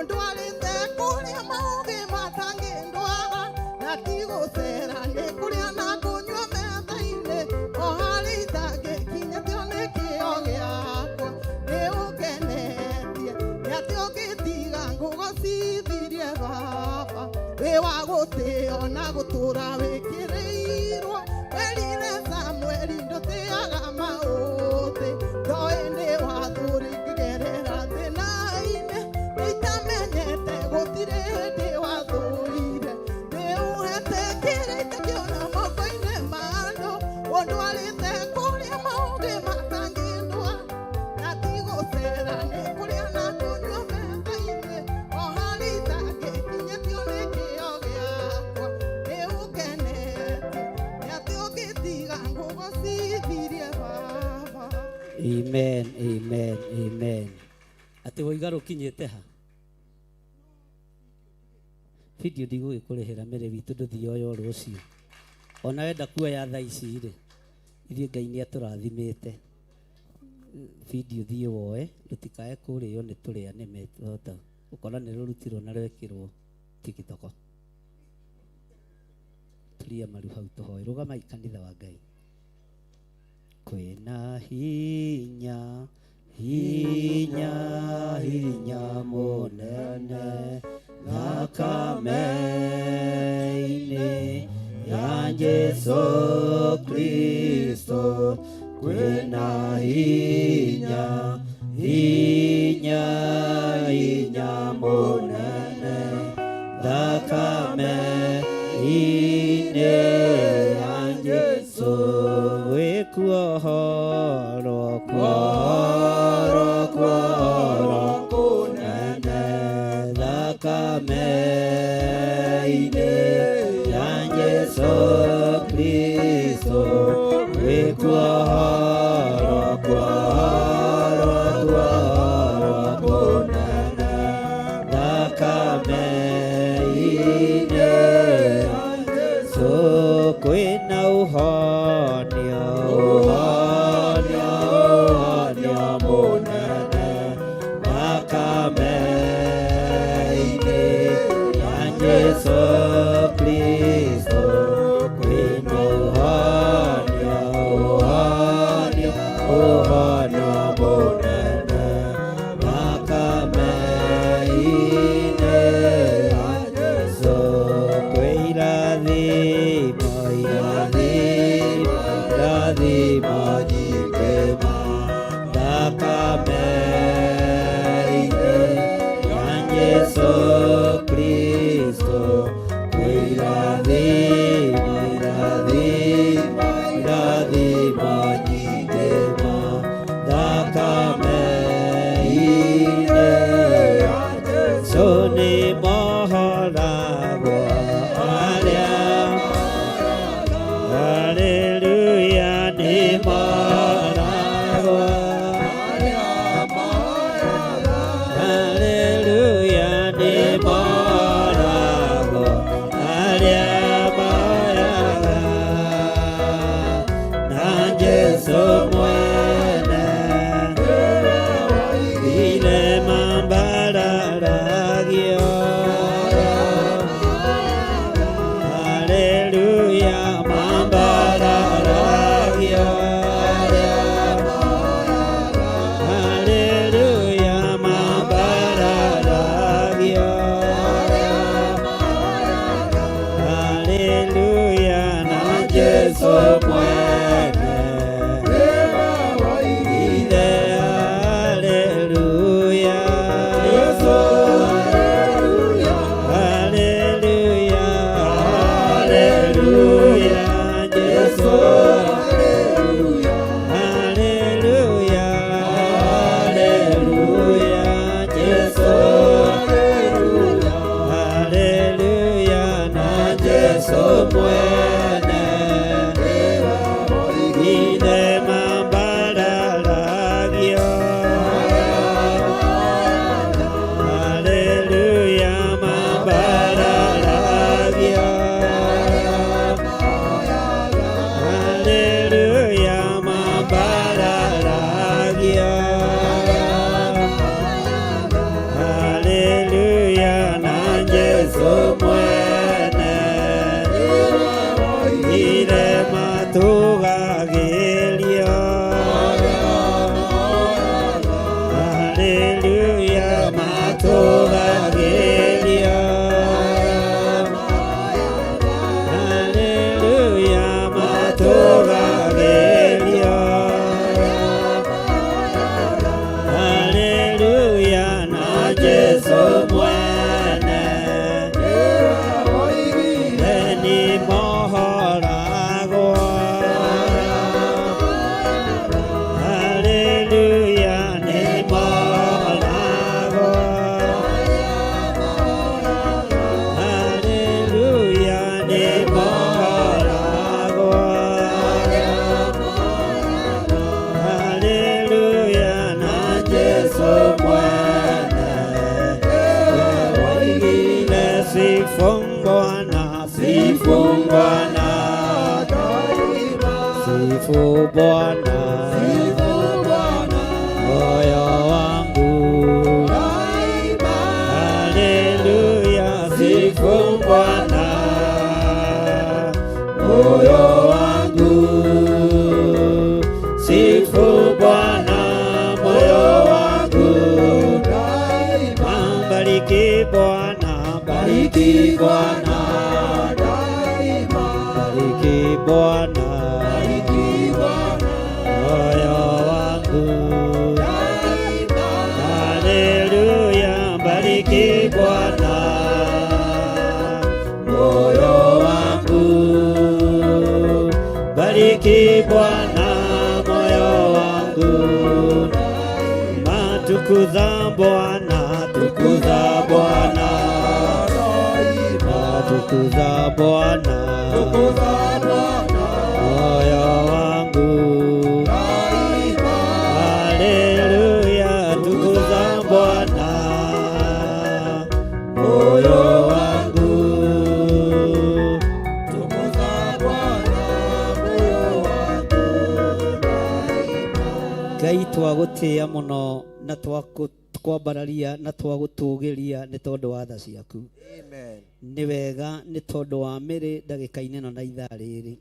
L: Ũndwarĩte kũrĩa maũgĩ matangĩndwara, na ti gũcera nĩ kũrĩa na kũnyua metha-inĩ, o harĩa itangĩkinyĩtio nĩ kĩo gĩakwa. Nĩ ũngenetie, nĩ atĩ ũngĩtiga ngũgocithirie baba, wĩ wa gũtĩo na gũtũra wĩkĩrĩirwo. Werire Samueli ndũtĩaga maũthĩ, ndoĩ nĩ wathũri ngĩgerera thĩna-inĩ, nĩitamenyete gũtirĩ hĩndĩ wathũire. Nĩ ũhete kĩrĩa itakĩona moko-inĩ ma andũ, ũndwarĩte kũrĩa maũgĩ matangĩndwara, na ti gũcera nĩ kũrĩa na kũnyua metha-inĩ, o harĩa itangĩkinyĩtio nĩ kĩo gĩakwa. Nĩ ũngenetie, nĩ atĩ ũngĩtiga ngũgocithirie baba.
J: Amen, amen, amen. Atĩ woiga rũkinyĩte ha? Video ndigũgĩkũrĩhĩra mere witũ ndũthiĩ oyo rũciũ. Ona wenda kuoya thaa ici rĩ, ithuĩ Ngai nĩ atũrathimĩte. Video thiĩ woe, rũtikae kũrĩo nĩ tũrĩa nĩme tota gũkora nĩ rũrutirwo na rwekĩrwo TikTok. Turia maru hau tũhoe. Rũgamai kanitha wa Ngai. Kwĩna hinya, hinya, hinya mũnene thakame-inĩ ya Jesu Kristo. Kwĩna hinya, hinya, hinya mũnene thakame-inĩ ya Jesu. Gwĩkuohorwo, kuohorwo, kuohorwo kũnene thakame-inĩ ya Jesu Kristo. Gwĩkuohorwo, kuohorwo, kuohorwo kũnene thakame-inĩ ya Jesu. Kwĩna ũhonio, ũhonio, ũhonio mũnene thakame-inĩ ya Jesu Kristo. Kwĩna ũhonio, ũhonio, ũhonio mũnene thakame-inĩ ya Jesu. Kwĩ irathimo, irathimo, irathimo nyingĩ ma thakame-inĩ ya Jesu Kristo. Kwĩ irathimo, irathimo, irathimo nyingĩ ma thakame-inĩ ya Jesu. Nĩ mohoragwo arĩa, haleluya, nĩ mohoragwo, haleluya, nĩ mohoragwo arĩa moyaga na Jesu mwene ile mambararagio. Haleluya, mambararagio. Haleluya, mambararagio. Haleluya, na Jesu mwene ile. Haleluya, Sifu Bwana, sifu Bwana, sifu Bwana, sifu Bwana, moyo wangu. Haleluya, sifu Bwana, moyo wangu. Sifu Bwana, moyo wangu. Bariki Bwana, bariki Bwana, bariki Bwana, moyo wangu. Haleluya, bariki Bwana, moyo wangu. Bariki Bwana, moyo wangu. Matukuza Bwana, tukuza Bwana, matukuza Bwana, moyo wangu. Haleluya, tukuza Bwana, moyo wangu. Ngai twagũtĩĩa mũno na twakwambararia na twagũtũgĩria nĩ tondũ wa tha ciaku.
F: Amen.
J: Nĩ wega nĩ tondũ wa mĩrĩ ndagĩka-inĩ ĩno na ithaa rĩrĩ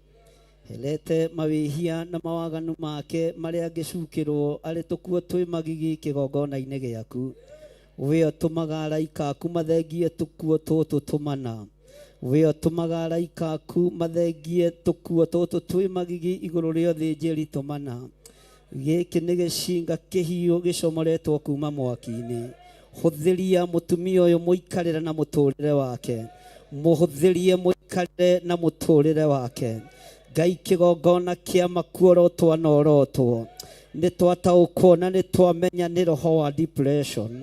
J: helete mawĩhia na mawaganu make marĩa angĩcukĩrwo arĩ tũkuo twĩ magigi kĩgongona-inĩ gĩaku. We ũtũmaga araika aku mathengie tũkuo tũtũ tũmana. We ũtũmaga araika aku mathengie tũkuo tũtũ twĩ magigi igũrũ rĩa ũthĩnjĩri tũmana. Gĩkĩ nĩ gĩcinga kĩhiũ gĩcomoretwo kuma mwaki-inĩ. Hũthĩria mũtumia ũyũ mũikarĩre na mũtũrĩre wake. Mũhũthĩrie mũikarĩre na mũtũrĩre wake. Ngai kĩgongona kĩa makuorotwo na orotwo. Nĩ twataũkwo na nĩ twamenya nĩ roho wa depression.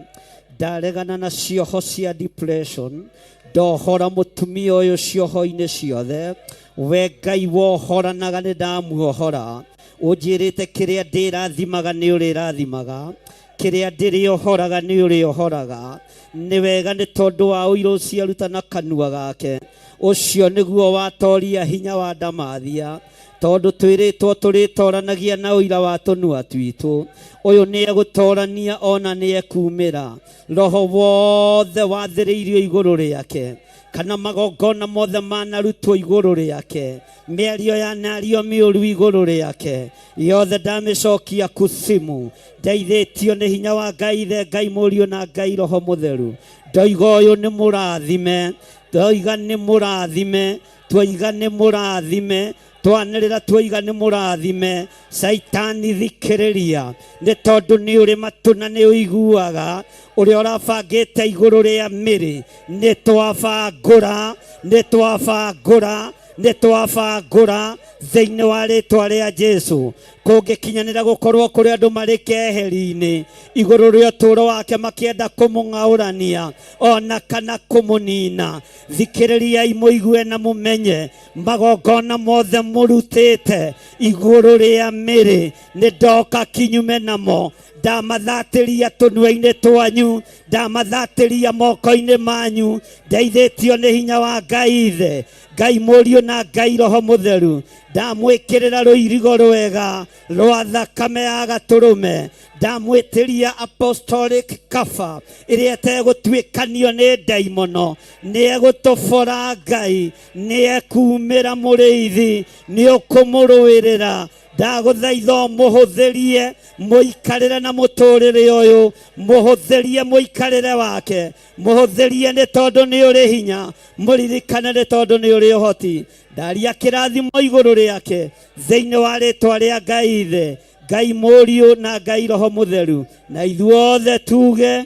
J: Ndaregana na cioho cia depression. Ndohora mũtumia ũyũ cioho-inĩ ciothe. We Ngai wohoranaga nĩ ndamuohora. Ũnjĩrĩte kĩrĩa ndĩrathimaga nĩ ũrĩrathimaga. Kĩrĩa ndĩrĩohoraga nĩ ũrĩohoraga. Nĩ wega nĩ tondũ wa ũira ũcio aruta na kanua gake. Ũcio nĩguo watoria hinya wa ndamathia. Tondũ twĩrĩtwo tũrĩtoranagia na ũira wa tũnua twitũ. Ũyũ nĩ egũtorania ona nĩ ekumĩra. Roho wothe wathĩrĩirio igũrũ rĩake. Kana magongona mothe manarutwo igũrũ rĩake. Mĩario yanario mĩũru igũrũ rĩake. Yothe ndamĩcokia kusimu. Ndeithĩtio nĩ hinya wa Ngai Ithe, Ngai Mũriũ na Ngai Roho Mũtheru. Ndoiga ũyũ nĩ mũrathime. Ndoiga nĩ mũrathime. Twoiga nĩ mũrathime. Twanĩrĩra twoiga nĩ mũrathime. Caitani thikĩrĩria. Nĩ tondũ nĩ ũrĩ matũ na nĩ ũiguaga. Ũrĩa ũrabangĩte igũrũ rĩa mĩrĩ. Nĩ twabangũra, nĩ twabangũra, nĩ twabangũra thĩinĩ wa rĩtwa rĩa Jesũ. Kũngĩkinyanĩra gũkorwo kũrĩ andũ marĩ keheri-inĩ igũrũ rĩa ũtũũro wake makĩenda kũmũng'aũrania ona kana kũmũnina. Thikĩrĩriai mũigue na mũmenye magongona mothe mũrutĩte igũrũ rĩa mĩrĩ nĩ ndoka kinyume namo. Ndamathatĩria tũnua-inĩ twanyu, ndamathatĩria moko-inĩ manyu. Ndeithĩtio nĩ hinya wa Ngai Ithe, Ngai Mũriũ na Ngai Roho Mũtheru. Ndamwĩkĩrĩra rũirigo rwega rwa thakame ya gatũrũme. Ndamwĩtĩria apostolic cover ĩrĩa ĩtegũtuĩkanio nĩ ndaimono. Nĩ egũtobora Ngai, nĩ ekumĩra mũrĩithi, nĩ ũkũmũrũĩrĩra. Ndagũthaitha mũhũthĩrie mũikarĩre na mũtũrĩre ũyũ, mũhũthĩrie mũikarĩre wake, mũhũthĩrie nĩ tondũ nĩ ũrĩ hinya, mũririkane nĩ tondũ nĩ ũrĩ ũhoti. Ndaria kĩrathimo igũrũ rĩake thĩinĩ wa rĩtwa rĩa Ngai Ithe, Ngai Mũriũ na Ngai Roho Mũtheru. Na ithuothe tuge,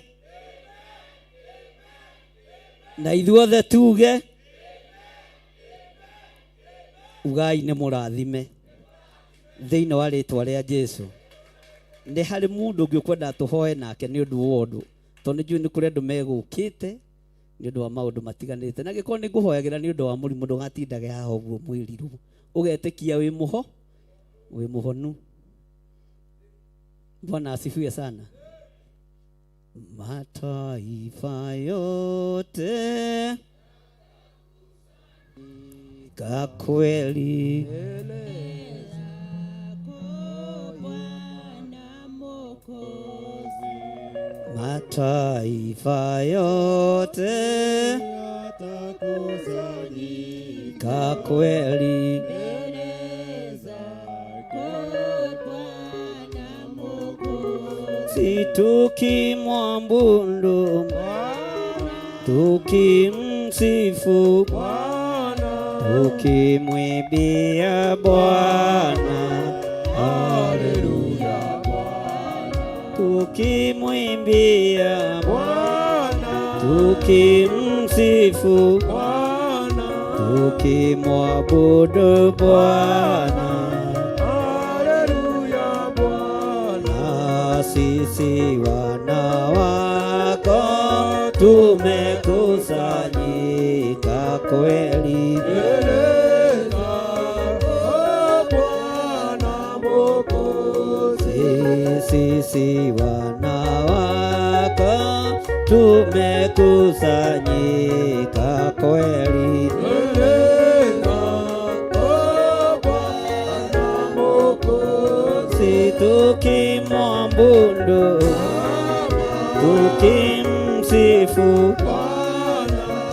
J: na ithuothe tuge, ugai nĩ mũrathime thĩinĩ wa rĩtwa rĩa Jesũ. Nĩ harĩ mũndũ ũngĩ ũkwenda tũhoe nake nĩ ũndũ wa ũndũ, tondũ nĩ njũĩ nĩ kũrĩ andũ megũkĩte nĩ ũndũ wa maũndũ matiganĩte. Na angĩkorwo nĩ ngũhoyagĩra nĩ ũndũ wa mũrimũ, ndũgatindage haha ũguo mwĩrirwo, ũgetĩkia wĩ mũho, wĩ mũhonu. Bwana asifiwe sana. Mataifa yote kweli mataifa yote yatakusanyika kweli si tukimwabudu tukimsifu tukimwimbia Bwana haleluya tukimwimbia Bwana tukimsifu Bwana tukimwabudu Bwana
I: Haleluya Bwana.
J: Sisi wana wako tumekusanyika kweli Sisi wana wako tumekusanyika kweli si tukimwabudu tukimsifu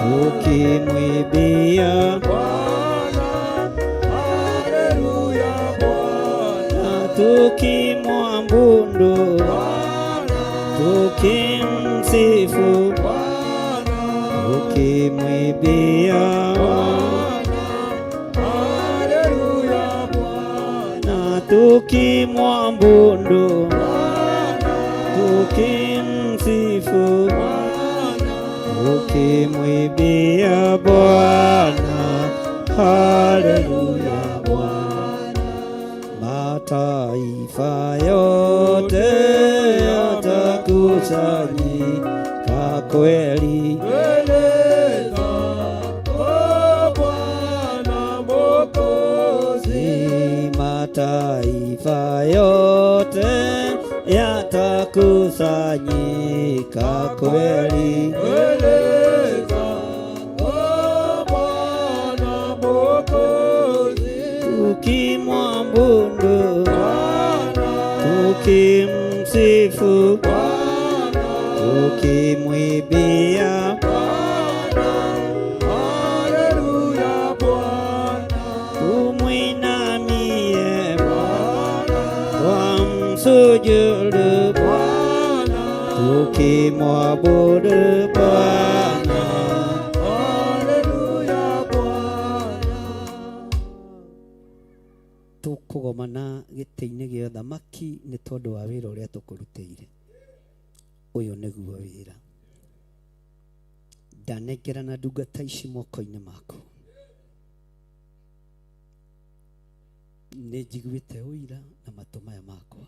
J: tukimwimbia na tukimwabudu tukimsifu tukimwimbia na tukimwabudu tukimsifu tukimwimbia Bwana haleluya Bwana mataifa yote yatakusanyika kweli mataifa yote yatakusanyika kweli tukimwabudu tukimsifu tukimwimbia tumwinamie twamsujudu tukimwabudu Bwana tukugomana gĩtĩ-inĩ gĩa ũthamaki nĩ tondũ wa wĩra ũrĩa tũkũrutĩire. Ũyũ nĩguo wĩra. Ndanengerana ndungata ici moko-inĩ maku. Nĩ njiguĩte ũira na matũ maya makwa.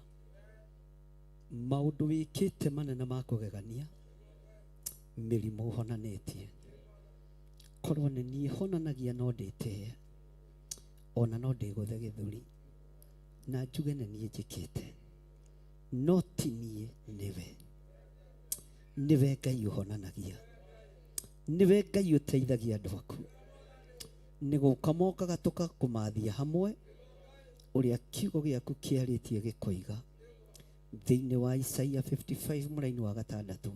J: Maũndũ wĩkĩte manene ma kũgegania, mĩrimũ ũhonanĩtie. Korwo nĩ niĩ honanagia no ndĩtĩe, ona no ndĩgũthe gĩthũri na njuge nĩ niĩ njĩkĩte, no ti niĩ, nĩwe. Nĩwe Ngai ũhonanagia, nĩwe Ngai ũteithagia andũ aku. Nĩ gũka mokaga tũkakũmathia hamwe ũrĩa kiugo gĩaku kĩarĩtie gĩkoiga thĩinĩ wa Isaia 55 mũraini wa gatandatũ.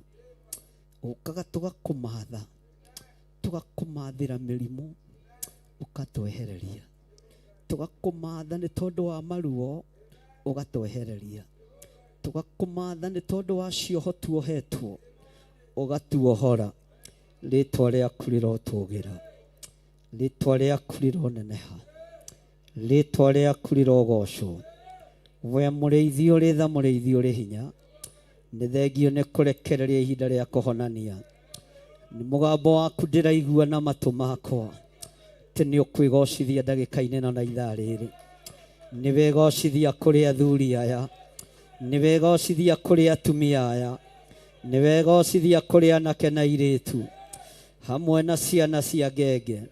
J: Ũkaga tũgakũmatha, tũgakũmathĩra mĩrimũ ũkatwehereria, tũgakũmatha nĩ tondũ wa maruo ũgatwehereria, tũgakũmatha nĩ tondũ wa cioho tuohetwo ũgatuohora. Rĩtwa rĩaku rĩrotũgĩra, rĩtwa rĩaku rĩroneneha, rĩtwa rĩaku rĩrogocwo. We mũrĩithi ũrĩ tha, mũrĩithi ũrĩ hinya, nĩ thengio nĩ kũrekereria ihinda rĩa kũhonania. Nĩ mũgambo waku ndĩraigua na matũ makwa atĩ nĩ ũkwĩgocithia ndagĩka-inĩ ĩno na ithaa rĩrĩ. Nĩ wegocithia kũrĩ athuri aya, nĩ wegocithia kũrĩ atumia aya, nĩ wegocithia kũrĩ anake na airĩtu hamwe na ciana cia ngenge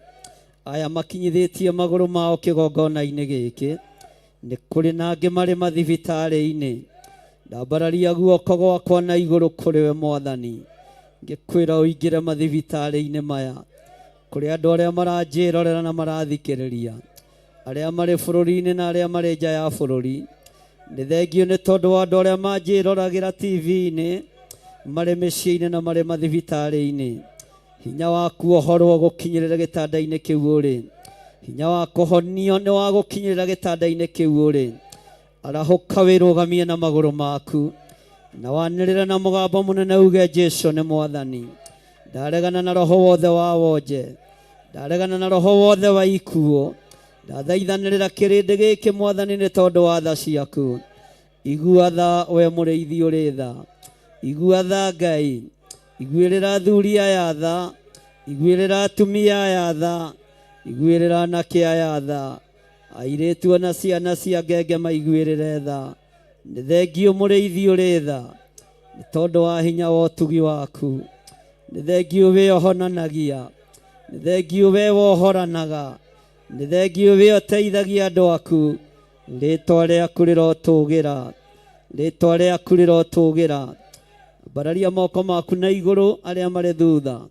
J: aya makinyithĩtie magũrũ mao kĩgongona-inĩ gĩkĩ. Nĩ kũrĩ na angĩ marĩ mathibitarĩ-inĩ. Ndambararia guoko gwakwa na igũrũ kũrĩ we Mwathani, ngĩkwĩra ũingĩre mathibitarĩ-inĩ maya. Kũrĩ andũ arĩa maranjĩrorera na marathikĩrĩria, arĩa marĩ bũrũri-inĩ na arĩa marĩ nja ya bũrũri. Nĩ thengio nĩ tondũ wa andũ arĩa manjĩroragĩra TV-inĩ, marĩ mĩciĩ-inĩ na marĩ mathibitarĩ-inĩ. Hinya waku ũhorwo gũkinyĩrĩra gĩtanda-inĩ kĩu ũrĩ. Hinya wa kũhonio nĩ wa gũkinyĩrĩra gĩtanda-inĩ kĩu ũrĩ. Arahũka wĩrũgamie na magũrũ maku na wanĩrĩre na mũgambo mũnene uge Jesu nĩ mwathani. Ndaregana na roho wothe wa wonje, ndaregana na roho wothe wa ikuũ, ndathaithanĩrĩra kĩrĩndĩ gĩkĩ mwathani nĩ tondũ wa tha ciaku. Igua tha we mũrĩithi ũrĩ tha, igua tha Ngai, iguĩrĩra athuri aya tha, iguĩrĩra atumia aya tha, iguĩrĩra anake aya tha, airĩtu ona ciana cia ngenge maiguĩrĩre tha. Nĩ thengio mũrĩithi ũrĩ tha nĩ tondũ wa hinya wa ũtugi waku. Nĩ thengio we ũhonanagia, nĩ thengio we wohoranaga, nĩ thengio we ũteithagia andũ aku. Rĩtwa rĩaku rĩrotũgĩra, rĩtwa rĩaku rĩrotũgĩra. Ambararia moko maku na igũrũ arĩa marĩ thutha.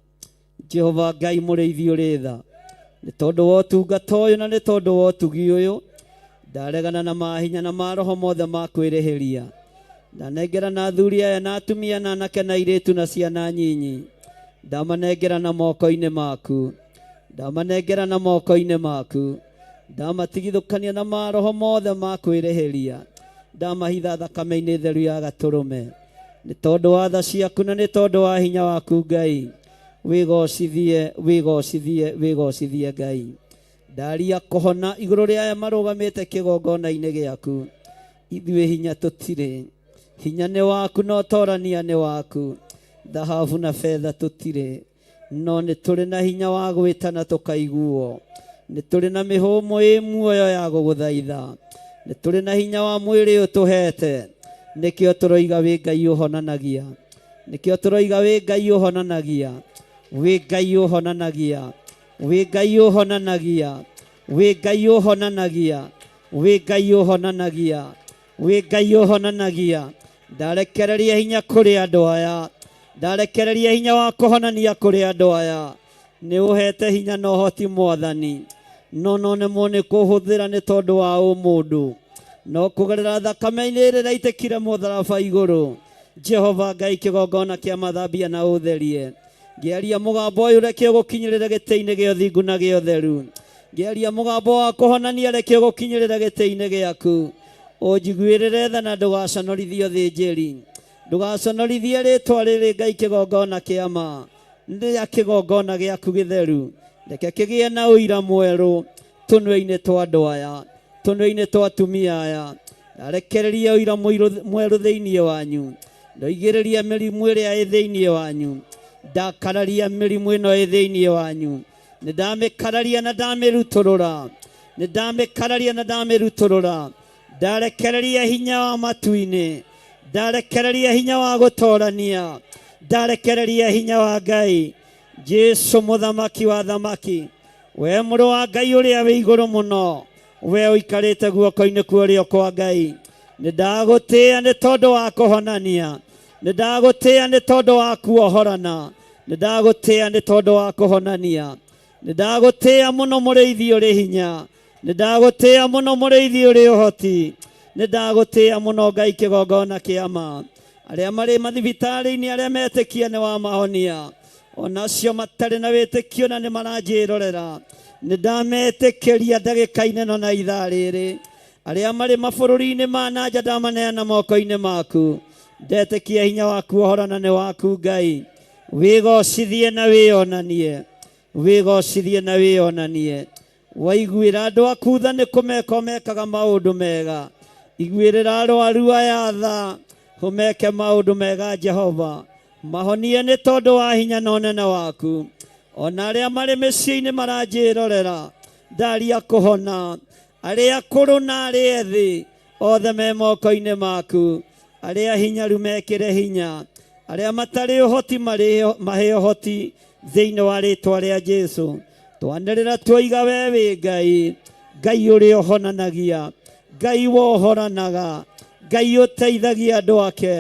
J: Jehova Ngai mũrĩithi ũrĩ tha, nĩ tondũ wa ũtungata ũyũ na nĩ tondũ wa ũtugi ũyũ, ndaregana na mahinya na maroho mothe ma kwĩrĩhĩria. Ndanengera na athuri aya na atumia na anake na airĩtu na ciana nyinyi, ndamanengera na moko-inĩ maku, ndamanengera na moko-inĩ maku, ndamatigithũkania na maroho mothe ma kwĩrĩhĩria, ndamahitha thakame-inĩ theru ya gatũrũme. Nĩ tondũ wa tha ciaku na nĩ tondũ wa hinya waku Ngai, wĩgocithie, wĩgocithie, wĩgocithie Ngai. Ndaria kũhona igũrũ rĩa aya marũgamĩte kĩgongona-inĩ gĩaku. Ithuĩ hinya tũtirĩ, hinya nĩ waku na ũtorania nĩ waku. Thahabu na betha tũtirĩ, no nĩ tũrĩ na hinya wa gwĩtana tũkaiguo. Nĩ tũrĩ na mĩhũmũ ĩ muoyo ya gũgũthaitha. Nĩ tũrĩ na hinya wa mwĩrĩ ũtũhete. Nĩkĩo tũroiga wĩ Ngai ũhonanagia, nĩkĩo tũroiga wĩ Ngai ũhonanagia, wĩ Ngai ũhonanagia, wĩ Ngai ũhonanagia, wĩ Ngai ũhonanagia, wĩ Ngai ũhonanagia, wĩ Ngai ũhonanagia. Ndarekereria hinya kũrĩ andũ aya, ndarekereria hinya wa kũhonania kũrĩ andũ aya. Nĩ ũhete hinya na ũhoti mwathani, no no nemwo nĩ kũhũthĩra nĩ tondũ wa ũmũndũ, no kũgerera thakame-inĩ ĩrĩa ĩraitĩkire mũtharaba igũrũ. Jehova Ngai kĩgongona kĩa mathambia na ũtherie. Ngĩaria mũgambo ũyũ reke ũgũkinyĩrĩre gĩtĩ-inĩ gĩa ũthingu na gĩa ũtheru. Ngĩaria mũgambo wa kũhonania reke ũgũkinyĩrĩre gĩtĩ-inĩ gĩaku. Ũnjiguĩrĩre tha na ndũgaconorithie ũthĩnjĩri, ndũgaconorithie rĩtwa rĩrĩ Ngai kĩgongona kĩa ma rĩa kĩgongona gĩaku gĩtheru. Reke kĩgĩe na ũira mwerũ tũnua-inĩ twa andũ aya, tũnua-inĩ twa atumia aya. Ndarekereria ũira mwerũ thĩinĩ wanyu, ndoigĩrĩria mĩrimũ ĩrĩa ĩ thĩinĩ wanyu, ndakararia mĩrimũ ĩno ĩ thĩinĩ wanyu. Nĩ ndamĩkararia na ndamĩrutũrũra, nĩ ndamĩkararia na ndamĩrutũrũra. Ndarekereria hinya wa matu-inĩ, ndarekereria hinya wa gũtorania, ndarekereria hinya wa Ngai. Jesu mũthamaki wa thamaki, we mũrũ wa Ngai ũrĩa wĩ igũrũ mũno, we ũikarĩte guoko-inĩ kwa ũrĩo kwa Ngai, nĩ ndagũtĩĩa nĩ tondũ wa kũhonania, nĩ ndagũtĩĩa nĩ tondũ wa kuohorana, nĩ ndagũtĩĩa nĩ tondũ wa kũhonania, nĩ ndagũtĩĩa mũno mũrĩithi ũrĩ hinya, nĩ ndagũtĩĩa mũno mũrĩithi ũrĩ ũhoti, nĩ ndagũtĩĩa mũno Ngai kĩgongona kĩa ma. Arĩa marĩ mathibitarĩ-inĩ arĩa metĩkia nĩ wa mahonia, onacio matarĩ na wĩtĩkio na nĩ maranjĩrorera, nĩ ndametĩkĩria ndagĩka-inĩ ĩno na ithaa rĩrĩ. Arĩa marĩ mabũrũri-inĩ ma na nja ndamaneana moko-inĩ maku. Ndetĩkia hinya waku ũhorana nĩ waku Ngai. Wĩgocithie na wĩonanie, wĩgocithie na wĩonanie. Waiguĩra andũ aku tha nĩ kũmeka ũmekaga maũndũ mega. Iguĩrĩra arwaru aya tha, ũmeke maũndũ mega Jehova. Mahonie nĩ tondũ wa hinya na ũnene waku. Ona arĩa marĩ mĩciĩ-inĩ maranjĩrorera, ndaria kũhona. Arĩa akũrũ na arĩa ethĩ othe me moko-inĩ maku. Arĩa hinyaru mekĩre hinya, arĩa matarĩ ũhoti mahe ũhoti thĩinĩ wa rĩtwa rĩa Jesu. Twanĩrĩra twoiga we wĩ Ngai, Ngai ũrĩa ũhonanagia, Ngai wohoranaga, Ngai ũteithagia andũ ake.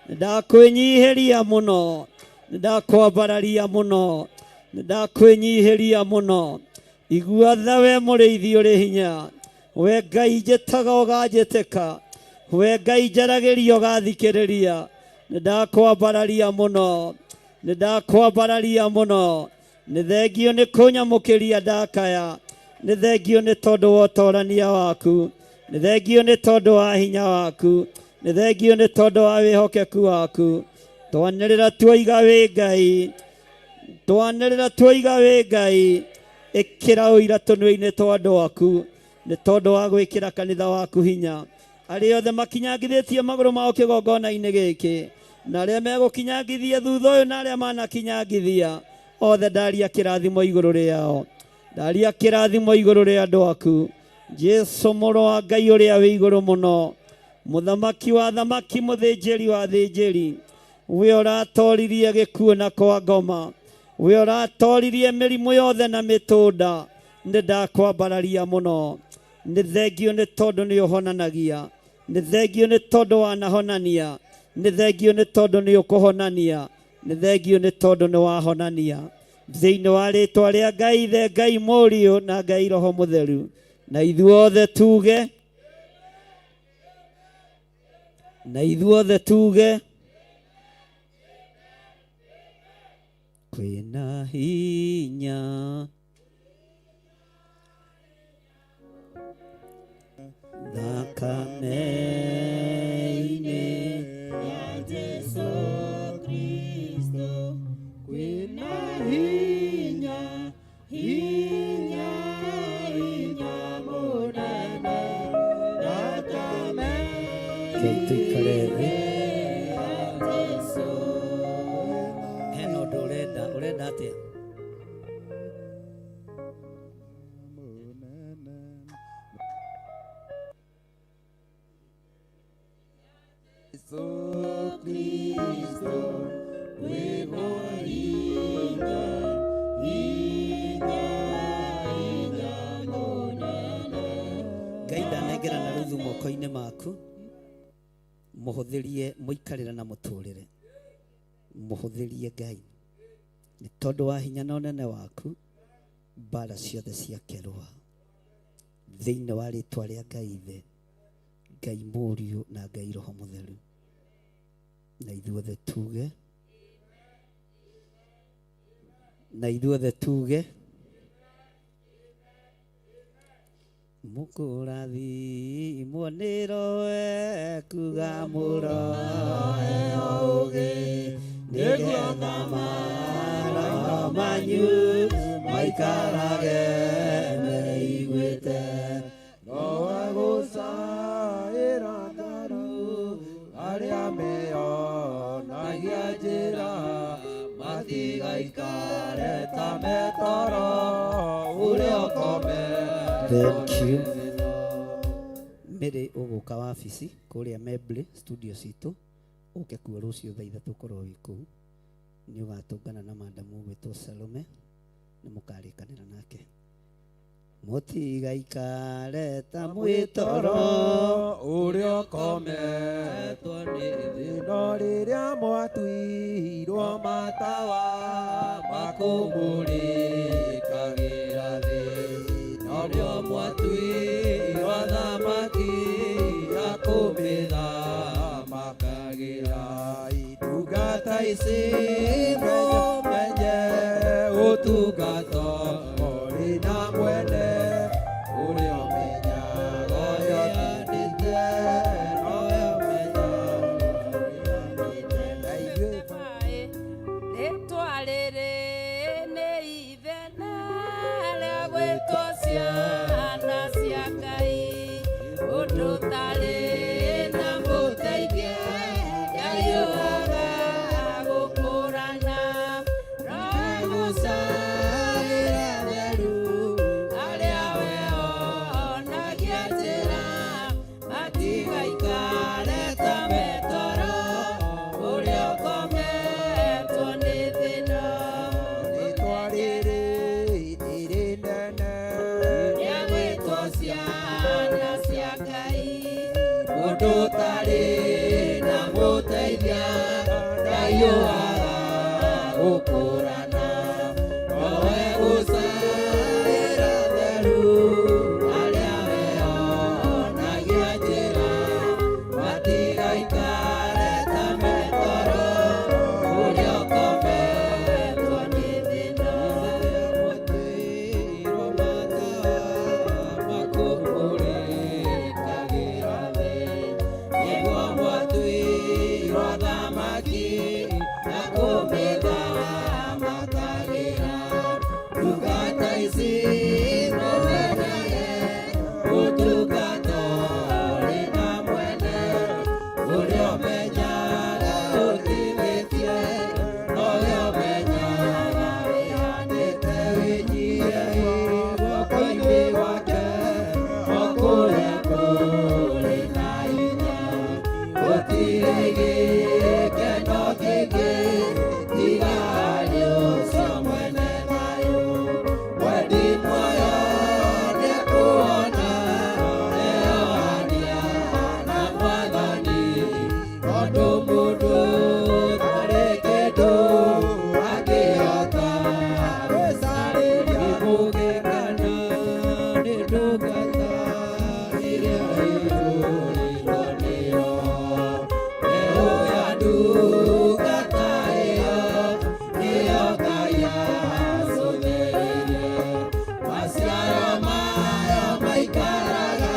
J: Nĩ ndakwĩnyihĩria mũno, nĩ ndakwambararia mũno, Nĩ ndakwĩnyihĩria mũno. Igua tha we mũrĩithi ũrĩ hinya. We Ngai njĩtaga ũganjĩtĩka. We Ngai njaragĩria ũgathikĩrĩria. Nĩ ndakwambararia mũno. Nĩ ndakwambararia mũno. Nĩ thengio nĩ kũnyamũkĩria ndakaya. Nĩ thengio nĩ tondũ wa ũtorania waku. Nĩ thengio nĩ tondũ wa hinya waku. Nĩ thengio nĩ tondũ wa wĩhokeku waku. Twanĩrĩra tuoiga wĩ Ngai. Twanĩrĩra tuoiga wĩ Ngai. Ĩkĩra ũira tũnua-inĩ twa andũ aku nĩ tondũ wa gwĩkĩra kanitha waku hinya. Arĩa othe makinyangithĩtie magũrũ mao kĩgongona-inĩ gĩkĩ na arĩa megũkinyangithia thutha ũyũ na arĩa manakinyangithia othe ndaria kĩrathimo igũrũ rĩao. Ndaria kĩrathimo igũrũ rĩa andũ aku. Jesu mũrũ wa Ngai ũrĩa wĩ igũrũ mũno, mũthamaki wa thamaki, mũthĩnjĩri wa thĩnjĩri, we ũratoririe gĩkuũ na kwa ngoma, we ũratoririe mĩrimũ yothe na mĩtũnda, nĩ ndakwambararia mũno. Nĩ thengio nĩ tondũ nĩ ũhonanagia, nĩ thengio nĩ tondũ wanahonania, nĩ thengio nĩ tondũ nĩ ũkũhonania, nĩ thengio nĩ tondũ nĩ wahonania. Thĩinĩ wa rĩtwa rĩa Ngai Ithe, Ngai Mũriũ na Ngai Roho Mũtheru, na ithuothe tuge, na ithuothe tuge, kwĩna hinya thakame-inĩ
B: ya Jesu Kristo kwĩna hinya hinya hinya mũnene thakame
J: Reke tũikare thĩ.
B: ya Jesu.
J: Hena ũndũ ũrenda, ũrenda atĩa?
B: Jesu Kristo kwĩna hinya hinya hinya mũnene.
J: Ngai ndanengera na ruthu moko-inĩ maku, mũhũthĩrie mũikarĩre na mũtũrĩre, mũhũthĩrie Ngai nĩ tondũ wa hinya na ũnene waku, mbara ciothe ciakerũha thĩinĩ wa rĩtwa rĩa Ngai Ithe, Ngai Mũriũ na Ngai Roho Mũtheru. Na ithuothe tuge, na ithuothe tuge, mũkũrathimwo nĩ Roho ekuga mũroe ũũgĩ, nĩgetha maroho manyu maikarage meiguĩte.
I: Roho agũcaĩra ngaru arĩa meyonagia njĩra, matigaikare ta metoro ũrĩa ũkomete.
J: Thank you. Mary ũgũka wabici kũrĩa Mebley studio citũ, ũke kuo rũciũ thaa ithatũ ũkorwo wĩ kũu. Nĩ ũgatũngana na madamu ũgwĩtwo Salome, nĩ mũkarĩkanĩra nake. Mũtigaikare ta mwĩtoro
I: ũrĩa ũkometwo nĩ thĩ, no rĩrĩa mwatuirwo matawa makũmũrĩkagĩra thĩ, norĩo mwatuirwo athamaki a kũmĩthamakagĩra. Itungata ici mũmenye ũtungata ũrĩ na mwene, ũrĩa ũmenyaga ũrĩa ũtindĩte, nowe ũmenyaga ũrĩa ũtindĩte.
H: Rĩtwa rĩrĩ nĩ ithenya rĩa gwĩtwo ciana cia Ngai, ũndũ ũtarĩ na mũteithia ndariũaga gũkũrana. Roho theru arĩa we onagia njĩra, matigaikare ta metoro ũrĩa ũkometwo nĩ thĩna.
I: Rĩtwa rĩrĩ rĩnene
H: Rĩa gwĩtwo ciana cia Ngai,
I: mũndũ ũtarĩ na mũteithia ndaiũaga gũkũrana. Ndungata ici mũmenyage ũtungata ũrĩ na mwene, ũrĩa ũmenyaga ũtigĩtie, nowe ũmenyaga wĩhandĩte wĩnyihie guoko-inĩ gwake, o kũrĩa kũrĩ na hinya. Gũtirĩ gĩkeno kĩngĩ tiga harĩ ũcio mwene thayũ. Mwendi muoyo nĩekuona eyohania na Mwathani, tondũ mũndũ ndarĩ kĩndũ angĩhota gwĩcarĩria. Nĩmũgĩkana nĩ ndungata ĩrĩa ĩtũũrĩtwo nĩyo. Mbeũ ya ndungata ĩyo nĩyo Ngai acũthĩrĩirie. Maciaro mayo maikaraga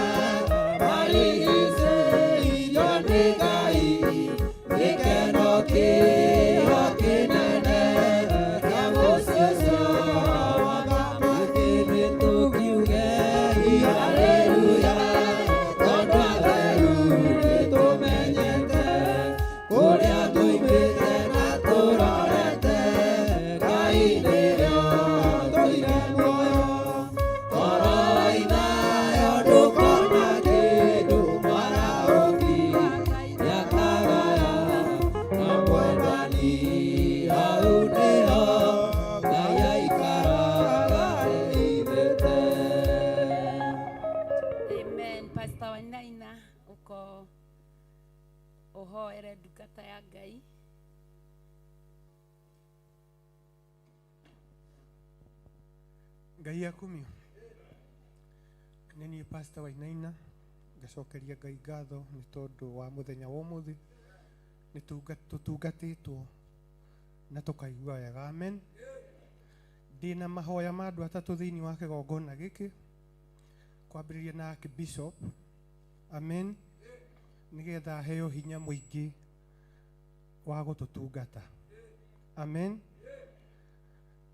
I: marigicĩirio nĩ Ngai. Gĩkeno kĩo kĩnene kĩa mũciĩ ũcio wa thamaki. Nĩtũkiuge haleluya, tondũ atheru nĩtũmenyete kũrĩa tuumĩte na tũrorete Ngai nĩrĩo tũire muoyo. Toro waithayo ndũkona kĩndũ, mwarahũki nĩakagaya na mwendani, hau nĩho Ngai aikaraga ehithĩte.
H: Amen. Pastor Wainaina uko uhoere ndungata ya Ngai.
M: Ngai akumio. Nĩ niĩ Pastor Wainaina ngacokeria Ngai ngatho nĩ tondũ wa mũthenya wa ũmũthĩ nĩ tũtungatĩtwo na tũkaigua wega, amen. Ndĩna mahoya ma andũ atatũ thĩinĩ wa kĩgongona gĩkĩ, kwambĩrĩria na Archbishop, amen, nĩgetha aheo hinya mũingĩ wa gũtũtungata, amen.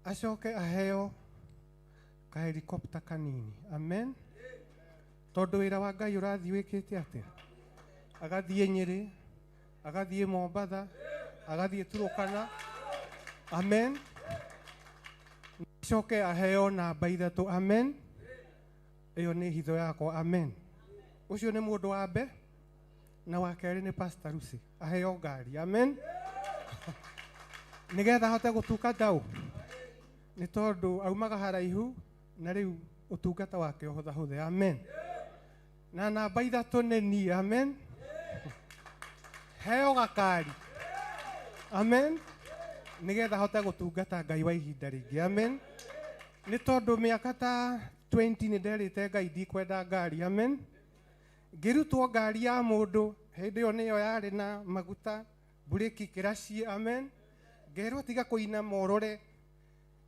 M: Acoke aheo kahelikopta kanini, amen, tondũ wĩra wa Ngai ũrathiĩ wĩkĩte atĩa, agathiĩ Nyĩrĩ, agathiĩ Mombatha, agathiĩ Turukana, amen. Acoke aheo namba 3, amen. Ĩyo nĩ hitho yakwa, amen. Ũcio nĩ mũndũ wa mbe, na wa kerĩ nĩ Pastor Lucy, aheo ngari, amen, nĩgetha ahote gũtungata ũ, nĩ tondũ aumaga haraihu na rĩu ũtungata wake ũhũthahũthe, amen. Na namba 3 nĩ niĩ, amen, heo gakari, amen, nĩgetha hote gũtungata Ngai wa ihinda rĩngĩ, amen. Nĩ tondũ mĩaka ta 20 nĩ nderĩte Ngai ndikwenda ngari, amen. Ngĩrutwo ngari ya mũndũ hĩndĩ ĩyo nĩyo yarĩ na maguta, mburĩki kĩraciĩ, amen. Ngerwo tiga kũina morore,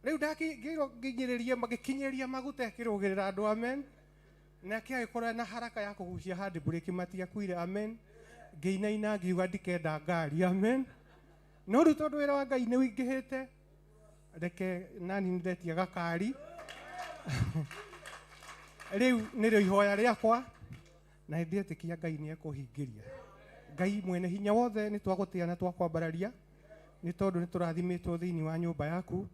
M: rĩu ndakĩngĩrwo nginyĩrĩrie ngĩkinyĩria maguta ĩkĩrũgĩrĩra andũ, amen. Nake agĩkorwo na haraka ya kũgucia handi mburĩki matiakuire, amen. Ngĩinaina ngiuga ndikenda ngari, amen. No rĩu tondũ wĩra wa Ngai nĩ ũingĩhĩte, reke nani nĩndetia gakari. Rĩu nĩrĩo ihoya rĩakwa, na ndĩretĩkia Ngai nĩ ekũhingĩria. Ngai mwene hinya wothe nĩ twagũtĩa na twakwambararia, nĩ tondũ nĩ tũrathimĩtwo thĩinĩ wa nyũmba yaku.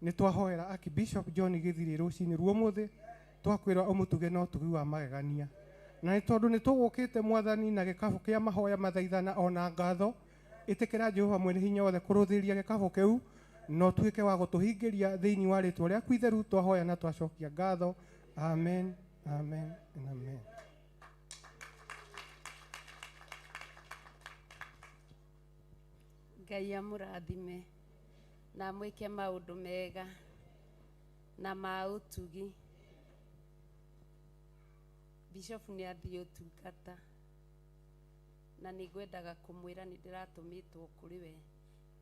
M: Nĩ twahoera Archbishop John Gĩthirĩ rũcinĩ rwa ũmũthĩ, twakwĩra ũmũtuge na ũtugi wa magegania. Na nĩ tondũ nĩ tũgũkĩte Mwathani na gĩkabũ kĩa mahoya mathaithana ona ngatho, ĩtĩkĩra Jehova mwene hinya wothe kũrũthĩria gĩkabũ kĩu, na ũtuĩke wa gũtũhingĩria thĩinĩ wa rĩtwa rĩaku itheru, twahoya na twacokia ngatho, amen, amen and amen.
H: Ngai amũrathime na amwĩke maũndũ mega na ma ũtugi. Bishop nĩ athiĩ ũtungata na nĩ ngwendaga kũmwĩra nĩ ndĩratũmĩtwo kũrĩ we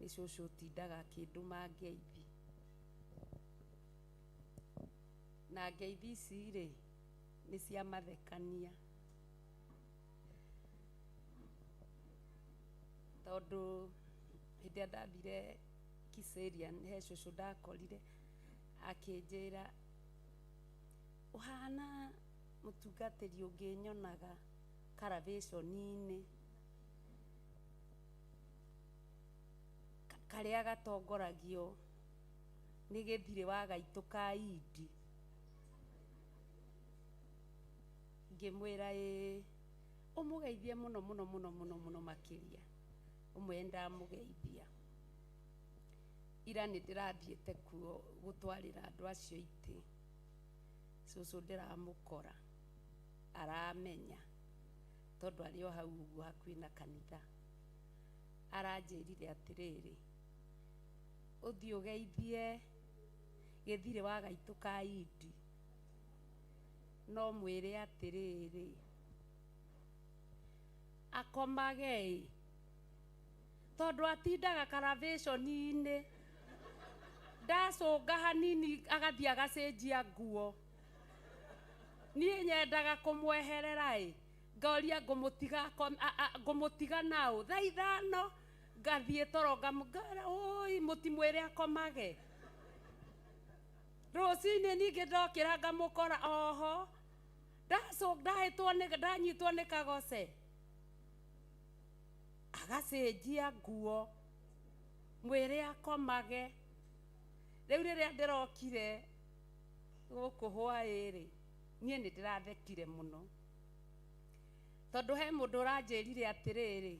H: nĩ cũcũ ũtindaga akĩndũma ngeithi. Na ngeithi ici rĩ nĩ cia mathekania, tondũ hĩndĩ ĩrĩa ndathire Kiserian he cũcũ ndakorire Akĩnjĩra ũhana mũtungatĩri ũngĩ nyonaga karavĩconi-inĩ karĩa gatongoragio nĩ gĩthirĩ wa gaitũ ka indi. Ngĩmwĩra ĩĩ, ũmũgeithie mũno mũno mũno mũno mũno makĩria, ũmwĩre ndamũgeithia. Ira nĩ ndĩrathiĩte kuo gũtwarĩra andũ acio itĩ, cũcũ ndĩramũkora aramenya tondũ arĩ o hau ũguo hakuhĩ na kanitha. Aranjĩrire atĩrĩrĩ, ũthiĩ ũgeithie gĩthirĩ wa gaitũ ka indi, no mwĩre atĩrĩrĩ, akomage ĩ, tondũ atindaga karavĩconi-inĩ, ndacũnga hanini agathiĩ agacenjia nguo. Niĩ nyendaga kũmweherera ĩ, ngoria ngũmũtiga naũ thaa 5 ngathiĩ toro ngamũngara ũi mũtimwĩre akomage. Rũcinĩ ningĩ ndokĩra ngamũkora oho, ndahĩtwo nĩ ndanyitwo nĩ kagoce, agacenjia nguo, mwĩre akomage. Rĩu rĩrĩa ndĩrokire gũkũ hwaĩ-rĩ, niĩ nĩ ndĩrathekire mũno tondũ he mũndũ ũranjĩrire atĩrĩrĩ,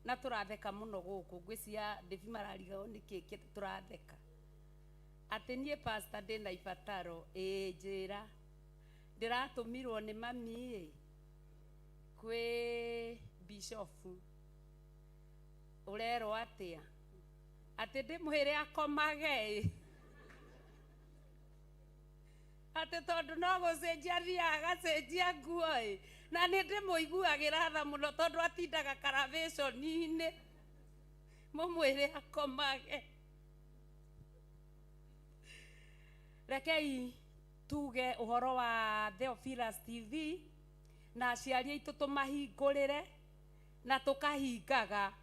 H: na tũratheka mũno gũkũ, ngwĩciria ndĩbi mararigwo nĩkĩ tũratheka, atĩ niĩ pastor ndĩna ibataro. Ĩĩ njĩra, ndĩratũmirwo nĩ mami ĩ kwĩ bishofu, ũrerwo atĩa? Atĩ ndĩmwĩre akomage ĩ, atĩ tondũ no gũcenjia athiaga agacenjia nguo ĩ, na nĩ ndĩmũiguagĩra tha mũno tondũ atindaga karavĩconi-inĩ, mũmwĩre akomage. Rekei tuge ũhoro wa Theophilus TV na aciari aitũ tũmahingũrĩre na tũkahingaga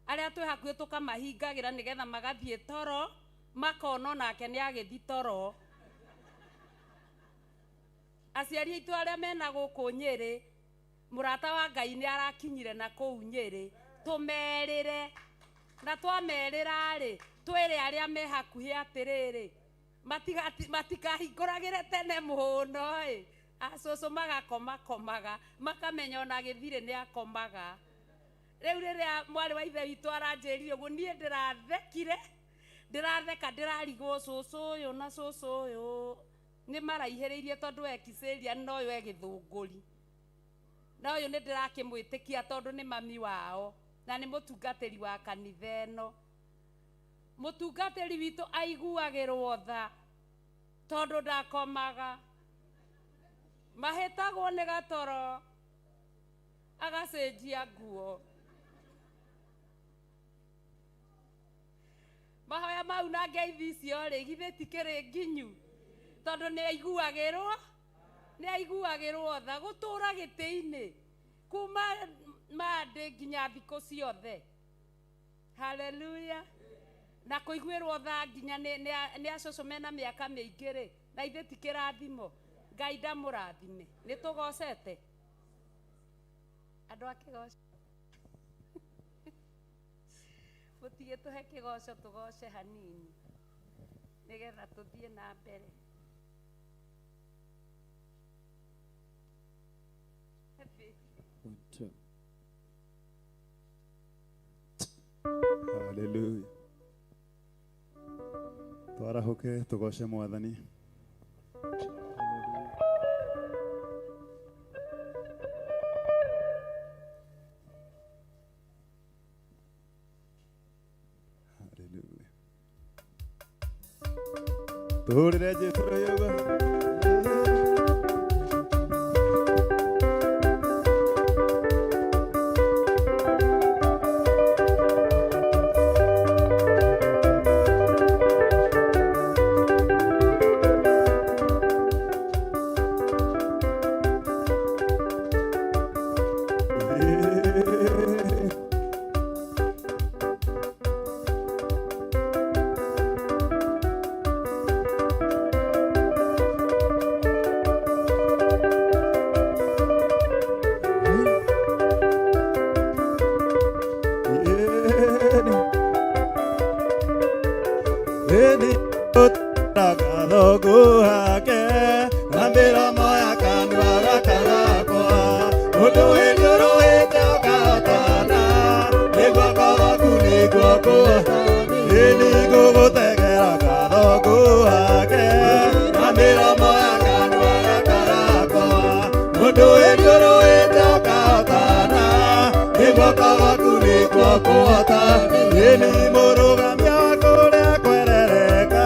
H: arĩa twĩ hakuhĩ tũkamahingagĩra nĩgetha magathiĩ toro makona onake nĩ agĩthiĩ toro. Aciari aitũ arĩa mena gũkũ Nyĩrĩ, mũrata wa Ngai nĩ arakinyire na kũu Nyĩrĩ, tũmerĩre na twamerĩra rĩ, twĩre arĩa me hakuhĩ atĩrĩrĩ, matikahingũragĩre tene mũno ĩ, acũcũ magakomakomaga makamenya ona gĩthirĩ nĩ akomaga. Rĩu rĩrĩa mwarĩ wa ithe witũ aranjĩrire ũguo, niĩ ndĩrathekire, ndĩratheka ndĩrarigwo cũcũ ũyũ na cũcũ ũyũ nĩ maraihĩrĩirie tondũ e Kiserian na ũyũ e Gĩthũngũri, na ũyũ nĩ ndĩrakĩmwĩtĩkia tondũ nĩ mami wao na nĩ mũtungatĩri wa kanitha ĩno. Mũtungatĩri witũ aiguagĩrwo tha tondũ ndakomaga, mahĩtagwo nĩ gatoro agacenjia nguo. Mahoya mau na ngeithi icio rĩ, githĩ ti kĩrĩ nginyu? Tondũ nĩ aiguagĩrwo tha gũtũra gĩtĩ-inĩ kuma Monday nginya thikũ ciothe. Haleluya. Na kũiguĩrwo tha nginya nĩ acũcũ mena mĩaka mĩingĩ rĩ, na ithuĩ ti kĩrathimo. Ngai ndamũrathime. Nĩ tũgocete andũ a kĩgoco, mũtigĩtũhe kĩgoco tũgoce hanini nĩgetha tũthiĩ na mbere.
B: 1 2.
N: Hallelujah. Twarahuke tugoce Mwathani. Hallelujah. Tuhurire Jesu rũyũgo. gathogu hake na mĩromo ya kanua gaka gakwa mũndũ wĩnyũrũĩte ũkahotana nĩ guoko gwaku nĩguo kũhotana nĩ ngũgũtegera gathogu hake na mĩromo ya kanua gaka gakwa mũndũ wĩnyũrũĩte ũkahotana nĩ guoko gwaku nĩguo kũhotana nĩ mũrũgamia wa kũrĩa kwerereka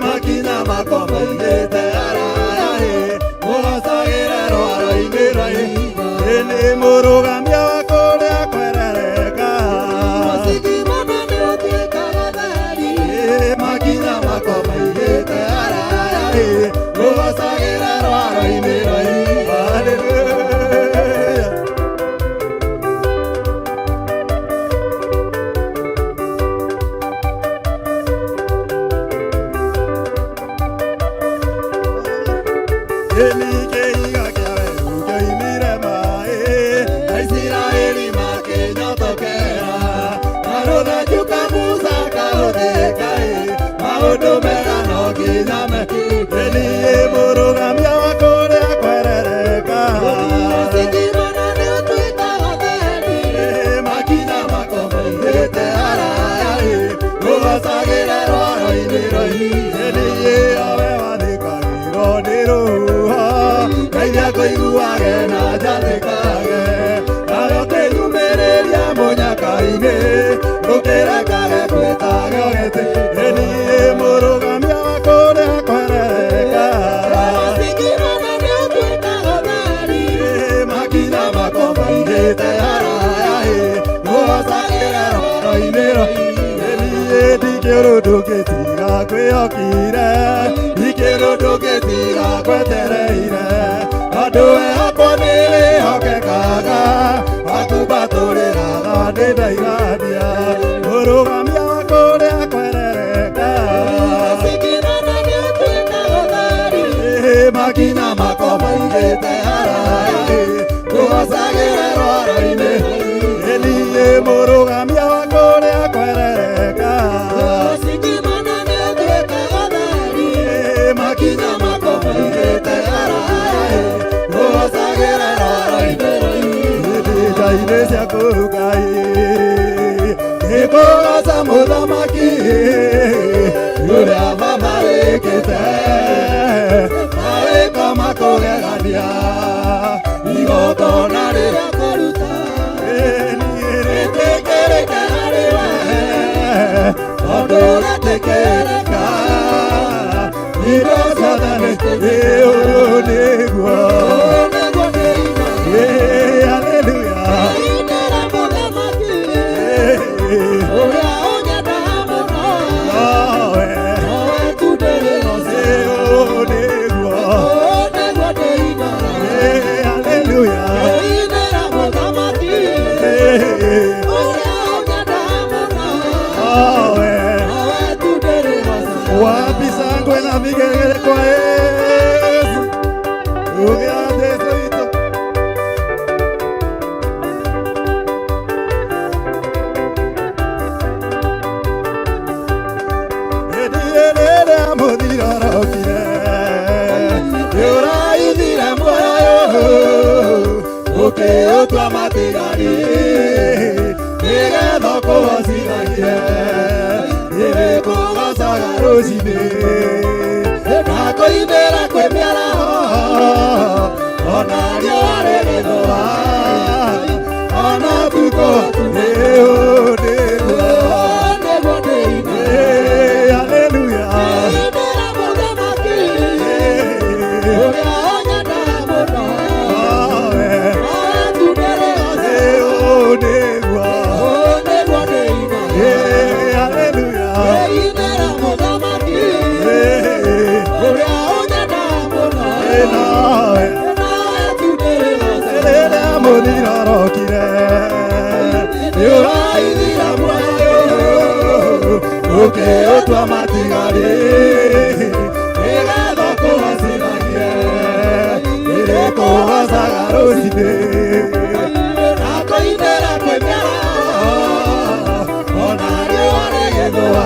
N: makinya makwa maigĩte haraya mũgocagĩre rwaro-inĩ rwa ihiga nĩ mũrũgamia wa kũrĩa kwerereka makinya makwa maigĩte haraya mũgocagĩre rwaro-inĩ rwa ihiga. Hallelujah. Kĩiga kĩa werũ kĩoimire maĩ Aisiraeli makĩnyotokera na rũthanju ka Musa kahũthĩka maũndũ mega no nginya mekĩke niĩ mũrũgamia wa kũrĩa kwerereka makinya makwa maigĩte haraya rũgocagĩre rwaro-inĩ rwa ihiga niĩ owe wathĩkagĩrwo nĩ rũhuho Ngai nĩakũiguage na njathĩkage nawe ũkĩnyumĩrĩria mũnyaka-inĩ ndũkĩrekage kwĩtage ũgĩtĩ niĩ mũrũgamia wa kũrĩa kwerereka makinya makwa maigĩte haraya rũgocagĩre rwaro-inĩ rwa niĩ ndikĩũrũndũ ngĩtiga kwĩhokire ndikĩũrũndũ ngĩtiga kwetereire tondũ we hakwa nĩwĩhokekaga wakumbatũrĩraga ndĩndaigania mũrũgamia wa kũrĩa kwerereka makinya makwa maigĩte haraya rũgocagĩre rwaro-inĩ niĩ mũrũgamia wa kũrĩa kwerereka makinya makwa maigĩte haraya rũgocagĩre rwaro-inĩ nja-inĩ ciaku Ngai nĩkũgoca mũthamaki ũrĩa mama wĩkĩte mawĩko makũgegania igongona rĩrĩa kũruta rĩtĩkĩrĩke harĩ we tondũ rĩtĩkĩrĩka indo ciothe nĩ nĩguo Hallelujah. Wapi sangwe na vigelegele kwa Yesu. Ugea Yesu wito. Rĩrĩa mũthirorokire nĩũraithire muoyo ũkĩũtua matigari nĩgetha ũkũgocithagie nĩrĩkũgocaga rũcinĩ na kũinĩra kwĩ mĩaraho ona riũa rĩgĩthũa ona ũtukũ nĩũ nĩguo. Hallelujah. Mũthirorokire nĩũraithira muoyo ũkĩũtua matigari nĩgetha ũkũgocithagie nĩrĩkũgocaga rũcinĩ na kũinĩra kwĩ mĩaraho ona riũa rĩgĩthũa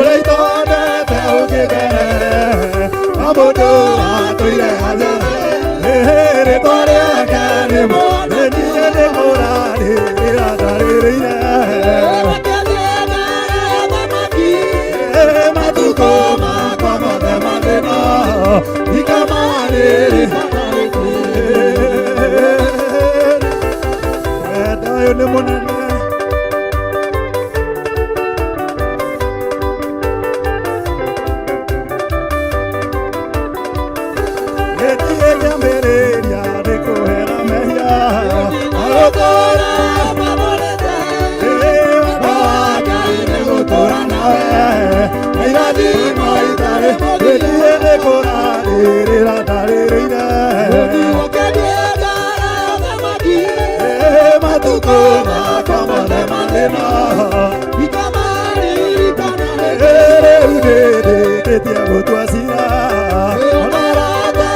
N: Ũrĩa itonete ũkĩmbere na mũndũ atũire anjara rĩtwa rĩake nĩ niĩ nĩ kũrarĩrĩra ndarĩrĩire matukũ makwa mothe mathĩna ikamarĩrĩ wendo ũyũ nĩ mũnene. Gĩthiĩ kĩambĩrĩria nĩ kũhera mehia agũtũra wendo wa Ngai nĩ gũtũra nawe na irathimo itarĩ gĩthiĩ nĩ kũrarĩrĩra ndarĩrĩire matukũ makwa mothe mathĩna rĩu nĩndĩkĩtie gũtua cira ona arata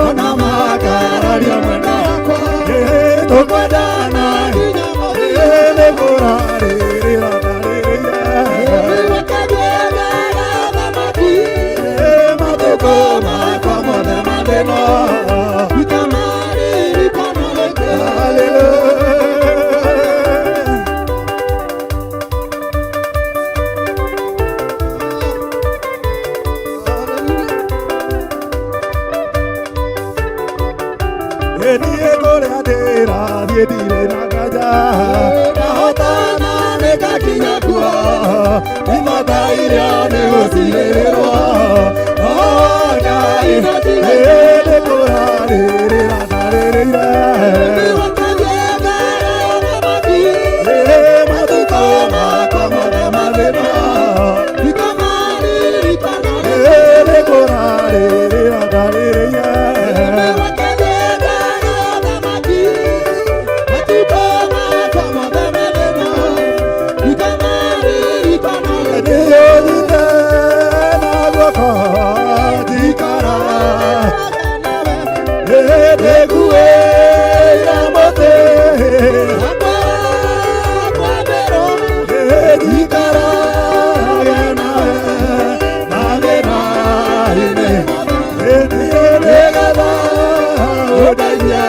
N: ona makararia mwena wakwa tũkwendana nĩ kũrarĩrĩra ndarĩrĩire matukũ makwa mothe mathĩna. Hallelujah. Niĩ kũrĩa ndĩrathiĩ ndirĩ na nganja ndahotana nĩngakinya kuo imata iria nĩgũcirĩrwo Ngai nĩ kũrarĩrĩra ndarĩrĩire matukũ makwa mothe mathĩna nĩ kũrarĩrĩra ndarĩrĩire. Nĩũnyite na guoko njikara ndĩkuĩire mũtĩ njikarage nawe mathĩna-inĩ niĩ nĩgetha ũndeithie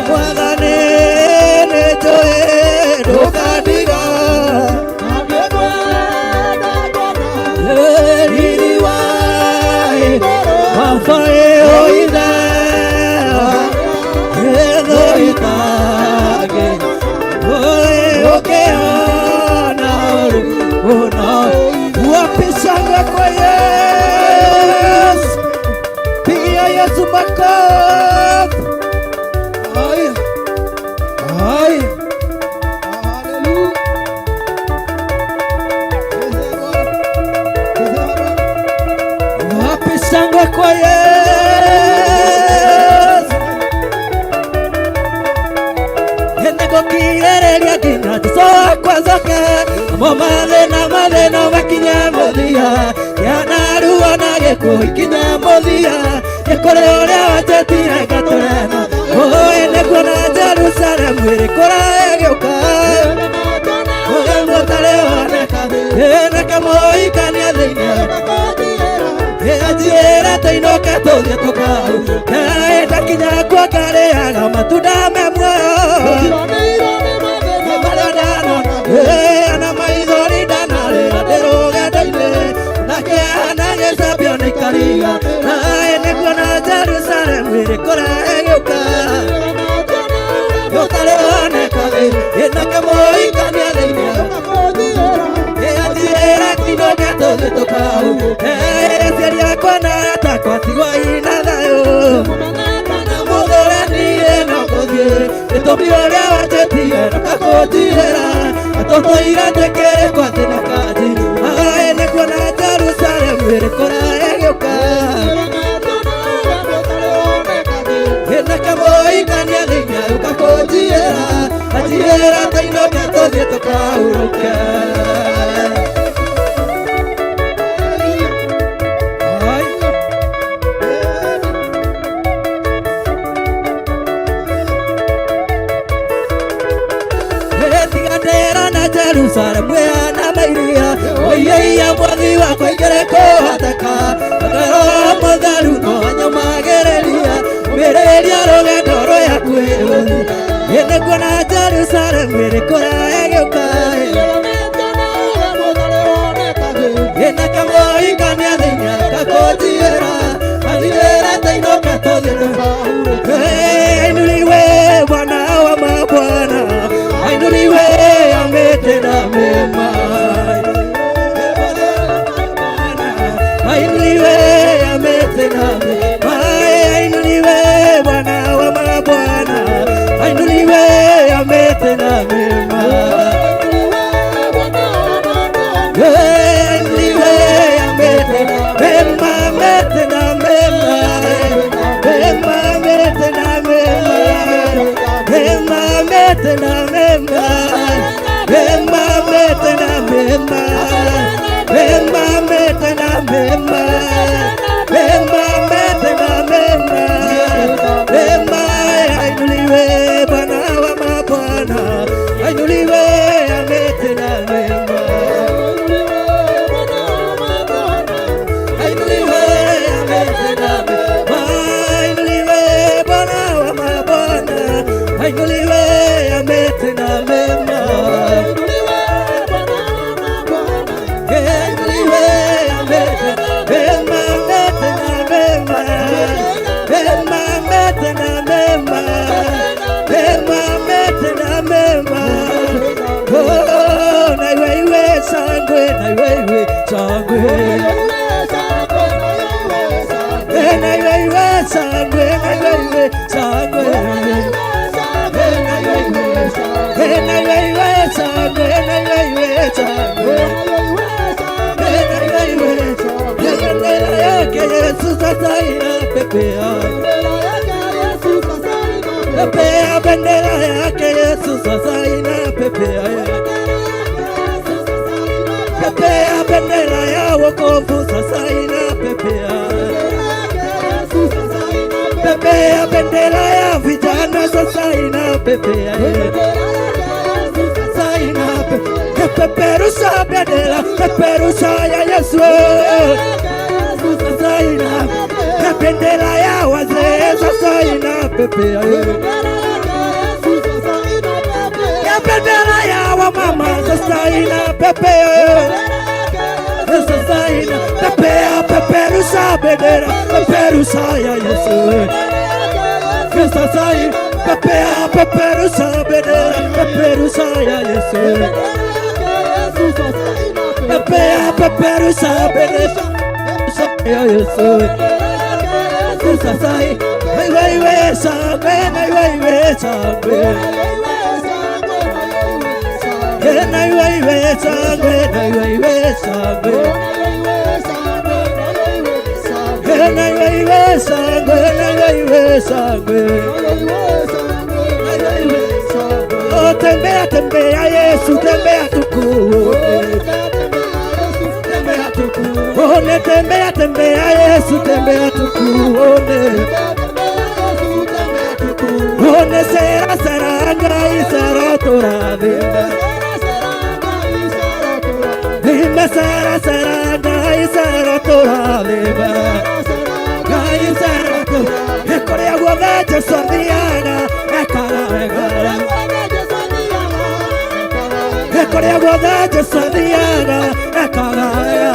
N: Mwathani nĩnjũĩ ndũkandiga
D: Wapishanga kwa Yesu, piga Yesu makofi. Haya, haya, wapishanga kwa Yesu. Nĩngũkirĩrĩria nginya Jesũ akwa njoke, namo mathĩna mathĩna makinye mũthia, kĩanaruo na gĩkuũ ikinye mũthia, nĩ kũrĩ ũrĩa wanjĩtire ngatũre na ũĩ nĩkuona Jerusalemu ĩrĩ kũraya ĩgĩũka, ũrĩa mũtarĩ woneka ĩna kamũhikania thĩinĩ anjĩra tũinũke tũthiĩ tũkau ndakinya kuo ngarĩaga matunda me muoyo marĩa ndanona na maithori ndanarĩra ndĩ rũgendo-inĩ na kĩeha gĩcambio nĩ ikariga naĩ nĩkuona Jerusalemu ĩrĩ kũraya ĩgĩũka ũtarĩ woneka thĩ ĩna
I: Kamũhikania thĩinĩ anjĩra tinoke tũthiĩ tũkahurũke aciari akwa na arata akwa tigwo ina thayũ mũthũranie no kũthiĩ gĩtũmi ũrĩa wanjĩtire ndũkakũnjiyĩra atũtũire twĩkĩre kwatĩ na kanji aĩ nĩkuona Jerusalemu ĩrĩ kũraya ĩgĩũka ĩna kamũhikania thĩinĩ agĩũka kũnjiyĩra anjiyĩra tũinũke tũthiĩ tũkahurũke. Tiganĩra na Jerusalemu ĩhana mairia oiyeia mwathi wakwa ingĩrĩ kũhoteka Roho Mũtheru no anyũmagĩrĩria mĩrĩria rũgendo rũyakuĩ gũthiĩ nĩkuona Jerusalemu ĩrĩ kũraya ĩgĩũka ĩna kamũhikania thĩinĩ agakũnjiyĩra anjiyĩra tainũka tũthiĩ tũkahurũke. Ainuliwe Bwana wa mabwana, ainuliwe ametenda mema, ainuliwe ametenda mema, ainuliwe Bwana wa mabwana, ainuliwe ametenda mema, ainuliwe ametenda mema, ametenda mema, mema ametenda mema, mema ametenda mema, mema ametenda mema, mema ametenda mema, mema ametenda mema, mema ainuliwe Bwana wa mabwana, ainuliwe ametenda mema, ainuliwe ametenda mema, ainuliwe Bwana wa mabwana, ainuliwe ametenda mema, ainuliwe ametenda mema, ametenda mema, mema ametenda mema, mema ametenda mema. Oh, na iwe iwe sangwe, na iwe iwe sangwe, na iwe iwe sangwe, na iwe iwe sangwe, na iwe iwe sangwe, na iwe iwe sangwe, na iwe iwe bendera yake Yesu sasa inapepea, pepea bendera yake Yesu sasa inapepea, pepea bendera ya wokovu sasa inapepea, pepea bendera ya vijana sasa inapepea, sasa inapepea, peperusha bendera, peperusha ya Yesu sasa inapepea, bendera ya wazee sasa inapepea, bendera ya wamama sasa inapepea, sasa inapepea, peperusha bendera, peperusha ya Yesu sasa inapepea, peperusha bendera, peperusha ya Yesu, pepea, peperusha bendera ya Yesu sasa iwe iwe sangwe, na iwe iwe sangwe, na iwe iwe sangwe, na iwe iwe sangwe, na iwe iwe sangwe, na iwe iwe sangwe, na iwe sangwe. Oh, tembea tembea Yesu, tembea tukuone, tembea tukuone, tembea tembea Yesu, tembea tukuone, one sera sera Ngai sera tũrathime, thime sera sera Ngai sera tũrathime, Ngai sera tũrathime, kũrĩa guothe Jesũ athiaga ekaga wega, kũrĩa guothe Jesũ athiaga ekaga wega,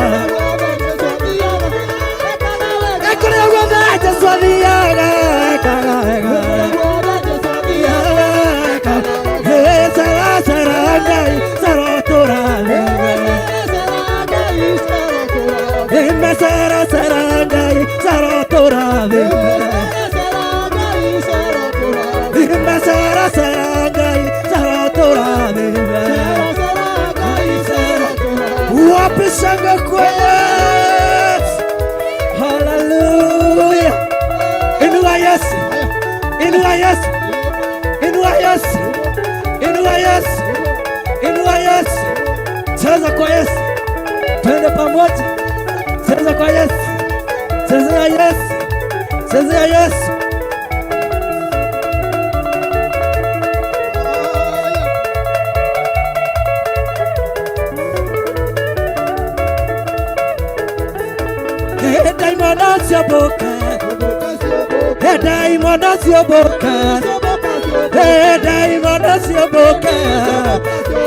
I: kũrĩa guothe Jesũ athiaga ekaga wega. Sera sera tũrathime. Cera cera Ngai cera tũrathime. Wapi shangwe kwa Yesu? Hallelujah. Inua Yesu. Inua Yesu. Inua Yesu. Inua Yesu. Inua Yesu. Cheza kwa Yesu. Twende pamoja. Cheza kwa Yesu. Cheza ya Yesu. Cheza ya Yesu. Daimono sioboka. Daimono sioboka. Daimono sioboka.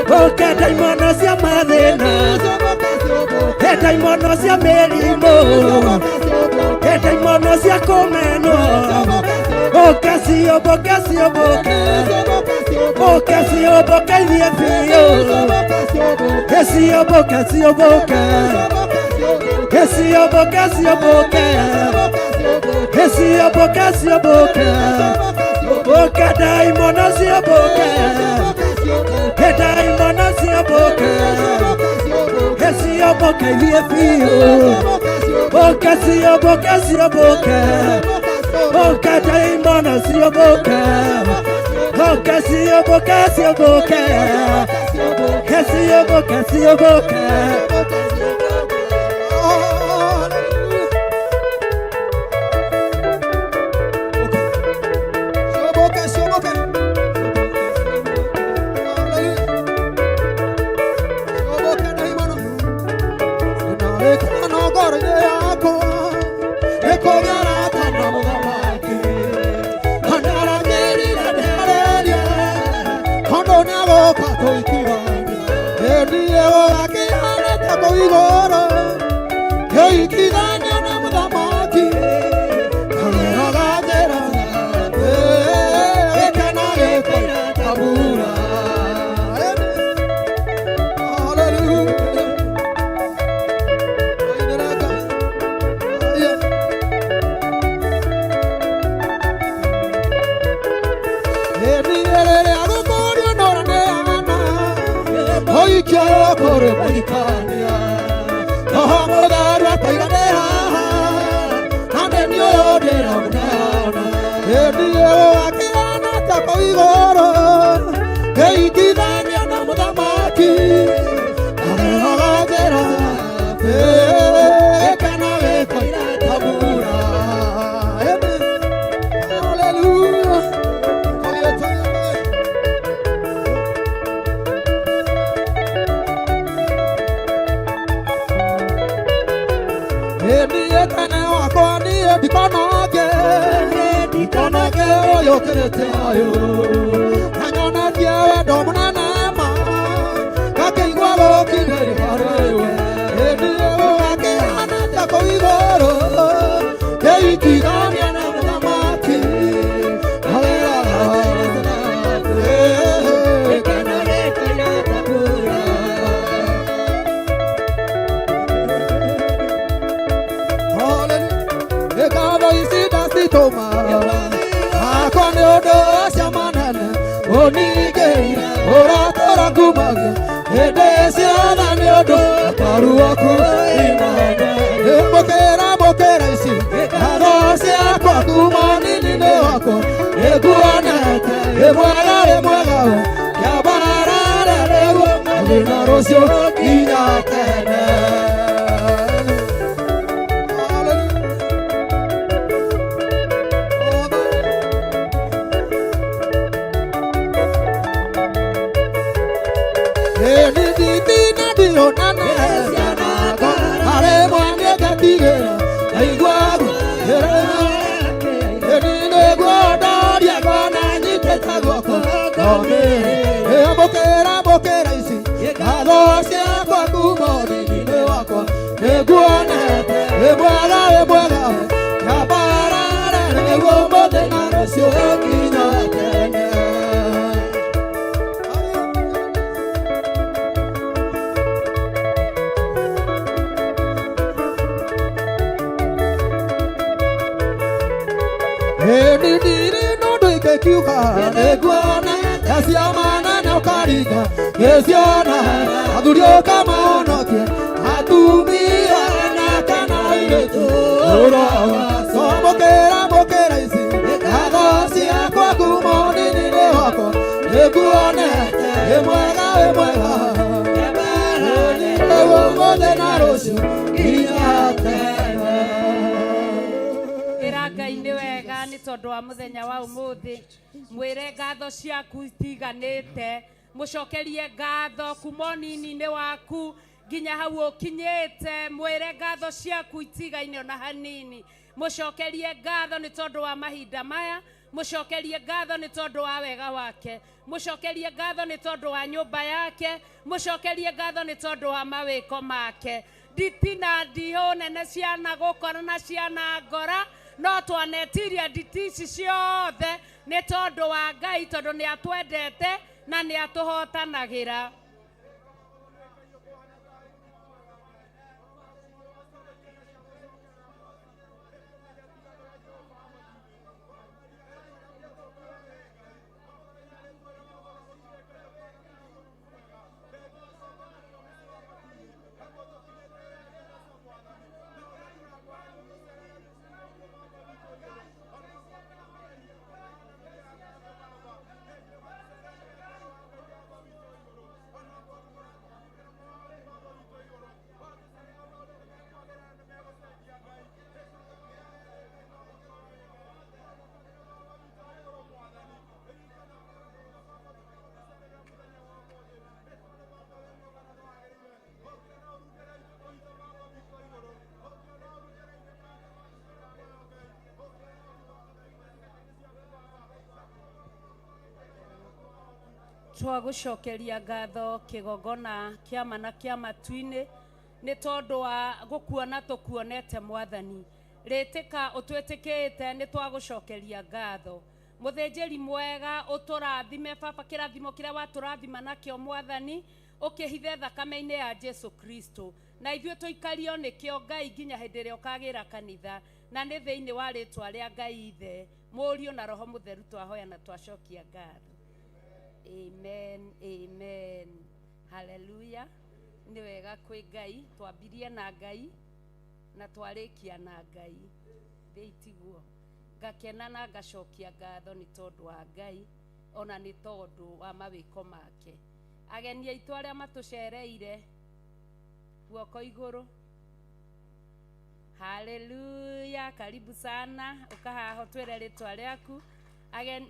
I: Boka daimono cia mathĩna. Daimono cia mĩrimũ. Daimono cia kũmenwo. Boka cioboka cioboka. Boka cioboka ithiĩ biũ. Cioboka cioboka. Cioboka cioboka. Cioboka cioboka. Boka daimono cioboka. Daimono cioboka. Cioboka ithiĩ biũ. Boka cioboka cioboka. Boka daimono cioboka. Boka cioboka cioboka. Cioboka cioboka.
N: Ũkiuga nĩnguona ciama nene ũkaringa gĩciona athuri ũkamahonokie atumia na kana airĩtu ũroga mũkĩra ici ngatho ciakwa kuma ũnini-inĩ wakwa nĩnguonete wĩ mwega wĩ mwega rĩu ũmũthĩ na rũciũ nginya tene.
H: Ĩra Ngai nĩ wega nĩ tondũ wa mũthenya wa ũmũthĩ, mwĩre ngatho ciaku itiganĩte, mũcokerie ngatho kuma ũnini-inĩ waku nginya hau ũkinyĩte, mwĩre ngatho ciaku itigaine ona hanini, mũcokerie ngatho nĩ tondũ wa mahinda maya, mũcokerie ngatho nĩ tondũ wa wega wake, mũcokerie ngatho nĩ tondũ wa nyũmba yake, mũcokerie ngatho nĩ tondũ wa mawĩko make. Nditi na ndihũ nene ciana gũkora na ciana ngora, no twanetiria nditi ici ciothe nĩ tondũ wa Ngai, tondũ nĩ atwendete na nĩ atũhotanagĩra. Twagũcokeria ngatho kĩgongona kĩama na kĩa matu-inĩ nĩ tondũ wa gũkuona tũkuonete Mwathani. Rĩtĩka ũtwĩtĩkĩte nĩ twagũcokeria ngatho. Mũthĩnjĩri mwega ũtũrathime baba, kĩrathimo kĩrĩa watũrathima nakĩo Mwathani ũkĩhithe thakame-inĩ ya Jesu Kristo, na ithuĩ tũikario nĩkĩo Ngai nginya hĩndĩ ĩrĩa ũkagĩra kanitha, na nĩ thĩinĩ wa rĩtwa rĩa Ngai Ithe, Mũriũ na Roho Mũtheru twahoya na twacokia ngatho. Amen, amen. Hallelujah. Nĩ wega kwĩ Ngai, twambirie na Ngai na twarĩkia na Ngai. Thĩ tiguo. Ngakena na ngacokia ngatho nĩ tondũ wa Ngai ona nĩ tondũ wa mawĩko make. Ageni aitũ arĩa matũcereire guoko igũrũ. Hallelujah, karibu sana. Ũka haha ũtwĩre rĩtwa rĩaku.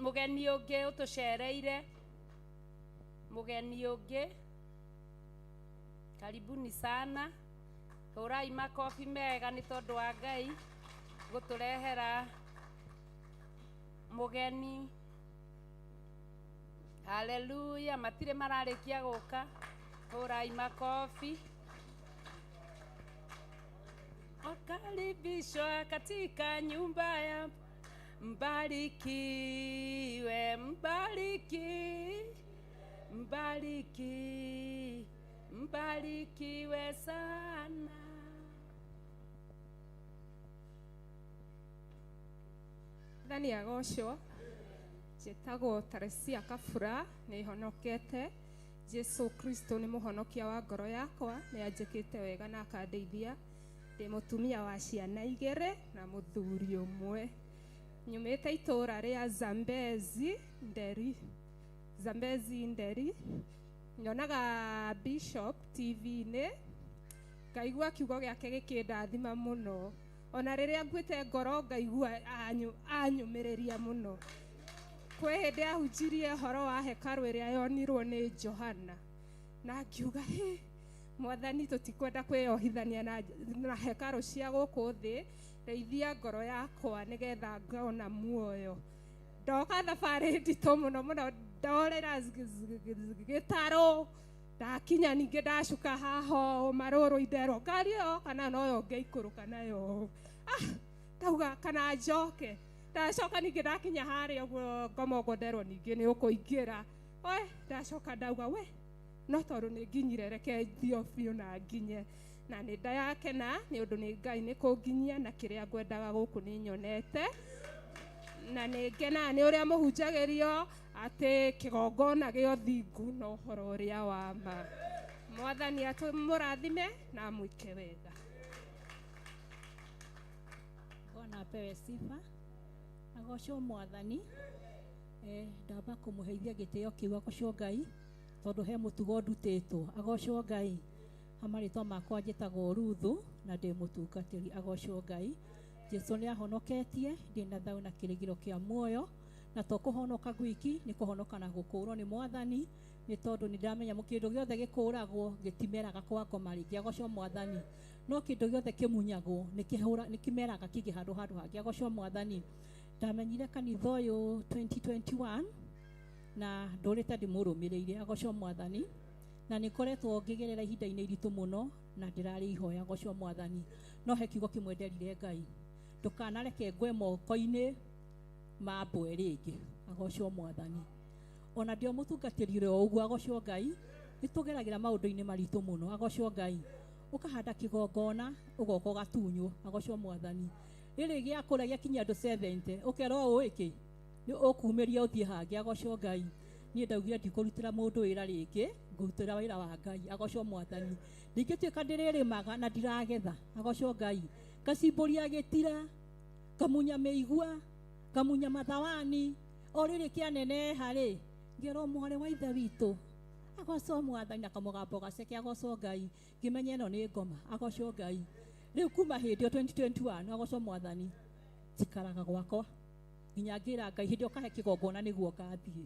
H: Mũgeni ũngĩ ũtũcereire, mũgeni ũngĩ, karibuni sana. Hũrai makobi mega nĩ tondũ wa Ngai gũtũrehera mũgeni. Hallelujah, matirĩ mararĩkia gũka. Hũrai makobi. Wakaribishwa katika nyumba ya mbarikiwe, mbariki, mbariki, mbarikiwe sana.
O: Mwathani agocwo. Njĩtagwo Teresia Kabura, nĩ honokete. Jesu Kristo nĩ mũhonokia wa ngoro yakwa, nĩ anjĩkĩte wega na akandeithia. Ndĩ mũtumia wa ciana igĩrĩ na mũthuri ũmwe. Nyumĩte itũũra rĩa Zambezi Nderi. Zambezi Nderi. Nyonaga Bishop TV-inĩ, ngaigua kiugo gĩake gĩkĩndathima mũno. Ona rĩrĩa nguĩte ngoro ngaigua anyũmĩrĩria mũno. Kwĩ hĩndĩ ahunjirie ũhoro wa hekarũ ĩrĩa yonirwo nĩ Johana, na akiuga hĩ, Mwathani tũtikwenda kwĩyohithania na hekarũ cia gũkũ thĩ, rĩithia ngoro yakwa nĩgetha ngona muoyo. Ndoka thabarĩ nditũ mũno mũno, ndorĩra gĩtarũ, ndakinya ningĩ ndacuka haha ũũ marũrũ inderwo ngari ĩyo kana noyo ngĩikũrũka nayo. Ndauga kana njoke. Ndacoka ningĩ ndakinya harĩa ũguo ngoma ũguo nderwo ningĩ nĩ ũkũingĩra. We, ndacoka ndauga we, no tondũ nĩ nginyire reke thiĩ biũ na nginye. Na nĩ ndayakena nĩ ũndũ nĩ Ngai nĩ kũnginyia na kĩrĩa ngwendaga gũkũ nĩ nyonete. Na nĩ ngenaga nĩ ũrĩa mũhunjagĩrio atĩ kĩgongona gĩa ũthingu na ũhoro ũrĩa wa ma. Mwathani atũmũrathime na amwĩke wega.
P: Bwana apewe sifa. Agocwo Mwathani. Ndamba kũmũheithia gĩtĩo kĩu agocwo Ngai tondũ he mũtugo ndutĩtwo. Agocwo Ngai. Ha marĩtwa makwa njĩtagwo Ruthu na ndĩ mũtungatĩri. Agocwo Ngai. Jesu nĩ ahonoketie, ndĩ na thayũ na kĩrĩgĩro kĩa muoyo, na to kũhonoka gwiki nĩ kũhonoka na gũkũũrwo nĩ Mwathani, nĩ tondũ nĩ ndamenya kĩndũ gĩothe gĩkũũragwo gĩtimeraga kwa ngoma rĩngĩ. Agocwo Mwathani. No kĩndũ gĩothe kĩmunyagwo nĩ kĩmeraga kĩngĩ handũ hangĩ. Agocwo Mwathani. Ndamenyire kanitha ũyũ 2021 na ndũrĩte ndĩmũrũmĩrĩire. Agocwo Mwathani. Na nĩ ngoretwo ngĩgerera ihinda-inĩ iritũ mũno na ndĩrarĩ ihoya. Agocwo Mwathani. No he kiugo kĩmwe nderire Ngai, ndũkanareke ngwe moko-inĩ ma mbwe rĩngĩ. Agocwo Mwathani. Ona ndio mũtungatĩri o ũguo. Agocwo Ngai. Nĩ tũgeragĩra maũndũ-inĩ maritũ mũno. Agocwo Ngai. Ũkahanda kĩgongona ũgoka ũgatunywo. Agocwo Mwathani. Rĩrĩ gĩakũra gĩakinyia andũ 70 ũkerwo ũũ ĩkĩ nĩ ũkumĩria ũthiĩ hangĩ. Agocwo Ngai. Niĩ ndaugire ndikũrutĩra mũndũ wĩra rĩngĩ, ngũrutĩra wĩra wa Ngai. Agocwo Mwathani. Ndingĩtuĩka ndĩrĩrĩmaga na ndiragetha. Agocwo Ngai. Ngacimbũria gĩtira, ngamunya mĩigua, ngamunya mathawani, o rĩrĩ kĩaneneha rĩ, ngĩrwo mwarĩ wa ithe witũ. Agocwo Mwathani na kamũgambo gaceke. Agocwo Ngai. Ngĩmenya ĩno nĩ ngoma. Agocwo Ngai. Rĩu kuma hĩndĩ ĩyo 2021, agocwo Mwathani, njikaraga gwakwa nginya ngĩra Ngai hĩndĩ ĩyo kahe kĩgongona nĩguo ngathiĩ.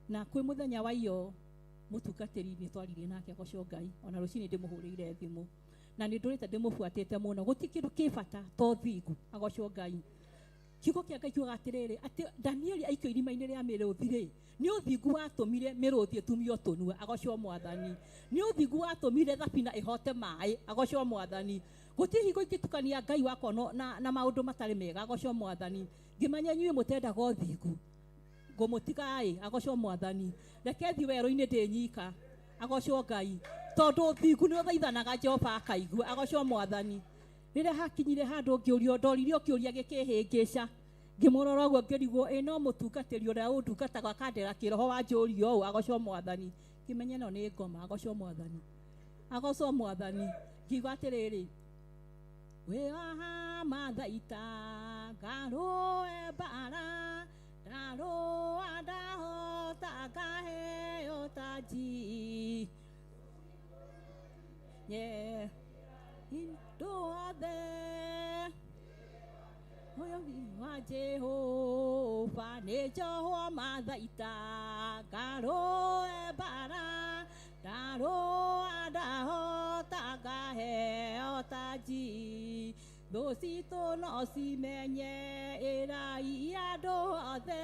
P: Na kwĩ mũthenya wa iyo mũtungatĩri nĩ twaririe nake. Agocwo Ngai. Ona rũcinĩ ndĩmũhũrĩire thimũ na nĩ ndũrĩte ndĩmũbuatĩte mũno. Gũtirĩ kĩndũ kĩ bata to thingu. Agocwo Ngai. Kiugo kĩa Ngai kiugaga atĩrĩrĩ, atĩ Danieli aikio irima-inĩ rĩa mĩrũthi rĩ, nĩ ũthingu watũmire mĩrũthi ĩtumio tũnua. Agocwo Mwathani. Nĩ ũthingu watũmire thabina ĩhote maĩ. Agocwo Mwathani. Gũtirĩ hingo ingĩtukania Ngai wakwa na maũndũ matarĩ mega. Agocwo Mwathani. Ngĩmenya inyuĩ mũtendaga ũthingu, ngũmũtiga-ĩ. Agocwo Mwathani. Reke thiĩ werũ-inĩ ndĩ nyika. Agocwo Ngai. Tondũ ũthingu nĩ ũthaithanaga Jehova akaigua. Agocwo Mwathani. Rĩrĩa hakinyire handũ ngĩũrio, ndoririo kĩũria gĩkĩhĩngĩca, ngĩmũrora ũguo ngĩrigwo, ĩ no mũtungatĩri ũrĩa ũndungataga akandera kĩroho wanjũria ũũ. Agocwo Mwathani. Ngĩmenya ĩno nĩ ngoma. Agocwo Mwathani. Agocwo Mwathani. Ngiuga atĩrĩrĩ, wĩoha mathaita ngarũe mbara, ndarũa ndahota ngaheo taji. Yeah. Ndũothe ũyũ wa Jehova nĩ njohwo mathaita ngarũe mbara, ndarũa ndahota ngaheo taji. Thũ citũ no cimenye ĩrai andũ othe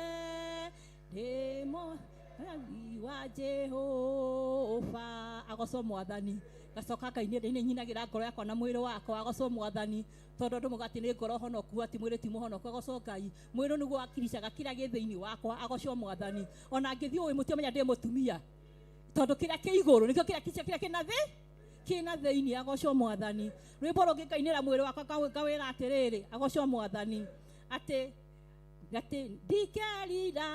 P: ndĩ mũrathi wa Jehova. Agocwo Mwathani. Ngacoka Ngai nĩ nyinagĩra ngoro yakwa na mwĩrĩ wakwa. Agocwo Mwathani. Tondũ andũ moigaga atĩ nĩ ngoro honoku, atĩ mwĩrĩ ti mũhonoku. Agocwo Ngai. Mwĩrĩ nĩguo wakiricaga kĩrĩa gĩ thĩinĩ wakwa. Agocwo Mwathani. Ona ngĩthiĩ ũĩ mũtiomenya ndĩ mũtumia, tondũ kĩrĩa kĩ igũrũ nĩkĩo kĩrĩa kĩna thĩ kĩna thĩinĩ. Agocwo Mwathani. Rwĩmbo rũngĩ ngainĩra mwĩrĩ wakwa ngawĩra atĩrĩrĩ, agocwo Mwathani, atĩ ndikerira,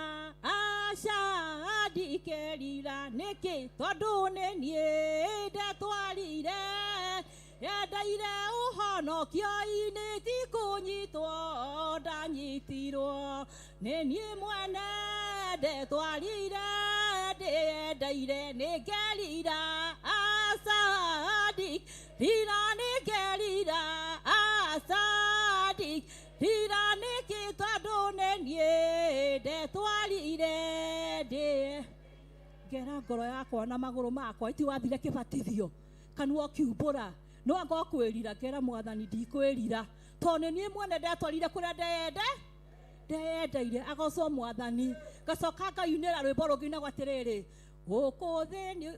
P: aca ndikerira nĩkĩ, tondũ nĩ niĩ ndetwarire yendaire ũhonokio-inĩ, ti kũnyitwo ndanyitirwo, nĩ niĩ mwene ndetwarire ndĩyendaire, nĩngerira, aca ndirira, nĩngerira, aca ndirira nĩkĩ, tondũ nĩ niĩ ndetwarire ndĩ ngera ngoro yakwa na magũrũ makwa iti wathire kĩbatithio kanua ũkiumbũra no anga ũkwĩrira, ngera Mwathani ndikwĩrira tondũ nĩ niĩ mwene ndetwarire kũrĩa ndeyendeire. Agocwo Mwathani. Ngacoka ngainĩra rwĩmbo rũngĩ nagwo atĩrĩrĩ, gũkũ thĩ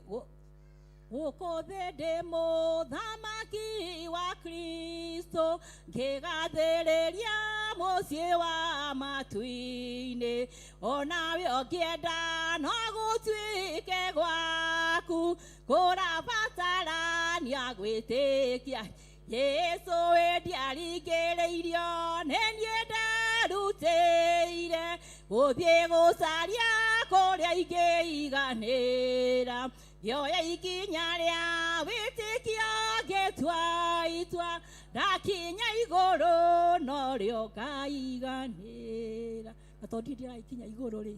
P: gũkũ thĩ ndĩ mũthamaki wa Kristo, ngĩgathĩrĩria mũciĩ wa matu-inĩ, onawe ũngĩenda no gũtuĩke gwaku, kũrabatarania gwĩtĩkia Yesu ndiaringĩrĩirio, nĩ niĩ nderutĩire gũthiĩ gũcaria kũrĩa ingĩiganĩra ngĩoya ikinya rĩa wĩtĩkio ngĩtua itua ndakinya igũrũ norĩo ngaiganĩra na tondũ ndirĩ ndĩraikinya igũrũ rĩ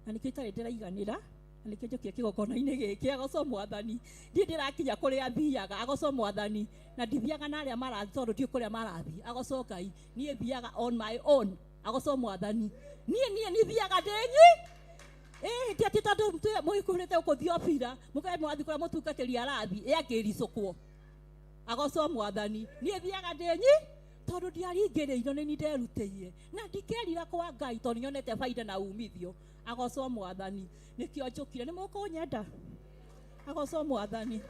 P: na nĩkĩo itarĩ ndĩraiganĩra na nĩkĩo njũkire kĩgongona-inĩ gĩkĩ agocwo mwathani ndirĩ ndĩrakinya kũrĩa thiaga agocwo mwathani na ndithiaga na arĩa marathiĩ tondũ ndiũĩ kũrĩa marathiĩ agocwo Ngai niĩ thiaga on my own agocwo mwathani niĩ niĩ niĩ thiaga ndĩ nyi ĩĩ ti atĩ tondũ mũikuhĩrĩte gũkũ Thiobira mũkae mũrathiĩ kũrĩa mũtungatĩri arathiĩ ĩ angĩricũkwo agocwo mwathani niĩ thiaga ndĩ nyi tondũ ndiaringĩrĩirio nĩ niĩ nderutĩire na ndikerira kwa Ngai tondũ nyonete baida na umithio agocwo mwathani nĩkĩo njũkire nĩ mũkũnyenda agocwo mwathani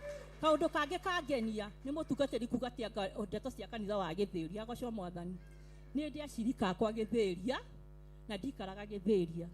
P: kaũndũ kangĩ kangenia nĩ mũtungatĩri kuga atĩ anga ndeto cia kanitha wa Gĩthĩria agocwo mwathani niĩ ndĩ acirika akwa Gĩthĩria na ndikaraga Gĩthĩria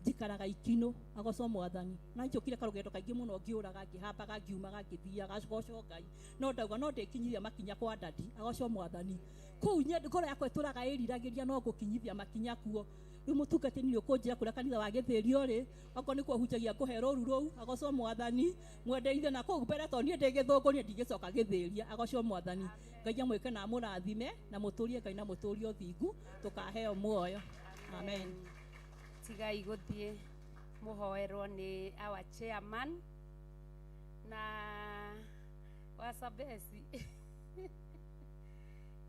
P: njikaraga Ikinũ agocwo mwathani na njũkire karũgendo kaingĩ mũno ngĩũraga ngĩhambaga ngiumaga ngĩthiaga agocwo Ngai no ndauga no ndĩkinyithia makinya kwa dadi agocwo mwathani kũu ngoro yakwa ĩtũraga ĩriragĩria no ngũkinyithia makinya kuo rĩu mũtungatĩri nĩ ũkũnjĩra kũrĩa kanitha wa Gĩthĩria ũrĩ okorwo nĩkuo hunjagia ngũhe rũru rũu agocwo mwathani mwendeire na kũu mbere tondũ niĩ ndĩ Gĩthũngũ niĩ ndigĩcoka Gĩthĩria agocwo mwathani Ngai amwĩke na amũrathime na mũtũrie Ngai na mũtũrie ũthingu tũkaheo muoyo amen.
H: Tigai gũthiĩ mũhoerwo nĩ our chairman na Wasabesi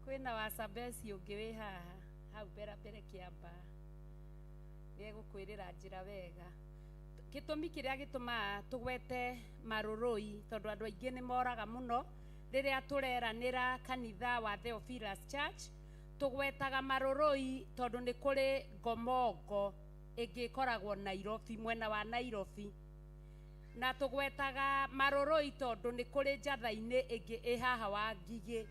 H: kwĩna Wasabesi ũngĩ wĩ haha hau mbere mbere kĩamba nĩegũkwĩrĩra njĩra wega gĩtũmi kĩrĩa gĩtũmaga tũgwete marũrũi tondũ andũ aingĩ nĩ moraga mũno rĩrĩa tũreranĩra kanitha wa Theophilus Church tũgwetaga marũrũi tondũ nĩ kũrĩ ngomongo ĩngĩ ĩkoragwo Nairobi mwena wa Nairobi na tũgwetaga marũrũi tondũ nĩ kũrĩ njatha-inĩ ĩngĩ ĩ haha wa Ngigĩ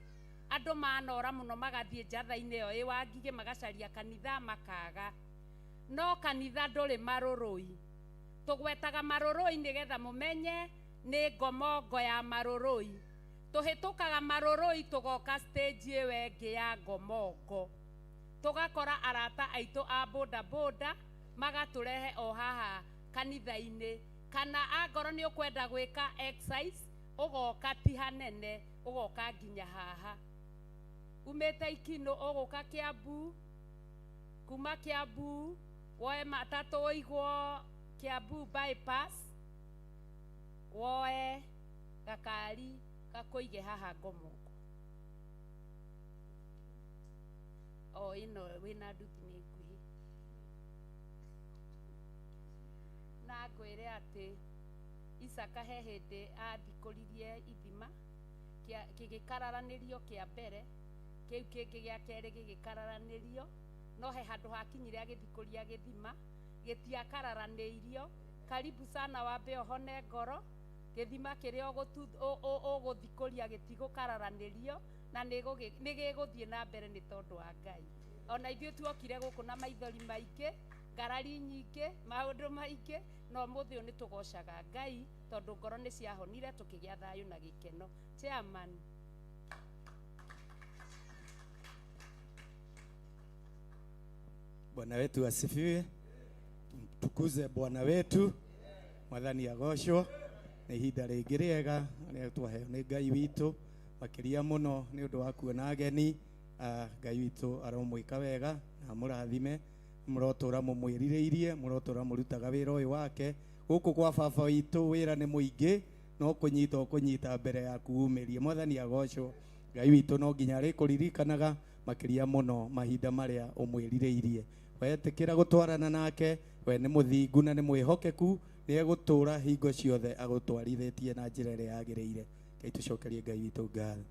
H: andũ manora mũno magathiĩ njatha-inĩ ĩyo ĩ wa Ngigĩ magacaria kanitha makaga no kanitha ndũrĩ marũrũi tũgwetaga marũrũi nĩgetha mũmenye nĩ ngomongo ya marũrũi tũhĩtũkaga marũrũi tũgoka stage ĩyo ĩngĩ ya ngomongo tũgakora arata aitũ a boda boda magatũrehe o haha kanitha-inĩ kana angorwo nĩ ũkwenda gwĩka exercise ũgoka ti hanene ũgoka nginya haha umĩte Ikinũ ũgũka Kiambu kuma Kiambu woe matatũ ũigwo Kiambu bypass woe gakari gakũige haha ngomongo o ĩno wĩna nduthi nĩ nguhĩ na ngwĩre atĩ Isaka he hĩndĩ athikũririe ithima kĩgĩkararanĩrio kĩa mbere kĩu kĩngĩ gĩa kerĩ gĩgĩkararanĩrio no he handũ hakinyire agĩthikũria gĩthima gĩtiakararanĩirio karibu sana wambe ũhone ngoro gĩthima kĩrĩa ũgũthikũria gĩtigũkararanĩrio na nĩ gĩgũthiĩ na mbere nĩ tondũ wa Ngai ona ithuĩ tuokire gũkũ na maithori maingĩ ngarari nyingĩ maũndũ maingĩ no ũmũthĩ ũyũ nĩ tũgocaga Ngai tondũ ngoro nĩ ciahonire tũkĩgĩa thayũ na gĩkeno. Chairman.
Q: Bwana wetu asifiwe. Tukuze Bwana wetu. Mwathani agocwo. Nĩ ihinda rĩngĩ rĩega rĩa twaheo nĩ Ngai witũ makĩria mũno nĩ ũndũ wa kuona ageni. Ngai witũ aromwĩka wega na amũrathime mũrotũra mũmwĩrirĩirie mũrotũra mũrutaga wĩra ũyũ wake gũkũ kwa baba witũ wĩra nĩ mũingĩ no kũnyita ũkũnyita mbere yaku umĩrie. Mwathani agocwo. Ngai witũ no nginya arĩkũririkanaga makĩria mũno mahinda marĩa ũmwĩrirĩirie. Wetĩkĩra gũtwarana nake we nĩ mũthingu na nĩ mwĩhokeku nĩ egũtũra hingo ciothe agũtwarithĩtie na njĩra ĩrĩa yagĩrĩire. Ngai tũcokerie Ngai witũ ngatho.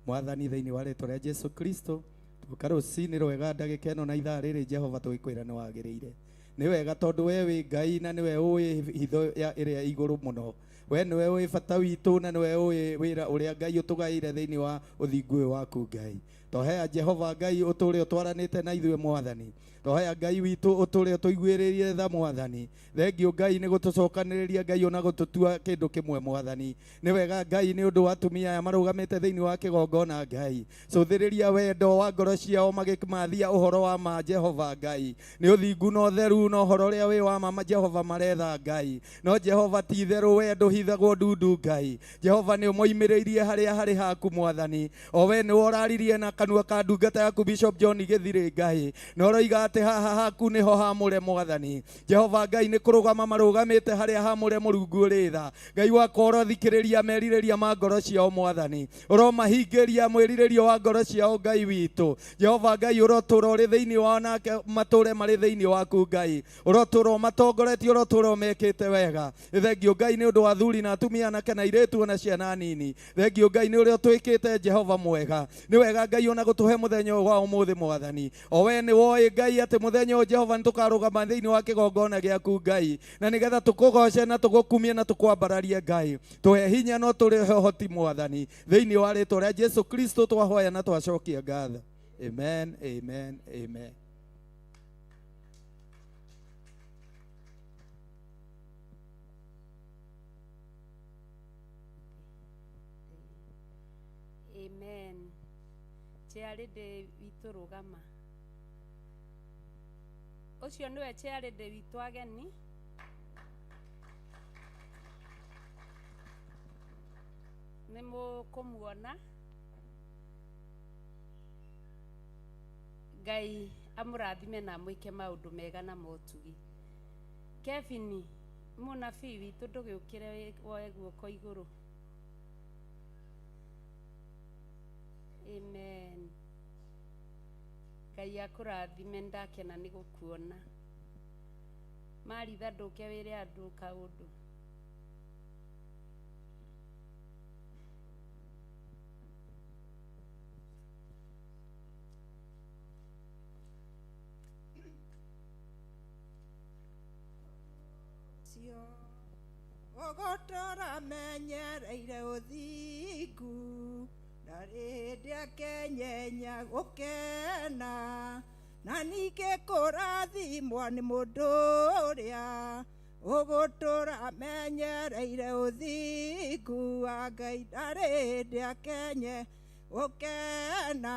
Q: Mwathani thĩinĩ wa rĩtwa rĩa Jesu Kristo tũka rũcinĩ rwega ndagĩka ĩno na ithaa rĩrĩ Jehova tũgĩkwĩra nĩ wagĩrĩire. Nĩ wega tondũ we wĩ Ngai na nĩwe ũĩ hitho ya ĩrĩa igũrũ mũno. We nĩwe ũĩ bata witũ na nĩwe ũĩ wĩra ũrĩa Ngai ũtũgaĩire thĩinĩ wa ũthingu ũyũ waku Ngai. Twahoya Jehova Ngai ũtũre ũtwaranĩte na ithuĩ Mwathani. Twahoya Ngai witũ ũtũre ũtũiguĩrĩrie tha Mwathani. Thengio Ngai nĩ gũtũcokanĩrĩria Ngai ona gũtũtua kĩndũ kĩmwe Mwathani. Nĩ wega Ngai nĩ ũndũ wa atumia aya marũgamĩte thĩinĩ wa kĩgongona Ngai. Cũthĩrĩria wendo wa ngoro ciao magĩmathia ũhoro wa ma Jehova Ngai. Nĩ ũthingu na ũtheru na ũhoro ũrĩa wĩ wa ma Jehova maretha Ngai. No Jehova ti itherũ we ndũhithagwo ndundu Ngai. Jehova nĩ ũmoimĩrĩirie harĩa harĩ haku Mwathani. O we nĩwe ũraririe na kanua ka ndungata yaku Bishop John Gĩthirĩ Ngai. Na ũroiga atĩ haha haku nĩho hamũre Mwathani. Jehova Ngai nĩ kũrũgama marũgamĩte harĩa hamũre Mũrungu ũrĩ tha. Ngai wakwa ũrothikĩrĩria merirĩria ma ngoro ciao Mwathani. Ũromahingĩria mwĩrirĩrio wa ngoro ciao Ngai witũ. Jehova Ngai ũrotũra ũrĩ thĩinĩ wao nake matũre marĩ thĩinĩ waku Ngai. Ũrotũra ũmatongoretie, ũrotũra ũmekĩte wega. Thengio Ngai nĩ ũndũ wa athuri na atumia anake na airĩtu ona ciana nini. Thengio Ngai nĩ ũrĩa ũtwĩkĩte Jehova mwega. Nĩ wega Ngai ona gũtũhe mũthenya ũyũ wa ũmũthĩ Mwathani. O we nĩ woĩ Ngai atĩ mũthenya ũyũ Jehova nĩ tũkarũgama thĩinĩ wa kĩgongona gĩaku Ngai. Na nĩgetha tũkũgoce na tũgũkumie na tũkwambararie Ngai. Tũhe hinya no tũrĩhe ũhoti Mwathani. Thĩinĩ wa rĩtwa rĩa Jesu Kristo twahoya na twacokia ngatho. Amen, amen, amen.
H: Amen. Chairlady witũ rũgama. Ũcio nĩwe chairlady witũ ageni. Nĩ mũkũmuona. Ngai amũrathime na amwĩke maũndũ mega na motugi. Kevin, mũnabii witũ ndũgĩũkĩre woe guoko igũrũ. Amen. Ngai akũrathime ndakena nĩ gũkuona. Maritha ndũke wĩre andũ kaũndũ.
R: Cio ũgũtũra menyereire ũthingu na rĩndĩ akenyenya gũkena na ningĩ kũrathimwo nĩ mũndũ ũrĩa ũgũtũra menyereire ũthingu wa Ngai ndarĩ hĩndĩ akenye gũkena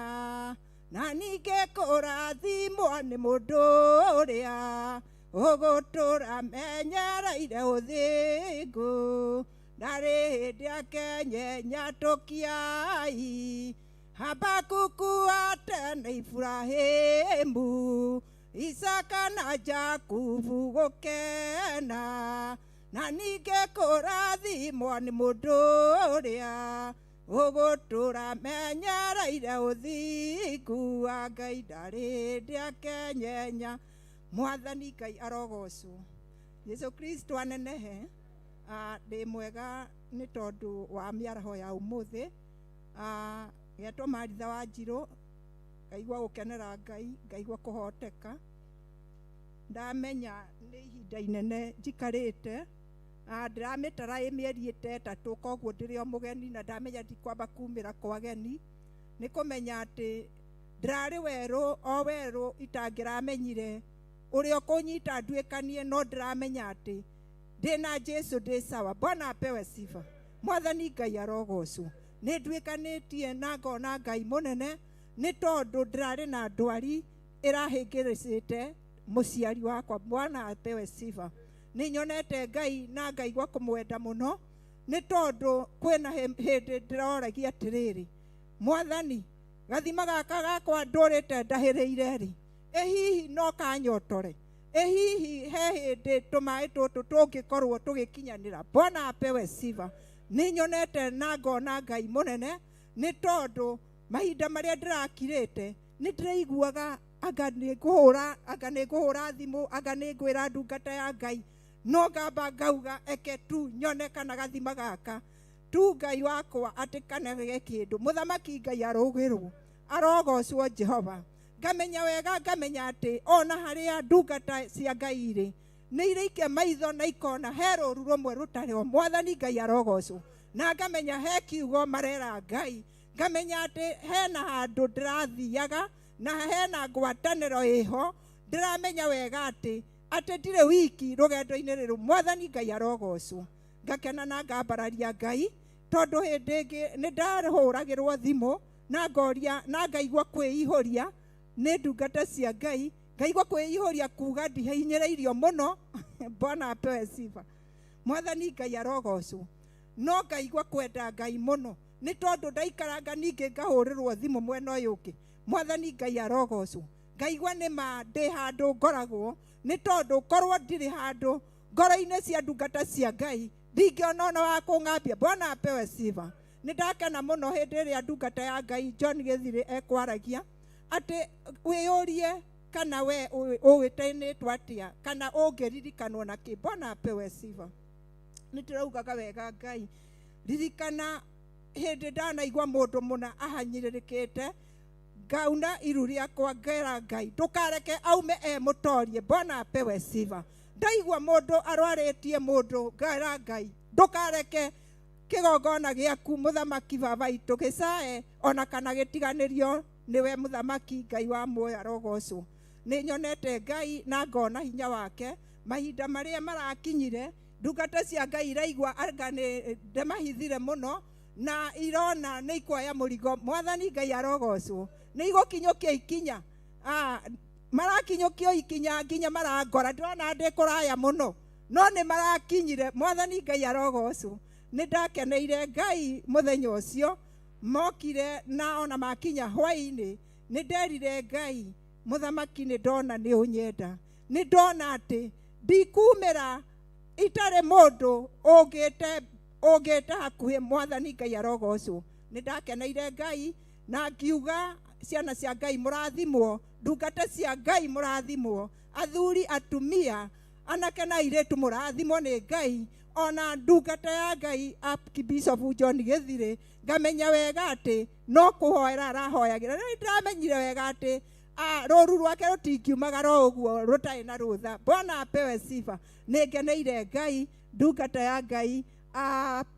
R: na ningĩ kũrathimwo nĩ mũndũ ũrĩa ũgũtũra menyereire ũthingu ndarĩ hĩndĩ akenyenya tũkiai Habakuku atene Ibrahimu Isaka na Jakubu gũkena na ningĩ kũrathimwo nĩ mũndũ ũrĩa ũgũtũra menyereire ũthingu wa Ngai ndarĩ hĩndĩ akenyenya. Mwathani Ngai arogocwo. Jesu Kristo anenehe. Ndĩ mwega nĩ tondũ wa mĩaraho ya ũmũthĩ. Getwo Maritha wa Njirũ, ngaigua gũkenera Ngai, ngaigua kũhoteka. Ndamenya nĩ ihinda inene njikarĩte. Ndĩramĩtara ĩ mĩeri ĩtatũ, koguo ndĩrĩ o mũgeni na ndamenya ndikwamba kumĩra kwa ageni. Nĩ kũmenya atĩ ndĩrarĩ werũ o werũ itangĩramenyire ũrĩa ũkũnyita nduĩkanie, no ndĩramenya atĩ ndĩna Jesu ndĩ sawa. Bwana apewe sifa. Mwathani Ngai arogocwo. Nĩ nduĩkanĩtie na ngona Ngai mũnene nĩ tondũ ndĩrarĩ na ndwari ĩrahĩngĩrĩcĩte mũciari wakwa. Bwana apewe sifa. Nĩ nyonete Ngai na ngaigua kũmwenda mũno nĩ tondũ kwĩna hĩndĩ ndĩroragia atĩrĩrĩ, Mwathani, gathima gaka gakwa ndũrĩte ndahĩrĩire rĩ, ĩ hihi no kanyotore? Ĩ hihi he hĩndĩ tũmaĩ tũtũ tũngĩkorwo tũgĩkinyanĩra? Bwana apewe sifa. Nĩ nyonete na ngona Ngai mũnene nĩ tondũ mahinda marĩa ndĩrakirĩte nĩ ndĩraiguaga anga nĩ ngũhũra, anga nĩ ngũhũra thimũ, anga nĩ ngwĩra ndungata ya Ngai, no ngamba ngauga eke tu nyone kana gathima gaka tu Ngai wakwa atĩ kana ge kĩndũ. Mũthamaki Ngai arũgĩrwo, arogocwo Jehova. Ngamenya wega, ngamenya atĩ ona harĩa ndungata cia Ngai irĩ nĩ irĩikia maitho na ikona he rũru rũmwe rũtarĩ ho. Mwathani Ngai arogocwo. Na ngamenya he kiugo marera Ngai, Ngamenya atĩ hena handũ ndĩrathiaga na hena ngwatanĩro ĩho, ndĩramenya wega atĩ ndirĩ wiki rũgendo-inĩ rũrũ. Mwathani Ngai arogocwo. Ngakena na ngambararia Ngai tondũ hĩndĩ ĩngĩ nĩ ndahũragĩrwo thimũ na ngoria na ngaigua kwĩihũria nĩ ndungata cia Ngai, ngaigua kwĩihũria kuga ndihinyĩrĩirio mũno. Bwana apewe sifa. Mwathani Ngai arogocwo. No ngaigua kwenda Ngai mũno nĩ tondũ ndaikaranga ningĩ ngahũrĩrwo thimũ mwena ũyũ ũngĩ. Mwathani Ngai arogocwo. Ngaigua nĩ ma ndĩ handũ ngoragwo nĩ tondũ korwo ndirĩ handũ ngoro-inĩ cia ndungata cia Ngai ndingĩona ona wa kũng'ambia. Bwana apewe sifa. Nĩ ndakena mũno hĩndĩ ĩrĩa ndungata ya Ngai John Gĩthirĩ ekwaragia atĩ wĩyũrie kana we ũĩtanĩtwo atĩa kana ũngĩririkanwo na kĩ. Bwana apewe sifa. Nĩ ndĩraugaga wega Ngai ririkana hĩndĩ ndanaigua mũndũ mũna ahanyĩrĩrĩkĩte ngauna iru rĩakwa ngera Ngai ndũkareke aume e mũtorie. Bwana apewe sifa. Ndaigua mũndũ arwarĩtie mũndũ ngera Ngai ndũkareke kĩgongona gĩaku mũthamaki baba witũ gĩcae ona kana gĩtiganĩrio nĩwe mũthamaki Ngai wa muoyo arogocwo. Nĩ nyonete Ngai na ngona hinya wake mahinda marĩa marakinyire ndungata cia Ngai iraigua anga nĩ ndĩmahithire mũno na irona nĩ ikuoya mũrigo. Mwathani Ngai arogocwo. Nĩ igũkinyũkia ikinya, marakinyũkio ikinya nginya marangora ndĩrona ndĩ kũraya mũno no nĩ marakinyire. Mwathani Ngai arogocwo. Nĩ ndakeneire Ngai mũthenya ũcio mokire na ona makinya hwaĩ-inĩ nĩ nderire Ngai mũthamaki nĩ ndona nĩ ũnyenda, nĩ ndona atĩ ndikumĩra itarĩ mũndũ ũngĩte hakuhĩ. Mwathani Ngai arogocwo. Nĩ ndakeneire Ngai na ngiuga ciana cia Ngai mũrathimwo, ndungata cia Ngai mũrathimwo, athuri atumia anake na airĩtu mũrathimwo nĩ Ngai, ona ndungata ya Ngai Archbishop John Gĩthirĩ ngamenya wega atĩ no kũhoera arahoyagĩra. Nĩ ndĩramenyire wega atĩ rũru rwake rũtingiumaga ro ũguo rũtarĩ na rũtha. Bwana apewe sifa. Nĩ ngeneire Ngai ndungata ya Ngai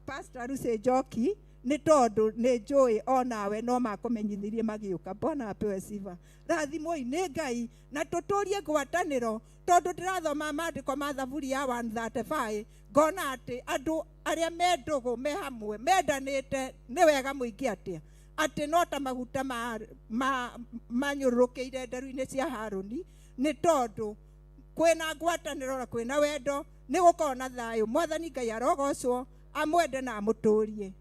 R: Pastor Lucy Njoki nĩ tondũ nĩ njũĩ onawe no makũmenyithirie magĩũka. Bwana apewe sifa. Rathimwoi nĩ Ngai na tũtũrie ngwatanĩro tondũ ndĩrathoma maandĩko ma Thaburi ya 135 ngona atĩ andũ arĩa me ndũgũ me hamwe mendanĩte nĩ wega mũingĩ atĩa atĩ no ta maguta manyũrũrũkĩire nderu-inĩ cia Harũni nĩ tondũ kwĩna ngwatanĩro na kwĩna wendo nĩ gũkorwo na thayũ. Mwathani Ngai arogocwo, amwende na amũtũrie.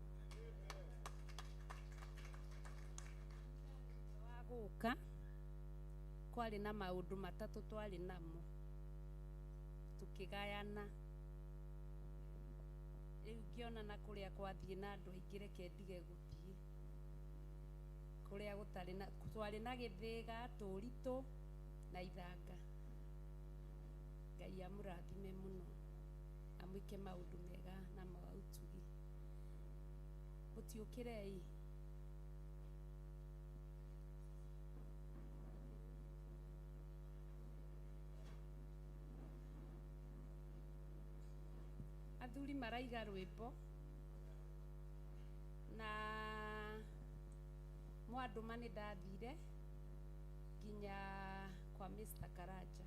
H: Gũka kwarĩ na maũndũ matatũ twarĩ namo tũkĩgayana. Rĩu ngĩona na kũrĩa kwathiĩ na andũ aingĩ reke ndige gũthiĩ kũrĩa gũtarĩ na twarĩ na gĩthĩga tũritũ na ithanga. Ngai amũrathime mũno amwĩke maũndũ mega na ma ũtugi. Mũtiũkĩrei. Athuri maraiga rwĩmbo na mwandũma nĩ ndathire nginya kwa Mr. Karanja.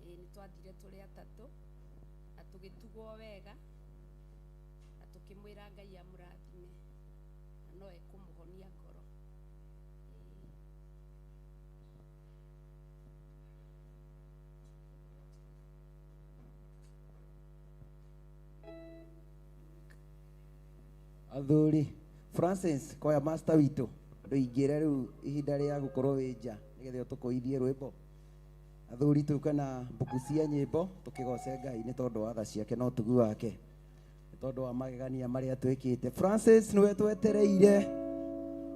H: Nĩ twathire tũrĩ atatũ na tũgĩtugwo wega na tũkĩmwĩra Ngai amũrathime na no ekũmũhonia ngoro.
G: Athuri Francis koya master witũ ndũingĩre rĩu ihinda rĩa gũkorwo wĩ nja nĩgetha ũtũkũithie rwĩmbo. Athuri tũke na mbuku cia nyĩmbo tũkĩgoce Ngai nĩ tondũ wa tha ciake na ũtugi wake nĩ tondũ wa magegania marĩa twĩkĩte. Francis nĩwe twetereire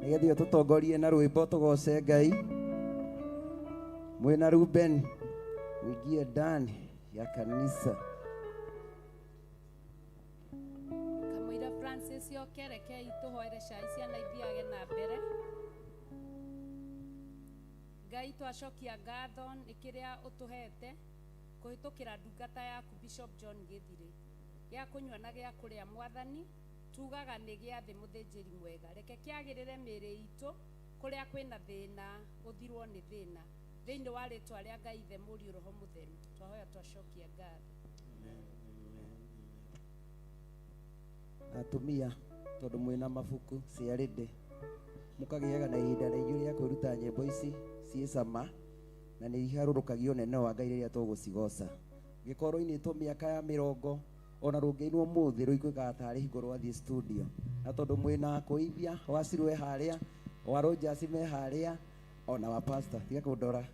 G: nĩgetha ũtũtongorie na rwĩmbo tũgoce Ngai. Mwĩna Ruben mwingie ndani ya kanisa.
H: Kamũira Francis oke rekei tũhoere cai ciana ithiage na mbere. Ngai twacokia ngatho nĩ kĩrĩa ũtũhete kũhĩtũkĩra ndungata yaku Bishop John Gĩthirĩ gĩa kũnyua na gĩa kũrĩa. Mwathani Tugaga nĩ gĩathĩ mũthĩnjĩri mwega. Reke kĩagĩrĩre mĩĩrĩ itũ kũrĩa kwĩna thĩna, gũthirwo nĩ thĩna. Thĩinĩ wa rĩtwa rĩa Ngai Ithe, Mũriũ, Roho Mũtheru, twahoya twacokia ngatho.
F: Atumia tondũ mwĩna mabuku ciarĩndĩ mũkagĩaga na ihinda rĩingĩ rĩa kwĩruta nyĩmbo ici ciĩ cama na nĩ iharũrũkagia ũnene wa Ngai rĩrĩa tũgũcigoca. Gĩkorwo inĩtwo mĩaka ya mĩrongo ona rũngĩinwo mũthĩ rũiguĩkaga tarĩ hingo rwathiĩ studio, na tondũ mwĩna kũithia wacirwe harĩa wa Rogers me harĩa ona wa pastor tiga kũndora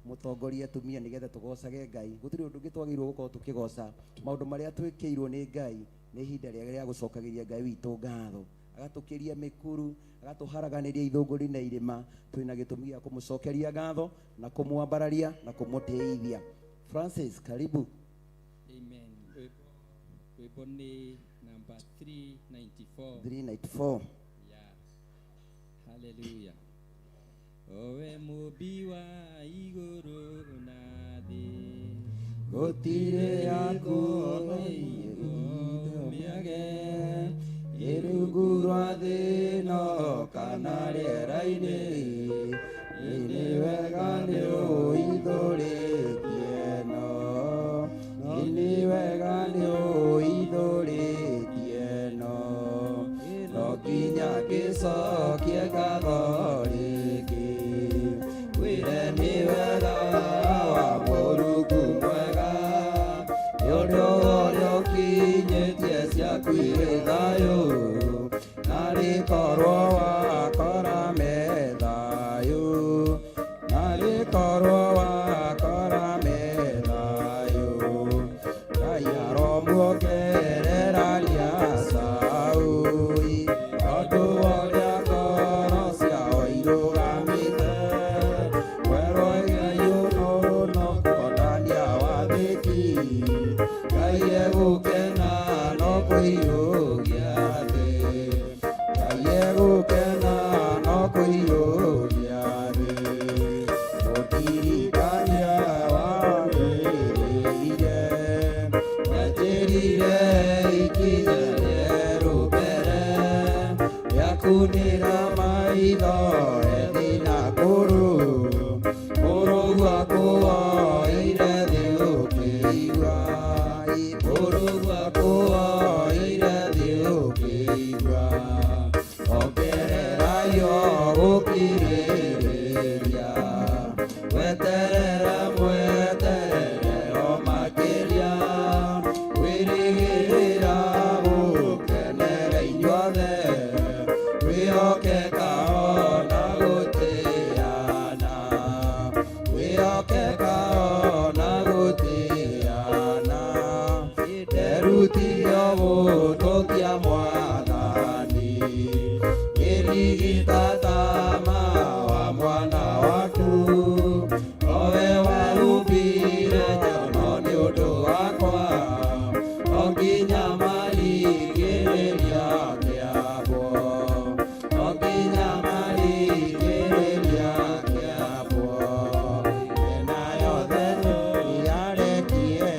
F: mũtongorie atumia nĩgetha tũgocage Ngai. Gũtirĩ ũndũ ũngĩ twagĩrĩirwo gũkorwo tũkĩgoca maũndũ marĩa twĩkĩirwo nĩ Ngai. Nĩ ihinda rĩega rĩa gũcokagĩria Ngai witũ ngatho, agatũkĩria mĩkuru, agatũharaganĩria ithũngũri na irĩma. Twĩna gĩtũmi gĩa kũmũcokeria ngatho na kũmwambararia na kũmũtĩithia. Francis, karibu.
B: Amen. Rwĩmbo nĩ namba 394.
F: 394.
B: Yeah. Hallelujah. Owe mũmbi wa igũrũ na thĩ,
N: gũtirĩ yakuona mĩage ĩrungu rwa thĩ no kana rĩera-inĩ, nĩ wega nĩ ũithũrĩtie no, nĩ wega nĩ ũithũrĩtie no, no nginya ngĩcokie ngatho rĩngĩ, wĩre nĩ wega wa Mũrungu mwega, nĩ ũndũ ũrĩa ũkinyĩtie ciaku irĩ thayũ, narĩ korwo wakora me thayũ, narĩ korwo wakora me thayũ, Ngai aromuongerera riacaũi, tondũ ũrĩa ngoro ciao irũgamĩte, mwerũ Ngai ũno kuonania wathĩki, Ngai egũkena no kũiyũria thĩ, Ngai egũkena no kũiyũria thĩ, mũtirikania wambĩrĩire, mwanjĩrire ikinya rĩerũ mbere, rĩakunĩra maitho ethĩ na akũrũ, mũrũgu akũoire thĩ ũkĩigua, mũrũgu akũoire thĩ ũkĩigua, ongererai o gũkirĩrĩria, weterera mweterere o makĩria, wĩrĩgĩrĩra gũkenera inyuothe, wĩhokeka ona gũtĩana, wĩhokeka ona gũtĩana, nderutire gũtũkia mwathani, ngĩrigita tama wa mwana waku, owe wahumbire nyono nĩ ũndũ wakwa, o nginya marigĩrĩria kĩambwo, o nginya marigĩrĩria kĩambwo, mĩena yothe nĩyarekie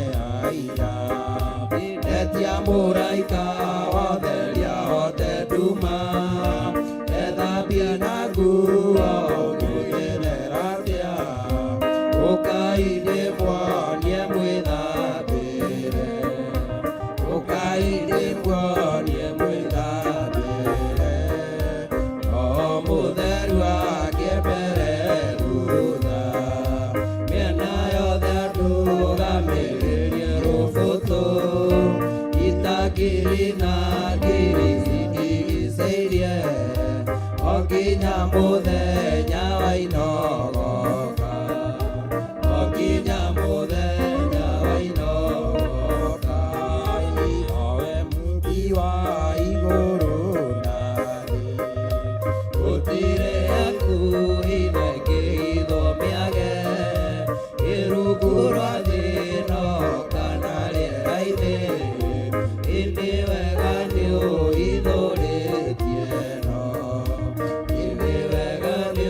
N: aira, ndetia mũraika wotheria hote nduma, ethambie na nguo ngũgĩthera atĩa, ũkai ndĩmuonie mwĩthambĩre, ũkai ndĩmuonie mwĩthambĩre, Roho Mũtheru athiĩ mbere thutha, mĩena yothe andũgamĩrĩrie rũbũtũ, ita ngiri na ngiri cindigicĩirie, o nginya mũthenya wa inogoka, o nginya mũthenya wa inogoka, owe mũmbi wa igũrũ na thĩ, gũtirĩ hakuhĩ thengĩithwo mĩage, ĩrungu rwa thĩ no kana rĩera-inĩ, ĩndĩ wega nĩ ũithũrĩtie no, ĩndĩ wega nĩ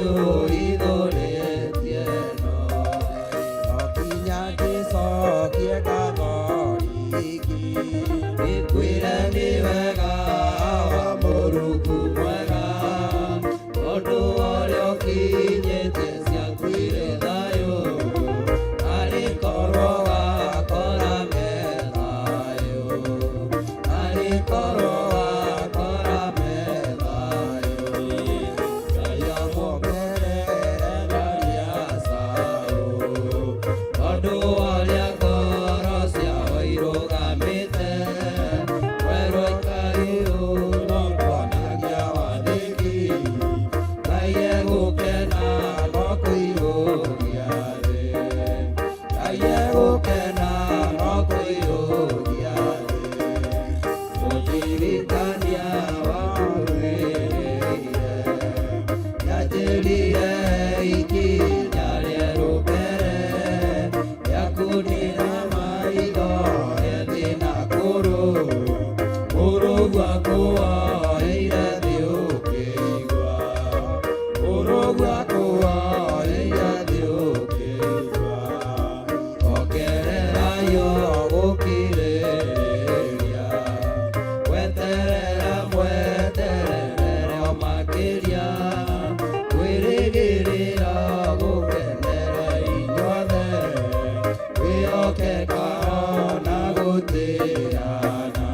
I: gwakuoeire thĩ ũkĩigua, kũgũrũ gwakuoeire thĩ ũkĩigua, ongererayo gũkirĩrĩria, weterera mweterere o makĩria, kwĩrĩgĩrĩra gũkenera inyuothe, kwĩhokeka ona gũtĩana,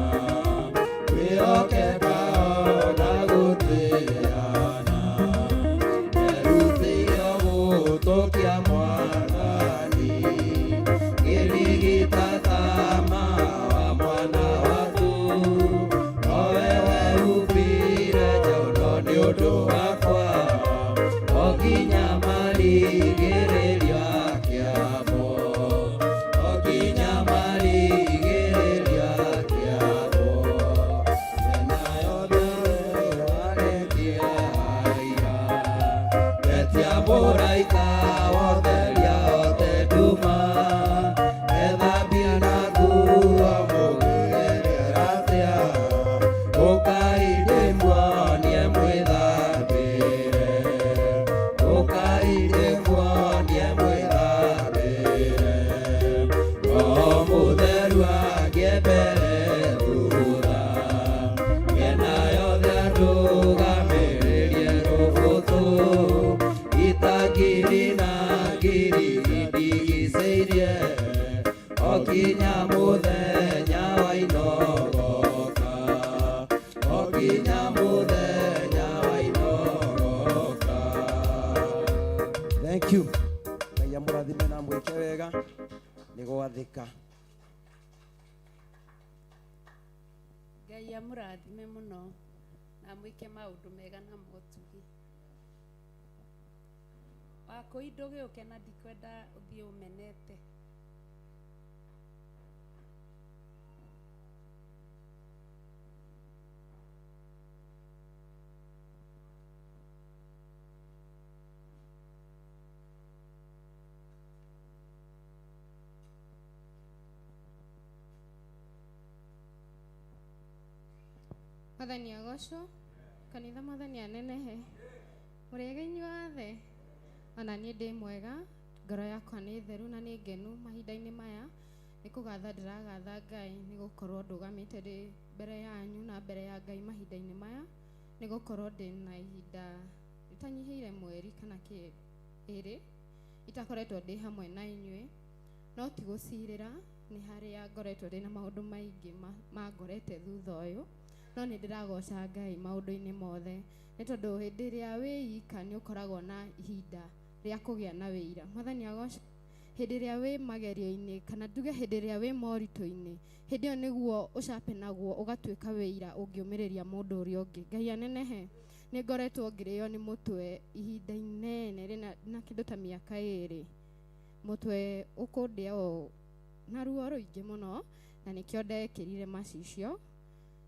I: kwĩhokeka ona gũtĩana, erutĩire gũtũkia Mwathani, ngĩrigita tama wa mwana waku, nowe wehumbire njono nĩ ũndũ wakwa, o nginya marigĩrĩrio kĩamo, o nginya marigĩrĩrio kĩamo, mĩena yothe warekia aira, etia mũraika wotheria othe nduma, ethambia na nguo mũgĩrĩra atĩa, ũkai ndĩmuonie mwĩthambĩre, ũkai ndĩmuonie mwĩthambĩre, Roho Mũtheru athiĩ mbere thutha, mĩena yothe arũgamĩrĩrie rũbũtũ, ita ngiri na ngiri indigicĩirie, o nginya mũthenya wa inogoka, o nginya mũthenya wa inogoka.
G: Thank you. Ngai amũrathime na mwĩke wega nĩ gwathĩka.
H: Ngai amũrathime mũno na mwĩke maũndũ mega na motugi. Wakũi ndũgĩũke na ndikwenda ũthiĩ ũmenete.
O: Mwathani agocwo, kanitha Mwathani anenehe, mũrĩega inyuothe, ona niĩ ndĩ mwega, ngoro yakwa nĩ theru na nĩ ngenu mahinda-inĩ maya, nĩ kũgatha ndĩragatha Ngai nĩ gũkorwo ndũgamĩte ndĩ mbere yanyu na mbere ya Ngai mahinda-inĩ maya, nĩ gũkorwo ndĩ na ihinda rĩtanyihĩire mweri kana ĩrĩ itakoretwo ndĩ hamwe na inyuĩ, no ti gũcirĩra, nĩ harĩa ngoretwo ndĩ na maũndũ maingĩ mangorete thutha ũyũ, no nĩ ndĩragoca Ngai maũndũ-inĩ mothe, nĩ tondũ hĩndĩ ĩrĩa wĩ ika nĩ ũkoragwo na ihinda rĩa kũgĩa na wĩira. Mwathani agocwo. Hĩndĩ ĩrĩa wĩ magerio-inĩ kana nduge hĩndĩ ĩrĩa wĩ moritũ-inĩ, hĩndĩ ĩyo nĩguo ũcapenagwo ũgatuĩka wĩira ũngĩũmĩrĩria mũndũ ũrĩa ũngĩ. Ngai anenehe. Nĩ ngoretwo ngĩrĩo nĩ mũtwe ihinda inene rĩna na kĩndũ ta mĩaka 2, mũtwe ũkũndĩa o na ruo rũingĩ mũno, na nĩkĩo ndekĩrire macicio,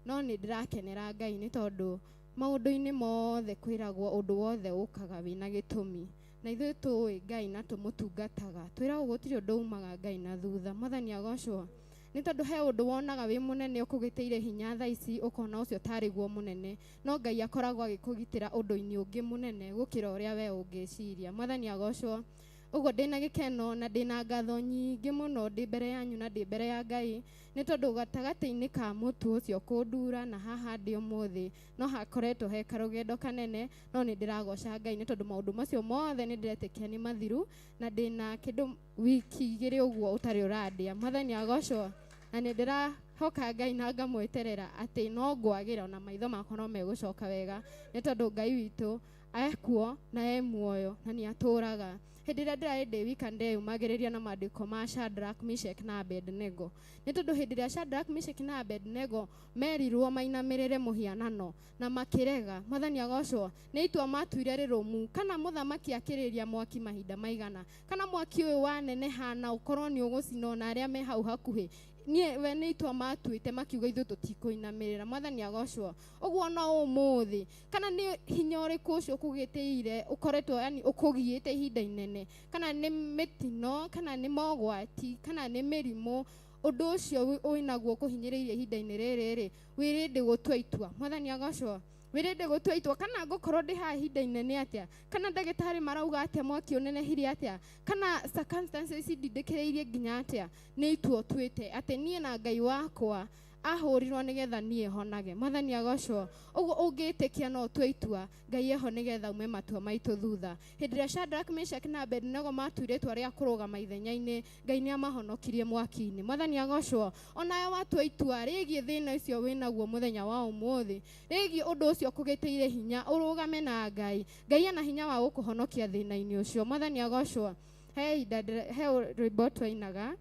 O: no nĩ ndĩrakenera Ngai nĩ tondũ maũndũ-inĩ mothe kwĩragwo ũndũ wothe ũkaga wĩna gĩtũmi, na ithuĩ tũĩ Ngai na tũmũtungataga, twĩragwo gũtirĩ ũndũ umaga Ngai na thutha. Mwathani agocwo. Nĩ tondũ he ũndũ wonaga wĩ mũnene ũkũgĩtĩire hinya thaa ici ũkona ũcio tarĩ guo mũnene, no Ngai akoragwo agĩkũgitĩra ũndũ-inĩ ũngĩ mũnene gũkĩra ũrĩa we ũngĩciria. Mwathani agocwo. Ũguo ndĩna gĩkeno na ndĩna ngatho nyingĩ mũno ndĩ mbere yanyu na ndĩ mbere ya Ngai, nĩ tondũ gatagatĩ-inĩ ka mũtu ũcio kũndura na haha ndĩ ũmũthĩ no hakoretwo he karũgendo kanene, no nĩ ndĩragoca Ngai nĩ tondũ maũndũ macio mothe nĩ ndĩretĩkia nĩ mathiru, na ndĩna kĩndũ wiki 2 ũguo ũtarĩ ũrandĩa. Mwathani agocwo. Na nĩ ndĩrahoka Ngai na ngamweterera atĩ no ngwagĩra ona maitho makwa no megũcoka wega, nĩ tondũ Ngai witũ ekuo na e muoyo na nĩ atũraga. Hĩndĩ ĩrĩa ndĩrarĩ ndĩ wika ndeyumagĩrĩria na maandĩko ma Shadrach, Meshach na Abednego, nĩ tondũ hĩndĩ ĩrĩa Shadrach, Meshach na Abednego merirwo mainamĩrĩre mũhianano na makĩrega, Mwathani agocwo, nĩ itua matuire rĩrũmu, kana mũthamaki akĩrĩria mwaki mahinda maigana, kana mwaki ũyũ waneneha na ũkorwo nĩ ũgũcina ona arĩa me hau hakuhĩ, niĩ we nĩ itua matuĩte makiuga ithuĩ tũtikũinamĩrĩra. Mwathani agocwo. Ũguo no ũmũthĩ, kana nĩ hinya ũrĩkũ ũcio ũkũgĩtĩire ũkoretwo yani ũkũgiĩte ihinda inene, kana nĩ mĩtino, kana nĩ mogwati, kana nĩ mĩrimũ,
S: Ũndũ ũcio wĩnaguo kũhinyĩrĩirie ihinda-inĩ rĩrĩ rĩ, wĩrĩndĩ gũtua itua. Mwathani agocwo. Wĩrĩndĩ gũtua itua kana ngũkorwo ndĩ haha ihinda inene atĩa, kana ndagĩtarĩ marauga atĩa, mwaki ũnenehire atĩa, kana circumstances ndindĩkĩrĩirie nginya atĩa, nĩ itua ũtuĩte atĩ niĩ na Ngai wakwa ahũrirwo nĩgetha niĩ honage. Mwathani agocwo. Ũguo ũngĩtĩkia no ũtue itua Ngai eho nĩgetha ume matua maitũ thutha. Hĩndĩ ĩrĩa Shadrach, Meshach na Abednego matuire itua rĩa kũrũgama ithenya-inĩ, Ngai nĩ amahonokirie mwaki-inĩ. Mwathani agocwo. Onawe watua itua rĩgiĩ thĩna ũcio wĩnaguo mũthenya wa ũmũthĩ, rĩgiĩ ũndũ ũcio ũkũgĩtĩire hinya, ũrũgame na Ngai. Ngai ena hinya wa gũkũhonokia thĩna-inĩ ũcio. Mwathani agocwo. He ihinda he rwĩmbo twainaga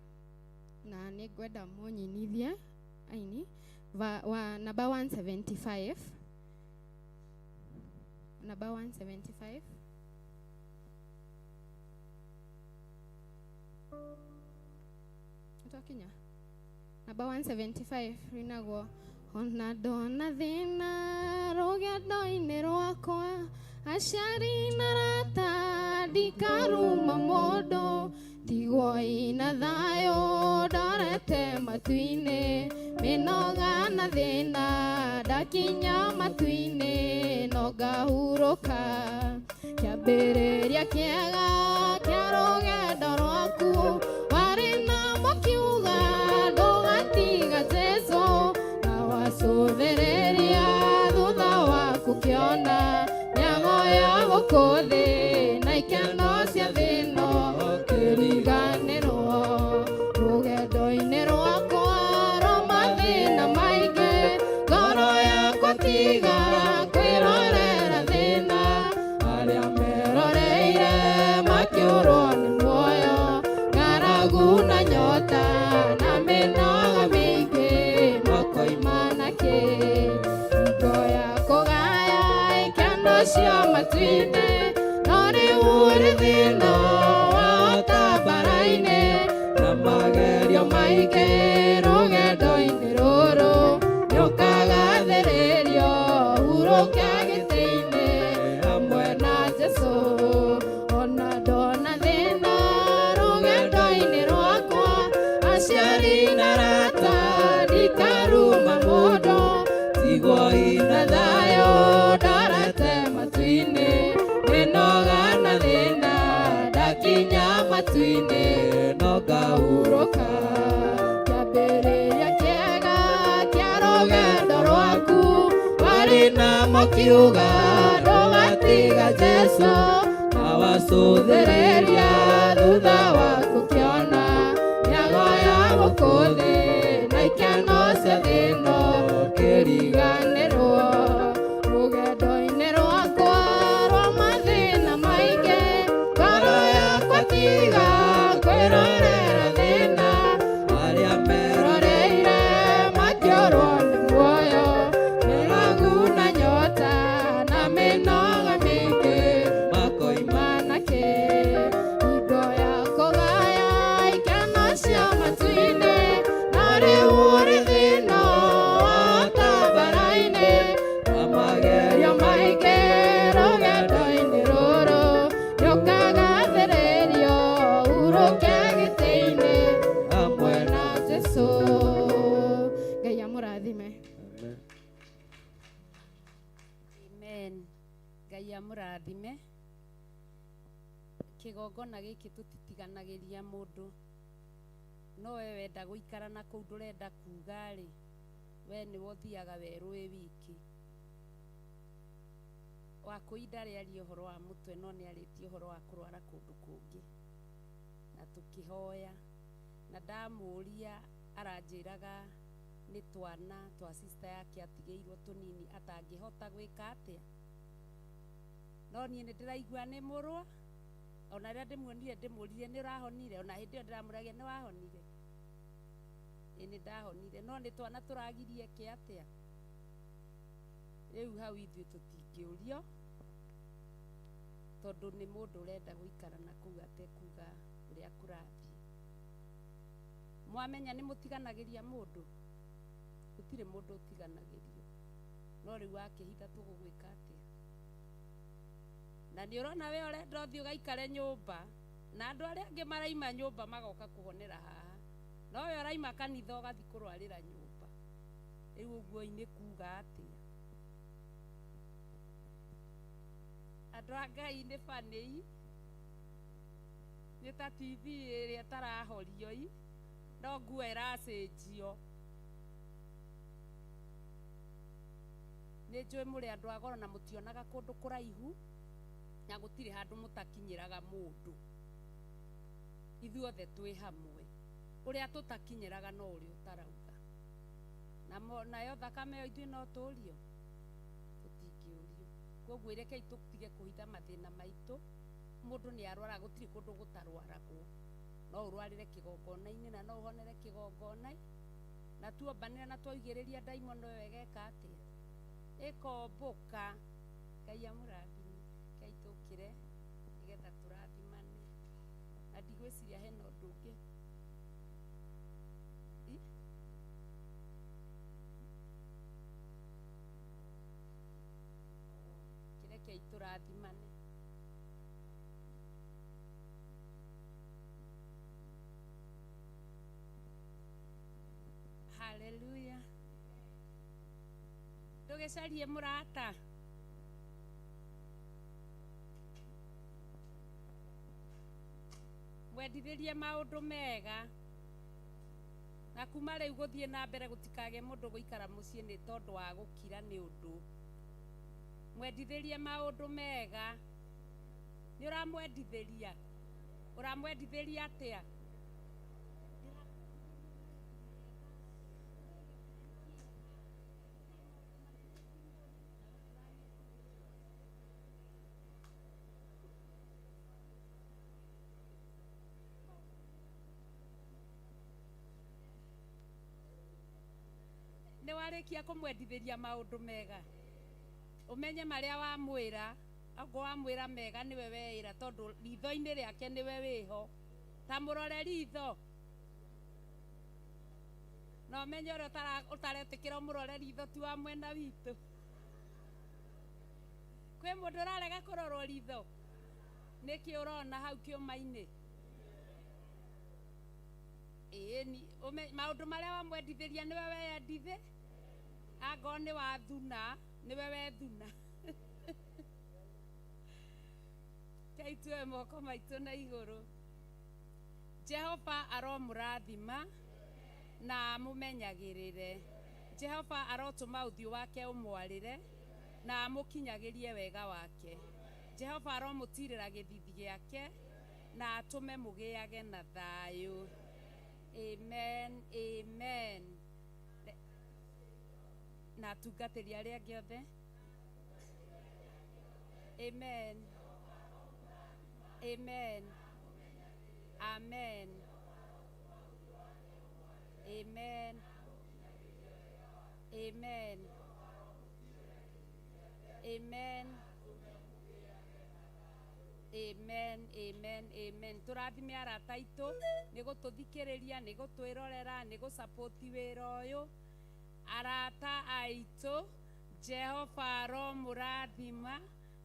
S: na nĩ ngwenda mũnyinithie aini wa namba 175, namba 175. Twakinya namba 175 rinagwo ona ndona thĩna rũgendo-inĩ rwakwa, aciari na arata ndikaruma mũndũ, tigwo ina thayũ ndorete matu-inĩ, mĩnoga na thĩna ndakinya matu-inĩ no ngahurũka. Kĩambĩrĩria kĩega kĩa rũgendo rwaku warĩ na mũkiuga ndũgatiga Jesũ, na wacũthĩrĩria thutha waku kĩona mĩago ya gũkũ thĩ na ikeno cia thĩ-ĩno kĩriganĩrwo. Rũgendo-inĩ rwakwa rwa mathĩna maingĩ, ngoro yakwa tiga kwĩrorera thĩna, arĩa meroreire makĩũrwo nĩ muoyo, ng'aragu na nyota na mĩnoga mĩingĩ makoima nakĩ. Hingo ya kũgaya ikeno cia matu-inĩ, no rĩu ũrĩ thĩna wahota mbara-inĩ, na magerio maingĩ rũgendo-inĩ rũrũ nĩũkagathĩrĩrio, hurũke gĩtĩ-inĩ hamwe na Jesũ. Ona ndona thĩna rũgendo-inĩ rwakwa, aciari na arata ndikaruma mũndũ, tigwo ina thayũ ndorete matu-inĩ, mĩnoga na thĩna ndakinya matu-inĩ no ngahurũka. Kĩambĩrĩria kĩega kĩa rũgendo rwaku warĩ na mũkiuga ndũgatiga Jesũ, na wacũthĩrĩria thutha waku kĩona mĩago ya gũkũ thĩ na ikeno cia thĩ-ĩno kĩriganĩrwo. Rũgendo-inĩ rwakwa rwa mathĩna maingĩ, ngoro yakwa tiga kwĩrorera thĩna, arĩa meroreire makĩũrwo nĩ muoyo, mĩragu na nyota na mĩnoga mĩingĩ makoima nakĩ. Hingo ya kũgaya ikeno cia matu-inĩ, no rĩu ũrĩ thĩna wahota mbara-inĩ, na magerio maingĩ rũgendo-inĩ rũrũ nĩũkagathĩrĩrio, hurũke gĩtĩ-inĩ hamwe na Jesũ. Ngai amũrathime.
H: Amen. Ngai amũrathime. Kĩgongona gĩkĩ tũtitiganagĩria mũndũ, no we wenda gũikara na kũu ndũrenda kuga rĩ, we nĩwe ũthiaga werũ wĩ wiki. Wakũi ndarĩ aria ũhoro wa mũtwe, no nĩ arĩtie ũhoro wa kũrwara kũndũ kũngĩ, na tũkĩhoya na ndamũria aranjĩraga nĩ twana twa sister yake atigĩirwo tũnini atangĩhota gwĩka atĩa, no niĩ nĩ ndĩraigua nĩ mũrwa. Ona rĩrĩa ndĩmuonire ndĩmũririe nĩ ũrahonire, ona hĩndĩ ĩyo ndĩramũragia nĩ wahonire, ĩ nĩ ndahonire, no nĩ twana tũragirie kĩ atĩa. Rĩu hau ithuĩ tũtingĩũrio tondũ nĩ mũndũ ũrenda gũikara na kũu atekuga ũrĩa kũrathiĩ. Mwamenya nĩ mũtiganagĩria mũndũ, gũtirĩ mũndũ ũtiganagĩrio, no rĩu wakĩhitha tũgũgwĩka atĩa? Na nĩ ũrona we ũrenda ũthiĩ ũgaikare nyũmba, na andũ arĩa angĩ maraima nyũmba magoka kũhonera haha. Nowe ũraima kanitha ũgathiĩ kũrwarĩra nyũmba. Rĩu ũguo nĩ kuga atĩa? Andũ a Ngai nĩ banĩi, nĩ ta TV ĩrĩa ĩtarahorio i, no nguo ĩracenjio. Nĩ njũĩ mũrĩ andũ a goro na mũtionaga kũndũ kũraihu, na gũtirĩ handũ mũtakinyĩraga mũndũ. Ithuothe twĩ hamwe. Ũrĩa tũtakinyĩraga no ũrĩa ũtarauga. Nayo thakame ĩyo ithuĩ no tũrio? Tũtingĩũrio. Koguo rekei tũtige kũhitha mathĩna maitũ. Mũndũ nĩ arwaraga, gũtirĩ kũndũ gũtarwaragwo. No ũrwarĩre kĩgongona-inĩ na no ũhonere kĩgongona. Na tuombanĩra na twaigĩrĩria ndaimono ĩyo ĩgeka atĩa? Ĩkombũka. Ngai amũrathime. Ngai tũkĩre nĩgetha tũrathimane. Na ndigwĩciria hena ũndũ ũngĩ. Kĩrekei tũrathimane. Haleluya. Ndũgĩcarie mũrata. Mwendithĩrie maũndũ mega. Na kuma rĩu gũthiĩ na mbere gũtikagĩe mũndũ gũikara mũciĩ nĩ tondũ wa gũkira nĩ ũndũ. Mwendithĩrie maũndũ mega. Nĩ ũramwendithĩria? Ũramwendithĩria atĩa? Nĩ warĩkia kũmwendithĩria maũndũ mega. Ũmenye marĩa wamwĩra, okorwo wamwĩra mega nĩwe weĩra tondũ ritho-inĩ rĩake nĩwe wĩho. Ta mũrore ritho. Na ũmenye ũrĩa ũtaretĩkĩra ũmũrore ritho ti wa mwena witũ. Kwĩ mũndũ ũrarega kũrorwo ritho? Nĩkĩ ũrona hau kĩũma-inĩ? Ĩni, maũndũ marĩa wamwendithĩria nĩwe weyendithĩ? Angorwo nĩ wathuna, nĩwe wethuna. Rekei tuoe moko maitũ na igũrũ. Jehova aromũrathima na amũmenyagĩrĩre. Jehova arotũma ũthiũ wake ũmwarĩre na amũkinyagĩrie wega wake. Jehova aromũtirĩra gĩthithi gĩake na atũme mũgĩage na thayũ. Amen, amen. Na atungatĩri arĩa angĩ othe. Amen. Amen. Amen. Amen. Amen. Amen. Amen, amen, amen. Tũrathime arata aitũ nĩ gũtũthikĩrĩria, nĩ gũtwĩrorera, nĩ gũsapoti wĩra ũyũ. Arata aitũ, Jehova aromũrathima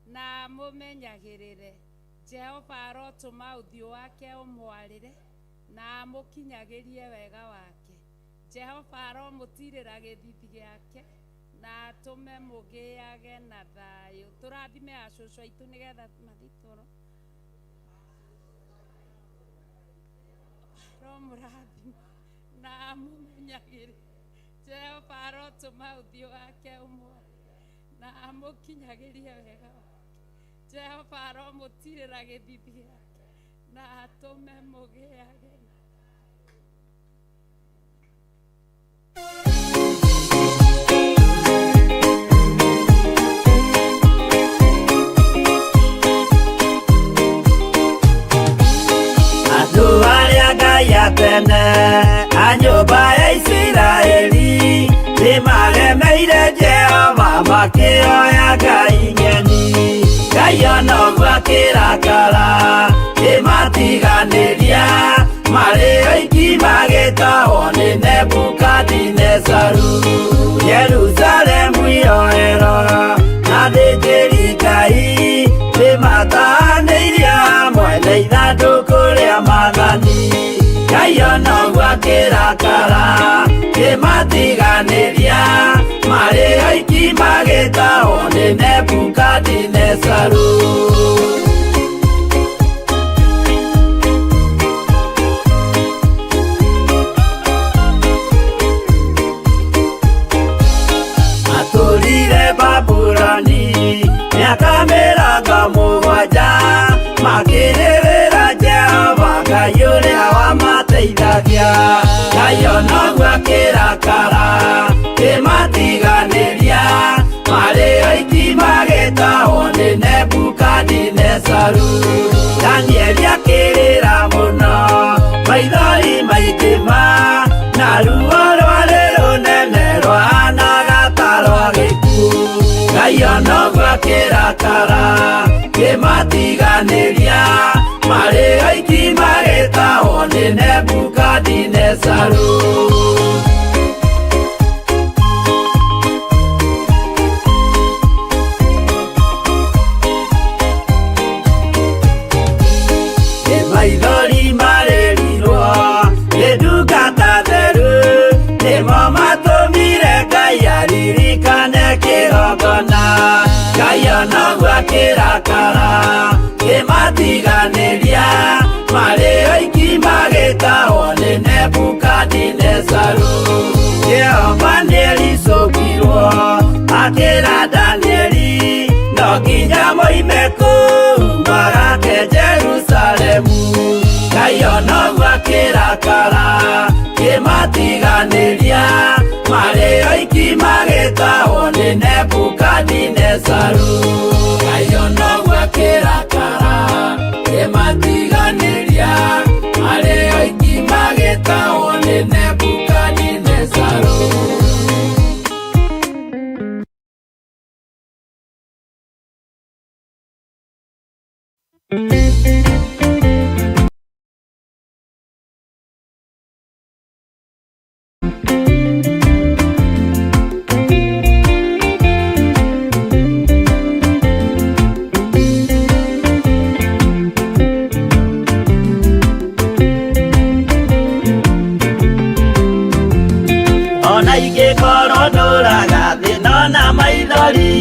H: na amũmenyagĩrĩre. Jehova arotũma ũthiũ wake ũmwarĩre na amũkinyagĩrie wega wake. Jehova aromũtirĩra gĩthithi gĩake na atũme mũgĩage na thayũ. Tũrathime acũcũ aitũ nĩgetha mathiĩ toro. Aromũrathima na amũmenyagĩrĩre. Jehova arotũma ũthiũ wake ũmwarĩre na amũkinyagĩrie wega wake. Jehova aromũtirĩra gĩthithi gĩake na atũme mũgĩage na
T: Andũ arĩa Ngai atene a nyũmba ya Isiraeli nĩmaremeire Jehova makĩoya ngai ng'eni. Ngai ona ũguo akĩrakara kĩmatiganĩria marĩ oiki magĩtahwo nĩ Nebukadinezaru. Jerusalemu iroero na athĩnjĩri Ngai nĩmatahanĩirie hamwe na ithandũkũ rĩa maathani. Ngai ona ũguo akĩrakara akĩrakara kĩmatiganĩria marĩ oiki magĩtahwo nĩ Nebukadinezaru. Matũrire Babuloni mĩaka 70 makĩrĩrĩra Jehova Ngai ũrĩa wamateithagia. Ngai onoguo akĩrakara kĩmatiganĩria marĩ oiki magĩtahwo nĩ Nebukadinezaru. Danieli akĩrĩra mũno maithori maingĩ ma na ruo rwarĩ rũnene rwahanaga ta rwa gĩkuũ. Ngai onoguo akĩrakara kĩmatiganĩria marĩ oiki magĩtahwo nĩ Nebukadinezaru. Nĩ maithori marĩrirwo nĩ ndungata theru nĩmo matũmire Ngai aririkane kĩgongona. Ngai onoguo akĩrakara kĩmatiganĩria marĩ oiki magĩtahwo nĩ Nebukadinezaru. Jehova nĩericũkirwo akĩra Danieli no nginya moime kũu magake Jerusalemu. Ngai onoguo akĩrakara kĩmatiganĩria marĩ oiki magĩtahwo nĩ Nebukadinezaru. Ngai onoguo akĩrakara kĩmatiganĩria marĩ oiki magĩtahwo nĩ Nebukadinezaru. Ona ingĩkorwo ndũraga thĩna na maithori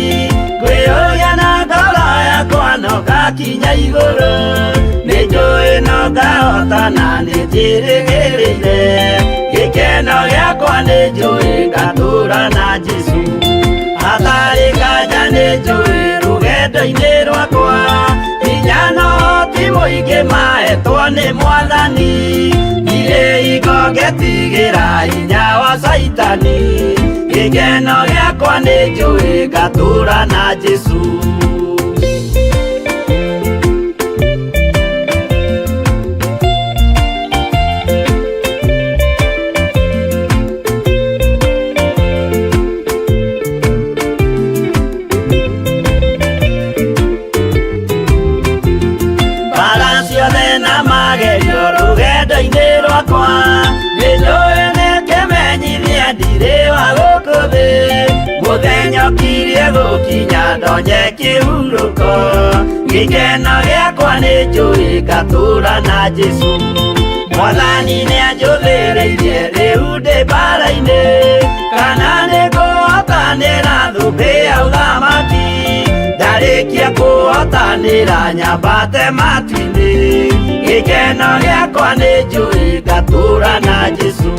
T: ngwĩyũria na ngoro yakwa no ngakinya igũrũ nĩ njũĩ no ngahotana nĩ njĩrĩgĩrĩire gĩkeno gĩakwa nĩ njũĩ ngatũra na Jesũ hatarĩ nganja nĩ njũĩ rũgendo-inĩ rwakwa hinya no ti mũingĩ mahetwo nĩ Mwathani ndirĩ hingo ngetigĩra hinya wa Caitani gĩkeno gĩakwa nĩ njũĩ ngatũra na Jesũ. Mbara ciothe na magerio rũgendo-inĩ rwakwa nĩ njũĩ nĩ kĩmenyithia ndirĩ wa gũkũ thĩ mũthenya ũkirie gũkinya ndonye kĩhurũko gĩkeno gĩakwa nĩ njũĩ ngatũra na Jesũ. Mwathani nĩanjũthĩrĩirie rĩu ndĩ mbara-inĩ kana nĩngũhotanĩra thũmbĩ ya ũthamaki ndarĩkia kũhotanĩra nyambate matu-inĩ gĩkeno gĩakwa nĩ njũĩ ngatũra na Jesũ.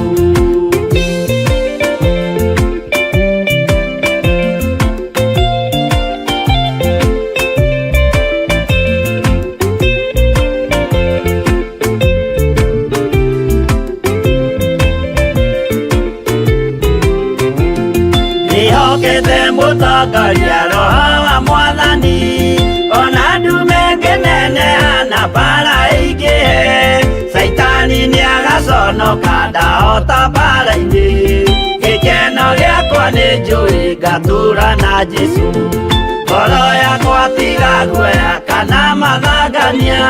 T: Ndĩhokete mũtongoria roho wa Mwathani ona ndume ngĩneneha na mbara ĩingĩhe Caitani nĩagaconoka ndahota mbara-inĩ gĩkeno gĩakwa nĩ njũĩ ngatũra na Jesũ ngoro yakwa tiga guoya kana mathangania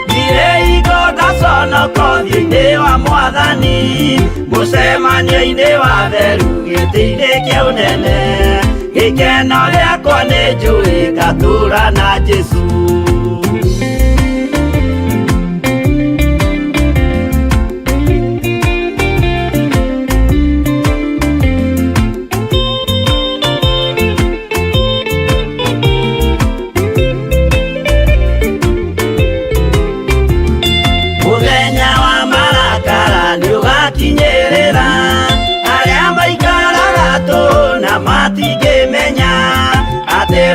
T: ndirĩ hingo ngaconoka ũthiũ-inĩ wa Mwathani mũcemanio-inĩ wa theru gĩtĩ-inĩ kĩa ũnene gĩkeno gĩakwa nĩ njũĩ ngatũra na Jesũ.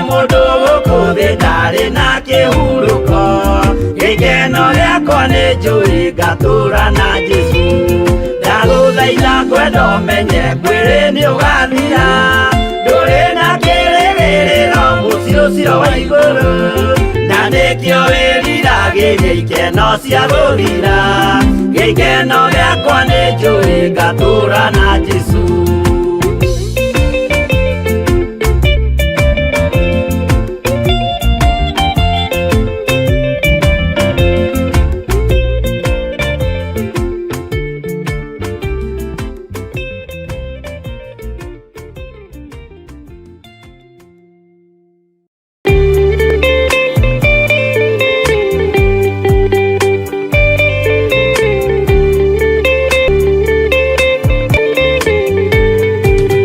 T: Mũndũ gũkũ thĩ ndarĩ na kĩhurũko. Gĩkeno gĩakwa nĩ njũĩ ngatũra na Jesũ. Ndagũthaitha ngwenda ũmenye mwĩrĩ nĩ ũgathira. Ndũrĩ na kĩrĩgĩrĩro mũciĩ ũcio wa igũrũ. Na nĩkĩo wĩriragĩria ikeno cia gũthira. Gĩkeno gĩakwa nĩ njũĩ ngatũra na Jesũ.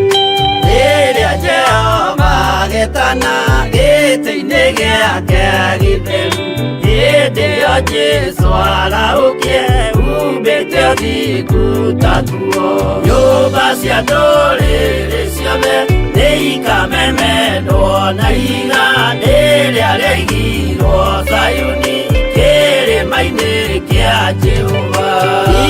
T: Rĩrĩa Jehova agetana gĩtĩ-inĩ gĩake gĩtheru, hĩndĩ ĩyo Jesũ arahũkie umbĩte ũthingu ta nguo. Nyũmba cia ndũrĩrĩ ciothe nĩikamemendwo na ihiga rĩrĩa rĩaigirwo Zayuni kĩrĩma-inĩ kĩa Jehova.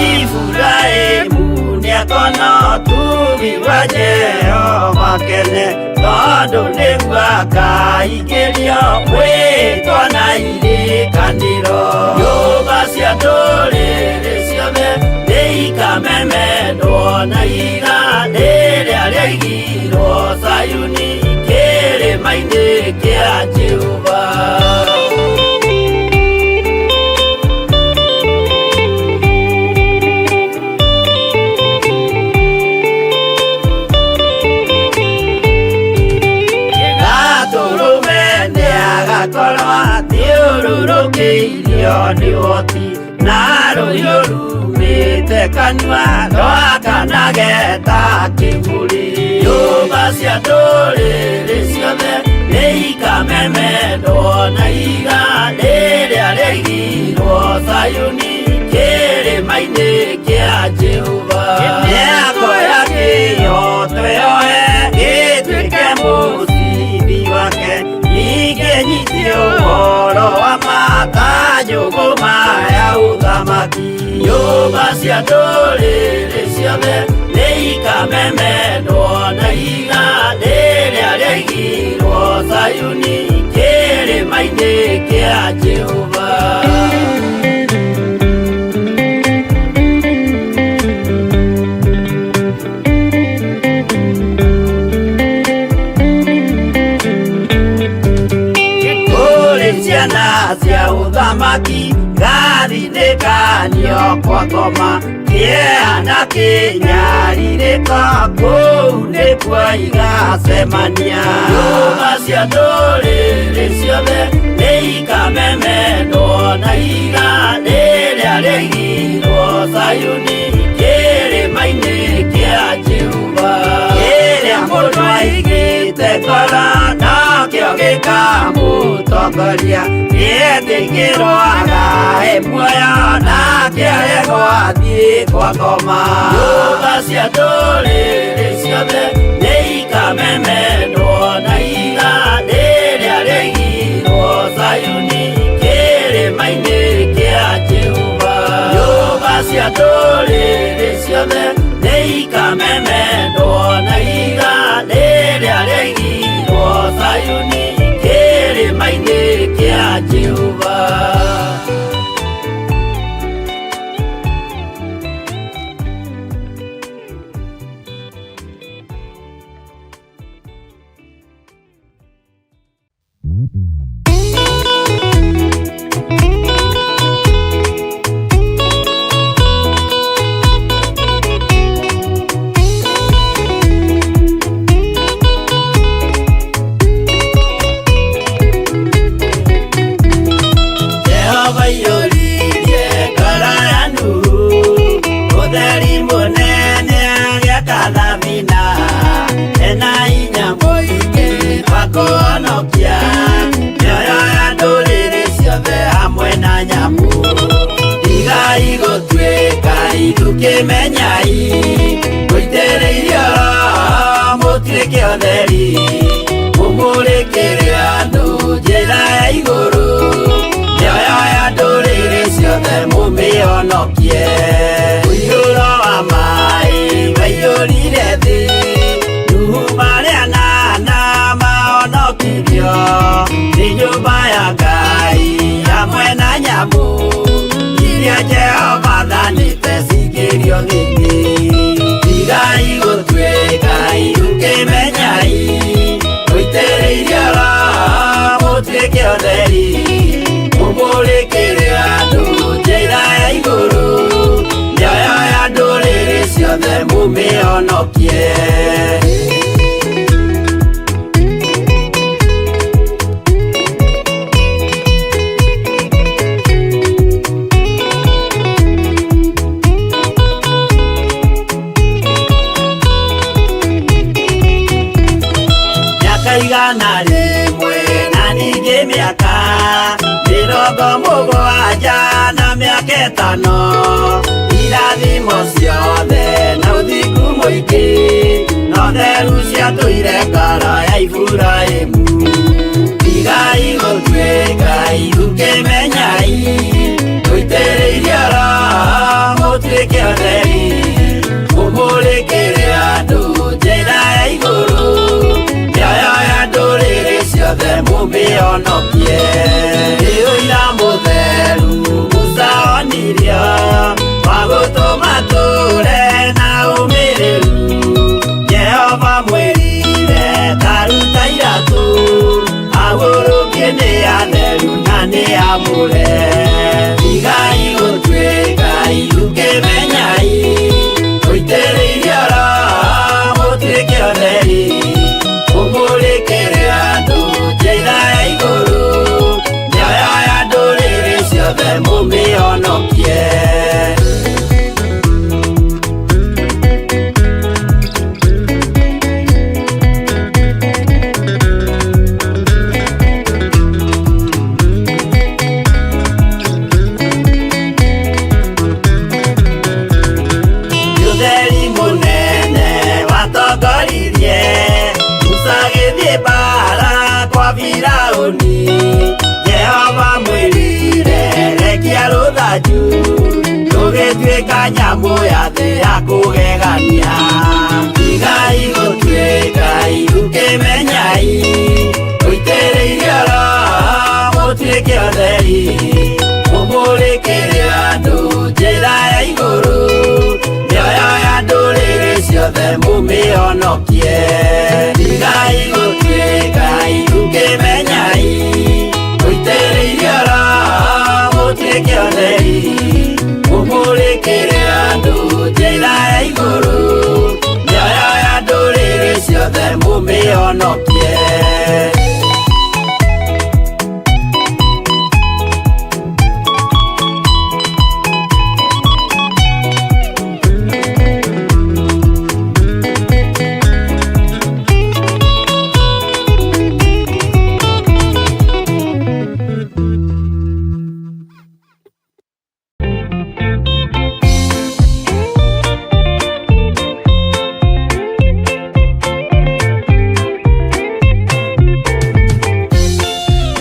T: Iburahĩmu nĩakona ũtugi wa Jehova kene, tondũ nĩguo akaingĩrio mwĩtwa na irĩkanĩro. Nyũmba cia ndũrĩrĩ ciothe nĩikamemendwo na ihiga rĩrĩa rĩaigirwo Zayuni kĩrĩma-inĩ kĩa Jehova. Gatũrũme nĩagakorwo athiũrũrũkĩirio nĩ ũhoti, na rũhiũ rumĩte kanua rwakanage ta kĩbũri. Nyũmba cia ndũrĩrĩ ciothe nĩikamemendwo na ihiga rĩrĩa rĩaigirwo Zayuni kĩrĩma-inĩ kĩa Jehova. Mĩako ya kĩhooto yoe ĩtuĩke mũcibi wake, ningĩ nyitie ũhoro wa ma ta njũgũma ya ũthamaki. Nyũmba cia ndũrĩrĩ ciothe nĩikamemendwo na ihiga rĩrĩa rĩaigirwo Zayuni kĩrĩma-inĩ kĩa Jehova. Kũrĩ ciana cia ũthamaki gathinĩkanio kwa ngoma, kĩeha na kĩnyarirĩko kũu nĩkuo igacemania. Nyũmba cia ndũrĩrĩ ciothe nĩikamemendwo na ihiga rĩrĩa rĩaigirwo Zayuni kĩrĩma-inĩ kĩa Jehova. Kĩrĩa mũndũ aigĩte ngoro nokĩo gĩkamũtongoria, gĩetĩkĩrwo agae muoyo nake aregwo athiĩ kwa ngoma. Nyũmba cia ndũrĩrĩ ciothe nĩikamemendwo na ihiga rĩrĩa rĩaigirwo Zayuni kĩrĩma-inĩ kĩa Jehova. Nyũmba cia ndũrĩrĩ ciothe nĩikamemendwo na ihiga rĩrĩa rĩaigirwo Zayuni kĩrĩma-inĩ kĩa Jehova. Jehova iyũririe ngoro ya Nuhu, ũtheri mũnene agĩaka thabina, ena hinya mũingĩ wa kũhonokia mĩoyo ya ndũrĩrĩ ciothe hamwe na nyamũ. Tigai gũtuĩka ithukĩmenyai, mũitĩrĩirio mũtuĩke ũtheri, mũmũrĩkĩre ciothe mũmĩhonokie. Mũiyũro wa maĩ waiyũrire thĩ, Nuhu marĩ anana mahonokirio. Nĩ nyũmba ya Ngai hamwe na nyamũ iria Jehova athanĩte cingĩrio thĩinĩ. Tigai gũtuĩka ũkĩmenyai, mũitĩrĩirio Roho mũtuĩke ũtheri, mũmũrĩkĩre andũ njĩra ya igũrũ, mĩoyo ya ndũrĩrĩ ciothe mũmĩhonokie. Mĩaka 100 na ningĩ mĩaka 70 na mĩaka 5, irathimo ciothe na ũthingu mũingĩ na ũtheru ciatũire ngoro ya Iburahĩmu. Tigai gũtuĩka ũkĩmenyai, mũitĩrĩirio Roho mũtuĩke ũtheri, mũmũrĩkĩre andũ njĩra ya igũrũ, mĩoyo ya ndũrĩrĩ ciothe mũmĩhonokie. Nĩ ũira mũtheru Musa onirio wa gũtũma tũre na ũmĩrĩru. Jehova mwĩrire ta ruta iratũ, agũrũkie nĩ atheru na nĩ amũre. Tigai gũtuĩka ũkĩmenyai, mũitĩrĩirio Roho mũtuĩke ũtheri, mũmũrĩkĩre andũ njĩra ya igũrũ, mĩoyo ya ndũrĩrĩ ciothe mũmĩhonokie. Ũtheri mũnene watongoririe Musa agĩthiĩ mbaara kwa Firaũni. Jehova mwĩrire rekia rũthanju, rũgĩtuĩka nyamũ ya thĩ ya kũgegania. Tigai gũtuĩka ũkĩmenyai, mũitĩrĩirio Roho mũtuĩke ũtheri, mũmũrĩkĩre andũ njĩra ya igũrũ, mĩoyo ya ndũrĩrĩ ciothe mũmĩhonokie. Tigai gũtuĩka ũkĩmenyai, mũitĩrĩirio Roho mũtuĩke ũtheri, mũmũrĩkĩre andũ njĩra ya igũrũ, mĩoyo ya ndũrĩrĩ ciothe mũmĩhonokie.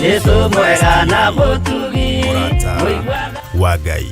T: Jesu mwega na mũtugi
A: Mũrata wa Ngai.